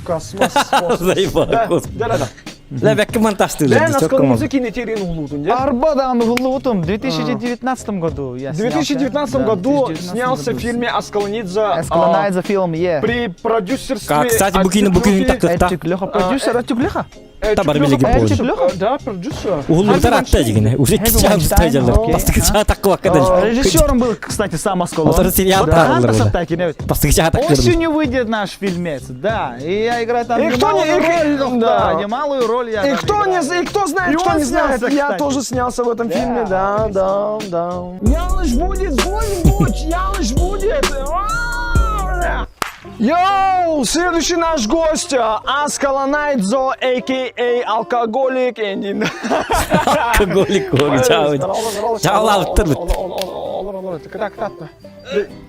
Космос. космос. Заебал, Да, космос. Да, да, да. Ләбәкке монтажтыылар Бен дии, чөккө аскан мон. музыки терен улудун, да? Арбадан Улутум в 2019 году я В снялся. 2019 Да, в году 2019 снялся в году. фильме Аскалонидзе. Аскалонидзе фильм, е. При продюсерстве... Ка- Кстати, букины букины так Этюк так. Леха, продюсер Этюк Леха. Табар билеги Этюк болду. Леха? Да, продюсер. Уһуллубутар атта дигине. Уже Хэви кичаа Вайнштайн, бустайжалар. окей. Бастыгы чаа таккыбакка А, Режиссером был, кстати, сам Аскалон. Отор сериал Да, таарылар Антосов була. так и не- Бастыгы чаа таккырын. Осенью выйдет наш фильмец, да. И я играю там И кто не- немалую и- роль, да. да, немалую роль я И там кто не, играю. и кто знает, И кто он не знает, снялся, я кстати. тоже снялся в этом Да, фильме, да, да, да. Ялыш будет, будет, дочь, Ялыш будет. А! Йоу, следующий наш гость Аскаланайдзо, а.к.а. алкоголик Эндин. Алкоголик куога чаа. Чаалаабыттар бит. Olur olur, кытак татты.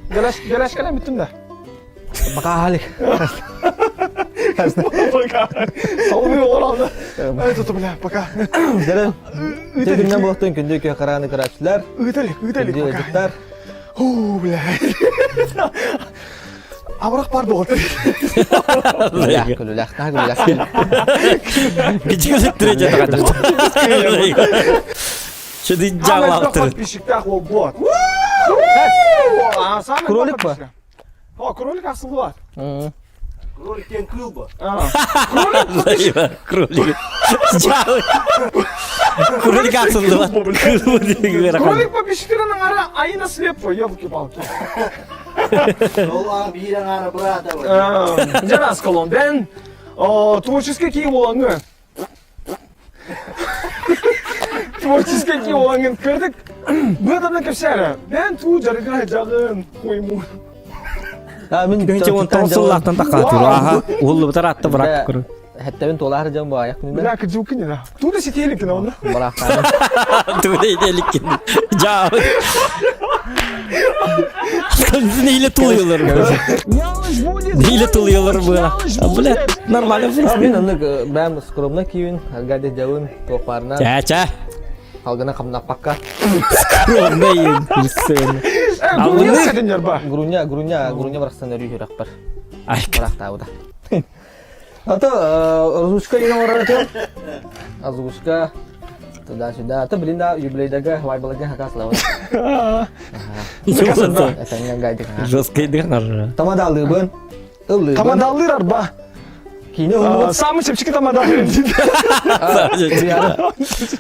Гелеш калем биттим да. Бакалик. Пока. Солмый олар Это, бля, пока. Тегүннен булактан күндө кө караны карачылар. Ыталик, ыталик, Күндө пока. жыттар. Фу, бля. Абырак бар болот. Күлүлэх, та күлүлэх. Кичиге третья таката. Шуды жаалаабыттар. Подписчиктах ол болады. Кролик па? О, кролик асылы бар. Кроликтен кыл ба. Кролик. Жаалы. Кролик асылды бар. Кролик подписчиктерінің ара айына слепо, елки-палки. Ол бирен ара брата. Жана колон. Бен творческий кий болаңы. Творческий кий болаңын кірдік. Бұдан кепсәрі. Бен ту жарыгай жағын қойму. Мен Күнче он тоғыз такка Аха. Уһуллубутар атты барак көрү. Хәттәбин толар жан бу аяк минен. Бля, кыджуки не да. Туда сетелик на он. Барак. Туда иделик. Жаалы. Неyle тулуйлар бу? Неyle тулуйлар бу? Бля, нормально Мен аны бәм скромно кийин, гаде жабын топарына. Ча ча. Алгана камнапакка. Скромно ин. Груня, груня, груня бараксан өрүү хүрәк бар. Барак тауда. Ата озвучка деген орар Озвучка туда-сюда. Ата блин да юбилейдага вайбалаган хакаслава. Жесткий дыхнар. Тамадалыбын. Ылыбын. Тамадалыр арба. Кине Самый чепчики тамадалыр.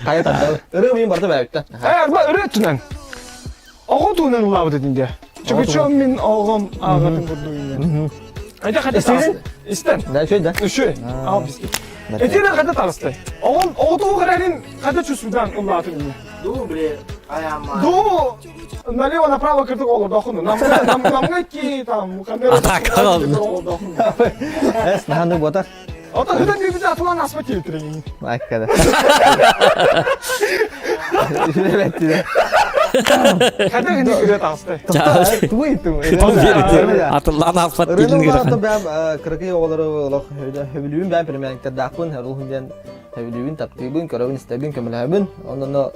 Кая тандал. Ыры мен барды бәйбітті. Э, арба ыры түнен. Ого туунан улабыт дединде. Чүкүчө мен огом агатын курду. Эти хата Истигин? Истен. Да, үчүгэй да. Үчүгэй. Ал бизге. Этире хата таҕысты. Оҕом оҕотугу көрөрүн хата чувствудан ыллаатын. Ду, блин, аяма. Ду налево направо кырдык олордохуну. Намга намга ки там камера. Атака Эс, наханды ботар. Ото хытан бибиз атылан аспа тиэттирин. Айккада. Үлэбэттилер. Хата гини күрэ таҕысты. Тугу иттим? Атыллаан аспат Рынок барата бэм кыракый оҕолору олох хөбүлүүбүн бэм племянниктардаахпын рулхун диэн хөбүлүүбүн таптыыбын көрөбүн истэбин көмөлөһөбүн онно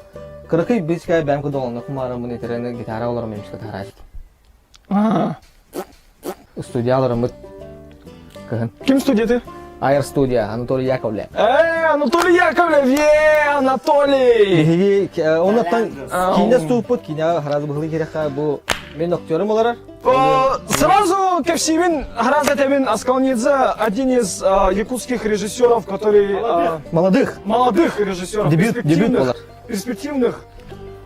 кыракый бискай бэм кудоҕолно кумаараммын итирэн гитара олором эмискэ таһарааччы Студия олороммут кыһын. Ким студияты? Айар студия Анатолий Яковлев. Э, Анатолий Яковлев, е, Анатолий! Биһиги оннуттан киинэ стууппут, киинэҕэ сразу быһылыы киирэххэ бу мин актерым олорор. Сразу кэпсиибин Хараза этэбин Аскалнидзе один из якутских режиссеров, который... Молодых. Молодых режиссеров. Дебют, дебют болар. Перспективных,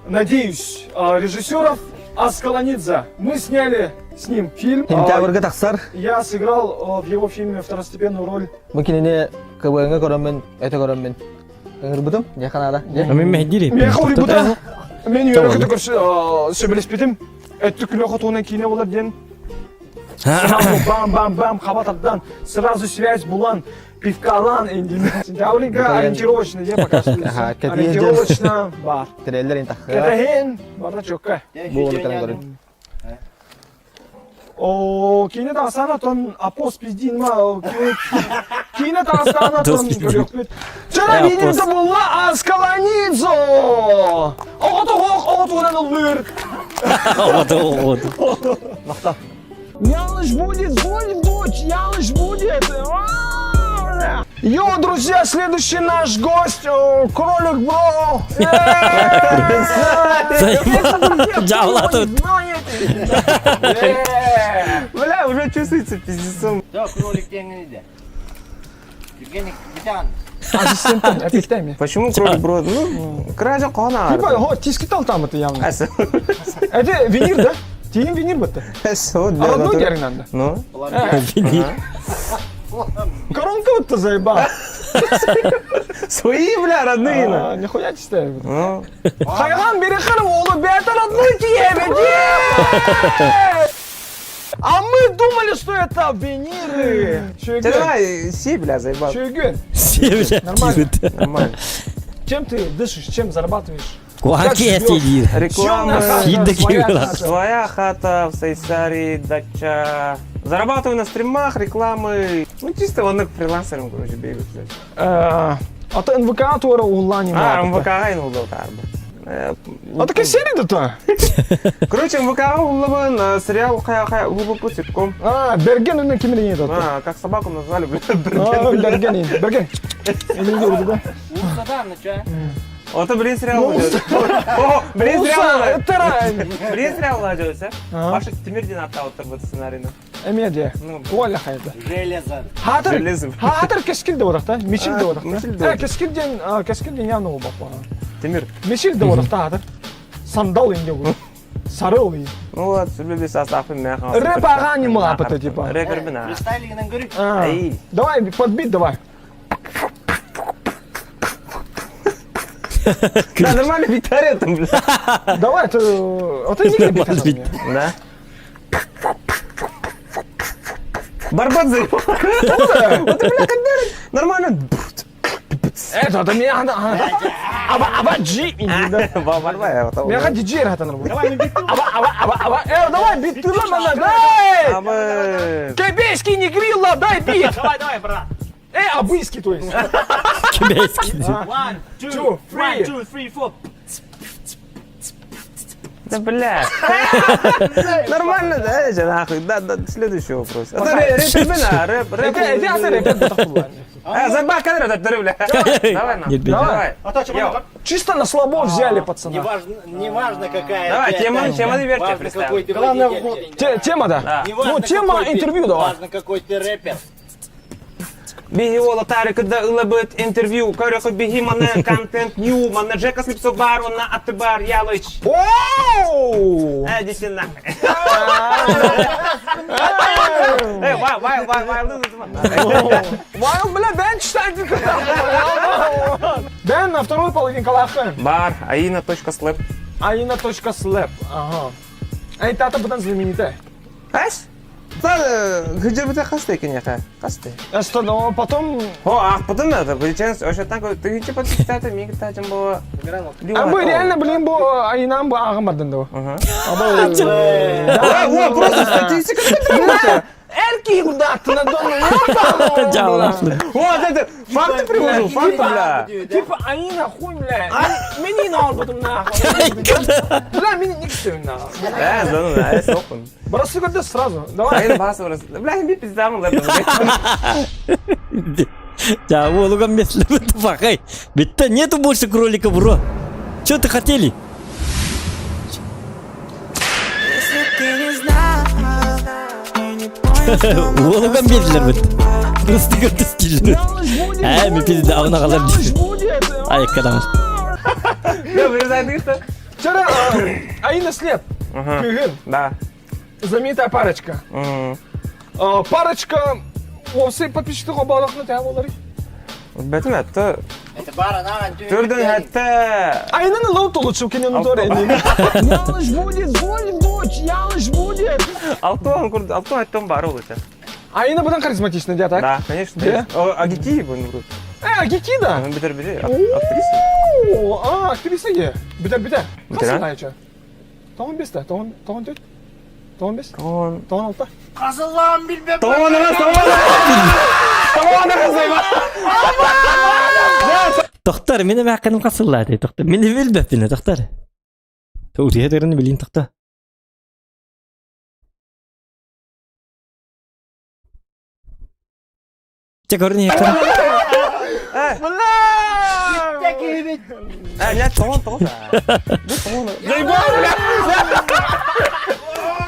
надеюсь, режиссеров Аскаланидзе. Мы сняли с ним фильм. Сентябрьга тахсар. Я сыграл в его фильме второстепенную роль. Бу кинини КВН-га көрөммүн, өтө көрөммүн. Ыҥырбытым, дьэ ханаада. Мен мэһдири. Мен холуйбута. Мен үөрэ көтө сөбүлэспитим. Өттүк күлэ хотугунан киинэ болар диэн. Сразу бам-бам-бам хаба тардан, сразу связь булан, пивкалан индин. Сентябрьга ориентировочно, я пока что. Ориентировочно бар. Трейлер интахха. Кэтэһин, барда чөккө. Бу оны кэлэн көрүн. О, киинэ таҕыстаҕына тон апос пиздин ма киинэ таҕыстаҕына тон көрүөхпүт. Чара биинин булла Аскаланидзо! Оҕотугуох оҕотугунан ыллыыр. Оҕоту Махтал. Ялыш будет, будет, дочь, ялыш будет. Йо, друзья, следующий наш гость, кролик Бро. Дьаалатыт. Бля, уже чувствуется пиздецом. Да, кролик теңгені Евгений, Витян. Ассистенттен, опять Почему кролик бро? Ну, кража кона. Типа, го, тискитал там это явно. Это винир, да? Тиин винир бытты. А родной дерин надо. Ну? Винир. Коронка вот-то заебал. Свои, бля, родные. А, Нихуя чисто. Ну. Хайган бери хырым, оğlu бәтер родной тиебе, А мы думали, что это виниры. Ты давай, си, бля, заебал. Чуйгün. Си, бля, Нормально. Нормально. Чем ты дышишь, чем зарабатываешь? Куһаҕан Как киһи живешь? диир. Реклама. Сиир да киһи буолар. Своя хата в Сайсаре, дача. Зарабатываю на стримах, рекламы. Ну, чисто вон к фрилансерам, короче, бегаю. А то НВК туара углани. А, МВК был карбы. А такая серия то Короче, МВК улыбын, сериал хая-хая улыбы ситком. А, Берген үнне ким билен еді. А, как собаку назвали, бля, Берген. Берген, Берген. Уусадан, чё? Это блин сериал идет. О, блин сериал. Блин сериал идет, а? Ваша Тимирдин аттауттар бұл сценарийны. Эмеде. Коля хайда. Железо. Хатыр. Железо. Хатыр кескил де орақта, мечил де орақта. Мечил де. Кескилден, кескилден явно обақ бар. Тимир. Мечил де орақта хатыр. Сандал инде бұл. Сарыл и. Ну вот, сүлбе состав Рэп аға не мапы типа. Рэпер бина. Фристайлингнен көрік. Давай, подбит давай. Да, нормально гитаре там, бля. Давай, это... Вот это не бит. Да. Барбат заебал. Вот, бля, когда нормально. Это, это меня... Аба, аба, джи. Меня диджей это нормально. Аба, аба, аба, аба. Э, давай, бит ты ла, дай! Аба. Кебейский не грилла, дай бит! Давай, давай, брат. Абыйский, то есть. Кебейский. One, two, one, two, three, four. Да бля. Нормально, да, это нахуй. Да, да, следующий вопрос. Это рэпер бина, рэп, рэп. Это рэпер А, заба, камера, бля. Давай, нахуй. Давай. Чисто на слабо взяли, пацана. Неважно, какая. Давай, тема, тема не верьте, Важно, Главное, тема, да? Ну, тема интервью давай. Важно, какой ты рэпер. Биһи уолаттары кытта ылабыт интервью, көрөхүт биһи маны контент нью, маны Джека Слипсо бар, онна аты бар, Ялыч. Оу! Э, десен нахуй. Э, вау. А, Вайл, Вайл, Вайл. Вайл, бля, бен читать. Бен на второй половинке лахы. Бар, aina.slap. Aina.slap, ага. Эй, тата бұдан знаменитая. Ас? Гыжыр хаста екен яқа. Хаста. А что, но потом... О, а потом это, получается, ошо так, ты типа цитата, миг татым было. А мы реально, блин, бу Айнам бу ағым бардын да. Да, о, просто статистика такая. Эрки куда-то на Вот это, факты привожу, факты, бля. Типа Аина хуй, бля. Мени на потом нахуй. Бля, мени не кстати нахуй. Э, да, ну, да, сопон. Бросай когда сразу. Давай. Аина баса брос. Бля, ми пиздам, бля. Да, уолугам меслебит фахай. Битта нету больше кролика, бро. Че ты хотели? Уолугам меслебит. Просто как стиль. Ә, мен пизде ауна қалар дейді. Ай, кадам. Да, вырезай дышта. Вчера Аина слеп. Кыгын. Да. Знаменитая парочка. Парочка Овсы подписчиктер балақны тәп олар. Бәтім әтті. Төрден әтті. Айнаны лоу лучше кинен доре. Ялыш будет, будет дочь, ялыш будет. Алтуан курд, алтуан әттен бар ол это. Айна бұдан харизматичный, да, так? Да, конечно. А Гики бұны Э, Гики да. Бітер бітер, актриса. О, а, актриса е. Бітер бітер. Бітер, а? Қасыл Тоғын бесті, тоғын, тоғын төрт, тоғын бес, тоғын, тоғын алты. Қазылан билбеп. Тоғын емес, тоғын. Тоғын емес, Тоқтар, мені мәқінім қасылла дейді. Тоқтар, мені білбәппін, тоқтар. Тоғыр дерін білейін, тоқта. Чә көрін ектір. Э, нет, тоғын, тоғын.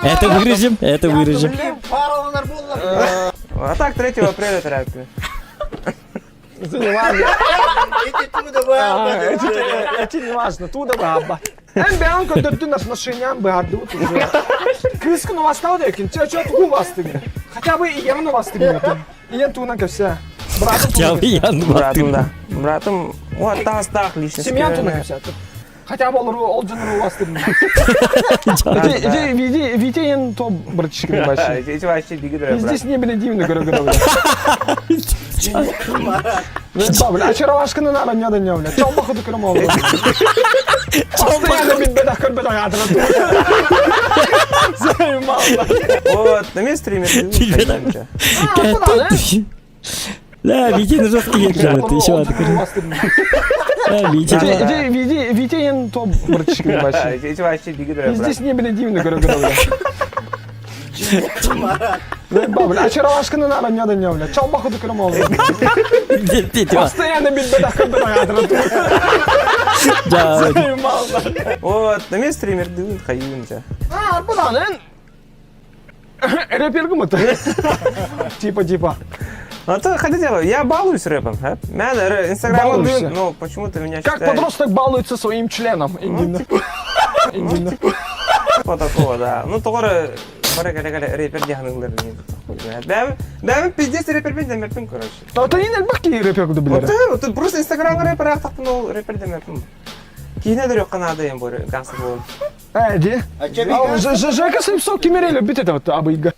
Это вырежем, это вырежем. А так 3 апреля терапия. Это не важно. Это не важно, туда баба. Эн бән көтөрдүн отношениям барды вот уже. Кыскын бастау да екен, чё чё тугу басты. Хотя бы иянны басты мен. Иян тугунан көпсә. Братым Хотя бы иянны Братым, да. Братым, вот тастах личность. Семья тугунан көпсә. Хотя бы ол ол жыныру басты. Иди, иди, иди, ен то братишка вообще. Эти вообще бигидер, Здесь не были дивны, говорю, говорю. Бля, очаровашканы надо, не да не, бля. Чалбахы дүкірім ол. Постоянно мен бедах көр бедах атыры. Вот, на месте стример. Да, Витя жесткий едет, еще Да, Витя. Иди, Витя, ен то братишка вообще. Эти вообще бигидер, Здесь не были дивны, говорю, говорю. Бля, очаровашканы надо, не да не, бля. Чалбахы дүкірім ол. Постоянно мен бедах көр бедах атыры. Вот, на месте стример, хайюнча. А, арбадан, эн. Рэпер гумата. Типа, типа. А то, хотя дело, я балуюсь рэпом, а? Меня инстаграм, Балуешься. но почему-то меня Как считают- подросток балуется своим членом. Индина. Индина. Типа такого, да. Ну, тогда рэпер дияхнылар. Бәм, бәм пиздец рэпер мен демеппин, короче. А то не баки рэпер куда Вот билер. ты, просто инстаграм рэпер ақтақтын ол рэпер демеппин. Кейіне дөрек қанады ем бөрі, гангстер болып. Э, де? Жека Слепсов кемере любит это вот абыйга.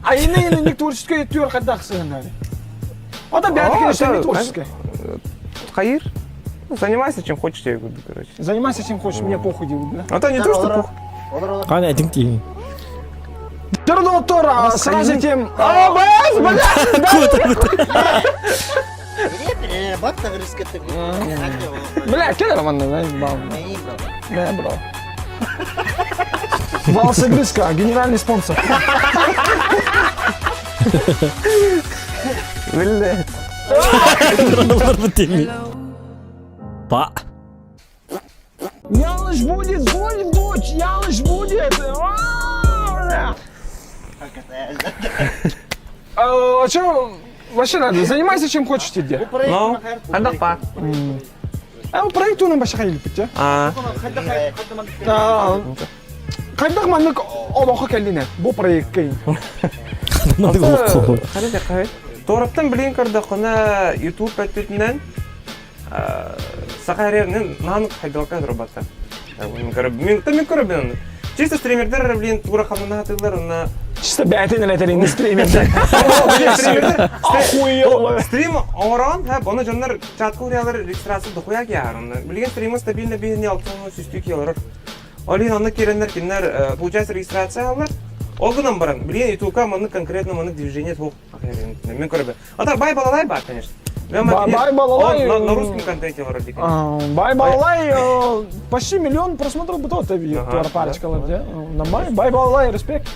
А ина ина не творческая тюр хадахсы Вот опять, конечно, не творческая. Хаир, ну, занимайся чем хочешь, я говорю, короче. Занимайся чем хочешь, мне похуй делать, да. А то не то, что похуй. Қане айтың ти. Тора, сразу тем... А, бэс, бля! Бля, кедер ванна, да, бро. Валса Грызка, генеральный спонсор. Бля. Па. Ялыш будет, будет, дочь, ялыш будет. А что вообще надо? Занимайся чем хочешь тебе. Ну, хандақпа. А проект у баша хайли бит, А. Қайдақ маннык олоқы кәліне, бұл проект кейін. Туораттан билигин көрдөххүнэ YouTube өттүтүнэн саха эрэринэн наан хайдалка турбаттар. Мин көрөбүн. Чисто стримердер блин тура хамнаһатылар уна Чисто бээтин элэтерин стримердер. Охуел. Стрим оҥорон, ха, оны дьоннор чатка уруйалар регистрация дохуя киһаар онно. Билигин стрима стабильно биһини алтын сүстүү киһи Ол иһин онно киирэннэр кинилэр получается регистрация алар. Ол гынан баран, билигин ютубка маннык конкретно маннык движение суох. Мен көрөбүн. А так бай балалай бар, конечно. Бай балалай. На русском контенте вроде. Бай балалай почти миллион просмотров было это видео, парочка Нормально. Бай балалай, респект.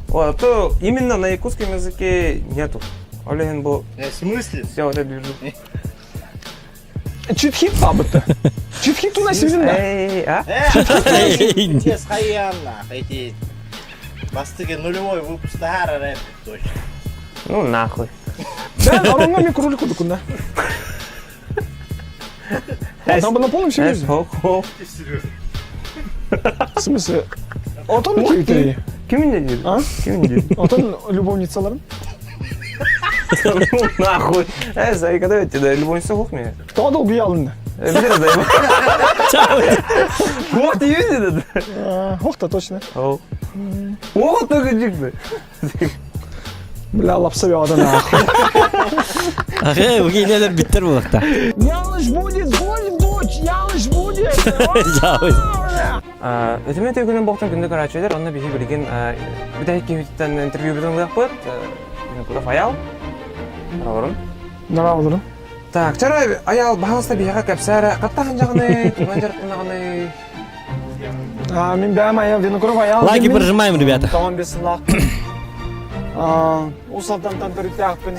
Вот, то именно на якутском языке нету. Ол иһин бу. В смысле? Все, вот это движу. Читхит табытты. Читхит у нас сизин да. А? Хайанна, эти бастыгы нулевой выпуск рэп точно. Ну нахуй. Да, аронга мен кролик кудукунда. Там бы на полном серьезе. В смысле? Отон киви Кимин dedi? А? Кимин dedi? Отон любовницаларым. Ну нахуй. Э, зайка, давайте, да, любовница хохме. Тоға долгу ялынды. Билер займа. Вот дейді. Хохта точно. О, только жигді. Бля, лапса беғадан нахуй. Ага, bu биттер булакта. Ялыш будет, будет, дочь, ялыш будет. Өтүмө төгүнөн боқтон күндү көрөөчүлөр, онно биһи билигин бүтэһик киһиттен интервью бүтүн ылыахпыт. Кудов Аял. Дарабарым. Дарабарым. Так, чара Аял баһалыста биһиэхэ кэпсээрэ хаттахан жаҕыный, туган жарыктанаҕыный? Мен бэм Аял Винокуров Аял. Лайки прожимаем, ребята. Тоҕон бес сыллаах. Усалтантан төрүттээхпин.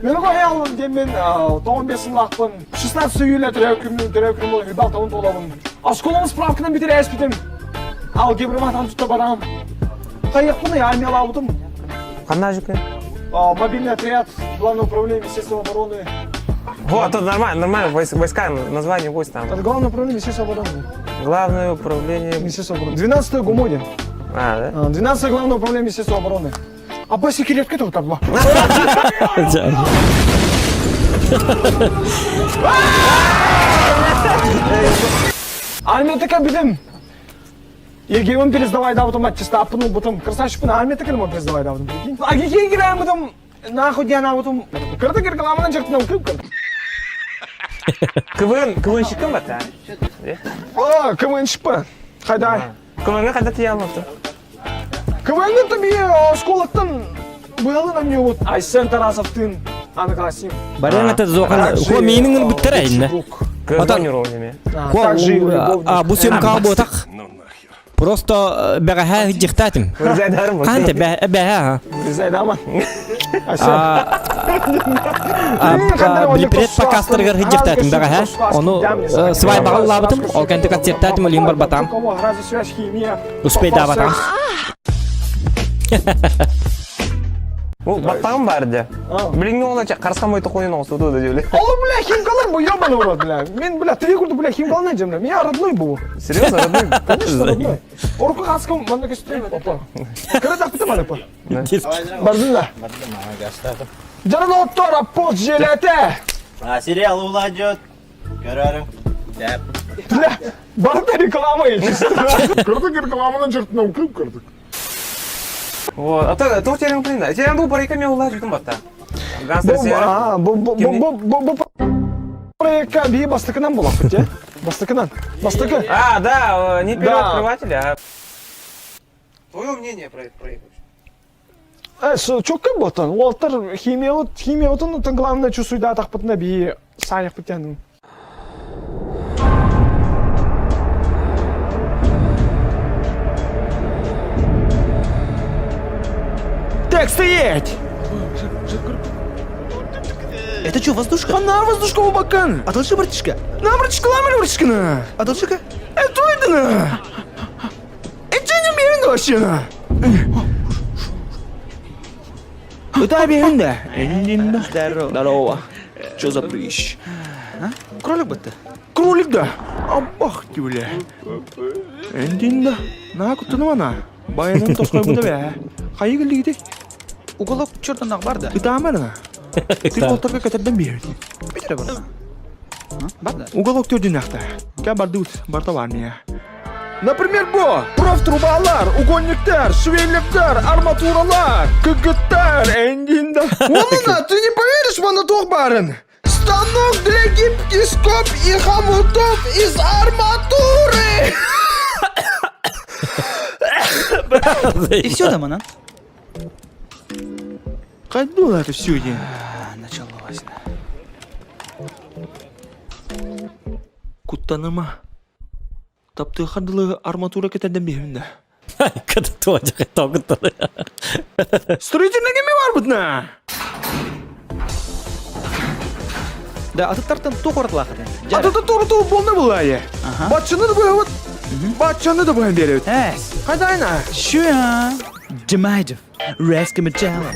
Мен Аял диэммин тоҕон бес сыллаахпын. 16 июля төрөөкүммүн төрөөкүм бол үрбал тавын толабын. Осколом справкынан битер эспитим. Алгебра там тута барам. Кайыкпын армиялаабытым. Ханна жүкө? Мобильный отряд Главного управления Министерства обороны. Вот, тут нормально, нормально, войска, название войск там. Это Главное управление Министерства обороны. Главное управление... Министерства обороны. 12 ГУМОДИ. А, да? 12 Главное управление Министерства обороны. А по секретке тут табла. Армия бидим. Егеуін пересдавай давытым, аттестапын бұтым, красавчикпын, армия текелім пересдавай давытым, прикинь. А геке кираем бұтым, нахуй диана бұтым. Кырды киркаламынан жыртынам кып кыр. КВН, КВНщиккин бата? О, КВНщикпын. Хайдай. КВН қайда тие алмапты? КВН тобі школаттан было на мне вот Айсен Тарасовтын, Анна Барян это зохан. Хо менин бүттер айында. Отан. А бу съемка ботак. Просто бәгәһә җихтатым. Канте бәгәһә. Вырезай дама. Билипрет покастыргар хиҗихтатым бәгәһә. Оны свадьбага лабытым, ол кенте концерттатым олим бар батам. Успей да батам. Ол баттағым бар де. Билиңни ол қарысқан бойты қойын оңсуды да деп. Ол, бля, химкалар бу, ёбаный в рот, бля. Мен, бля, три года, бля, химкалар найдем, бля. Меня родной был. Серьезно, родной? Конечно, родной. Орку хаском, манна кесте, папа. Кыры тапты мана, па. Бардын да. Бардым, ага, гастатым. Жаран оттор, аппот желете. А, сериал уладет. Көрөрүм. Деп. Бля, барды реклама чисто. Кырдык рекламаны жыртынан кып кырдык. Вот, а то то терем блин, терем бу барика мен улар жүрдүм батта. Гангстер сериал. Бу бу бу бу бу проектка би бастыкынан болап бит, Бастыкынан. Бастыкы. А, да, не первооткрыватели, а Твое мнение про этот проект вообще? Чокка ботан. Уолтер химия химия отын, главное чувствуй да тақпытына би сайық битянын. Так, стоять! Это что, воздушка? Она воздушка у бакан. Одолжи, братишка. На, братишка, ламай, братишка, на. Одолжи-ка. Это это на. Это не умею вообще на. Это объявлено. Здорово. Здорово. Что за прыщ? А? Кролик будто. Кролик да? Абах ти бля. Эндин да. На куттанымана. Баянын тосқойбута бэ. Хайы келдигити? Уголок чертанах бар да. Ытаамарына. Ты болтарга кетерден биэбит. Битере бар. Бар да. Уголок төрдүнэхтэ. Кэ бардыбыт, барта бар мия. Например, бу профтрубалар, угольниктар, швелликтар, арматуралар, кыгыттар, эндин да. Онына, ты не поверишь, мана туох баарын. Станок для гибких скоб и хомутов из арматуры! И все там она. Кайдула это все день. Началось. Куттаныма. Таптыахха дылы арматура кэтэрдэн биэбин да. Строительный кеми барбытна. Да, атыттартан туох уратылаахытын? Атыта туруту болна булайы. Батчаны да быһабыт. Батчаны да быһан биэрэбит. Хайдайна. Шуа. Джамайдов. Резко металлом.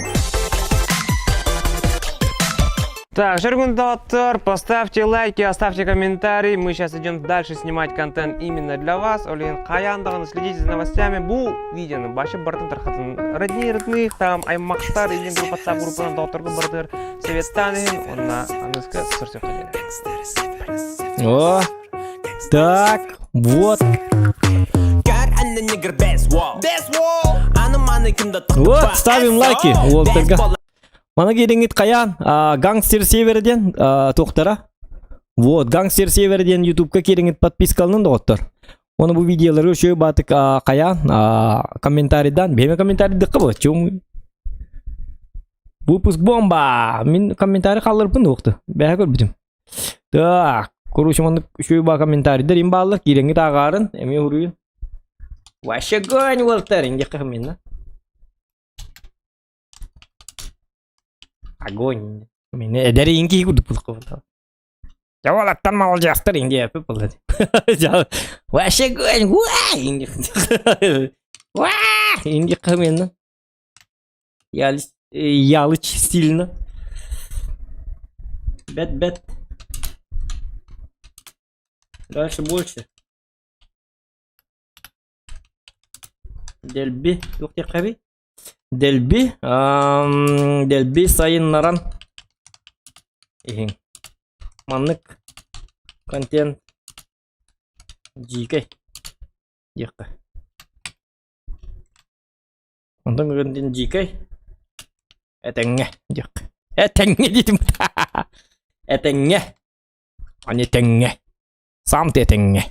Так, Шергундатор, поставьте лайки, оставьте комментарии. Мы сейчас идем дальше снимать контент именно для вас. Олин Каяндаган, следите за новостями. Бу видеоны башы бартын тархатын родни родных, там аймактар, един группа WhatsApp группанан доторга бардыр. Советтан онна аныска сырсыр О, так, вот. Вот, ставим лайки. Уолтерга. Мана кириҥит хайаан Гангстер Север диэн туохтара. Вот, Гангстер Север диэн Ютубка кириҥит подпискаланын доҕоттор. Оны бу видеолары үшөө баатык хайаан комментарийдан, бэйэм комментарийдыкка бу. Чуң Выпуск бомба! Мин комментарий хаалларбын уохту. Бэһэ көрбүтүм. Так, короче, маннык үчүгэй баа комментарийдар им бааллар, киирэҥҥит ааҕаарын, эмиэ уруйун. Вообще огонь, Уолтер, индиэххэ мин Огонь. Мин эдэр иин киһи курдук булах Дьэ уолаттар маладьыастар индия буолла Вообще огонь, уа! Уа! Индиэххэ мин Ялыч стильно. Бэт-бэт. Дальше больше. Дэлби туох диэххэбий? Дэлби дэлби сайыннаран иһиҥ. Маннык контент дьиикэй диэххэ. Онтон көрөн дьиикэй этэҥҥэ диэххэ. Этэҥҥэ диэтим. Этэҥҥэ. Аны этэҥҥэ. Сам ты этэҥҥэ.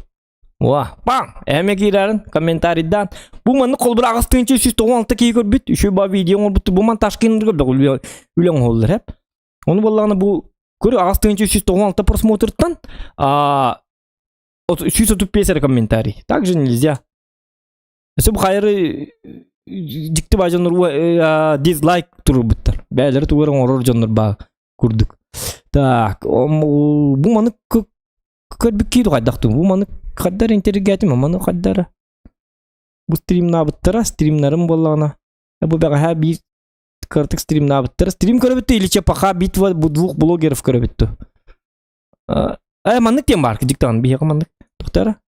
Уа, паң! Эме киирэрин комментарийдан. Бу маннык холбур аҕыс тыынча 396 киһи көрбүт. Үчүгэй ба видео оҥорбут. Бу монтаж кииннэргэ үлэ оҥоһуллар эп. Ону буоллаҕына бу көр аҕыс тыынча 396 просмотртан а 335 эрэ комментарий. Так же нельзя. Өссө бу хайары дьикти баа дьоннор дизлайк туруорбуттар. Бэйэлэрэ тугу эрэ оҥорор дьоннор баа курдук. Так, бу маны көрбүт киһи хайдах бу маны хайдар интэргээтим маны хайдара бу стримнаабыттара стримнарым буоллаҕына бу бэҕэһээ биир кыратык стримнаабыттара стрим көрөбүттэ или чепаха битва двух блогеров көрөбүттү э маннык диэн баар диктант биһиэхэ маннык тохтара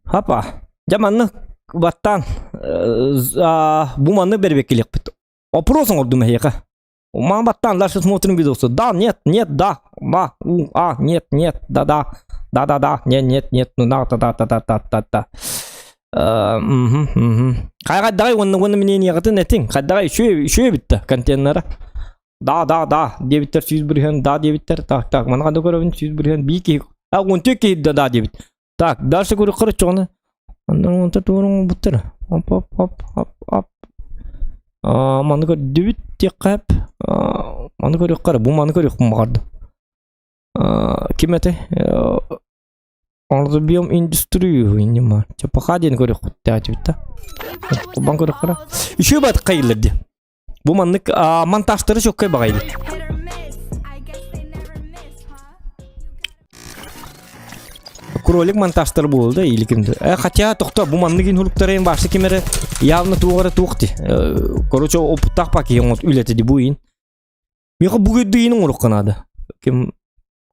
Хапа. Дьэ маннык баттаан бу маннык бэрбэккилиэхпит. Опрос оҥордум эһиэхэ. Ман баттаан дальше смотрим видосы. Да, нет, нет, да, ба, у, а, нет, нет, да, да, да, да, да, нет, нет, нет, ну да, да, да, да, да, да, да, да. Хайдаҕай уонна уонна мнениеҕытын этиҥ. Хайдаҕай үчүгэй үчүгэй эбит контеннара. Да, да, да диэбиттэр 100%, да диэбиттэр. Так, так, маны ханна көрөбүн 100% биир киһи. А, 14 киһи да да диэбит. Так, дальше көрүөххэ чоҕуна. Онно онто туорун буттар. Оп, оп, оп, оп, оп. А, маны көрдүбүт диэххэ маны көрүөххэ бу маны көрүөхпүн баҕардым. Ким этэй? Разобьем индустрию иннима. Чапаха диэн көрүөххүт диэбит да. Кубан көрүөххэ. Үчүгэй бат хайыллар диэн. Бу маннык монтажтары чөккөй баҕайбыт. Кролик монтажтар буолда или кимди. Хотя тохто бу маннык инһулуктарын башта кимере явно туох эрэ туох ти. Короче, опыттаах паки үлэти ди бу ин. Миха бу гүйдү ин оҥоруохха наада. Ким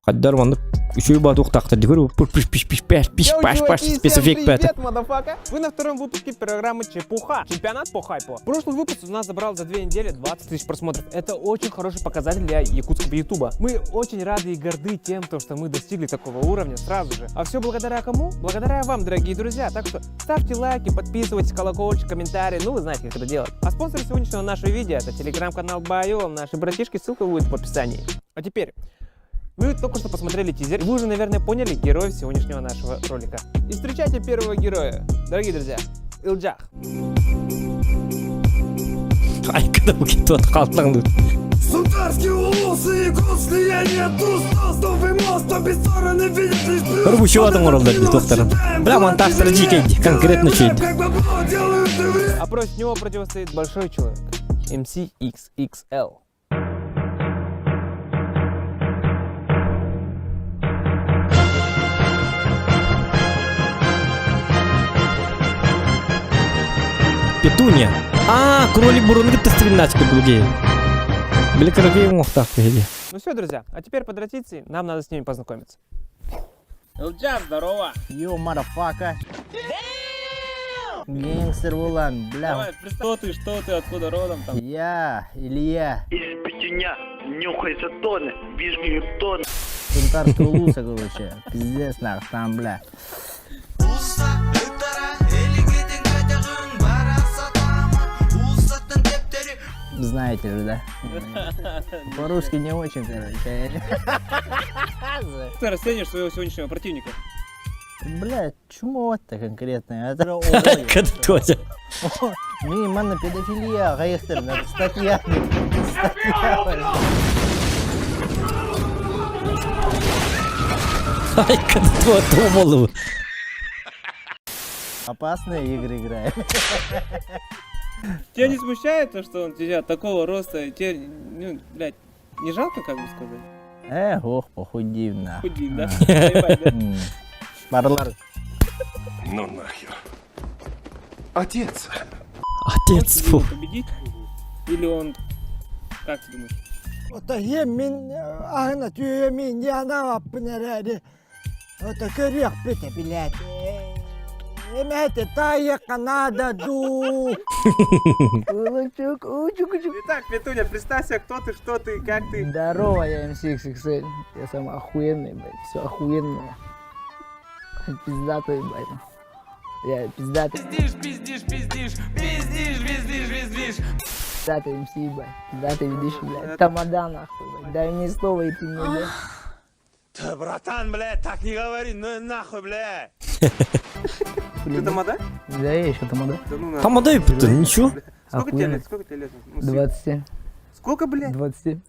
Хаддар маннык үчүгэй баатуохтаахтар дии көрү пиш пиш пиш паш пиш паш паш спецэффект Привет, пэт. мадафака! Вы на втором выпуске программы Чепуха. Чемпионат по хайпу. Прошлый выпуск у нас забрал за 2 недели 20 тысяч просмотров. Это очень хороший показатель для якутского ютуба. Мы очень рады и горды тем, то, что мы достигли такого уровня сразу же. А все благодаря кому? Благодаря вам, дорогие друзья. Так что ставьте лайки, подписывайтесь, колокольчик, комментарии. Ну, вы знаете, как это делать. А спонсор сегодняшнего нашего видео это телеграм-канал Байо. Наши братишки, ссылка будет в описании. А теперь вы только что посмотрели тизер, вы уже, наверное, поняли героев сегодняшнего нашего ролика. И встречайте первого героя, дорогие друзья, Илджах. Ай, когда бу кетип хааллаҥ Сунтарский улус и год слияние туз, новый мост, обе стороны видят лишь плюс. Көрбү чуатың оролдар ди туохтарын. Бля монтажтары дьиикэй конкретно чейди. Как бабло делают евреи. А против него противостоит большой человек, MCXXL. Петуния. А, кролик бурун кытта стримнать курдук. Били кыргый уҥуохтаах киһи. Ну все, друзья, а теперь по традиции нам надо с ними познакомиться. Илджах, здорово! Yo, motherfucker. Гангстер Вулан, бля. Давай, кто ты, что ты, откуда родом там? Я, Илья. Из пятюня, нюхай затоны, вижу тон. Сунтарский улуса, короче. Пиздец, нах, там, бля. Знаете же, да? По-русски не очень, короче. Ты расценишь своего сегодняшнего противника? Бля, чмо-то конкретно. Это Кадытуа. Ми, манна педофилия, гаехтер, статья. Статья. Ай, кадытуа туомолу. Опасные игры играем. Тебя не смущает то, что он тебя такого роста, и тебе, ну, блядь, не жалко, как бы сказать? Ох, похудим, нахуй. Худин, да? Заебать, да? Барлар. Ну нахер. Отец. Отец, Хочет ли фу. он победить? Или он... Как ты думаешь? Мин аһына түйе мин яна аппынарады. Это көрүөх бите билет. Эмете тайыка надо ду. Итак, Петуня, представься, кто ты, что ты, как ты. Здорово, я MCXXL. Я самый охуенный, блядь. Все охуенное. Пиздатый, блядь. Я пиздатый. Пиздишь, пиздишь, пиздишь, пиздишь, пиздишь, пиздишь. Пиздатый MC, блядь. Пиздатый ведущий, блядь. Тамада, нахуй, блядь. Дай мне слово, и ты мне, блядь. Да, братан, блядь, так не говори, ну нахуй, блядь. Ты тамада? Да, я еще тамада. Да ну нахуй. Тамада это ничего. Сколько тебе лет? Сколько тебе лет? Ну, 27. Сколько, блядь? 27.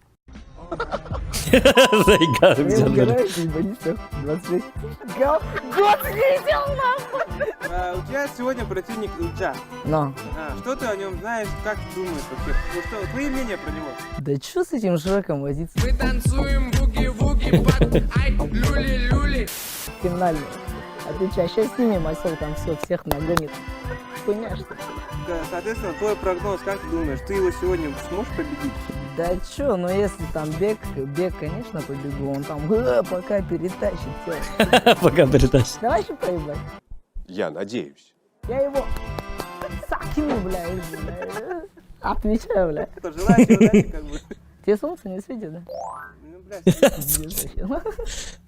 Заиграл, Вы где угораете, ебанись, 26. Год съездил, нахуй! А, у тебя сегодня противник Илджа. Но. А, что ты о нем знаешь, как ты думаешь вообще? Ну что, твои мнения про него? Да чё с этим Шреком возиться? Мы танцуем буги-вуги под ай, люли-люли. Финальный. Отвечай, сейчас снимем осел, там все, всех нагонит. Хуйня, что ли? Соответственно, твой прогноз, как ты думаешь, ты его сегодня сможешь победить? Да чё, ну если там бег, бег, конечно, побегу, он там пока перетащит тело. Пока перетащит. Давай еще проебать. Я надеюсь. Я его закину, бля, и, бля. Отвечаю, бля. Желаю тебе удачи, как бы. Тебе солнце не светит, да? Ну, бля, Пиздец вообще.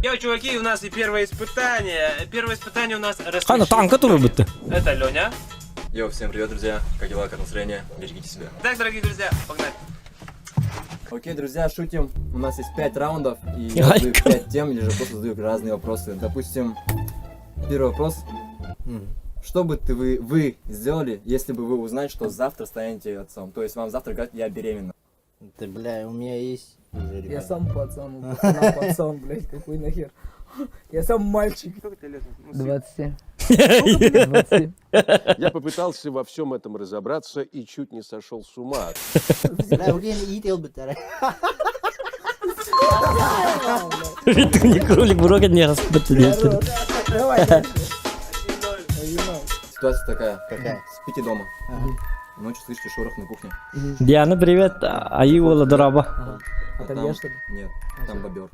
Йоу, чуваки, у нас и первое испытание. Первое испытание у нас Хана танка турар битте. Это Леня. Йоу, всем привет, друзья. Как дела, как настроение? Берегите себя. Так, дорогие друзья, погнали. Окей, друзья, шутим. У нас есть 5 раундов, и я задаю 5 тем, или же просто задаю разные вопросы. Допустим, первый вопрос. Что бы ты вы сделали, если бы вы узнали, что завтра станете отцом? То есть вам завтра говорят, я беременна. Ты, бля, у меня есть уже, Я ребят. сам пацан, у пацана пацан, блядь, какой нахер. Я сам мальчик. Сколько тебе лет? Ну, 27. Я попытался во всем этом разобраться и чуть не сошел с ума. Не кролик, бурок не Давай. Ситуация такая. Какая? Спите дома. Ночью слышите шорох на кухне. Диана, привет. Айыы уола дорообо. А там я, что ли? Нет, там бобер.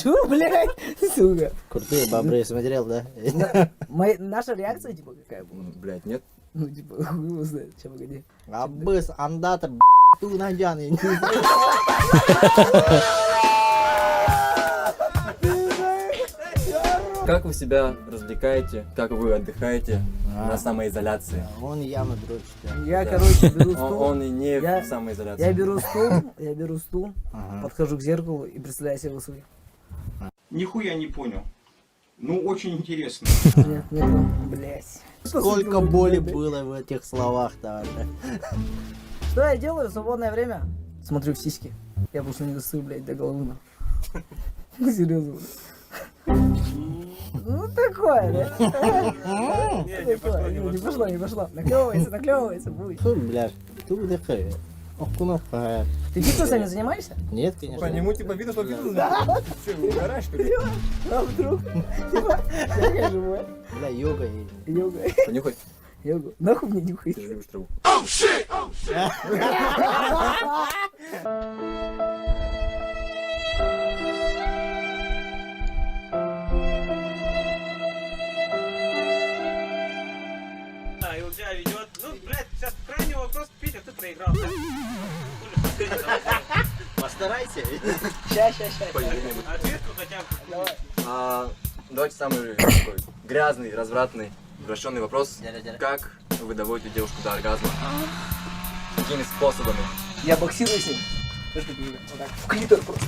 Чё, блядь? Сука. Крутые бобры смотрел, да? Наша реакция, типа, какая была? Блядь, нет. Ну, типа, хуй его знает. Сейчас, погоди. Абыс, андатор, ту надян. Как вы себя развлекаете, как вы отдыхаете на самоизоляции? Он явно дрочит. Я, Да. короче, беру Он- стул. Он и не в самоизоляции. Я беру стул, подхожу к зеркалу и представляю себе высокий. Нихуя не понял. Ну, очень интересно. Нет, нет, ну, блядь. Сколько боли было в этих словах-то вообще. Что я делаю в свободное время? Смотрю в сиськи. Я просто не достаю, блядь, до головы. нахуй. Ну, серьезно. Ну, такое, да? Не, не пошло, не Не пошло, не пошло. Наклевывается, наклевывается, будет. Фу, блядь, ту дыхай. Ты фитнесом не занимаешься? Нет, конечно. По нему типа видно, что фитнес. Да. Че, угораешь, что ли? А вдруг? Типа, я живой. Бля, йога. Йога. Понюхай. Йогу. Нахуй мне нюхай. Ты же любишь траву. Да, и у тебя ведет. Ну, блядь, сейчас крайний вопрос, Петя, ты проиграл. да? Постарайся. Ща, ща, ща. Ответку хотя бы. Давай. Давайте самый такой грязный, развратный, извращенный вопрос. Как вы доводите девушку до оргазма? Какими способами? Я боксирую с ним. Знаешь, как меня? Вот так, в клитор просто.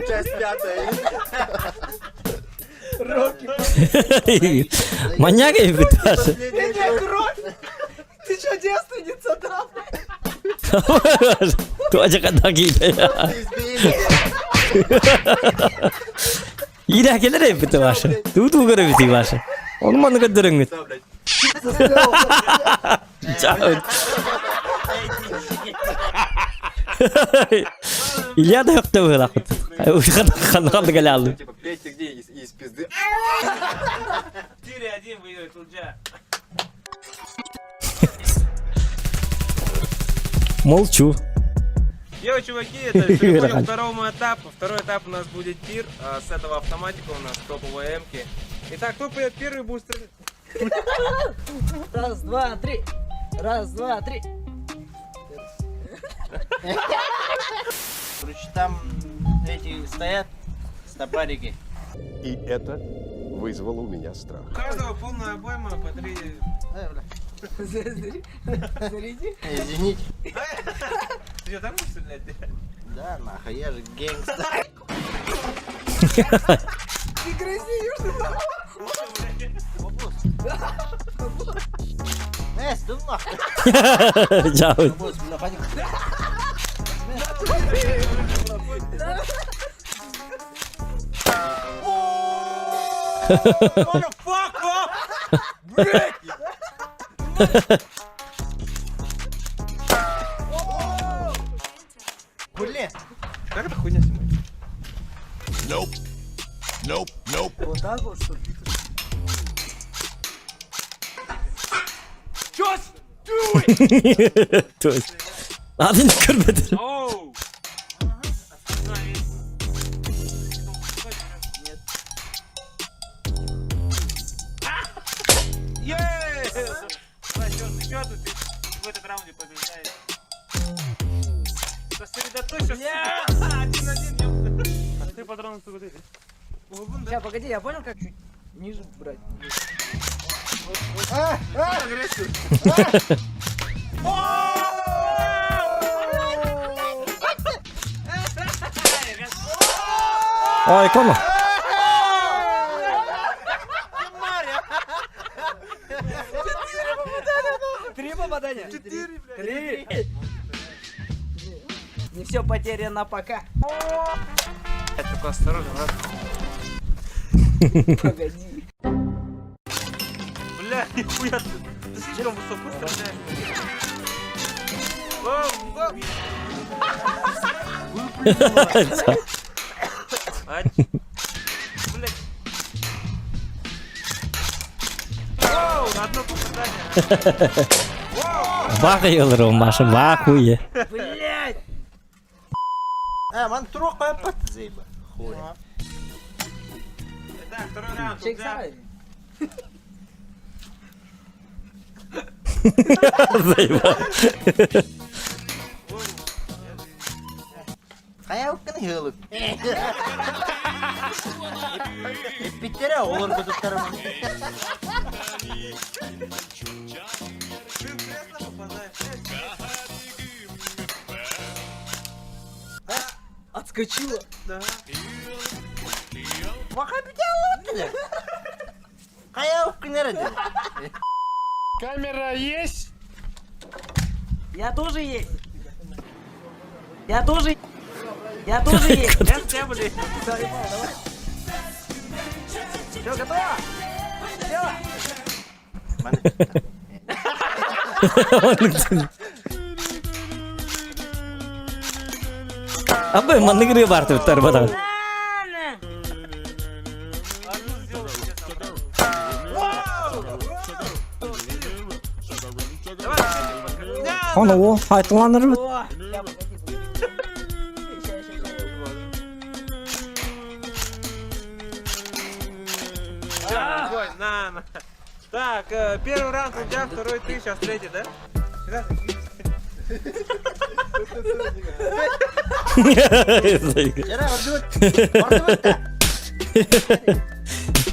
Часть пятая. Рокки. Маньяк даже. Последняя кровь! Ты чё, девственница, трав? Ида келер эбит ваша. Ту ту көрөбүт ваша. Оны маны көдөрөңүт. Чао. Илья да yok da böyle akıt. Kanı kaldı gel aldı. Типа, Петя где из пизды? 4-1 выиграет Ылдьаа. Молчу. Йоу, чуваки, это переходим к второму этапу. Второй этап у нас будет тир. С этого автоматика у нас топовые эмки. Итак, кто пойдет первый, будет стрелять. Раз, два, три. Раз, два, три. Короче, там эти стоят стопарики. И это вызвало у меня страх. У каждого полная обойма по три. Заряди. Извините. Ты что, так будешь стрелять? Да, нахуй, я же gangsta. Ты грози, ёшь Да нахуй. Чао. Босс, бля, паник. Motherfucker! Блядь! Блин. Как эта хуйня снимается? Nope. Nope. Nope. Вот так вот, что ли? Just do it! То есть. Adını көрбөдүм. Оу! Еще одну ты в этот раунде побеждаешь. Сосредоточься. 1-1, ёпта. А ты патроны тут эти. Сейчас, погоди, я понял, как чуть ниже брать. Агрессию. Ой, кома. Три попадания. Четыре, блядь. Три. Не все потеряно пока. Только осторожно, брат. Погоди. Бля, нихуя ты. Ты слишком высоко стреляешь. Воу, воу. Ать. Блядь. Воу, на одно попадание. Бах Маша, бахуе. Блять! А, ман турук кайпат зейба. Хуй. Итак, второй раунд. Чек друзья. Заебал. Хайалкын хылык. Эппиттере олар көтөттөр. Отскочила. Да. Бака бите Хайалкын эреди. Камера есть? Я тоже есть. Я тоже. Я тоже есть. Я тебя, блядь. Давай. Все, готово? Дело. Абы манныгыры бар туттар бадан. Оны о, айтыланыр бит. Ой, на, на. Так, первый раунд у тебя, второй ты, сейчас третий, да?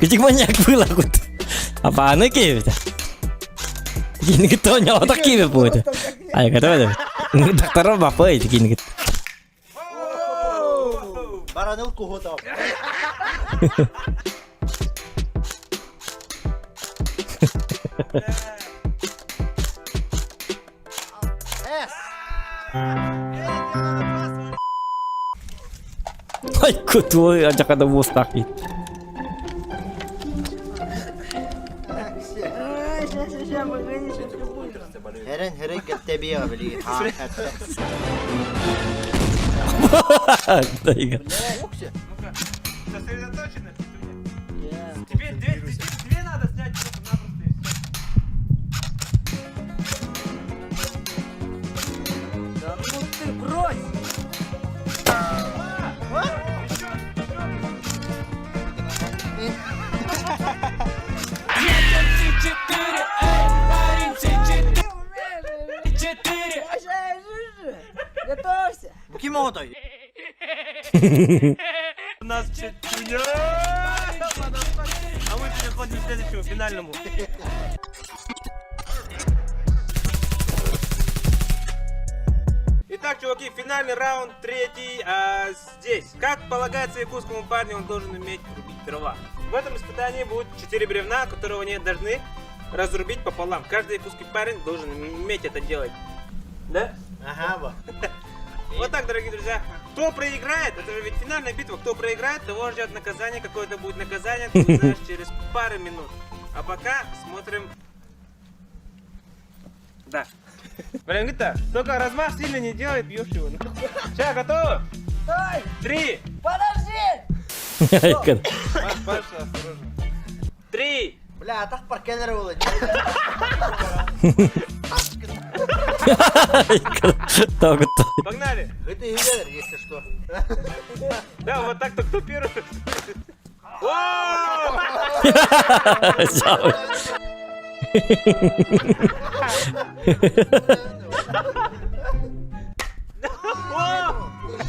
Кичик маньяк было кут. Апаны киевит. Кинигит то так киевит будет. Ай, готово. Доктора бапы кинигит. Бараныл кухотов. Ай, кутуой, ачакада бустак. Сейчас, сейчас, погоди, сейчас все будет. Херен херен кеттебия били. Дайга. Сосредоточенно. Тебе две надо снять просто-напросто и всё. Да ну ты брось! Готовься! Ким отой? У нас четыре. А мы переходим к следующему финальному. Итак, чуваки, финальный раунд, третий а, здесь. Как полагается якутскому парню, он должен уметь рубить дрова. В этом испытании будет 4 бревна, которого они должны разрубить пополам. Каждый якутский парень должен уметь это делать. Да? Ага, Вот так, дорогие друзья. Кто проиграет, это же ведь финальная битва, кто проиграет, того ждет наказание. Какое-то будет наказание, ты узнаешь через пару минут. А пока смотрим... Да. Блин, только размах сильно не делай, бьешь его. Сейчас, готовы? Стой! Три. Подожди! Паш, Паша, осторожно. Три. Бля, а так паркелер было. Так, Погнали. Это ювелир, если что. Да, вот так-то кто первый?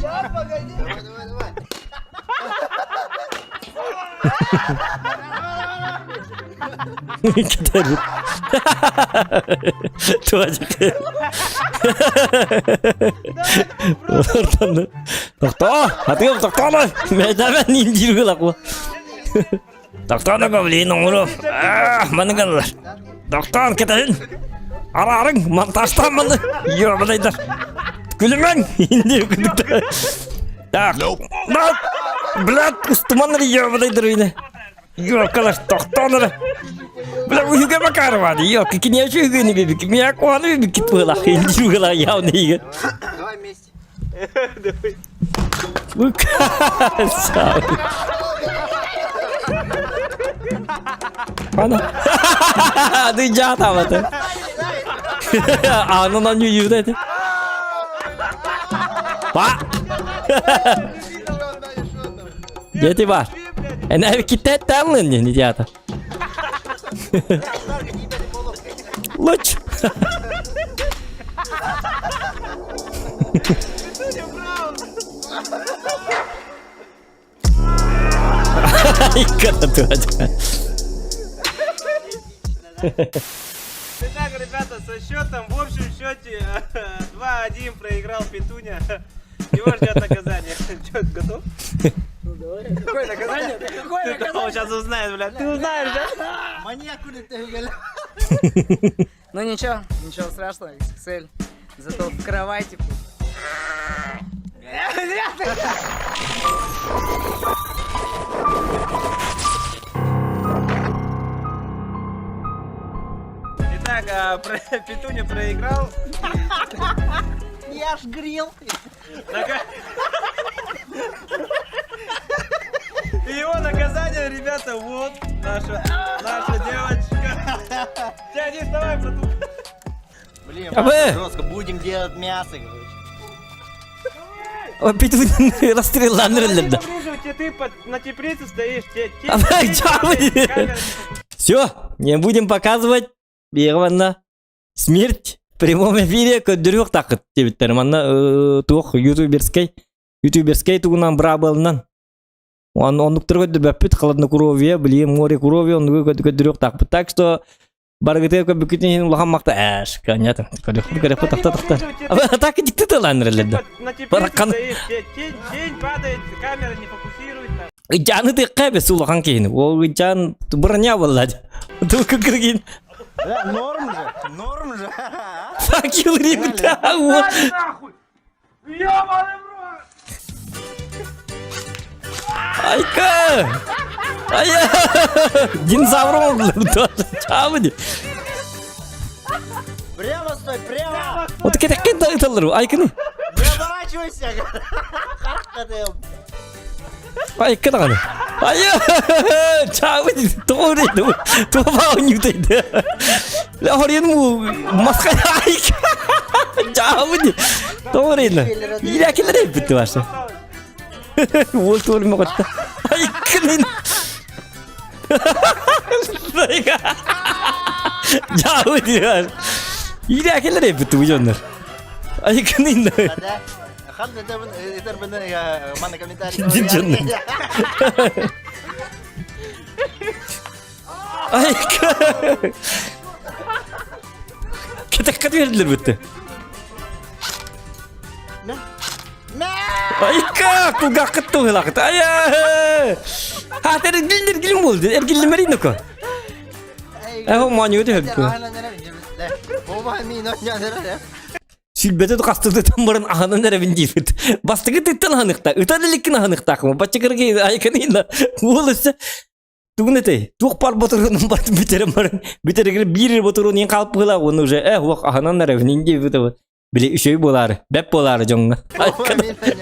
Сейчас, погоди! Давай, давай, давай. Кидарит. Туажык. Ортаны. Тохто, атыгым тохтоно. Мен индир гылак. Тохтоно гоблин оңру. Маны галлар. Тохтон кетен. Арарың, монтажтан маны. Ёбанайдар. Күлүмэн! Так. Блядь! Блядь, устуман ебаный дрыны. Ёкалаш, тохтонор. Бля, уһүгэ Макарова, ёк, кине чүгүнү бибик, меня куаны бибик была, индюгала явно иге. Давай вместе. Давай. Ана. Ды жаатабаты. Анынан үйүрдө эти. Па. Дети бар. Эне китет танлын не диата. Луч. Итак, ребята, со счетом, в общем счете 2-1 проиграл Петуня. Его ждет наказание. Че, готов? Ну давай. Какое наказание? Какое наказание? Он сейчас узнает, блядь. Ты узнаешь, да? Маньяк Ну ничего, ничего страшного, XXL. Зато в кровати. Итак, а, Петуня проиграл. Я ж грел. И его наказание, ребята, вот наша, наша девочка. Дядя, вставай, братуха. Блин, Абы! жестко. Будем делать мясо, короче. Петуня расстрелланыр Поближе, тебе ты под- на теплице стоишь, те, те, Все, не будем показывать. Бегванна. Смерть в прямом эфире көддүрүөх тақыт дебиттер. Манна туох ютуберскай ютуберскай тугунан брабылынан. Он оннуктар көддүрбэппит хладнокровие, блин, море крови, он көддүрүөх тақпыт. Так что баргытыга көбүкүтүн иһин улахан макта эш, понятно. Көрөх көрөх тахта тахта. Так диктаталаныр на теплице Баракан. стоишь, те, тень, тень падает, камера не фокусирует. там. Ыджаны тыкка бес улахан киһини. Ол ыджан броня боллад. Тук кыргин. Да, норм же, норм же. Факел ребята. Вот. Ёбаный в рот! Айка! Ая! Динозавр oldu. Чабы. Прямо стой, прямо. Вот кетеккен да ыталыр. Айкыны. Не оборачивайся. Харкадым. Айка даганы. Ая! Чабы. Торе. Тоба нютайды. Ла хорен му маска айка. Чабы. Торе. Илакелер битти башы. Ол толма котта. Айкыны. Айка. Чабы. Илакелер битти бу жоннор. Айкыны. Ханна этер мана комментарий. Дим жоннор. Айка. Кетекке бердилер битти. Айка, кулгакыт тугылакыт. Ая! Ха, тер гилдер гилим болду. Эргилдер иноко. Эхо маню өтө хөпкө. Сүлбете кастыды тамбарын аханын эребин дейбит. Бастыгы тыттан аханыкта, ытан элеккин аханыкта акымы. Бачы кыргы айканына. Ол өсө Тугун этэй, туох бар ботурунун бар бүтерем барын. Бүтерегер бир ботурун ен калып кыла, оны уже э уак аханан эребин дейбит. Биле үшөй болары, бәп болары жоңга.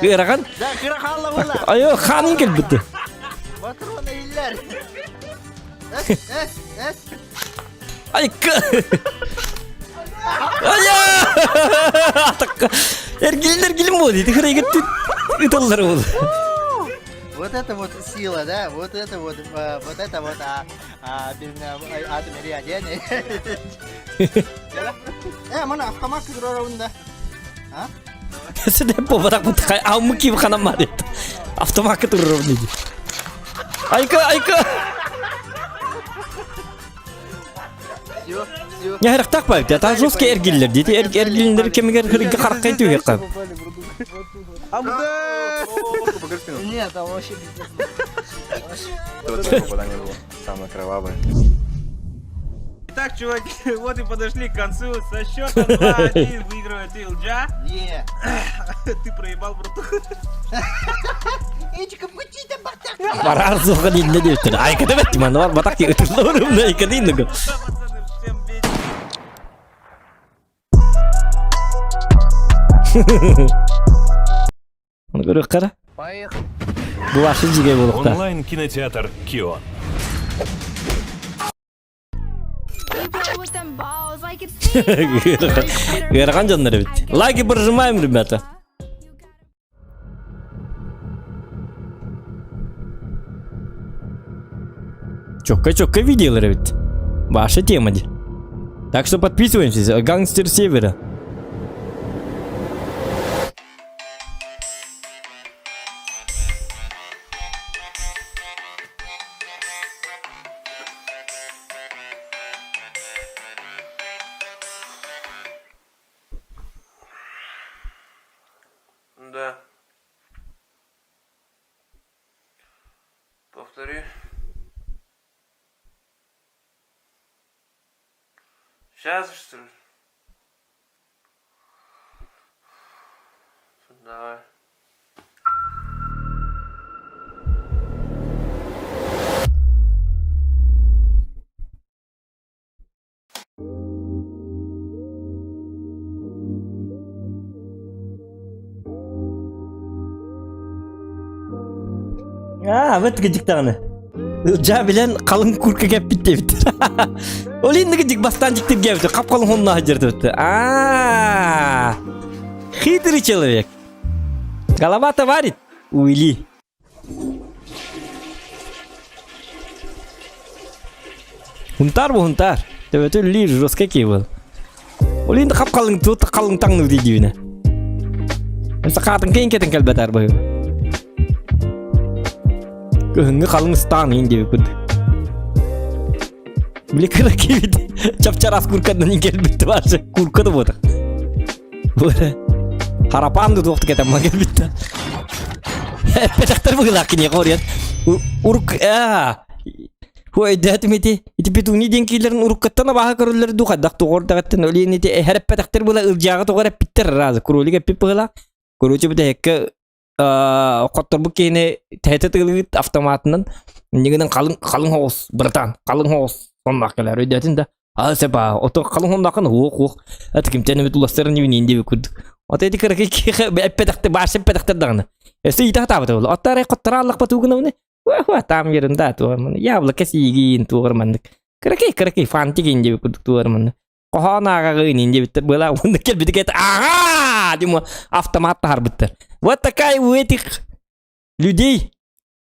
Ыраган. Да, кырахалла була. Айо, ханын келбитти. Патрон иллер. Эс, эс, эс. Айка. Ая! Атакка. Эргилдер гилим болду. Тихрейге ыталлар болду. Вот это вот сила, да? Вот это вот, вот это вот, атом реагент. Мана автомат кырарында. А? Сиде побарак бутка амы кип ханам бар. Автомат турur дейди. Айка, айка. Все, все. Я характак байып, та жесткий эргиллер дейди. Эргиллер кемигер хыргы караккай түйе кап. Нет, там вообще пиздец. Вот это попадание было. Самое кровавое. Итак, Итак, чуваки, вот и подошли к концу. Со счетом 2-1 выигрывает Илджа. Ты проебал, братуха. Барар суха динне диэбиттэр. Айката бэттим, манна бар батак ытылларым да айка динне. Оны көрүөххэ Поехали. Бу вообще дьигэ буолуохтаах. Онлайн кинотеатр Кион. Ыарахан дьоннор эбит. Лайки прожимаем, ребята. Чётко-чётко видеолар эбит. Ваша тема ди. Так что подписываемся. Гангстер Севера. Да. Повтори. Сейчас, что ли? Давай. Аа, бэт кыдьыктаҕына. Ылдьаа билэн халыҥ курка кэппит диэбиттэр. Ол инники дьик бастаан дьиктиргээбит, хап-халыҥ хонноох дьэрдибит. Аа, хитрый человек. Голова-то варит, Уили. Хунтар бу хунтар. Төбөтө үллүүр жестко был. Ол енді қап қалың тут қалың таңны дейді. Өсі қатын кейін кетен кәлбәтәр бу. Көһүҥҥү халыҥ ыстаан иин диэбит курдук. Били кыра киһибит чап-чараас курканан кэлбит башы курка да буотах. Бу харапаан да туохтук этэн кэлбит да. Эппэтэхтэр быһыылаах киниэхэ оруйан урук аа Өйдөөтүм ити ити петуни диэн киилэрин уруккаттан абааһы көрөллөр дуу хайдах тоҕор даҕаттан өлүөн ити эһэр эппэтэхтэр була ылдьааҕы тоҕор эппиттэр разы кролик эппит быһыылаах короче бүтэһиккэ хотторбут киһини тэһитэ тыылыгыт автоматынан иннигинэн халыҥ халыҥ соҕус братан халыҥ соҕус сонноох кэлэр өйдөөтүн да аа сөп аа ото халыҥ соннооххун уох уох это кимтэн эбит уластарын нибин диэбит курдук ото ити кыракый киһи эппэтэхтэр баарса эппэтэхтэр даҕаны өссө иитэ сатаабыта буолла отто арай хоттора аллахпа тугунабыны уа там ерунда туох яблоко сиигиин туох маннык кыракый кыракый фантик диэбит курдук туох маннык хоһоон ааҕаҕын ин диэбиттэр была уонна кэлбитик эт ага дима автомат таһарбыттар вот такая у этих людей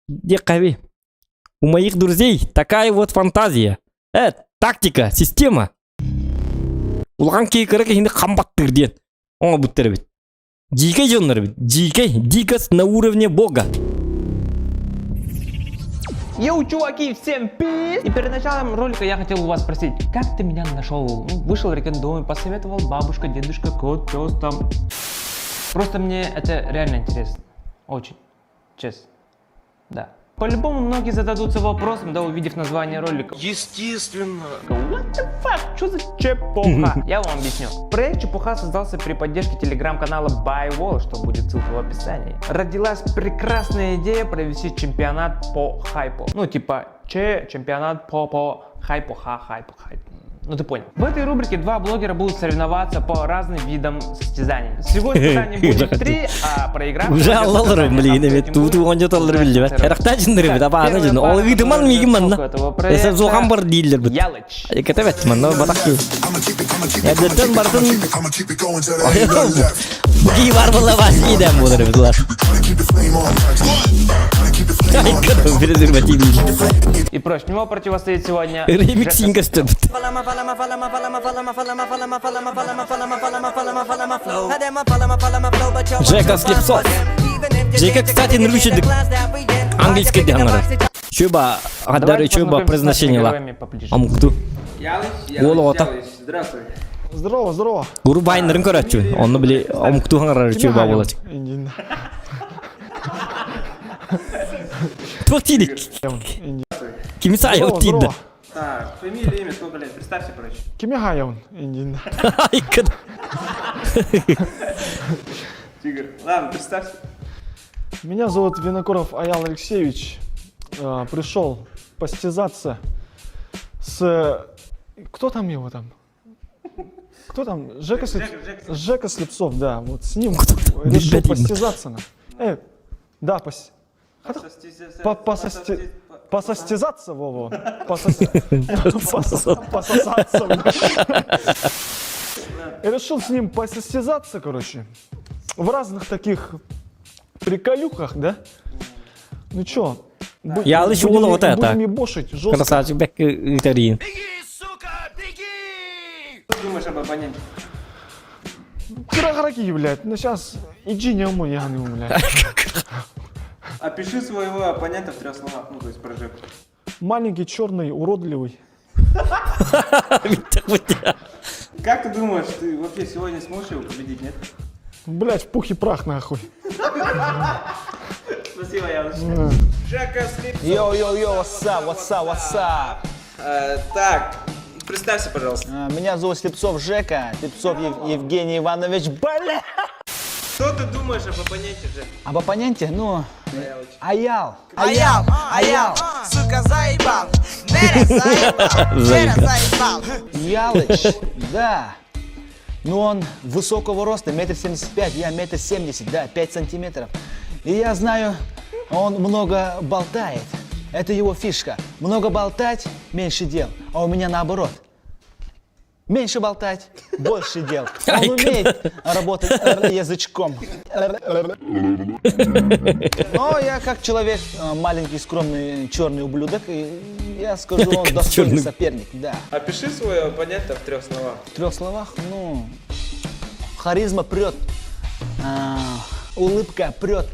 диэххэби у моих друзей такая вот фантазия э тактика система улахан киһи кыра киһини хам баттыыр диэн оҥорбуттар эбит дикэй дьоннор эбит дикэй дикость на уровне бога Йоу, чуваки, всем peace! И перед началом ролика я хотел у вас спросить, как ты меня нашел? Ну, вышел рекомендую, посоветовал бабушка, дедушка, кот, пес там. Просто мне это реально интересно. Очень. Честно. Да. По-любому многие зададутся вопросом, да, увидев название ролика. Естественно. What the fuck? Что за чепуха? Я вам объясню. Проект Чепуха создался при поддержке телеграм-канала BuyWall, что будет ссылка в описании. Родилась прекрасная идея провести чемпионат по хайпу. Ну, типа, че, чемпионат по по хайпу, ха, хайпу, хайп. Ну ты понял. В этой рубрике два блогера будут соревноваться по разным видам состязаний. Всего испытаний будет три, а проигравший... Уже аллалар билигин эбит тууту оонньотоллор биллибэт. Эрахтаачыннар эбит абаана дьон. Ол ыытыман миигин манна. Эсэ зухан бар дииллэр бит. Ялыч. Кэтэбэт манна батах киһи. Эрдэттэн барытын Бу киһи бар буолла бас идэм буолар эбит улар. И против него противостоит сегодня... Ремиксин көстөбүт. Жека Слепцов. Жека, кстати, нручит английский диаңары. Чуба, гадары чуба произношение ла. Амукту. Уол оҕото. Здравствуй. Здорово, здорово. Гуру байнарын көрөччү. Онну били омукту хаҥарар чуба болот. Туох тиидик? Кими саайа тиидда? Так, фамилия, имя, сколько лет? Представься, короче. Кими хаайабын индин. Тигр. Ладно, представься. Меня зовут Винокуров Аял Алексеевич. Пришел постязаться с... Кто там его там? Кто там? Жека, Слеп... Жека Слепцов, да. Вот с ним решил постязаться. Да, пос... Посости... Посостязаться, Вова. Пососаться. Я решил с ним посостязаться, короче. В разных таких приколюхах, да? Ну чё, Ялыш уола вот это. будем ебошить жестко. Красавчик бэк ыытарыйын. Что думаешь об оппоненте? Кыра-кыра блядь. Ну сейчас иди не уму, я не блядь. Опиши своего оппонента в трех словах, ну то есть про Жеку. Маленький, черный, уродливый. Как ты думаешь, ты вообще сегодня сможешь его победить, нет? Блядь, в пух и прах нахуй. Спасибо, я Жека Слепцов. Йоу-йоу-йоу, what's up, what's up, what's up? Так, представься, пожалуйста. Меня зовут Слепцов Жека, Слепцов Евгений Иванович, бля! Что ты думаешь об оппоненте, Жек? Об оппоненте, ну, Аял. Аял, Аял, сука, заебал, Нере заебал, Жера заебал. Ялыч, да. Ну, он высокого роста, метр 75, я метр 70, да, 5 сантиметров. И я знаю, он много болтает. Это его фишка. Много болтать, меньше дел. А у меня наоборот. Меньше болтать, больше дел. Он умеет работать язычком. Но я как человек, маленький, скромный, черный ублюдок, и я скажу, он достойный соперник, да. Опиши своего оппонента в трех словах. В трех словах, ну, харизма прет, улыбка прет,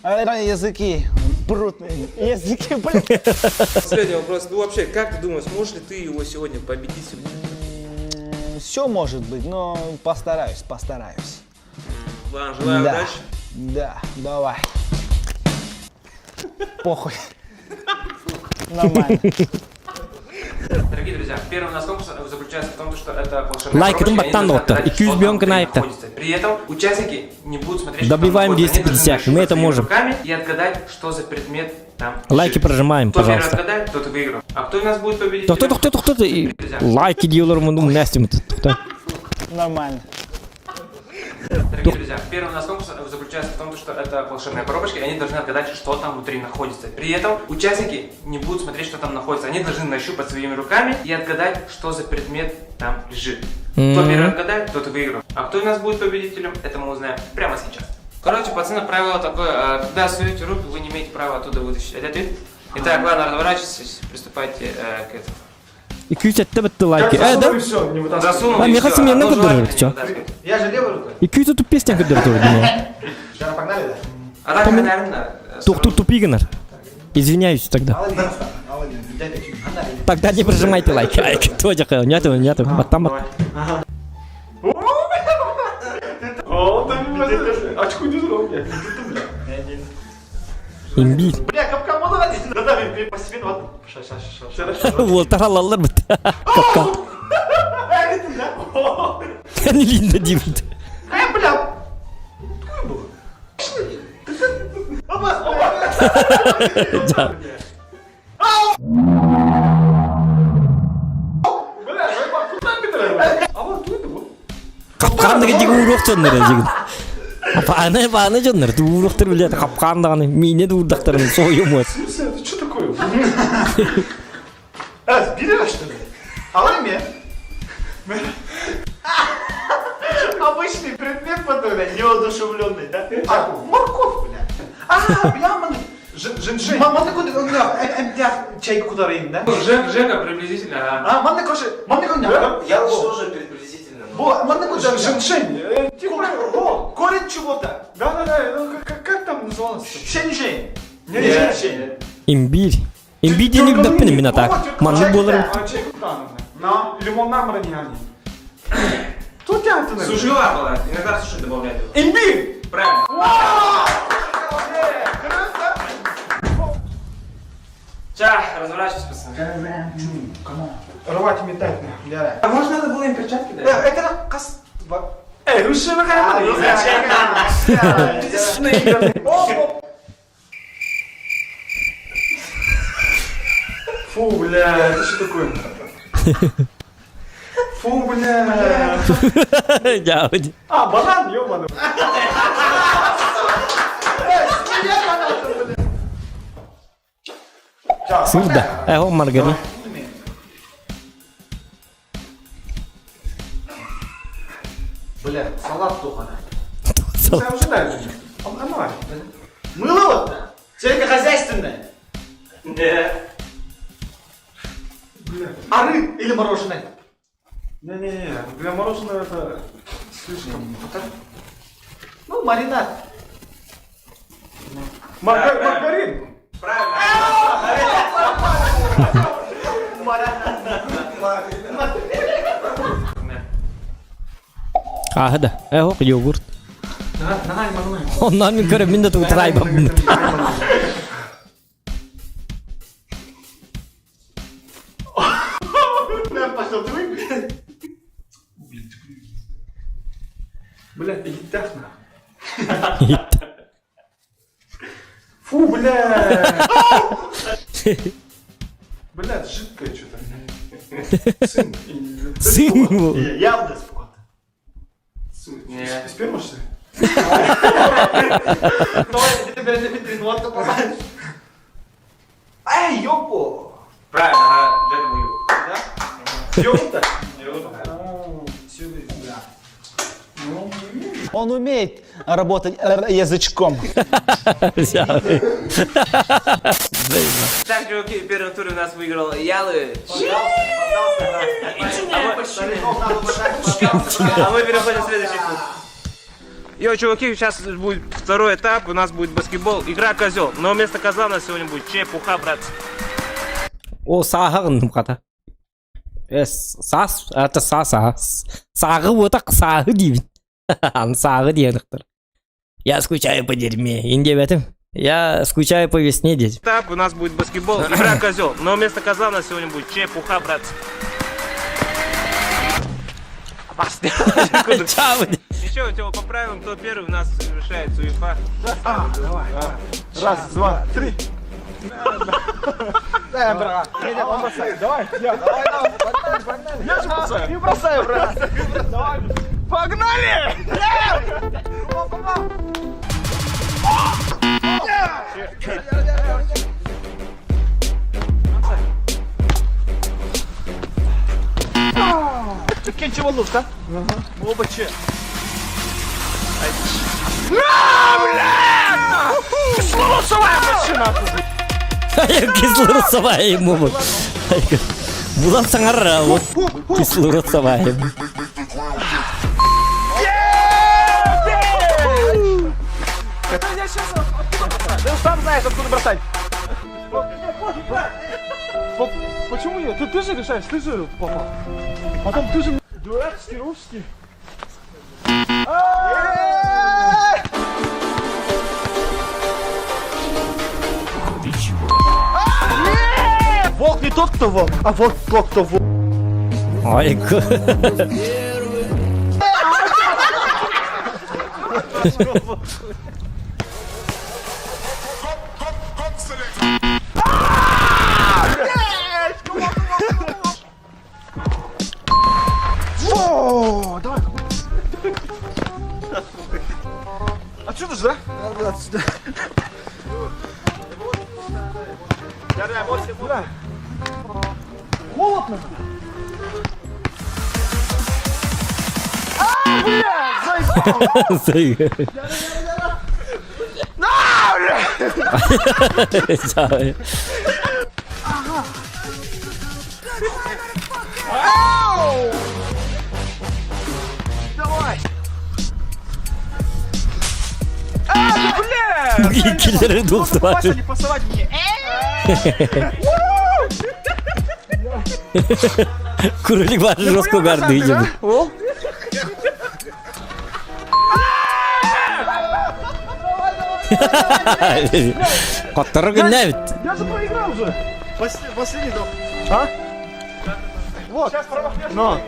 языки прут, языки, блин. Последний вопрос. Ну вообще, как ты думаешь, сможешь ли ты его сегодня победить сегодня? Все может быть, но постараюсь, постараюсь. Ладно, желаю да. удачи. Да, давай. Похуй. Нормально. Дорогие друзья, первый у нас конкурс заключается в том, что это волшебная Лайк коробочка, ытын и они баттан должны доҕоттор. отгадать, 200 что там бьёнка внутри найта. находится. При этом участники не будут смотреть, что там Добиваем находится. Они должны 250, мы это нащупать своими можем. руками и отгадать, что за предмет там Лайки лежит. прожимаем, Кто первый пожалуйста. отгадает, тот и выиграл. А кто у нас будет победителем? Тохто, тохто, тохто. Лайки дииллэр муну нэстим. Тохто. Нормально. Дорогие друзья, первый у нас конкурс заключается в том, что это волшебная коробочка, и они должны отгадать, что там внутри находится. При этом участники не будут смотреть, что там находится. Они должны нащупать своими руками и отгадать, что за предмет там лежит. Кто Мгм. первый отгадает, тот и выиграл. А кто у нас будет победителем, это мы узнаем прямо сейчас. Короче, пацаны, правило такое, когда суете руку, вы не имеете права оттуда вытащить. Это ответ? Итак, ладно, разворачивайтесь, приступайте к этому. 207 бітті лайки. Да? Засунул А, и меха всё. сымьянна Одно көрдөрөр, желательно чё? не вытаскивать. Я же левой рукой. 235 көрдөрөр дии. Сейчас погнали, да? А так, наверное, Тухтур тупигынар. Извиняюсь тогда. Тогда не прожимайте лайк. Ай, кто дяка? Нету, нету. Баттан бат. О, ты очку не зря мне. Имбирь. Бля, капкан можно один? Да, да, по себе, вот. Ша, ша, ша, ша. Уолтар алаллар бит. Капкан. Не линда дибит. Э, бля. Опа, опа. Да. Бля, куда битре? А вот тут вот. Капкан деген жиги уруох дьоннор жиги. Пааны пааны дьоннор уруохтар билет капкан даҕаны миинэ дуурдахтарын соойумуот. Это что такое? А, сбили что ли? А он мне? Обычный предмет потом, бля, неодушевленный, да? А, морковь, бля. А, бля, ман... Женьшень. Манна куда, бля, чай куда да? Жека, Жека приблизительно. А, манна коши, манна куда? Я тоже приблизительно. Во, манна куда? Женьшень. Типа, о, Корень чего-то. Да-да-да, ну как там называлось? Шэньшень. Не, женьшень. Имбирь. Имбирь диэн үрдэппин мин атак. Маннык буолар. Но лимон намра не они. Тут я это Сушила была. Иногда суши добавляют. Имбирь! Правильно. Ча, разворачивайся, пацаны. Рвать метать. Да. А может надо было им перчатки дать? Это кас... Эй, руши Фу, бля, это что такое? Фу, бля. Дьаабыт. А, банан, ёбаный. Сыр да. Э, маргарин. Бля, салат тухана. Мыло вот? Сельскохозяйственное. Нет. Ары или мороженое? Не-не-не, для мороженого это слишком. Ну, маринад. Маргарин. Ааһы да. Э, ох, йогурт. Оннан мин көрөммүн да тугутарайбаппын. Бля, иһиттээх на. Фу, бля. Бля, жидкое что-то. Сын. Сын. Явно Сперма, что ли? Эй, ёпо! Правильно, ага, для этого йогурт. Да? Йогурт-то? Он умеет работать язычком. Так, чуваки, в первом туре у нас выиграл Ялы. А мы переходим в следующий тур. Йо, чуваки, сейчас будет второй этап, у нас будет баскетбол, игра козел. Но вместо козла у нас сегодня будет чепуха, братцы. О, сааһы хата. Эс, саас, это саас, а. Сааҕы буотах сааһы диибин. Сааҕы диэн Я скучаю по дерьме. Индиэбэтим. Я скучаю по весне, дядь. Этап, у нас будет баскетбол, игра козел. Но вместо козла у нас сегодня будет чепуха, братцы. Чао. Ничего, Тёма, по правилам, кто первый у нас решает УЕФА. А, давай. Раз, два, три. Дай, брат. Он бросает. Давай, я. Давай, давай, погнали, погнали. Я же бросаю. Не бросаю, брат. Давай. Погнали! Кенче болдук, да? Оба че. Кислородовая машина! Кислородовая ему. Булан саңар вот кислородовая. Это я сейчас откуда бросаю? Ты сам знаешь, откуда бросать. Почему я? Ты, ты же решаешь, ты же попал. Потом ты же... Дурацкий русский. Волк не тот, кто волк, а волк тот, кто волк. Ой, О, давай. Отсюда же, да? Да, отсюда. Да. Холодно. А, бля, заебал. На, бля! Ау! Давай! А, да, бля! Киллеры двух Попасть, а не пасовать мне. Кролик бар жестко гарды идет. Коттары гыннәбит. Я же проиграл уже. Последний дом. А? Вот. Сейчас промахнешься. Но.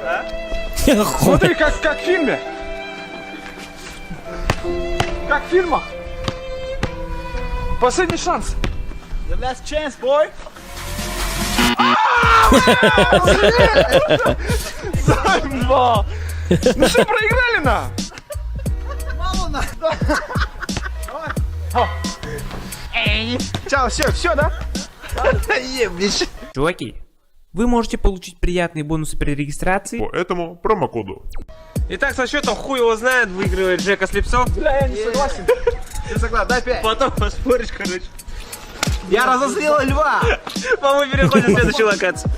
Смотри, как, как в фильме. Как в фильмах. Последний шанс. The last chance, boy. Заебал. Ну что, проиграли на? Мало на. Чао, все, все, да? Ебись. Чуваки, вы можете получить приятные бонусы при регистрации по этому промокоду. Итак, со счетом хуй его знает, выигрывает Жека Слепцов. Бля, я не согласен. Ты согласен, дай пять. Потом поспоришь, короче. Я разозлила льва. А мы переходим в следующую локацию.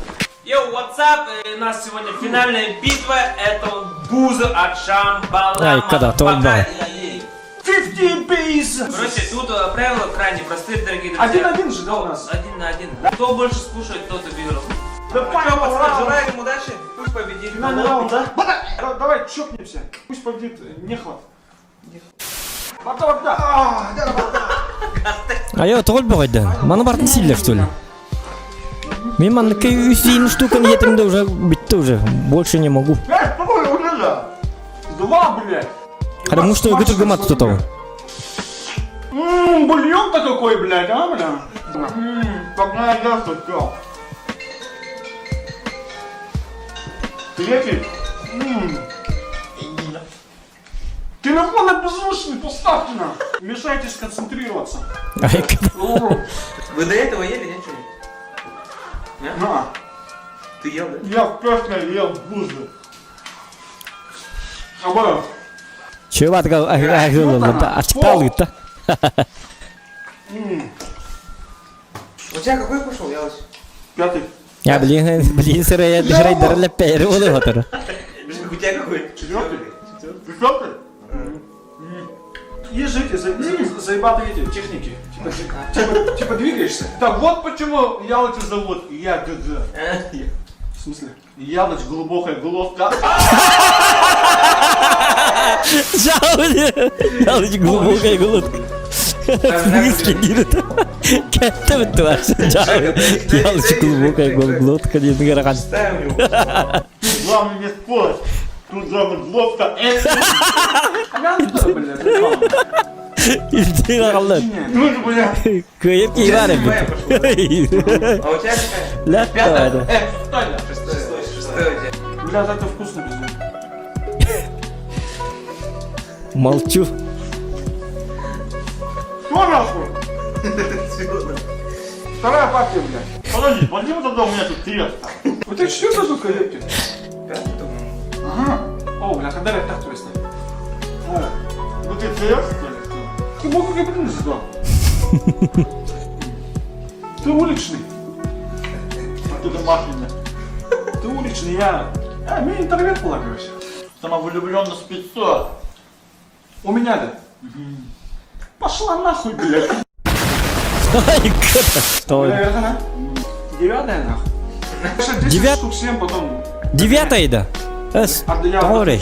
Yo, what's up? У нас сегодня финальная битва. Это Буза от Шамбалама. Ай, когда, то он дал. 50 piece. Короче, тут правила крайне простые, дорогие друзья. Один-один же, да, у нас? Один на один. Кто больше скушает, тот и выиграл. Да Ну что, пацаны, желаю им удачи. Пусть победит. Финальный раунд, да? Да, Давай чокнемся. Пусть победит нехват. Бата, бата. Айо, тоҕо бөҕөйдөн. Маны бартын сииллэр, что ли? Мин манныкка үс штуканы етімді уже бітті уже. Больше не могу. Блядь, какой уже? Два, блядь. Потому что көтүргө тутабын. Ммм, бульон-то какой, блядь, а, бля? Ммм, погнали мясо, всё. Третий. Ммм. Телефон обеззвученный, поставьте на. Мешайте сконцентрироваться. Вы до этого ели, нет, что-нибудь? Нет? На. Ты ел, да? Я в прошлое ел бузы. Абы. Чего ачталыта. У тебя какой пошел, я вот... Пятый. Я блин, блин, сырая, сырая дырля пейры олы отыр. У тебя какой? Четвертый? Четвертый? Есть же эти заебатые эти техники. Типа, типа, типа двигаешься. Так вот почему Ялыча зовут Я ГГ. В смысле? Ялыч глубокая головка. Жауды. Ялыч глубокая глотка. В смысле, диир Кәтті бітті вообще. Ялыч глубокая глотка диэн гараган. Тут главное не скорость. Тут главное глотка. Илдей қалды. Ну, бля. Кыйып кейбар А у тебя какая? Ләп Пятая? давай. Стой, шестой, шестой у тебя. Бля, это вкусно пиздец. Молчу. Что нахуй? Вторая партия, блядь. Подожди, почему тогда у меня тут тесто? Вот это четвертая штука, ёпти. Ага. О, бля, когда я так то есть. О, Ну ты серьезно, что ли? Ты мог как я задал. Ты уличный. А ты домашний. Ты уличный, я... А, мне интервью полагаюсь. Самовлюбленность 500. У меня, да? Пошла нахуй, блядь. Ай, Что? Бля, Девятая, нахуй. Девят- штук 7 потом. Девятая, да? Эс, А, я Тори.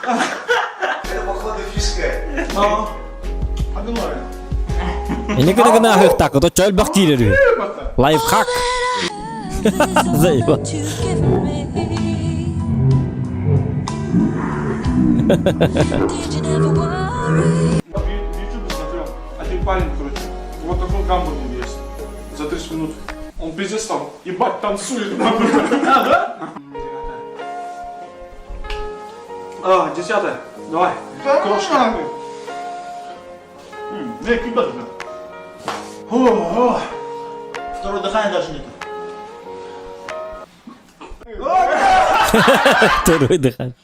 Это, походу, фишка. А, Одиной. Эне гына гына ахыктак, то чөл бак киирер. Лайфхак. Заеба. Я в Ютубе смотрел, один парень, короче, вот такой гамбургер ест за 30 минут. Он пиздец там, ебать, танцует. А, да? А, десятая. Давай. Крошка. Не, кибет же. О, Второе дыхание даже нету. Второй дыхание.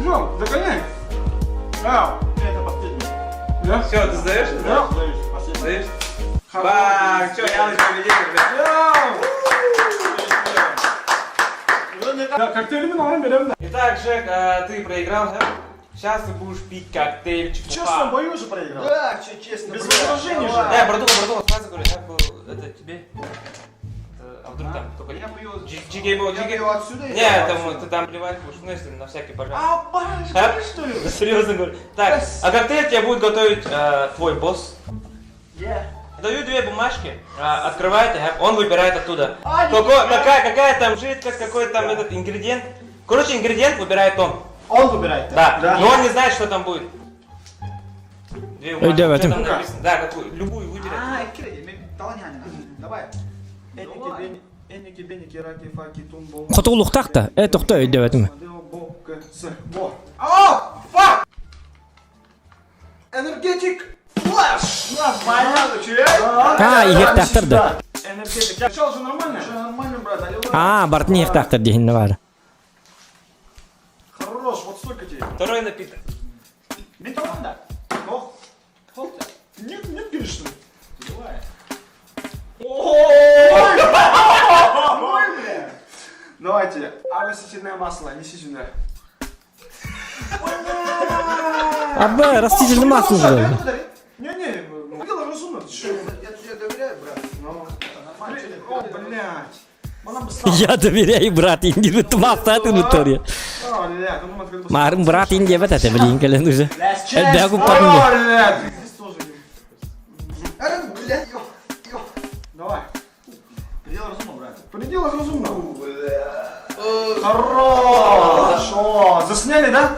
Ну, догоняй. А, Это последний. да? Все, ты сдаешь? Да. Сдаюсь, последний. Сдаешь? Бах, все, Ялыч победил, ребят. Да, коктейль минором берем. Итак, Жек, ты проиграл, да? Сейчас ты будешь пить коктейльчик. В честном бою же проиграл. Да, че, честно. Без бля. возражений же. Да, братуха, братуха, сразу говорю, я был, это тебе. Это Вдруг там какой-то... Джигейбо, Я пью отсюда Не, там, ты там плевать будешь, ну если на всякий пожар. А, барышка, что ли? Да, серьезно говорю. Так, а коктейль тебе будет готовить э, твой босс. Yeah. Даю две бумажки, а, открываете, он выбирает оттуда. А, Какой, какая, какая там жидкость, какой там этот ингредиент. Короче, ингредиент выбирает он. Он выбирает? Да. Да. Но он не знает, что там будет. Две бумажки, давай, что ты. там написано. Да, какую, любую выбирай. А, Давай. Эники, беники, раки, факи, тумбо. Хотугулуктаах да. Э, тохто өйдөбөтүм. Бо, К, С, Во. О, fuck! Энергетик флэш! Нормально, А, иһиэхтээхтэр да. Энергетик. Начало же нормально? Нормально, брат. наливай. А, бартын иһиэхтээхтэр диһинне бар. Хорош, вот столько тебе. Второй напиток. Металланда. Ох. Холтер. Нет, нет, конечно. Давай. Ой, бля. Давайте, а растительное масло, неси сюда. Абы, растительное масло же. Не-не, ну, дело разумно, ты чё? Я тебе доверяю, брат. Ну, Нормально. О, блядь. Она бы стала. Я доверяю, брат, инди тумаста ты нутория. А, блядь, ну, открыто. Марын брат инди бет это, блин, кэлен уже. Элбэҕи О, куппатын блядь. Здесь тоже. А, блядь, ё, ё. Давай. Предел разумного, брат. В пределах разумного. Хорошо. Засняли, да?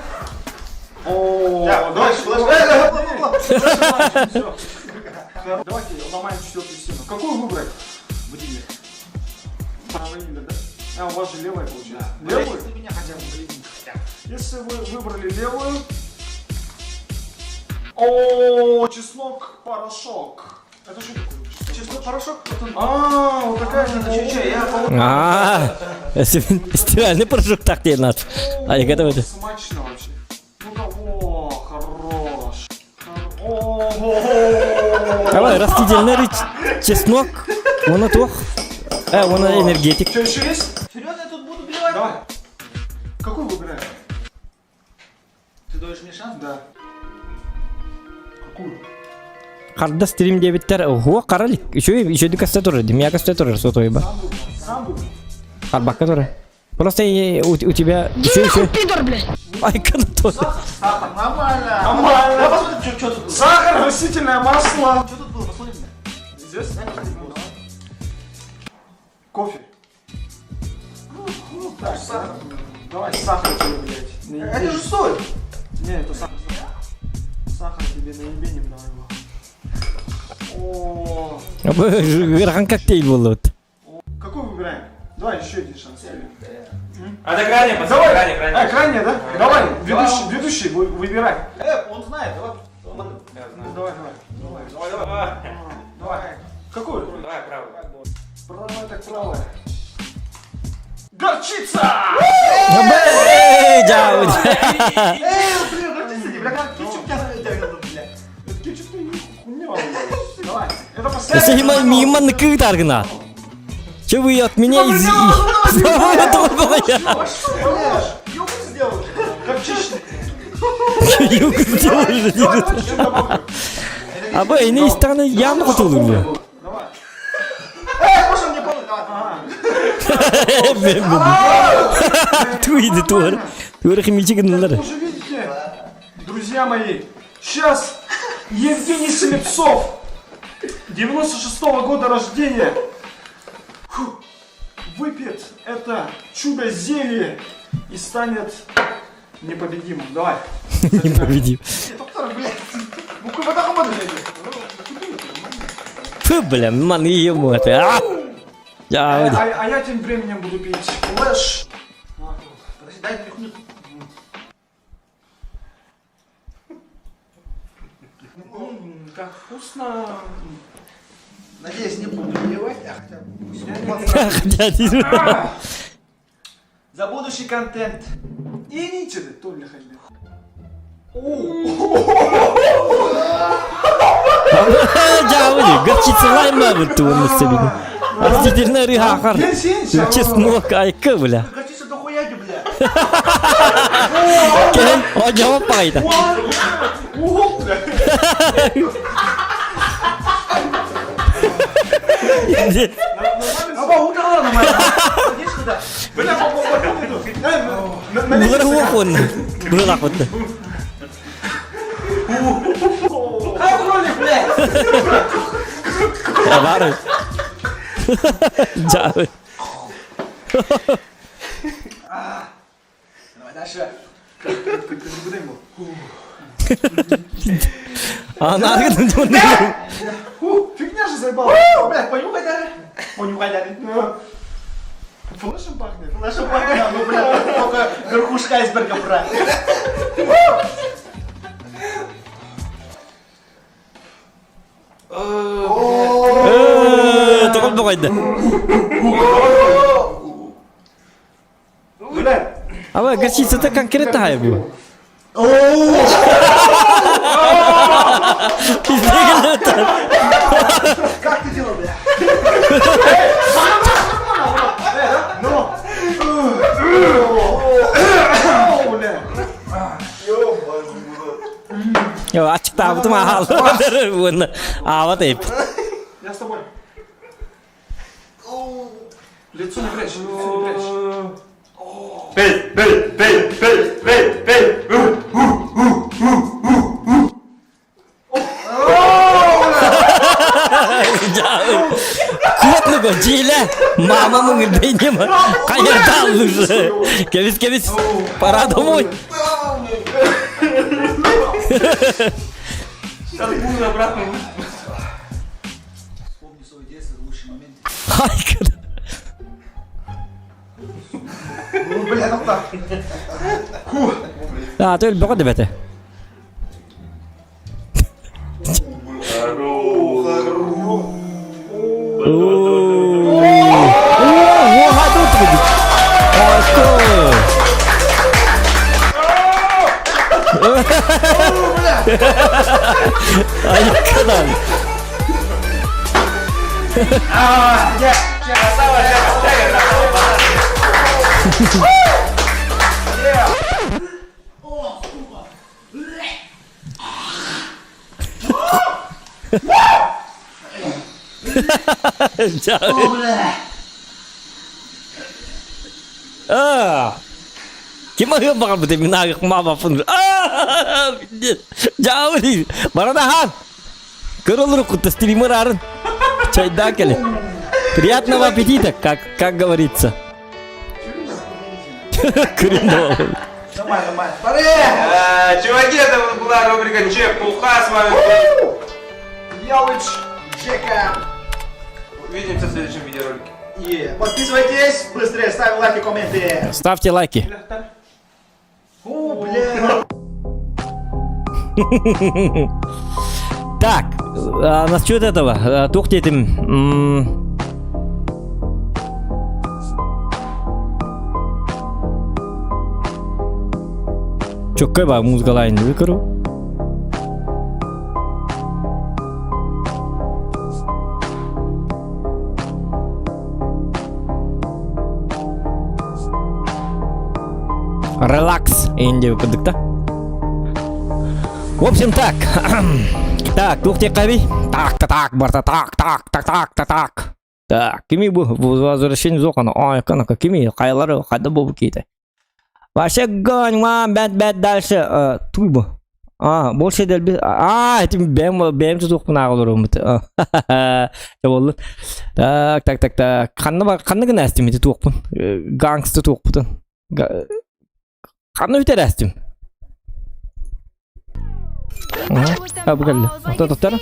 О, Да, давай, флеш, флеш, флеш. Всё. Давайте ломаем четвертую стену. Какую выбрать? Выделили. Правая именно, да? А, у вас же левая получается. Да. Левую? Ты меня хотя бы, блин, хотя бы. Если вы выбрали левую... О, чеснок порошок. Это что такое? Чеснок порошок? Вот он. А, вот такая Это чё, чё, я пол- А, стиральный порошок так диэн надо. А я готов это. Смачно вообще. Ну-ка, о, хорош. О, Давай, растительный рыч- чеснок, он туох. Э, он энергетик. Что, еще есть? Серьезно, я тут буду блевать? Давай. Какую выбираем? Ты даешь мне шанс? Да. Какую? Харда стрим диэбиттэр, ого, каралик. Еще еще көстө турар, димия көстө турар, сотовый ба. Сам выбрал. Арбакка турар. Просто э, у, у тебя еще еще. Пидор, блядь! Ай, тоже. Сахар, нормально. Нормально. Давай посмотрим, что тут было. Сахар, растительное масло. Что тут было, посмотрим. Здесь? Дай посмотрим. Кофе. Так, сахар. Давай сахар тебе, блядь. наебеним. Это же соль. Не, это сахар. Сахар тебе наебеним, давай его. О, Ыарахан коктейль буолла. какой выбираем? Давай еще один шанс. А это крайне, пацаны, Давай. крайне, крайне. А, крайне, да? Давай, ведущий, ведущий, выбирай. Э, он знает, давай. Он- Я знаю. Ну, давай, давай. Давай, Давай, давай. давай. Какую? Давай, правую. Правая так правая. Горчица! Абы, дьэ. Эй, блин, горчица, бля, как кетчуп я бля. Это кетчуп ты хуйня. Давай. Это последний. Если мимо накрыт аргына. Че вы от меня из... Хорош, йогурт сделал. Горчичный. Йогурт сделали. Абы, ини истаны явно хотулур. Эй, можно мне помочь? Давай. Туйды туар. Туар химичи гыннылар. Уже видите, друзья мои, сейчас Евгений Слепцов, 96-го года рождения, фу, выпьет это чудо-зелье и станет непобедимым. Давай. Непобедим. Доктор, блядь. Буквы вода команды, блядь. Фу, бля, ман ему это. А! А, Я а- а я тем временем буду пить флеш. Подожди, дай нюхнуть. Как вкусно. Надеюсь, не буду плевать, а хотя бы. Хотя За будущий контент. И не тебе, то ли хайде. Дьэ, горчица лайма вот он себе. Растительный рыхахар. Чеснок, айка, бля. Горчица дохуя, бля. Кен, о, жауап пайда. Ого, бля. Булар хуох уонна. Булалаах бутта. Бары. Жабы. Давай дальше. Анаргын Фигня же заебала. Блядь, понюхай даже. Понюхай даже. Флешем пахнет. Флешем пахнет, ну, блядь, только верхушка айсберга, брат. Тоҕол боҕойда. Ама гостиницата конкретно хай бу. Как ты делал, бля? Ну! Йо, ачыктаабытым аал. Уонна аабат эп. Я с тобой. Лицо не прячь, лицо не прячь. Пей, пей, пей, пей, пей, пей. Куотнуго дьиэлэ мама муҥурдайнем хайырдаал уже. Кэбис кэбис пора домой. Сейчас буду обратно. Вспомни свое детство, лучший момент. Бля, ну так. А, то өлбөҕө да бэтэ. Айкадан. Аа! Ким аһыан баҕарбытай мин ааҕыахмаабаппын. Аа! Дьаабы Баран аһаан! Көр олоруккут стример арын. Чайда кели. Приятного аппетита, как, как говорится. Хреново. Нормально, нормально. Э, Чуваки, это была рубрика Чепуха. С вами был Ялыч, Джека. Увидимся в следующем видеоролике. Е, Подписывайтесь, быстрее ставим лайки, комменты. Ставьте лайки. О, бля. Так, а, насчет этого, туох диэтим, Чөккөй ба музыкалайын выкыру. Релакс инде кырдык да. В общем так. Так, туох диэххэ Так, так, так, барта, так, так, так, так, так, так. Так, кими бу возвращение зоқана, ай, канака, кими, хайлары, хайда бу кейті. Вообще гонь, мам, бәт, бәт, дальше. Туй бу. А, больше дэлби. А, этим бэм, бэм тутуохпун ааҕылар Боллун. Так, так, так, так. Ханна бар, ханна гына эстим ити туохпун. Гангста туохпутун. Ханна бүтэр эстим. А, бу кэллэ. Тоттор.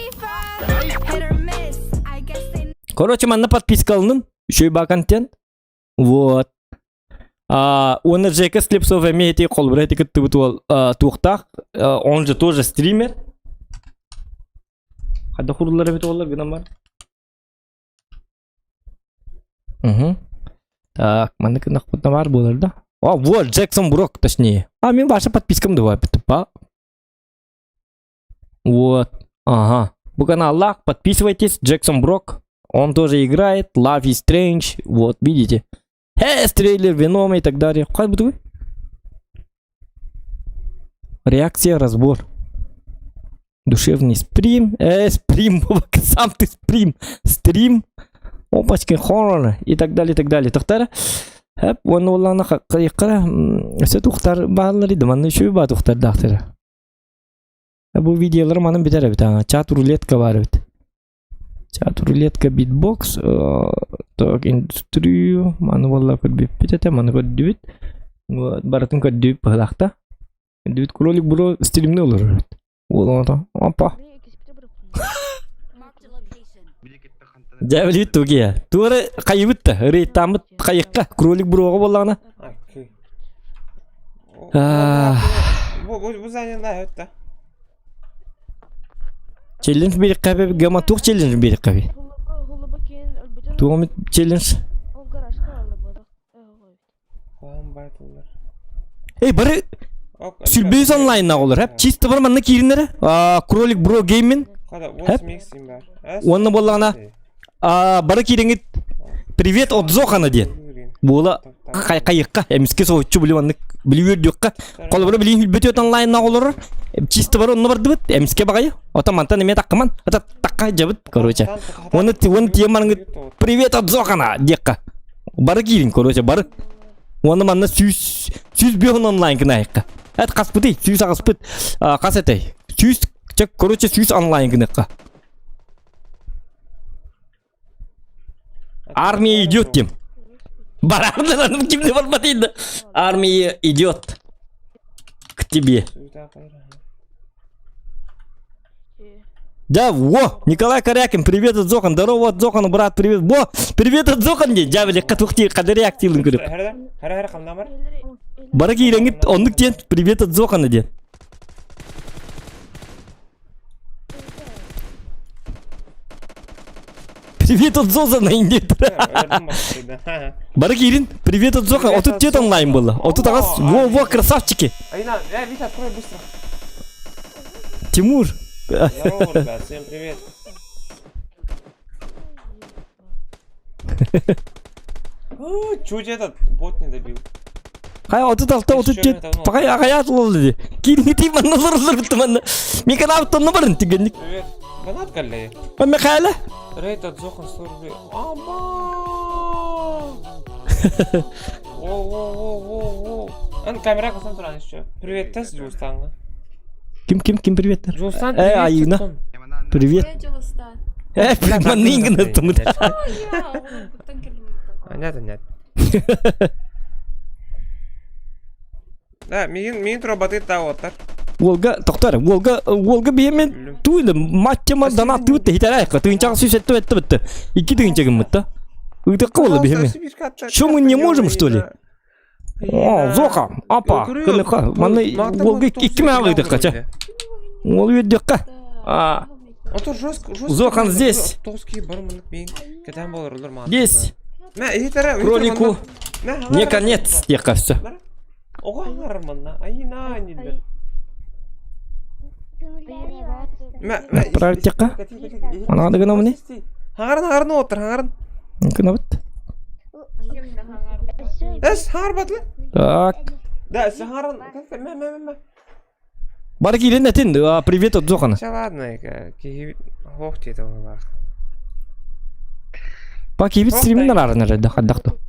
Короче, манна подпискалным. Еще и ба контент. Вот. А, уонна Жека Слепцов эмиэ ити холобура ити кыттыбыт уол туохтаах. Он же тоже стример. Хайдах уруулар эбит уоллар гынан бар. Угу. Так, маннык гынахпытна баар буолар да. А, вот, Джексон Брок, точнее. А, мин ваша подпискам давай, тупа. Вот, ага. Бу каналлаах, подписывайтесь, Джексон Брок. Он тоже играет, Love is Strange, вот, видите. Хэс, трейлер, Веном и так далее. Хай буду Реакция, разбор. Душевный сприм. Э, сприм, сам ты сприм. Стрим. Опачки, хоррор и так далее, и так далее. Тохтар, Хэп, уонна буоллаҕына хайыхха өссө тухтар бааллар иди, манна үчүгэй баа тухтардаахтара. Бу видеолар манан бүтэр эбит, чат рулетка баар эбит. Чат рулетка битбокс, так индустрию, маны буолла көрбүппүт этэ, маны көрдүбүт. Барытын көрдүбүт быһылаахта. Көрдүбүт кролик бро стримни олорор эбит. Уол опа. Дьэ, тугия. Туора хайыбыт да, рейттааммыт хайыкка, кролик буруоҕа буоллаҕына. Бу заняла это. Челлендж биэриэххэ гема туох челлендж биэриэххэ Туох челлендж? Эй, бары сүрбүүс онлайнна олор, хэп чисто бар манна киириннere. Кролик Бро Геймин. Хэп. Уонна буоллаҕына бары киириҥит Привет от Зохана диэн. Буола хайыкка эмиске соһуччу били маннык били үөрдүөххэ. Холобура билин хүлбөтүөт онлайнна олорор. Чисто бар онно бардыбыт. Эмиске баҕайы. Ото мантан эмиэ таккаман. Ата такка дьабыт, короче. Оны оны тием барыңыт Привет от Зохана диэххэ. Бары киирин, короче, бары. Уонна манна сүүс сүүс биһон онлайн гынайыкка. Эт хаспытый, сүүс аҕыспыт. Хас этэй? Сүүс, короче, сүүс онлайн гыныкка. Армия идет тем. Барардыларым кимде барбатыйды. Армия идет к тебе. Да, во, Николай Корякин, привет от Зохан, здорово от Зохана, брат, привет, во, привет от Зохан диэн, дьэ, катухти, кадыр реактивын көрүп. Бары киирэҥит, оннук диэн, привет от Зохана диэн. Привет от Зозана индит. Бары киирин, привет от Зохана, отут тет онлайн было. Отут ағас, во, во, красавчики. Айна, Витя, открой быстро. Тимур. Здорово, ребят, всем привет. Чуть этот бот не добил. Хай 36 37 пахай ахаят олды. Кирмити манна зорлар битти манна. Микана тонна барын тигенник. Привет. Канат калле. Михайла. Рейд от Зохан 100 рублей. Ама! Воу-воу-воу-воу-воу. Ан камера касан туран еще. Привет, тест Жустанга. Ким ким ким привет? Жустан, Э, Аюна. Привет. Э, манна ингена тумут. Понятно, нет. Да, миин миин тура та оттар. Волга, тоқтар, Волга, Волга биемен туйлы матчама донат бітті, хитәрәйққа, тыынчаға сүйсетті бітті бітті. Икки тыынча гыммытта. Ыйтыққа бола биемен. Что мы не можем, что ли? О, Зоха, апа, кыныха, маны Волга икки мә ыйтыққа, ча. Ол үйдіққа. А, Зохан здесь. Здесь. Кролику не конец, тихо, все. Отправить тихо. Она надо мне. Хаңарын хаңарын отыр хаңарын. Кынабыт. Эс хаңар батлы. Так. Да, эс хаңарын. Мә мә мә. Бары киирен этин, привет от Зохана. Все ладно, киһи хоох диэтэ буоллаах. Па киибит стримнер арынар эдэ хаддахту.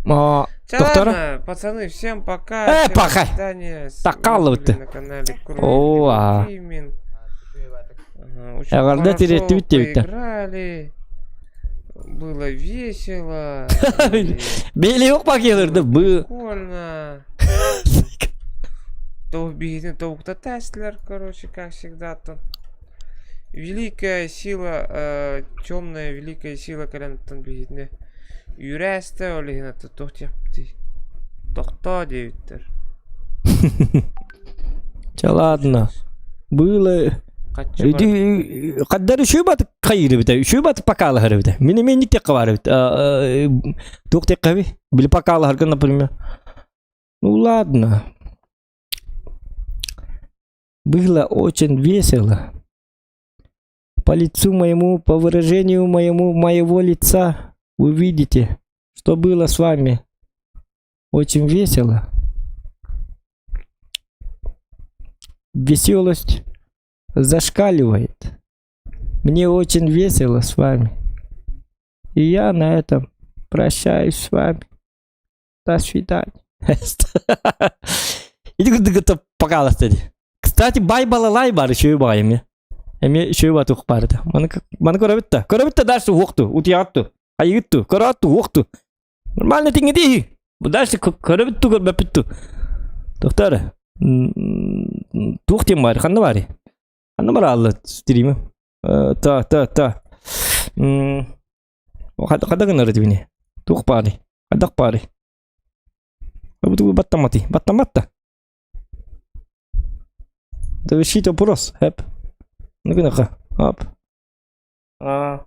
А, доктора? Пацаны, всем пока. Э, пока. Такалывты. О, а. Эҕэрдэ тириэттибит диэбиттэр. Было весело. Били yok бакелерді бы. Прикольно. То бензин, то Теслер, короче, как всегда. То великая сила, э, темная великая сила, кэлэн биһитинэ үөрээстэ ол иһин туох диэхпитий тохтоо диэбиттэр. Ча ладно. Было Иди қаддар үшөө бат хайыр бит. Үшөө бат покалахар бит. Мин мен ник текка бар бит. Туох текка би. Били покалахар например. Ну ладно. Было очень весело. По лицу моему, по выражению моему, моего лица вы видите, что было с вами. Очень весело. Веселость зашкаливает. Мне очень весело с вами. И я на этом прощаюсь с вами. До свидания. Ити курдук пожалуйста ди. Кстати, бай балалай бар үчүгэй баҕайы эмиэ. Эмиэ үчүгэй батух баар этэ. Маны маны көрөбүт да. Көрөбүт да дальше уохту, утуйаҕытту. Айыгытту, көрөөтту, уохту. Нормально тиҥҥитии. Бу дальше көрөбүт ту көрбөппүт ту. Доктор, туох диэн баар, ханна баарый? Ханна бараалла стримы? Та, та, та. Хада гынар этибини? Туох баарый? Хайдах баарый? Бу баттаматый. Баттамат да. Завершить опрос. Хэп. Ну гынаха. Ап. А.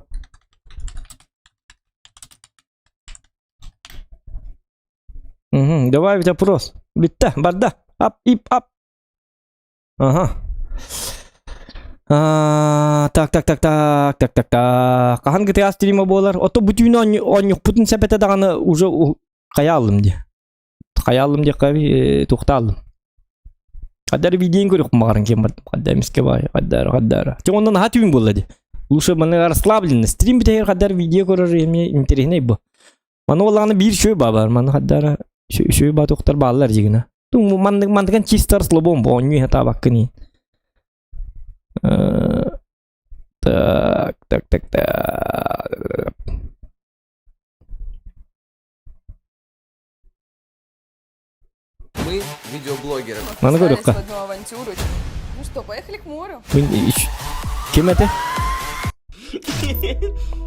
Угу, добавить опрос. Бүттэ, барда. Ап, ип, ап. Ага. А, так, так, так, так, так, так, так. Хаһан GTA стрима буолар? Ото бүтүүнү оонньукпутун сэпэтэ даҕаны уже хайаалым дии. Хайаалым диэххэ туохтаалым. Хаддар видеоны көрүөхпүн баҕаран киэн бардым. Хаддар эмискэ баай, хаддар, хаддар. Чэ онно наһаа түүн буолла дии. Лучше маны расслабленно. Стрим бүтэһигэр хаддар видео көрөр эмиэ интэриэһинэй бу. Маны буоллаҕына биир үчүгэй баа баар. Маны хаддара үчүгэй баа туохтар бааллар дьигинэ. Маннык мандыган чисто расслабон бу оонньуу хатаабаккын иин. Так, так, так, так. Мы видеоблогеры. Маны көрүөххэ. в одну авантюру. Ну что, поехали к морю? Ким этэ?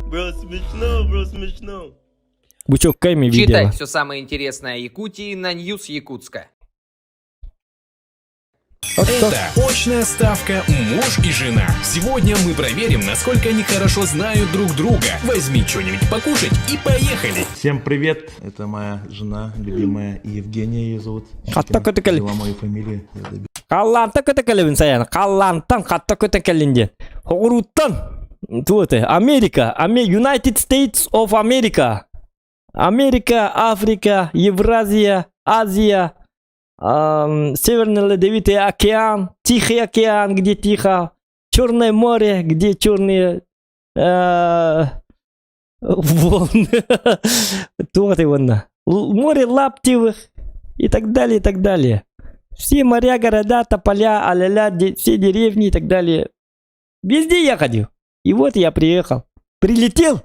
Бро, смешно, бро, смешно. Бучокка эми видео. Читай все самое интересное о Якутии на Ньюс Якутска. Это очная ставка «Муж и жена». Сегодня мы проверим, насколько они хорошо знают друг друга. Возьми что-нибудь покушать и поехали. Всем привет! Это моя жена, любимая Евгения ее зовут. Хатта көтө кэлин. Взяла мою фамилию. Я добился. Халлаантан көтө кэлэбин сайан. Халлаантан хатта көтөн кэллин диэн. Хоҕурууттан туох Америка, United States of America. Америка, Африка, Евразия, Азия, Северный Ледовитый океан, Тихий океан, где тихо, Черное море, где черные волны. Туох уонна. Море Лаптевых и так далее, и так далее. Все моря, города, тополя, а-ля-ля, все деревни и так далее. Везде я ходил. И вот я приехал. Прилетел.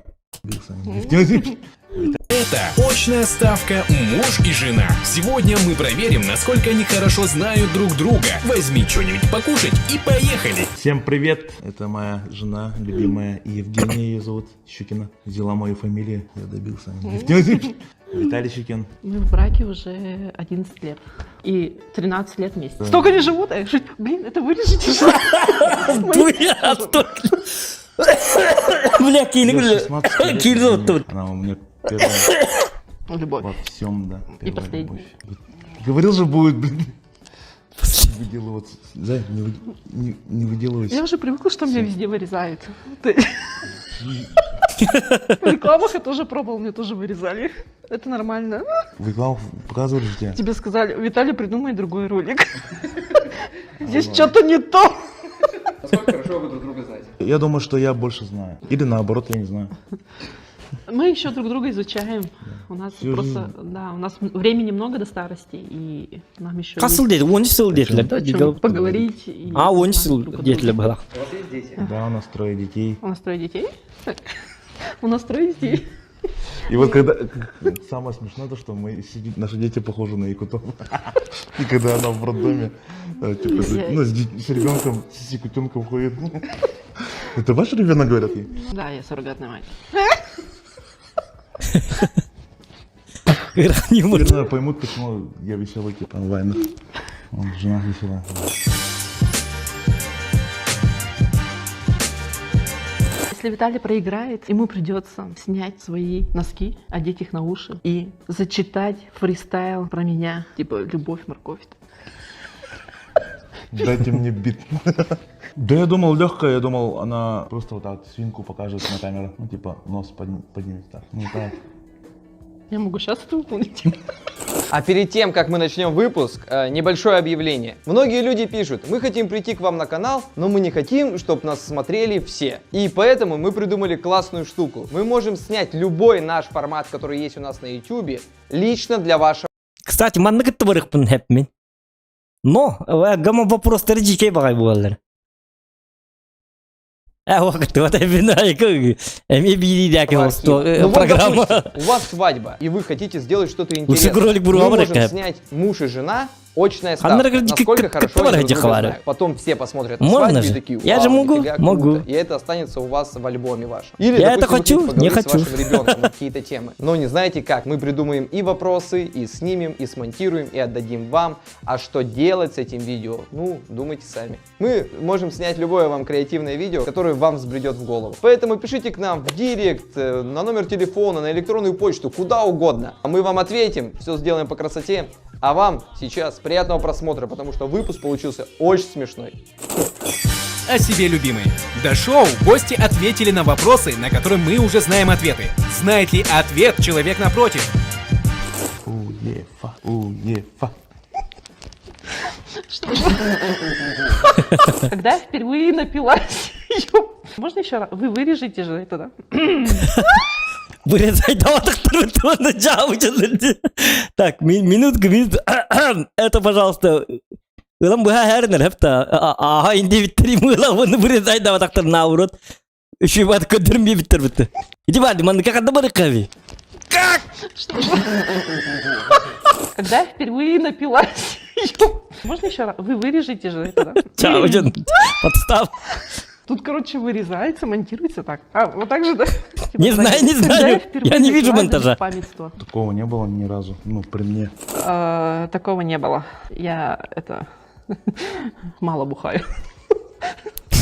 Это очная ставка «Муж и жена». Сегодня мы проверим, насколько они хорошо знают друг друга. Возьми что-нибудь покушать и поехали. Всем привет! Это моя жена, любимая Евгения ее зовут, Щукина. Взяла мою фамилию, я добился. Виталий Щукин. Мы в браке уже 11 лет. И 13 лет вместе. Да. Столько не живут, а я шучу. Блин, это вырежете же. Бля, столько. Бля, Ей 16 лет, киили Она у меня первая Любовь. во всем, да. И Первая последняя. любовь. Говорил же, будет, блин. Выделываться. Зай, не, вы- не, не выделывайся. Я уже привыкла, что меня везде вырезают. Ты- В рекламах я тоже пробовала, мне тоже вырезали. Это нормально. В рекламах показывали же тебя? Тебе сказали, Виталий, придумай другой ролик. Здесь что-то не то. Насколько хорошо вы друг друга знаете? Я думаю, что я больше знаю. Или наоборот, я не знаю. Мы еще друг друга изучаем. У нас Всю просто, да, у нас времени много до старости, и нам еще Хас сыл есть диэти, 10 сыл диэтилэр. о чем поговорить. и А, 10 сыл диэтилэр быһалаах. У вас есть дети? Да, у нас трое детей. У нас трое детей. У нас трое детей. И вот когда... Самое смешное то, что мы сидим, наши дети похожи на якутов. И когда она в роддоме, типа, ну, с ребенком, с якутенком ходит. Это ваш ребенок, говорят ей? Да, я суррогатная мать. Наверное, поймут, почему я веселый, типа, вайнер. Вон, жена веселая. Если Виталий проиграет, ему придется снять свои носки, одеть их на уши и зачитать фристайл про меня. Типа «Любовь, морковь». Дайте мне бит. Да я думал легкая, я думал, она просто вот так вот свинку покажет на камеру. Ну, типа, нос поднимет так. Ну, так. Я могу сейчас это выполнить. А перед тем, как мы начнем выпуск, э, небольшое объявление. Многие люди пишут, мы хотим прийти к вам на канал, но мы не хотим, чтобы нас смотрели все. И поэтому мы придумали классную штуку. Мы можем снять любой наш формат, который есть у нас на YouTube, лично для вашего Кстати, маннык кыттыбарыхпын хэпмин. Но, гама вопростары дьиикэй баҕайы буолаллар. Э, вот эми биирдээки Ну вот, программа. допустим, у вас свадьба, и вы хотите сделать что-то Лучше интересное. ролик Мы Буруа можем Барака. снять муж и жена, очная Ханна ставка. говорит, Насколько как- хорошо как они друг товар друга хвалю. знают. Потом все посмотрят на Можно свадьбу же? и такие, Я же «Вау, могу, нифига могу. круто». И это останется у вас в альбоме вашем. Или, Я это допустим, вы хочу, не хотите поговорить хочу. с вашим ребенком на какие-то темы. Но не знаете как. Мы придумаем и вопросы, и снимем, и смонтируем, и отдадим вам. А что делать с этим видео, ну, думайте сами. Мы можем снять любое вам креативное видео, которое вам взбредет в голову. Поэтому пишите к нам в директ, э, на номер телефона, на электронную почту, куда угодно. А Мы вам ответим, все сделаем по красоте. А вам сейчас приятного просмотра, потому что выпуск получился очень смешной. О себе любимой. До шоу гости ответили на вопросы, на которые мы уже знаем ответы. Знает ли ответ человек напротив? Уефа, уефа. Когда я впервые напилась. Ёп. Можно еще раз? Вы вырежете же это, да? Вырезай, давай Так, минутку, минутку. Это, пожалуйста. Ылан быһа хэрнер хепта. Аха инди биттери мыла оны вырезай давай тактар наоборот. Еще бат көдөрм биттер битте. Иди бады, манны как бар кави. Как? Что? Когда я впервые напилась. Ёп. Можно еще раз? Вы вырежете же это, да? Чао, жан. Подстав. Тут, короче, вырезается, монтируется так. А, вот так же, да? Типа, Не знаю, не когда знаю. я впервые Я не вижу напилась до монтажа. беспамятства. Такого не было ни разу, ну, при мне. Э, Такого не было. Я это мало бухаю.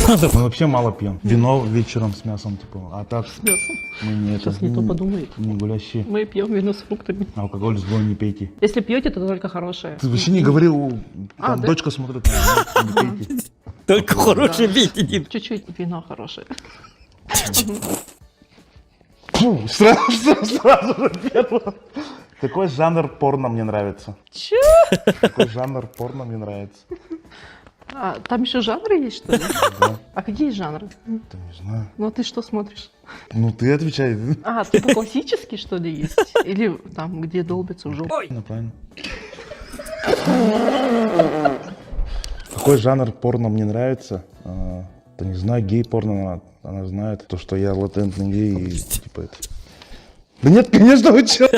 Мы вообще мало пьем. Вино вечером с мясом, типа, а так... С мясом. Мы не это... Сейчас не то подумают. Не гулящие. Мы пьем вино с фруктами. Алкоголь злой не пейте. Если пьете, то только хорошее. Ты вообще не говорил, А, там да? дочка смотрит, не пейте. Только хорошее пейте, Дим. Чуть-чуть вино хорошее. Фу, сразу, сразу же первым. Какой жанр порно мне нравится? Че? Какой жанр порно мне нравится? А, там еще жанры есть, что ли? Да. А какие жанры? Не знаю. Ну, а ты что смотришь? Ну ты отвечай. А, типа классический, что ли, есть? Или там, где долбится в жопу? Ну, правильно. Какой жанр порно мне нравится? А, Да не знаю, гей-порно она, она знает. То, что я латентный гей и типа это. Да нет, конечно, вы чё?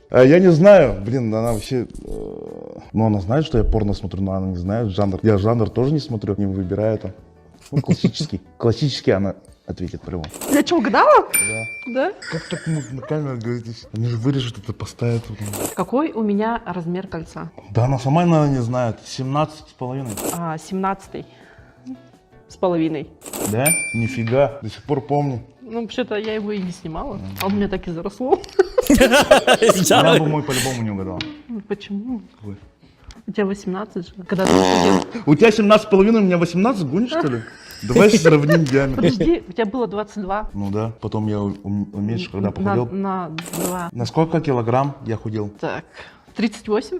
А, Я не знаю, блин, она вообще... э, Ну, она знает, что я порно смотрю, но она не знает жанр. Я жанр тоже не смотрю, не выбираю там. Ну, классический. Классический она ответит по-любому. Я что, угадала? Да. Да? Как так можно на камеру говорить? Они же вырежут это, поставят. потом. Какой у меня размер кольца? Да она сама, наверное, не знает. 17 с половиной. А, 17 с половиной. Да? Нифига, до сих пор помню. Ну, вообще-то я его и не снимала. А он у меня так и заросло. Я бы мой по-любому не угадал. Почему? Какой? У тебя 18 же. Когда ты худел. У тебя 17 с половиной, у меня 18, гонишь, что ли? Давай сравним диаметр. Подожди, у тебя было 22. Ну да, потом я уменьшил, когда На, похудел. на 2. На сколько килограмм я худел? Так, 38?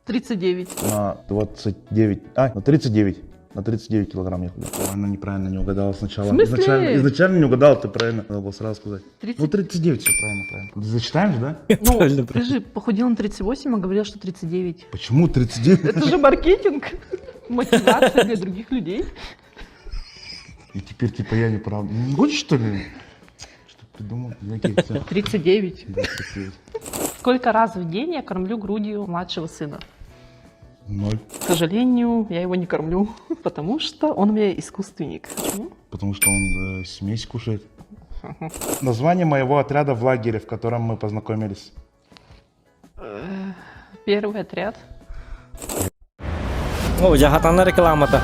39. На 29, а, на 39. На 39 килограмм я худел. Она неправильно не угадала сначала. В смысле? Изначально, изначально не угадала, ты правильно. Надо было сразу сказать. 30. Ну 39, все правильно, правильно. Зачитаем же, да? Ну, ты же похудел на 38, а говорил, что 39. Почему 39? Это же маркетинг. Мотивация для других людей. И теперь типа я не прав. Не хочешь, что ли? Что придумал? Окей, всё. 39. Да, 39. Сколько раз в день я кормлю грудью младшего сына? Ноль. К сожалению, я его не кормлю, потому что он у меня искусственник. Почему? Потому что он э, смесь кушает. Название моего отряда в лагере, в котором мы познакомились. Э, Первый отряд. О, жахатана реклама-то.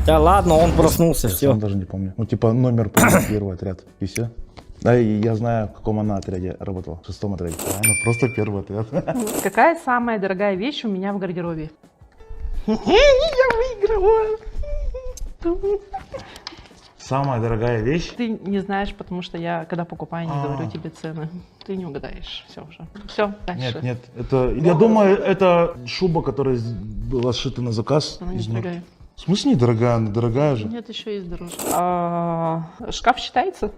Да ладно, он проснулся, Я все. сам даже не помню. Ну, типа, номер помню, первый отряд. И все. Да, и я знаю, в каком она отряде работала. В шестом отряде. Правильно, просто первый отряд. Какая самая дорогая вещь у меня в гардеробе? Я выиграла. Самая дорогая вещь? Ты не знаешь, потому что я, когда покупаю, не говорю А. тебе цены. Ты не угадаешь. Все уже. Все, дальше. Нет, нет, это, я думаю, это шуба, которая была сшита на заказ. Она из норки. недорогая. В смысле недорогая? Она дорогая же. Нет, еще есть дороже. А, шкаф считается?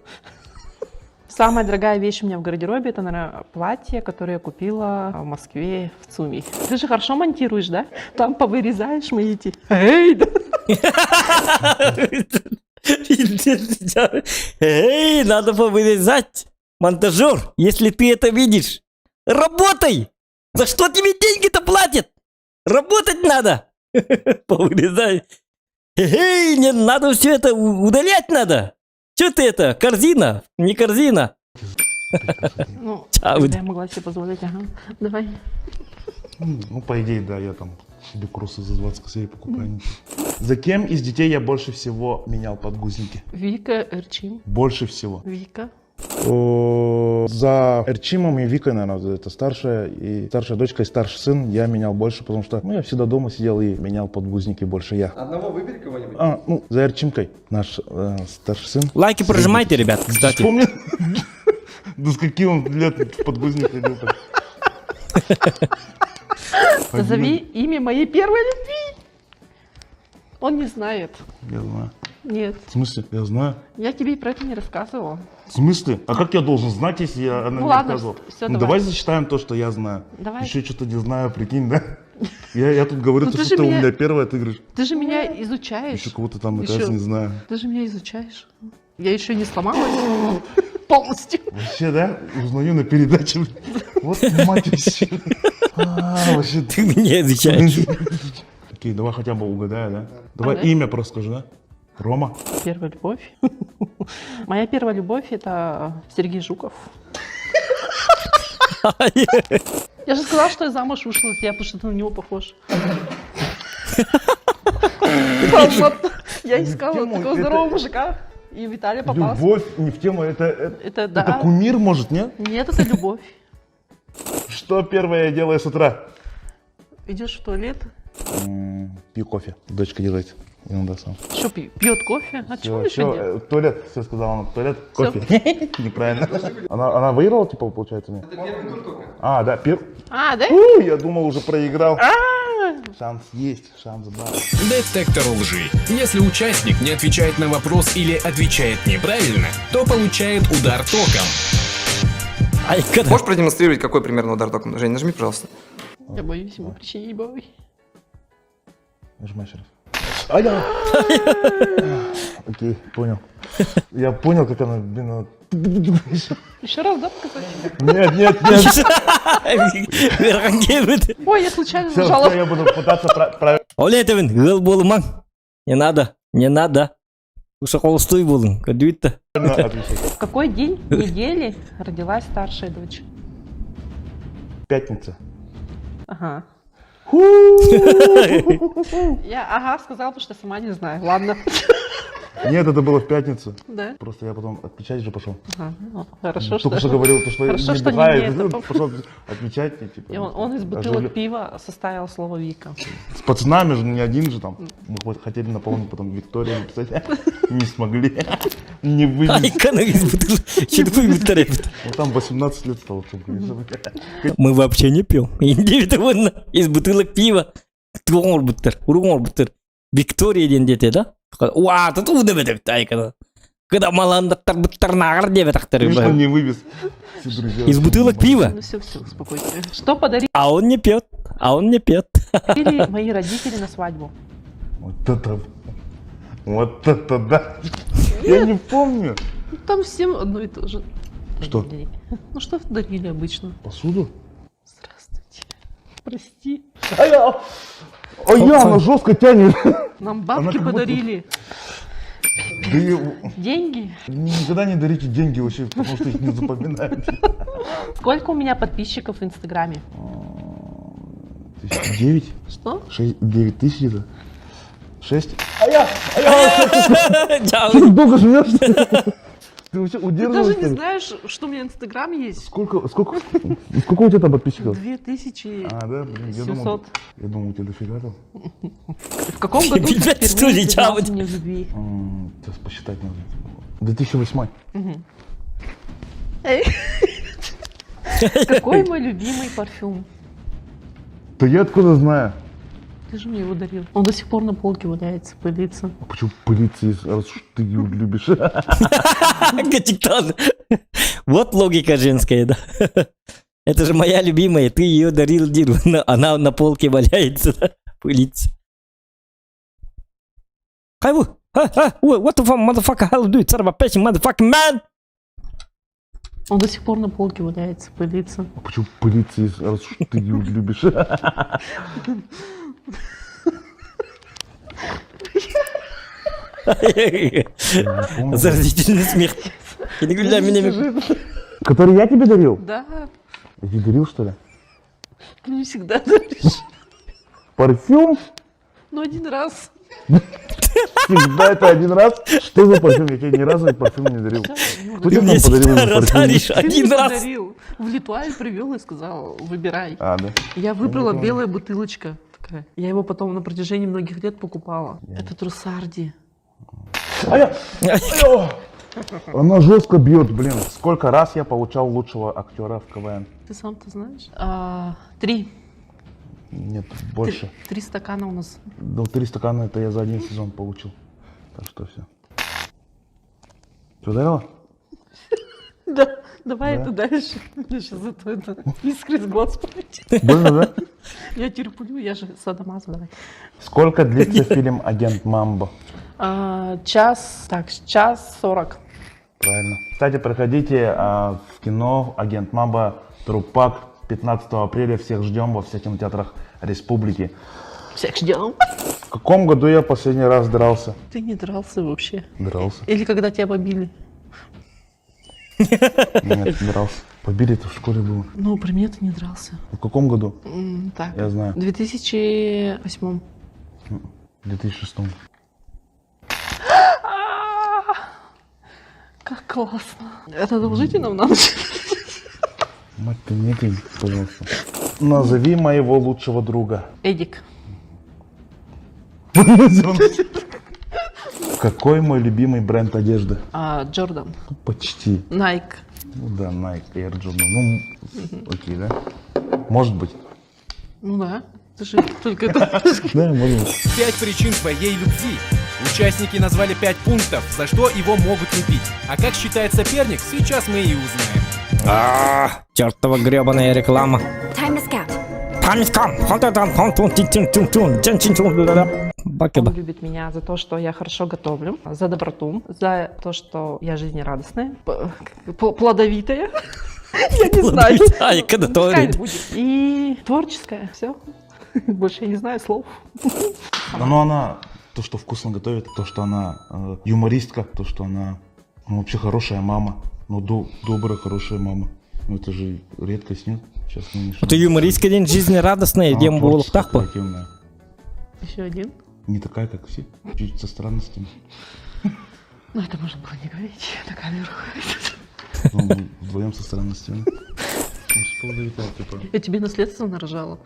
Самая дорогая вещь у меня в гардеробе это, наверное, платье, которое я купила в Москве в ЦУМе. Ты же хорошо монтируешь, да? Там повырезаешь мои эти. Эй, да. Эй, надо повырезать. Монтажер, если ты это видишь, работай! За что тебе деньги-то платят? Работать надо! Повырезай. Эй, не надо все это удалять надо. Че ты это? Корзина? Не корзина. Ну, Чау. когда я могла себе позволить, ага. Давай. Ну, по идее, да, я там себе кроссы за 20 косарей покупаю. За кем из детей я больше всего менял подгузники? Вика, Эрчим. Больше всего. Вика. О, За Эрчимом и Викой, наверное, это старшая и старшая дочка и старший сын я менял больше, потому что ну, я всегда дома сидел и менял подгузники больше я. Одного выбери кого-нибудь. А, ну, за Эрчимкой наш старший сын. Лайки прожимайте, ребят, кстати. Вспомни, до скольки он лет в подгузник ходил так. Назови имя моей первой любви. Он не знает. Я знаю. Нет. В смысле? Я знаю. Я тебе и про это не рассказывала. В смысле? А как я должен знать, если я, она Ну не ладно, рассказывала? всё, ну, давай. давай зачитаем то, что я знаю. Давай. Еще что-то не знаю, прикинь, да? Я тут говорю, Ну то, ты что же ты у меня- меня первая, ты говоришь, Ты же меня изучаешь. еще кого-то там, Ещё- оказывается, не знаю. Ты же меня изучаешь. Я еще не сломалась полностью. Вообще, да? Узнаю на передаче. Вот мать вообще. А, вообще. Ты меня изучаешь. Окей, давай хотя бы угадаю, да? Давай Ага. имя просто скажи, да? Рома. Первая любовь. Моя первая любовь это Сергей Жуков. Я же сказала, что я замуж вышла за тебя, потому что ты на него похож. Вот. Я искала тему, такого это- здорового мужика, и Виталий попался. Любовь не в тему, это, Это да. это кумир, может, нет? Нет, это любовь. Что первое я делаю с утра? Идешь в туалет, Пью кофе. Дочка делает. Иногда сам. что пьет кофе? А Всё, что он еще всё, делает? в туалет, все сказала она, в туалет, Всё. кофе. Неправильно. Она выиграла, типа, получается, нет? А, да, пер... А, да? У, я думал, уже проиграл. А. Шанс есть, шанс да. Детектор лжи. Если участник не отвечает на вопрос или отвечает неправильно, то получает удар током. Можешь продемонстрировать, какой примерно удар током? Жень, нажми, пожалуйста. Я боюсь ему причинить боль. Нажимай еще раз. А я... Окей, понял. Я понял, как она, блин, она... Еще раз, да, показать? Нет, нет, нет. Ой, я случайно Все, нажала. я буду пытаться правильно. Ол этебин, ыал буолумаҥ. Не надо, не надо. Уша холостой буолуҥ, көрдүгүт В какой день недели родилась старшая дочь? Пятница. Ага. Я ага сказала, потому что сама не знаю. Ладно. Нет, это было в пятницу. Да? Просто я потом отмечать же пошел. Ага, ну, хорошо, Только что говорил, то, что Хорошо, не что не бухает, мне это пошел отмечать. И, типа, И он из бутылок оживлю. пива составил слово Вика. С пацанами же, не один же там. Мы хоть хотели наполнить потом Викторию написать. Не смогли. Не вывезли. Айканы из бутылок. Что такое Виктория? Ну там 18 лет стало. Мы вообще не пьем. Из бутылок пива. Тугон буттар, уругон буттар. Виктория диэн диэтэ, да? Уа, тут удабет айканы. Когда маландаттар буттар нагар деп тахтар. Конечно, не вывез. Все друзья. Из бутылок пива. Ну все, все, успокойся. Что подарили А он не пьет, а он не пьет. мои родители на свадьбу? Вот это... Вот это да. Я не помню. Ну, там всем одно и то же. Что? Дарили. Ну что дарили обычно? Посуду? Прости. А я... А я, она жестко тянет. Нам Она бабки как будто- подарили. Да и Деньги. Никогда не дарите деньги вообще, потому что их не запоминают. Сколько у меня подписчиков в Инстаграме? Девять? Что? Шесть, 9000 где-то? Шесть? А я! А я! Ты так долго живешь? Ты вообще Ты удерживаешь? даже не что ли? знаешь, что у меня Инстаграм есть? Сколько, сколько, сколько у тебя там подписчиков? 2700. А, да, блин, я думал, я думал, у тебя дофига там. В каком году ты Ребят, что впервые ли, признался чавать? мне в любви? Сейчас посчитать надо. 2008. Мгм. Эй. Какой мой любимый парфюм? Да я откуда знаю? Ты же мне его дарил. Он до сих пор на полке валяется, пылится. А почему пылиться, если- раз уж ты его любишь? Катиктан. Вот логика женская, да. Это же моя любимая, ты ее дарил, Диру, она на полке валяется, да, пылится. Хайву, а, а, what the fuck, motherfucker, how do you, son of a bitch, motherfucking man? Он до сих пор на полке валяется, пылится. А почему пылиться, если- раз уж ты его любишь? Заразительный смех. Я говорю, для меня... Который я тебе дарил? Да, Я тебе дарил, что ли? ты мне всегда даришь. Парфюм? Ну, один раз. Всегда это один раз? Что за парфюм? Я тебе ни разу парфюм не дарил. Кто тебе Ты мне там подарил всегда этот парфюм? даришь Ты один мне раз. подарил. В Литуаль привел и сказал, выбирай. А, да? Я выбрала Не помню. белая бутылочка. Такая. Я его потом на протяжении многих лет покупала. Это Трусарди. А я- Она жестко бьет, блин. Сколько раз я получал лучшего актера в КВН? Ты сам-то знаешь? А, три. Нет, больше. Три стакана у нас. Ну, три стакана это я за один сезон получил. Так что все. Ты ударила? Да, давай Да. это дальше. Мне сейчас это, это искры из глаз полетят. Больно, да? Я терплю, я же садомаза, давай. Сколько длится фильм «Агент Мамбо»? А, час, так, час сорок. Правильно. Кстати, проходите в кино «Агент Мамба» Трупак 15 апреля. Всех ждем во всех кинотеатрах республики. Всех ждем. В каком году я последний раз дрался? Ты не дрался вообще. Дрался. Или когда тебя побили. Нет, дрался. Побили это в школе было. Ну, при мне ты не дрался. В каком году? Так. Я знаю. В 2008. В 2006. Как классно. Это одолжите нам на ночь. Мать, ты не ты, пожалуйста. Назови моего лучшего друга. Эдик. Какой мой любимый бренд одежды? А, Джордан. Почти. Найк. Ну да, Nike, Air Jordan. Ну, окей, да? Может быть. Ну да. Ты же только это... Да, может быть. Пять причин твоей любви. Участники назвали пять пунктов, за что его могут любить. А как считает соперник, сейчас мы и узнаем. А, чертова гребаная реклама. Time to scout. Бакеба. Он любит меня за то, что я хорошо готовлю, за доброту, за то, что я жизнерадостная, плодовитая. Я не знаю. Плодовитая, когда Ну, пускай говорит. будет. И творческая. Все. Больше я не знаю слов. Да, но она то, что вкусно готовит, то, что она юмористка, то, что она ну, вообще хорошая мама. Ну, добрая, хорошая мама. Ну, это же редкость, нет? Сейчас нынешняя. Это юмористка день жизнерадостная, Она дем творческая, буолуктах по. креативная. Еще один. Не такая, как все. Чуть со странностями. Ну, это можно было не говорить на камеру. Ну, вдвоем со странностями. Ну, с полдевятого, типа. Я тебе наследство нарожала.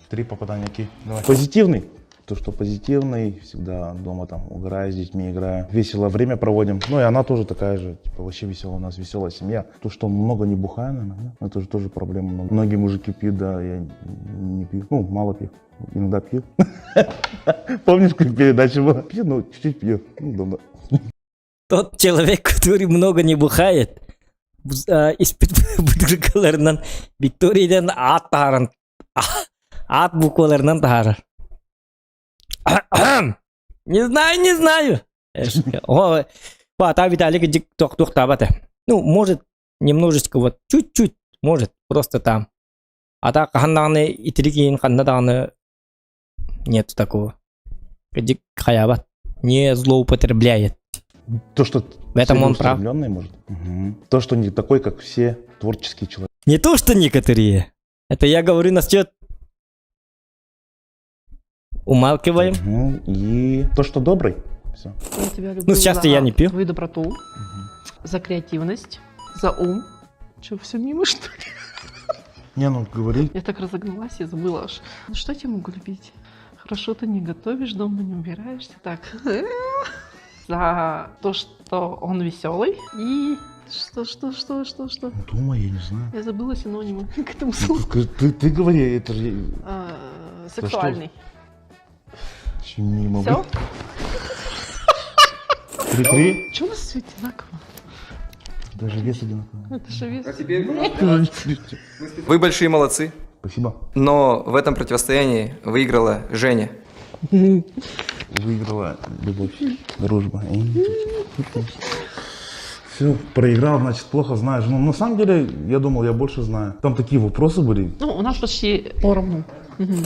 Три попадания, окей. Давай. Позитивный. То, что позитивный, всегда дома там угораю, с детьми играю. Весело время проводим. Ну и она тоже такая же, типа вообще веселая, у нас веселая семья. То, что много не бухаю, наверное, да? Это же тоже проблема. Многие мужики пьют, да, я не пью. Ну, мало пью. Иногда пью. Помнишь, как передача была? Пью, ну, чуть-чуть пью. Ну, дома. Тот человек, который много не бухает, испит бутылкаларынан Викториядан аат таһааран аат букваларынан таһаарар. Не знаю, не знаю. О, па, та Виталик дик тох тох табата. Ну, может, немножечко вот чуть-чуть, может, просто там. А так ханнаны итиригин ханна нет такого. Дик хаябат не злоупотребляет. То, что В этом он прав. целеустремленный, может. Мгм. То, что не такой, как все, творческий человек. Не то, что некоторые. Это я говорю насчет... Умалкиваем. И то, что добрый. Все. Я тебя люблю Ну, сейчас-то за я не пью. твою доброту, за креативность, за ум. Че, все мимо, что ли? Не, ну говори. Я так разогналась, я забыла аж. Ну что я тебя могу любить? Хорошо ты не готовишь, дома не убираешься. Так. За то, что он веселый. И что, что, что, что, что? Думай, я не знаю. Я забыла синонимы к этому Ну, слову. ты, ты, ты говори, это же... А, За что? Сексуальный. Еще мимо. Все? Три-три. Чего у нас все одинаково? Даже вес одинаковый. Это же вес. А теперь Вы большие молодцы. Спасибо. Но в этом противостоянии выиграла Женя. Выиграла любовь, дружба. Все, проиграл, значит, плохо знаешь. Ну, на самом деле, я думал, я больше знаю. Там такие вопросы были. Ну, у нас почти поровну. Мгм.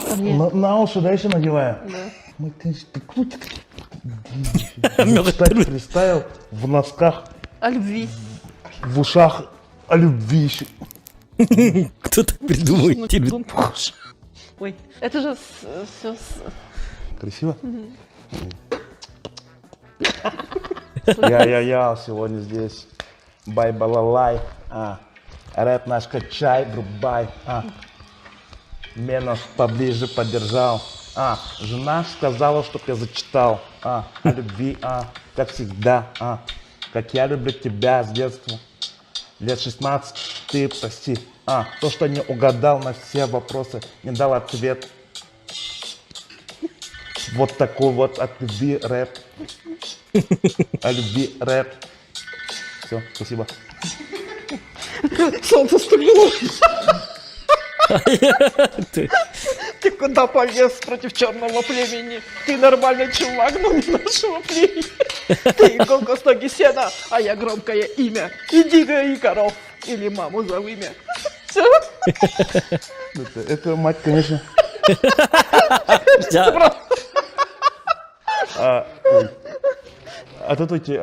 Ко мне. На уши, да, еще надеваю? Да. Мы, конечно, такой Мечтать представил в носках, О любви. в ушах, о любви еще. Кто так придумает? На он похож. Ой, это же все с... Красиво? Мгм. Я-я-я, сегодня здесь. Бай балалай. А. Рэп наш качай, врубай. А. Менов поближе поддержал. А. Жена сказала, чтоб я зачитал. А. О любви, а. Как всегда, а. Как я люблю тебя с детства. Лет 16, ты прости. А. То, что не угадал на все вопросы, не дал ответ. Вот такой вот от любви рэп. О любви рэп. Все, спасибо. Солнце стукнуло. Ты. Ты куда полез против черного племени? Ты нормальный чувак, но не нашего племени. Ты иголка с ноги сена, а я громкое имя. Иди гои коров или маму за вымя. Все? Это мать, конечно. А, ой. А тут эти,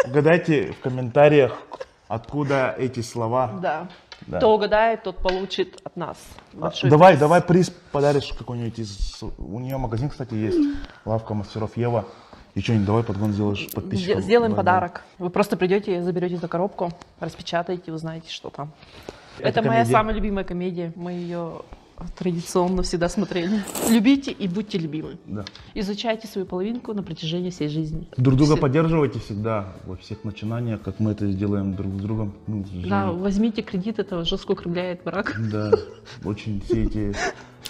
угадайте в комментариях, откуда эти слова. Да. Да. Кто угадает, тот получит от нас. Большой Давай, приз. давай приз подаришь какой-нибудь из... У нее магазин, кстати, есть. Лавка мастеров Ева. И что-нибудь давай подгон сделаешь подписчикам. Сделаем Давай, подарок. Вы просто придете, заберете эту коробку, распечатаете, узнаете, что там. Это Это, моя комедия. самая любимая комедия. Мы ее традиционно всегда смотрели. Любите и будьте любимы. Да. Изучайте свою половинку на протяжении всей жизни. Друг друга Все- поддерживайте всегда во всех начинаниях, как мы это сделаем друг с другом. Ну, с Да, женой. возьмите кредит, это жестко укрепляет брак. Да, очень все эти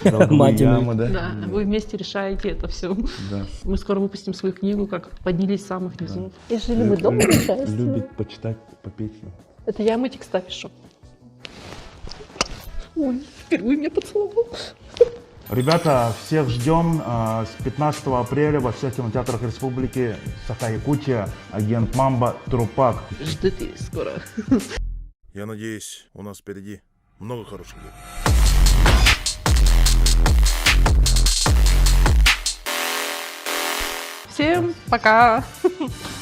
долговые Матины. ямы, да? Да, вы вместе решаете это все. Да. Мы скоро выпустим свою книгу, как поднялись с самых низов. И жили мы дома, получается. Любит почитать, попеть. Это я ему текста пишу. Ой, впервые меня поцеловал. Ребята, всех ждем с 15 апреля во всех кинотеатрах Республики Саха-Якутия, агент Мамба, Трупак. Ждите скоро. Я надеюсь, у нас впереди много хороших дел. Всем пока.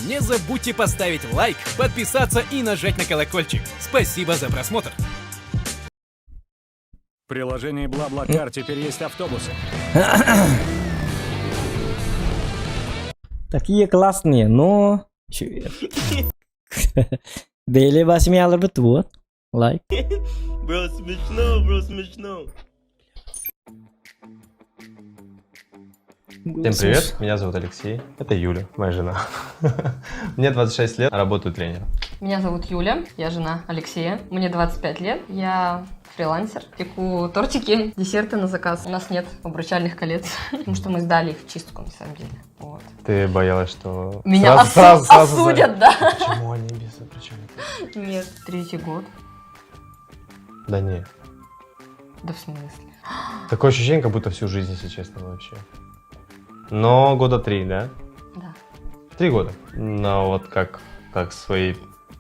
Не забудьте поставить лайк, подписаться и нажать на колокольчик. Спасибо за просмотр. В приложении BlaBlaCar теперь есть автобусы. Такие классные, но... Бейли басмиялар вот. Лайк. Бро, смешно, бро, смешно. Всем привет, меня зовут Алексей, это Юля, моя жена. Мне 26 лет, работаю тренером. Меня зовут Юля, я жена Алексея. Мне 25 лет, я фрилансер, пеку тортики, десерты на заказ. У нас нет обручальных колец, потому что мы сдали их в чистку, на самом деле. Вот. Ты боялась, что Меня осудят, да. Почему они без обручальных колец? Нет, третий год. Да не. Да в смысле? Такое ощущение, как будто всю жизнь, если честно, вообще. Но года три, да? Да. 3 года. Но вот как свои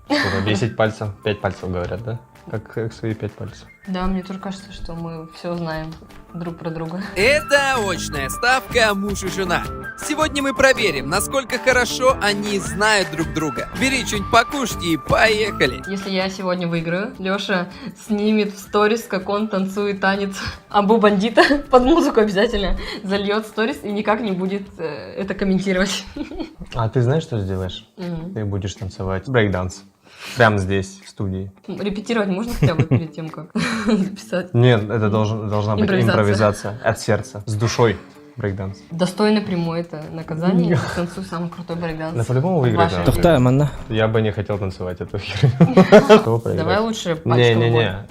сколько, 10 пальцев, 5 пальцев говорят, да? Как свои 5 пальцев. Да, мне тоже кажется, что мы все знаем друг про друга. Это очная ставка муж и жена. Сегодня мы проверим, насколько хорошо они знают друг друга. Бери что-нибудь покушать и поехали. Если я сегодня выиграю, Леша снимет в сторис, как он танцует танец Абу Бандита под музыку обязательно зальет сторис и никак не будет э, это комментировать. А ты знаешь, что сделаешь? Мгм. Ты будешь танцевать брейк-данс. Прямо здесь, в студии. Репетировать можно хотя бы перед тем, как записать? Нет, это должен, должна быть Импровизация. импровизация. От сердца, с душой брейк-данс. Достойно приму это наказание. и Танцую самый крутой брейкданс. Да по-любому выиграть Вашей надо. Тохтай, манна. Я бы не хотел танцевать эту херню. Кого проиграть? Давай лучше пачку Не-не-не.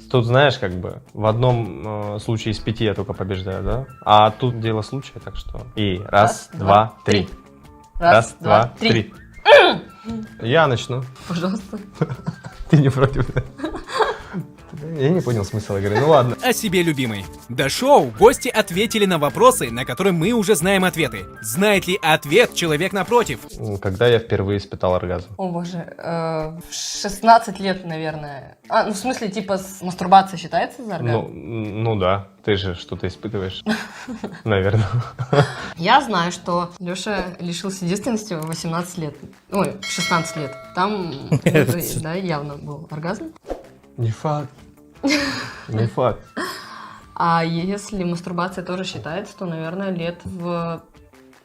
Тут, знаешь, как бы в одном э, случае из пяти я только побеждаю, да? А тут дело случая, так что... И раз, два, три. Раз, два, три. Я начну. Пожалуйста. Ты не против? да? Я не понял смысл игры. Ну ладно. О себе любимой. До шоу гости ответили на вопросы, на которые мы уже знаем ответы. Знает ли ответ человек напротив? Когда я впервые испытал оргазм? О боже, э, в 16 лет, наверное. А, ну в смысле, типа, с- мастурбация считается за оргазм? Ну, ну да, ты же что-то испытываешь. Наверное. Я знаю, что Леша лишился девственности в 18 лет. Ой, в 16 лет. Там, ну, да, явно был оргазм. Не факт. Не факт. А если мастурбация тоже считается, то, наверное, лет в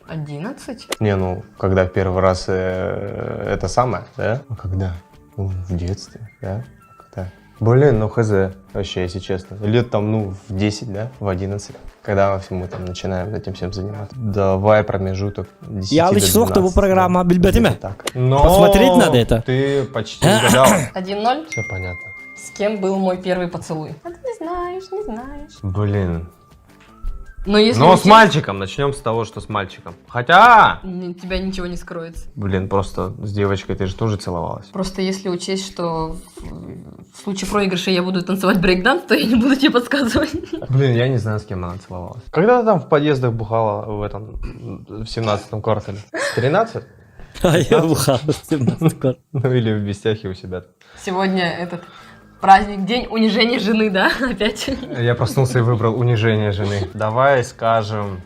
11. Не, ну, когда первый раз э, это самое, да? А когда? Ну, в детстве, да? А Когда? Блин, ну хз, вообще, если честно. Лет там, ну, в 10, да? В 11. Когда мы там начинаем этим всем заниматься. Давай промежуток 10 Я до лишь слух, 12, бу программа билбетиме. Но Посмотреть надо это. Ты почти угадал. 1-0. Все понятно. С кем был мой первый поцелуй? А ты не знаешь, не знаешь. Блин. Но если Но с учесть- мальчиком. Начнем с того, что с мальчиком. Хотя... Н- Тебя ничего не скроется. Блин, просто с девочкой ты же тоже целовалась. Просто если учесть, что в, в случае проигрыша я буду танцевать брейкданс, то я не буду тебе подсказывать. Блин, я не знаю, с кем она целовалась. Когда ты там в подъездах бухала в этом, в 17-м квартале? 13? А я бухал в 17 квартале. Ну или в Бестяхе у себя. Сегодня этот праздник, день унижения жены, да, опять? Я проснулся и выбрал унижение жены. Давай скажем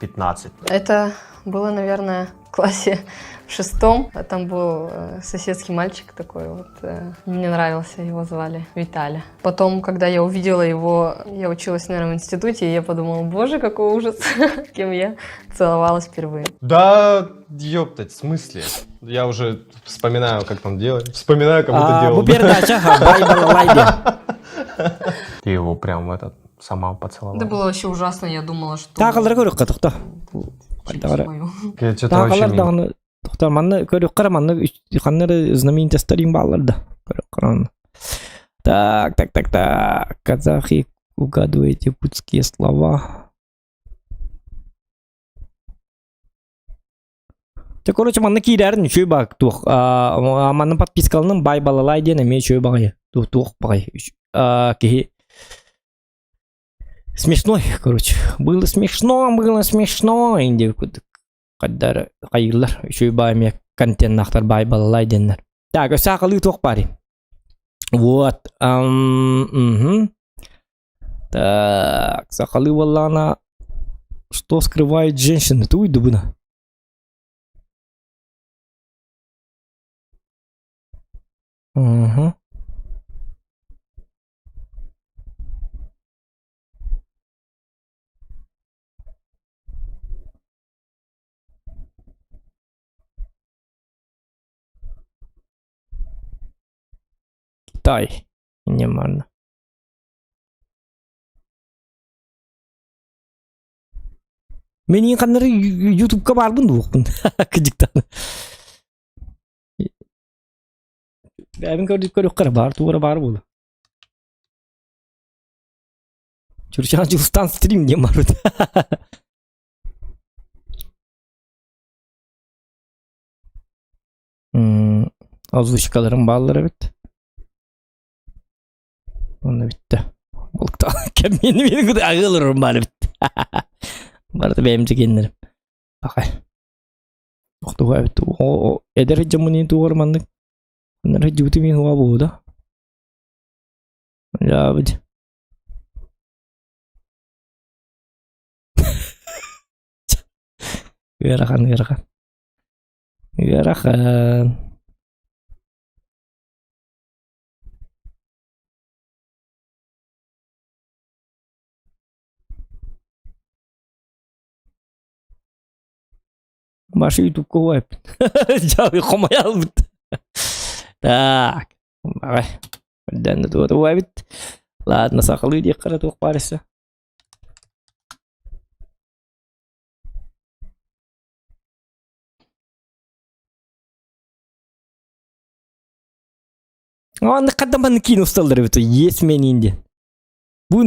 15. Это было, наверное, в классе в шестом. А Там был э, соседский мальчик такой вот. э, Мне нравился, его звали Виталя. Потом, когда я увидела его, я училась, наверное, в институте, и я подумала, боже, какой ужас, с кем я целовалась впервые. Да, ёптать, в смысле? Я уже вспоминаю, как там делать. Вспоминаю, как будто А, делал. бу передача, бай балалайде. Ты его прям этот сама поцеловала. Это было вообще ужасно, я думала, что... Таакалары көрүк тохто. Я чё-то вообще Таакалар не- даҕаны тохто манна көрүк манна ханнары знаменитостарин баалар да. Көрүк каран. Так, так, так, так. Казахи угадываете якутские слова. Те, короче, манна киирэрин үчүгэй бак туох. А, Манна подпискалының бай балалай диэн эмиэ үчүгэй баҕайы. Туох туох баҕайы. А, Киһи Смешной, короче. Было смешно, было смешно. Инде каддар кайылар. Үчүгэй баҕайы эмиэ контентнахтар бай балалай диэннэр. Так, өссө акылыы туох баарый. Вот. ам, мгм. Так, сахалы буоллаҕына что скрывает женщина? Туй дубына. Угу. Китай. Не манна. Мен ханнары ютубка барбын дуохпун. Кыдьыктан. Бэбин көрдүк көрүк бар туора бар буолу. Чурчан Дьулустан стрим не марут. Озвучкаларым баалар эбит. Онно бүтті. Болукта мени мени агылырым бар бит. Барды бэйм дегеннерим. Бакай. Охтуга бит. О эдер жамыны тугар маннык. Аннары жуту мин хуа бу да. Дьаабыт. Ыарахан, ыарахан. Ыарахан. Маша ютубка уайпыт. Дьаабы хомойалбыт. Так. Давай. Дэнне туota уайбит. Ладно, сахалыы диэххэ эрэ туох баар өссө. Аны хаддан манны киин усталлар эбит есть мен диэн. Бу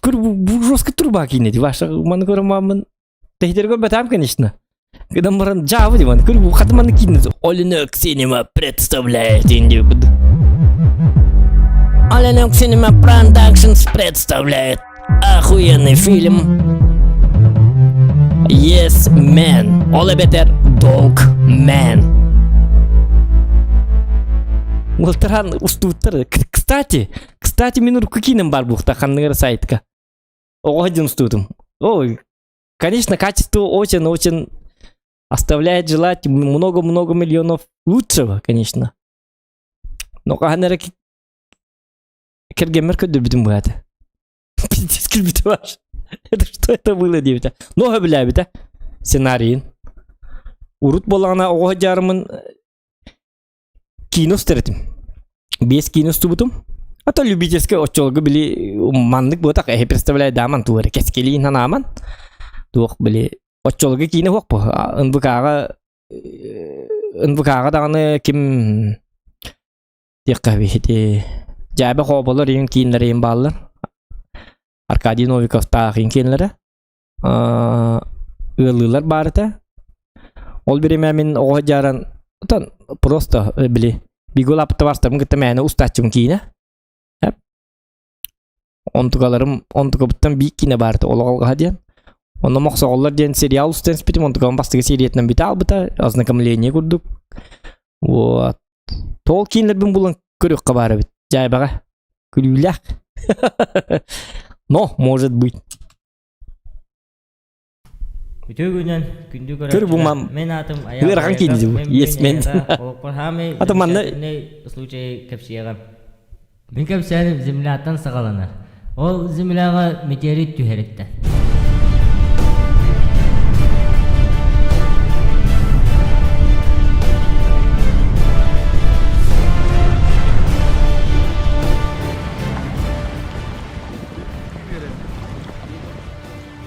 көр бу жестко труба киинэ ди ваша маны көрөн мааммын тэһитер көрбөтөм конечно. Гынан баран жаабы ди маны көр бу хаддан манны киинэ Оленок Cinema представляет диэн Оленок Cinema Productions представляет охуенный фильм Yes Man. Ол эбэтэр Dog Man. Уолтаран устууттар. Кстати, кстати, мин урукку киинем бар буухта ханныгар сайтка. Оҕо дьон устуутум. Ой, конечно, качество очень-очень оставляет желать много-много миллионов лучшего, конечно. Но хаһан эрэ кэргэммэр көрдөрбүтүм быһаата. Пиздец килбитэ ваш. Это что это было диэбитэ. Но сөбүлээбитэ сценарийын. Урут буоллаҕына оҕо дьаарымын киинэ устар этим. Биэс киинэ устубутум. А то любительскай оччолорго били маннык буотах эһи представляю дааман туох эрэ кэскилиин ханааман туох били оччолорго киинэ суох бу НВК-ҕа НВК-ҕа даҕаны ким диэххэ ити дьээбэ хооболор иин кииннэрэ иин бааллар Аркадий Новиковтаах иин кииннэрэ ыаллыылар баар этэ ол биримэ мин оҕо дьааран отон просто били бигул аптабастарым кытта мээнэ устааччым киинэ онтукаларым онтукабыттан биир киинэ баар этэ олох алҕаһа диэн онно мохсоҕоллор диэн сериал устан испитим онтукабын бастакы сериятынан бүтэ албыта ознакомление курдук вот Тоол кииннэрбин булан көрүөххэ баар эбит. Дьаайбаҕа. Күлүүлээх. Но, может быть. Үтүө күнүнэн күндү Көр бу мам. Мен аатым Аял Ыарахан киинэ бу. Yes мен. Олохпор хаамай Ата манна случай кэпсиэҕим. Мин кэпсээним земляттан саҕаланар. Ол земляҕа метеорит түһэриттэн.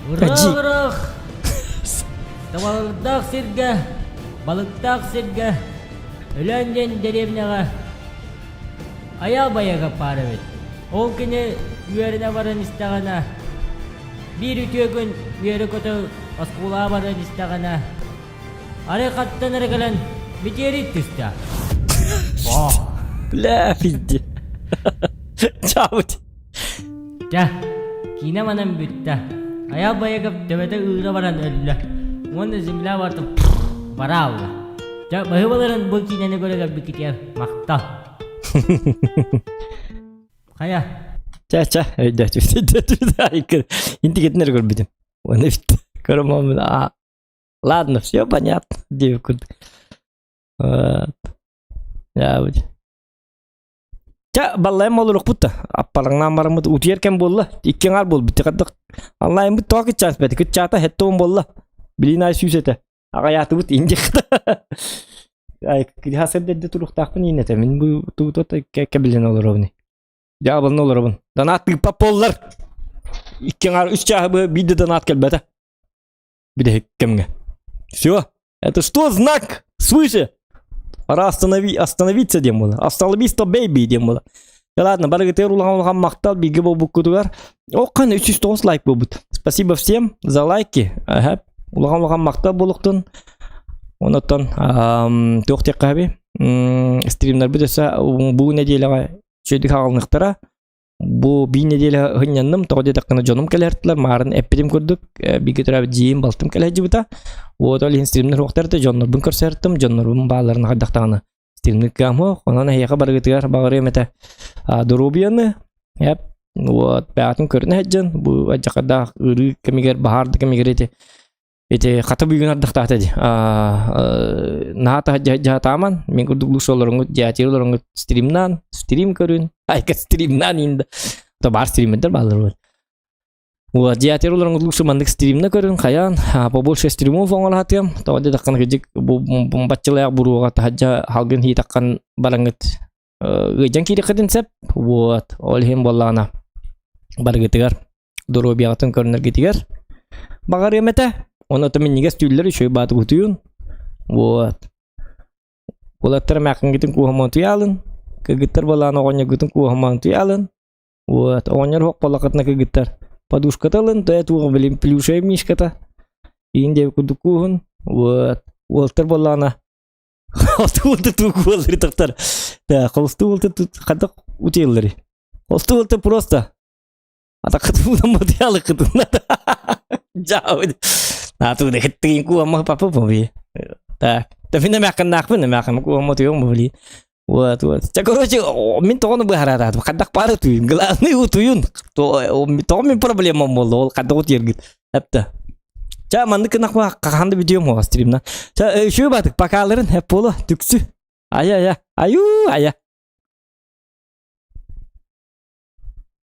Ырах-ырах! Табалардаах сиргэ, балыктаах сиргэ, Өлөөн диэн дэриэбинэҕэ Айаал байыга баар эбит. Ол кини үөрэнэ баран истэҕинэ, биир үтүө күн үөрэ-көтө оскуолаҕа баран истэҕинэ, арай хаттан эрэ кэлэн метеорит түстэ. Бля, пизде. Чаабыт. Дьэ, киинэ манан бүттэ. Айаал Байыгов төбөтө ыыра баран өллө. Уонна земля барыта бара алла. Дьэ, баһыыбаларын бу киинэни көрө кэлбиккитигэр махтал. Хайа? Чэ, чэ, өйдөөтүбүт, өйдөөтүбүт. Интигитин эрэ көрбүтүм. Уонна бүттэ. Көрөмөмүн, а ладно, все понятно, диэбит курдук. Вот. Яабыт. Чэ, баллайым олоруохпут да. Аппалаҥнаан бараммыт утуйар кэм буолла. Икки аҥаар буолбут. Хаддах онлайнбыт тоҕо кыччаан испэт. Кыччаата хетте он буолла. Билин ай сүүс этэ. Аҕайаатыбыт индиэхтэ. Ай, киһи сэрдэрдэ туруохтаахпын иин этэ. Мин бу туутот кэбилэн олоробун. Дьаабылын олоробун. Донат тыыппат буоллар. Икки аҥаар үс чааһы быһа биир да донат кэлбэтэ. Бүтэһик кэмҥэ. Все. Это что знак свыше? Пора останови, остановиться диэн буолар. Остановись-то бэйби диэн буолар. Да ладно, барыгытыгар улахан улахан махтал бииргэ буолбуккутугар. Окхан 309 лайк буолбут. Спасибо всем за лайки. Ага. Улахан улахан махтал буолуктун. Онотон туох диэххэ сөбүй? Стримнарбыт өссө бу нэдиэлэҕэ үчүгэйдик хаалыныахтара. Бу биир нэдиэлэ һынньанным, тоҕо диэтэххинэ дьонум кэлэртилэр, маарын эппитим курдук, бииргэ төрөөбүт дьиэм балтым кэлэ сылдьыбыта. Вот ол иһин стримнэр суохтар этэ, дьоннорбун көрсөртүм, дьоннорбун баалларын хайдахтаҕына стримнир кыам суох. Онон эһиэхэ барыгытыгар баҕарыам этэ доруобуйаны. Эп, вот, бэҕэтин көрүнэ сылдьан, бу адьакадаах ыарыы кэмигэр, баһаар да кэмигэр ити ити хата бүгүн ардахтаата дии. Наһаа таһаатааман, мин курдук лучше олороҥҥут, дьаатир олороҥҥут стримнаан, стрим көрүн, айка стримнаан иин да. То баар стриммедер бааллар вот. Вот, дьаатир олороҥҥут лучше маннык стримна көрүн, хайаан, побольше стримов оҥолоһатыам, тоҕо диэтэххин кыдьык бу баччалаах буруоҕа таһадьа халгын хиитаххан бараҥҥыт ыйдьан киириэххитин сөп. Вот, ол иһин буоллаҕына барыгытыгар доруобуйаҕытын көрүнэргитигэр баҕарыам этэ. Онно минньигэс түүллэр үчүгэй баатык утуйун. Вот. Уолаттар эмээххиҥҥитин куоһумаан утуйаалын. Кыргыттар буоллаҕына оҕонньоргутун куоһумаан утуйаалын. Вот. Оҕонньор оһох буоллаххытына кыргыттар подушката ылын, то туох билим плюшевый мишката. Иин диэбит курдук кууһун. Вот. Уолаттар буоллаҕына Холстуу тук буоллары тохтор. Да, холстуу буолта хадак утуйаллары. Холстуу буолта просто. Атаккыт буунан ботуялыккытын. Жаабы. Наату хеттигин куама папа поби. Так. Да финна мякканнаахпын, мяккан куама туйом били. Вот, вот. Ча, короче, мин тоҕону быһараатаатым. Хаддах баары утуйун. Главный утуйун. Тоҕо мин проблемам болду. Ол хаддах утуйаргыт. Эпте. Ча маннык гынахма хахан да видеом хоҕас стримна. Ча үчүгэй батык покаларын хэп буолу түксү. Ая ая. Аю ая.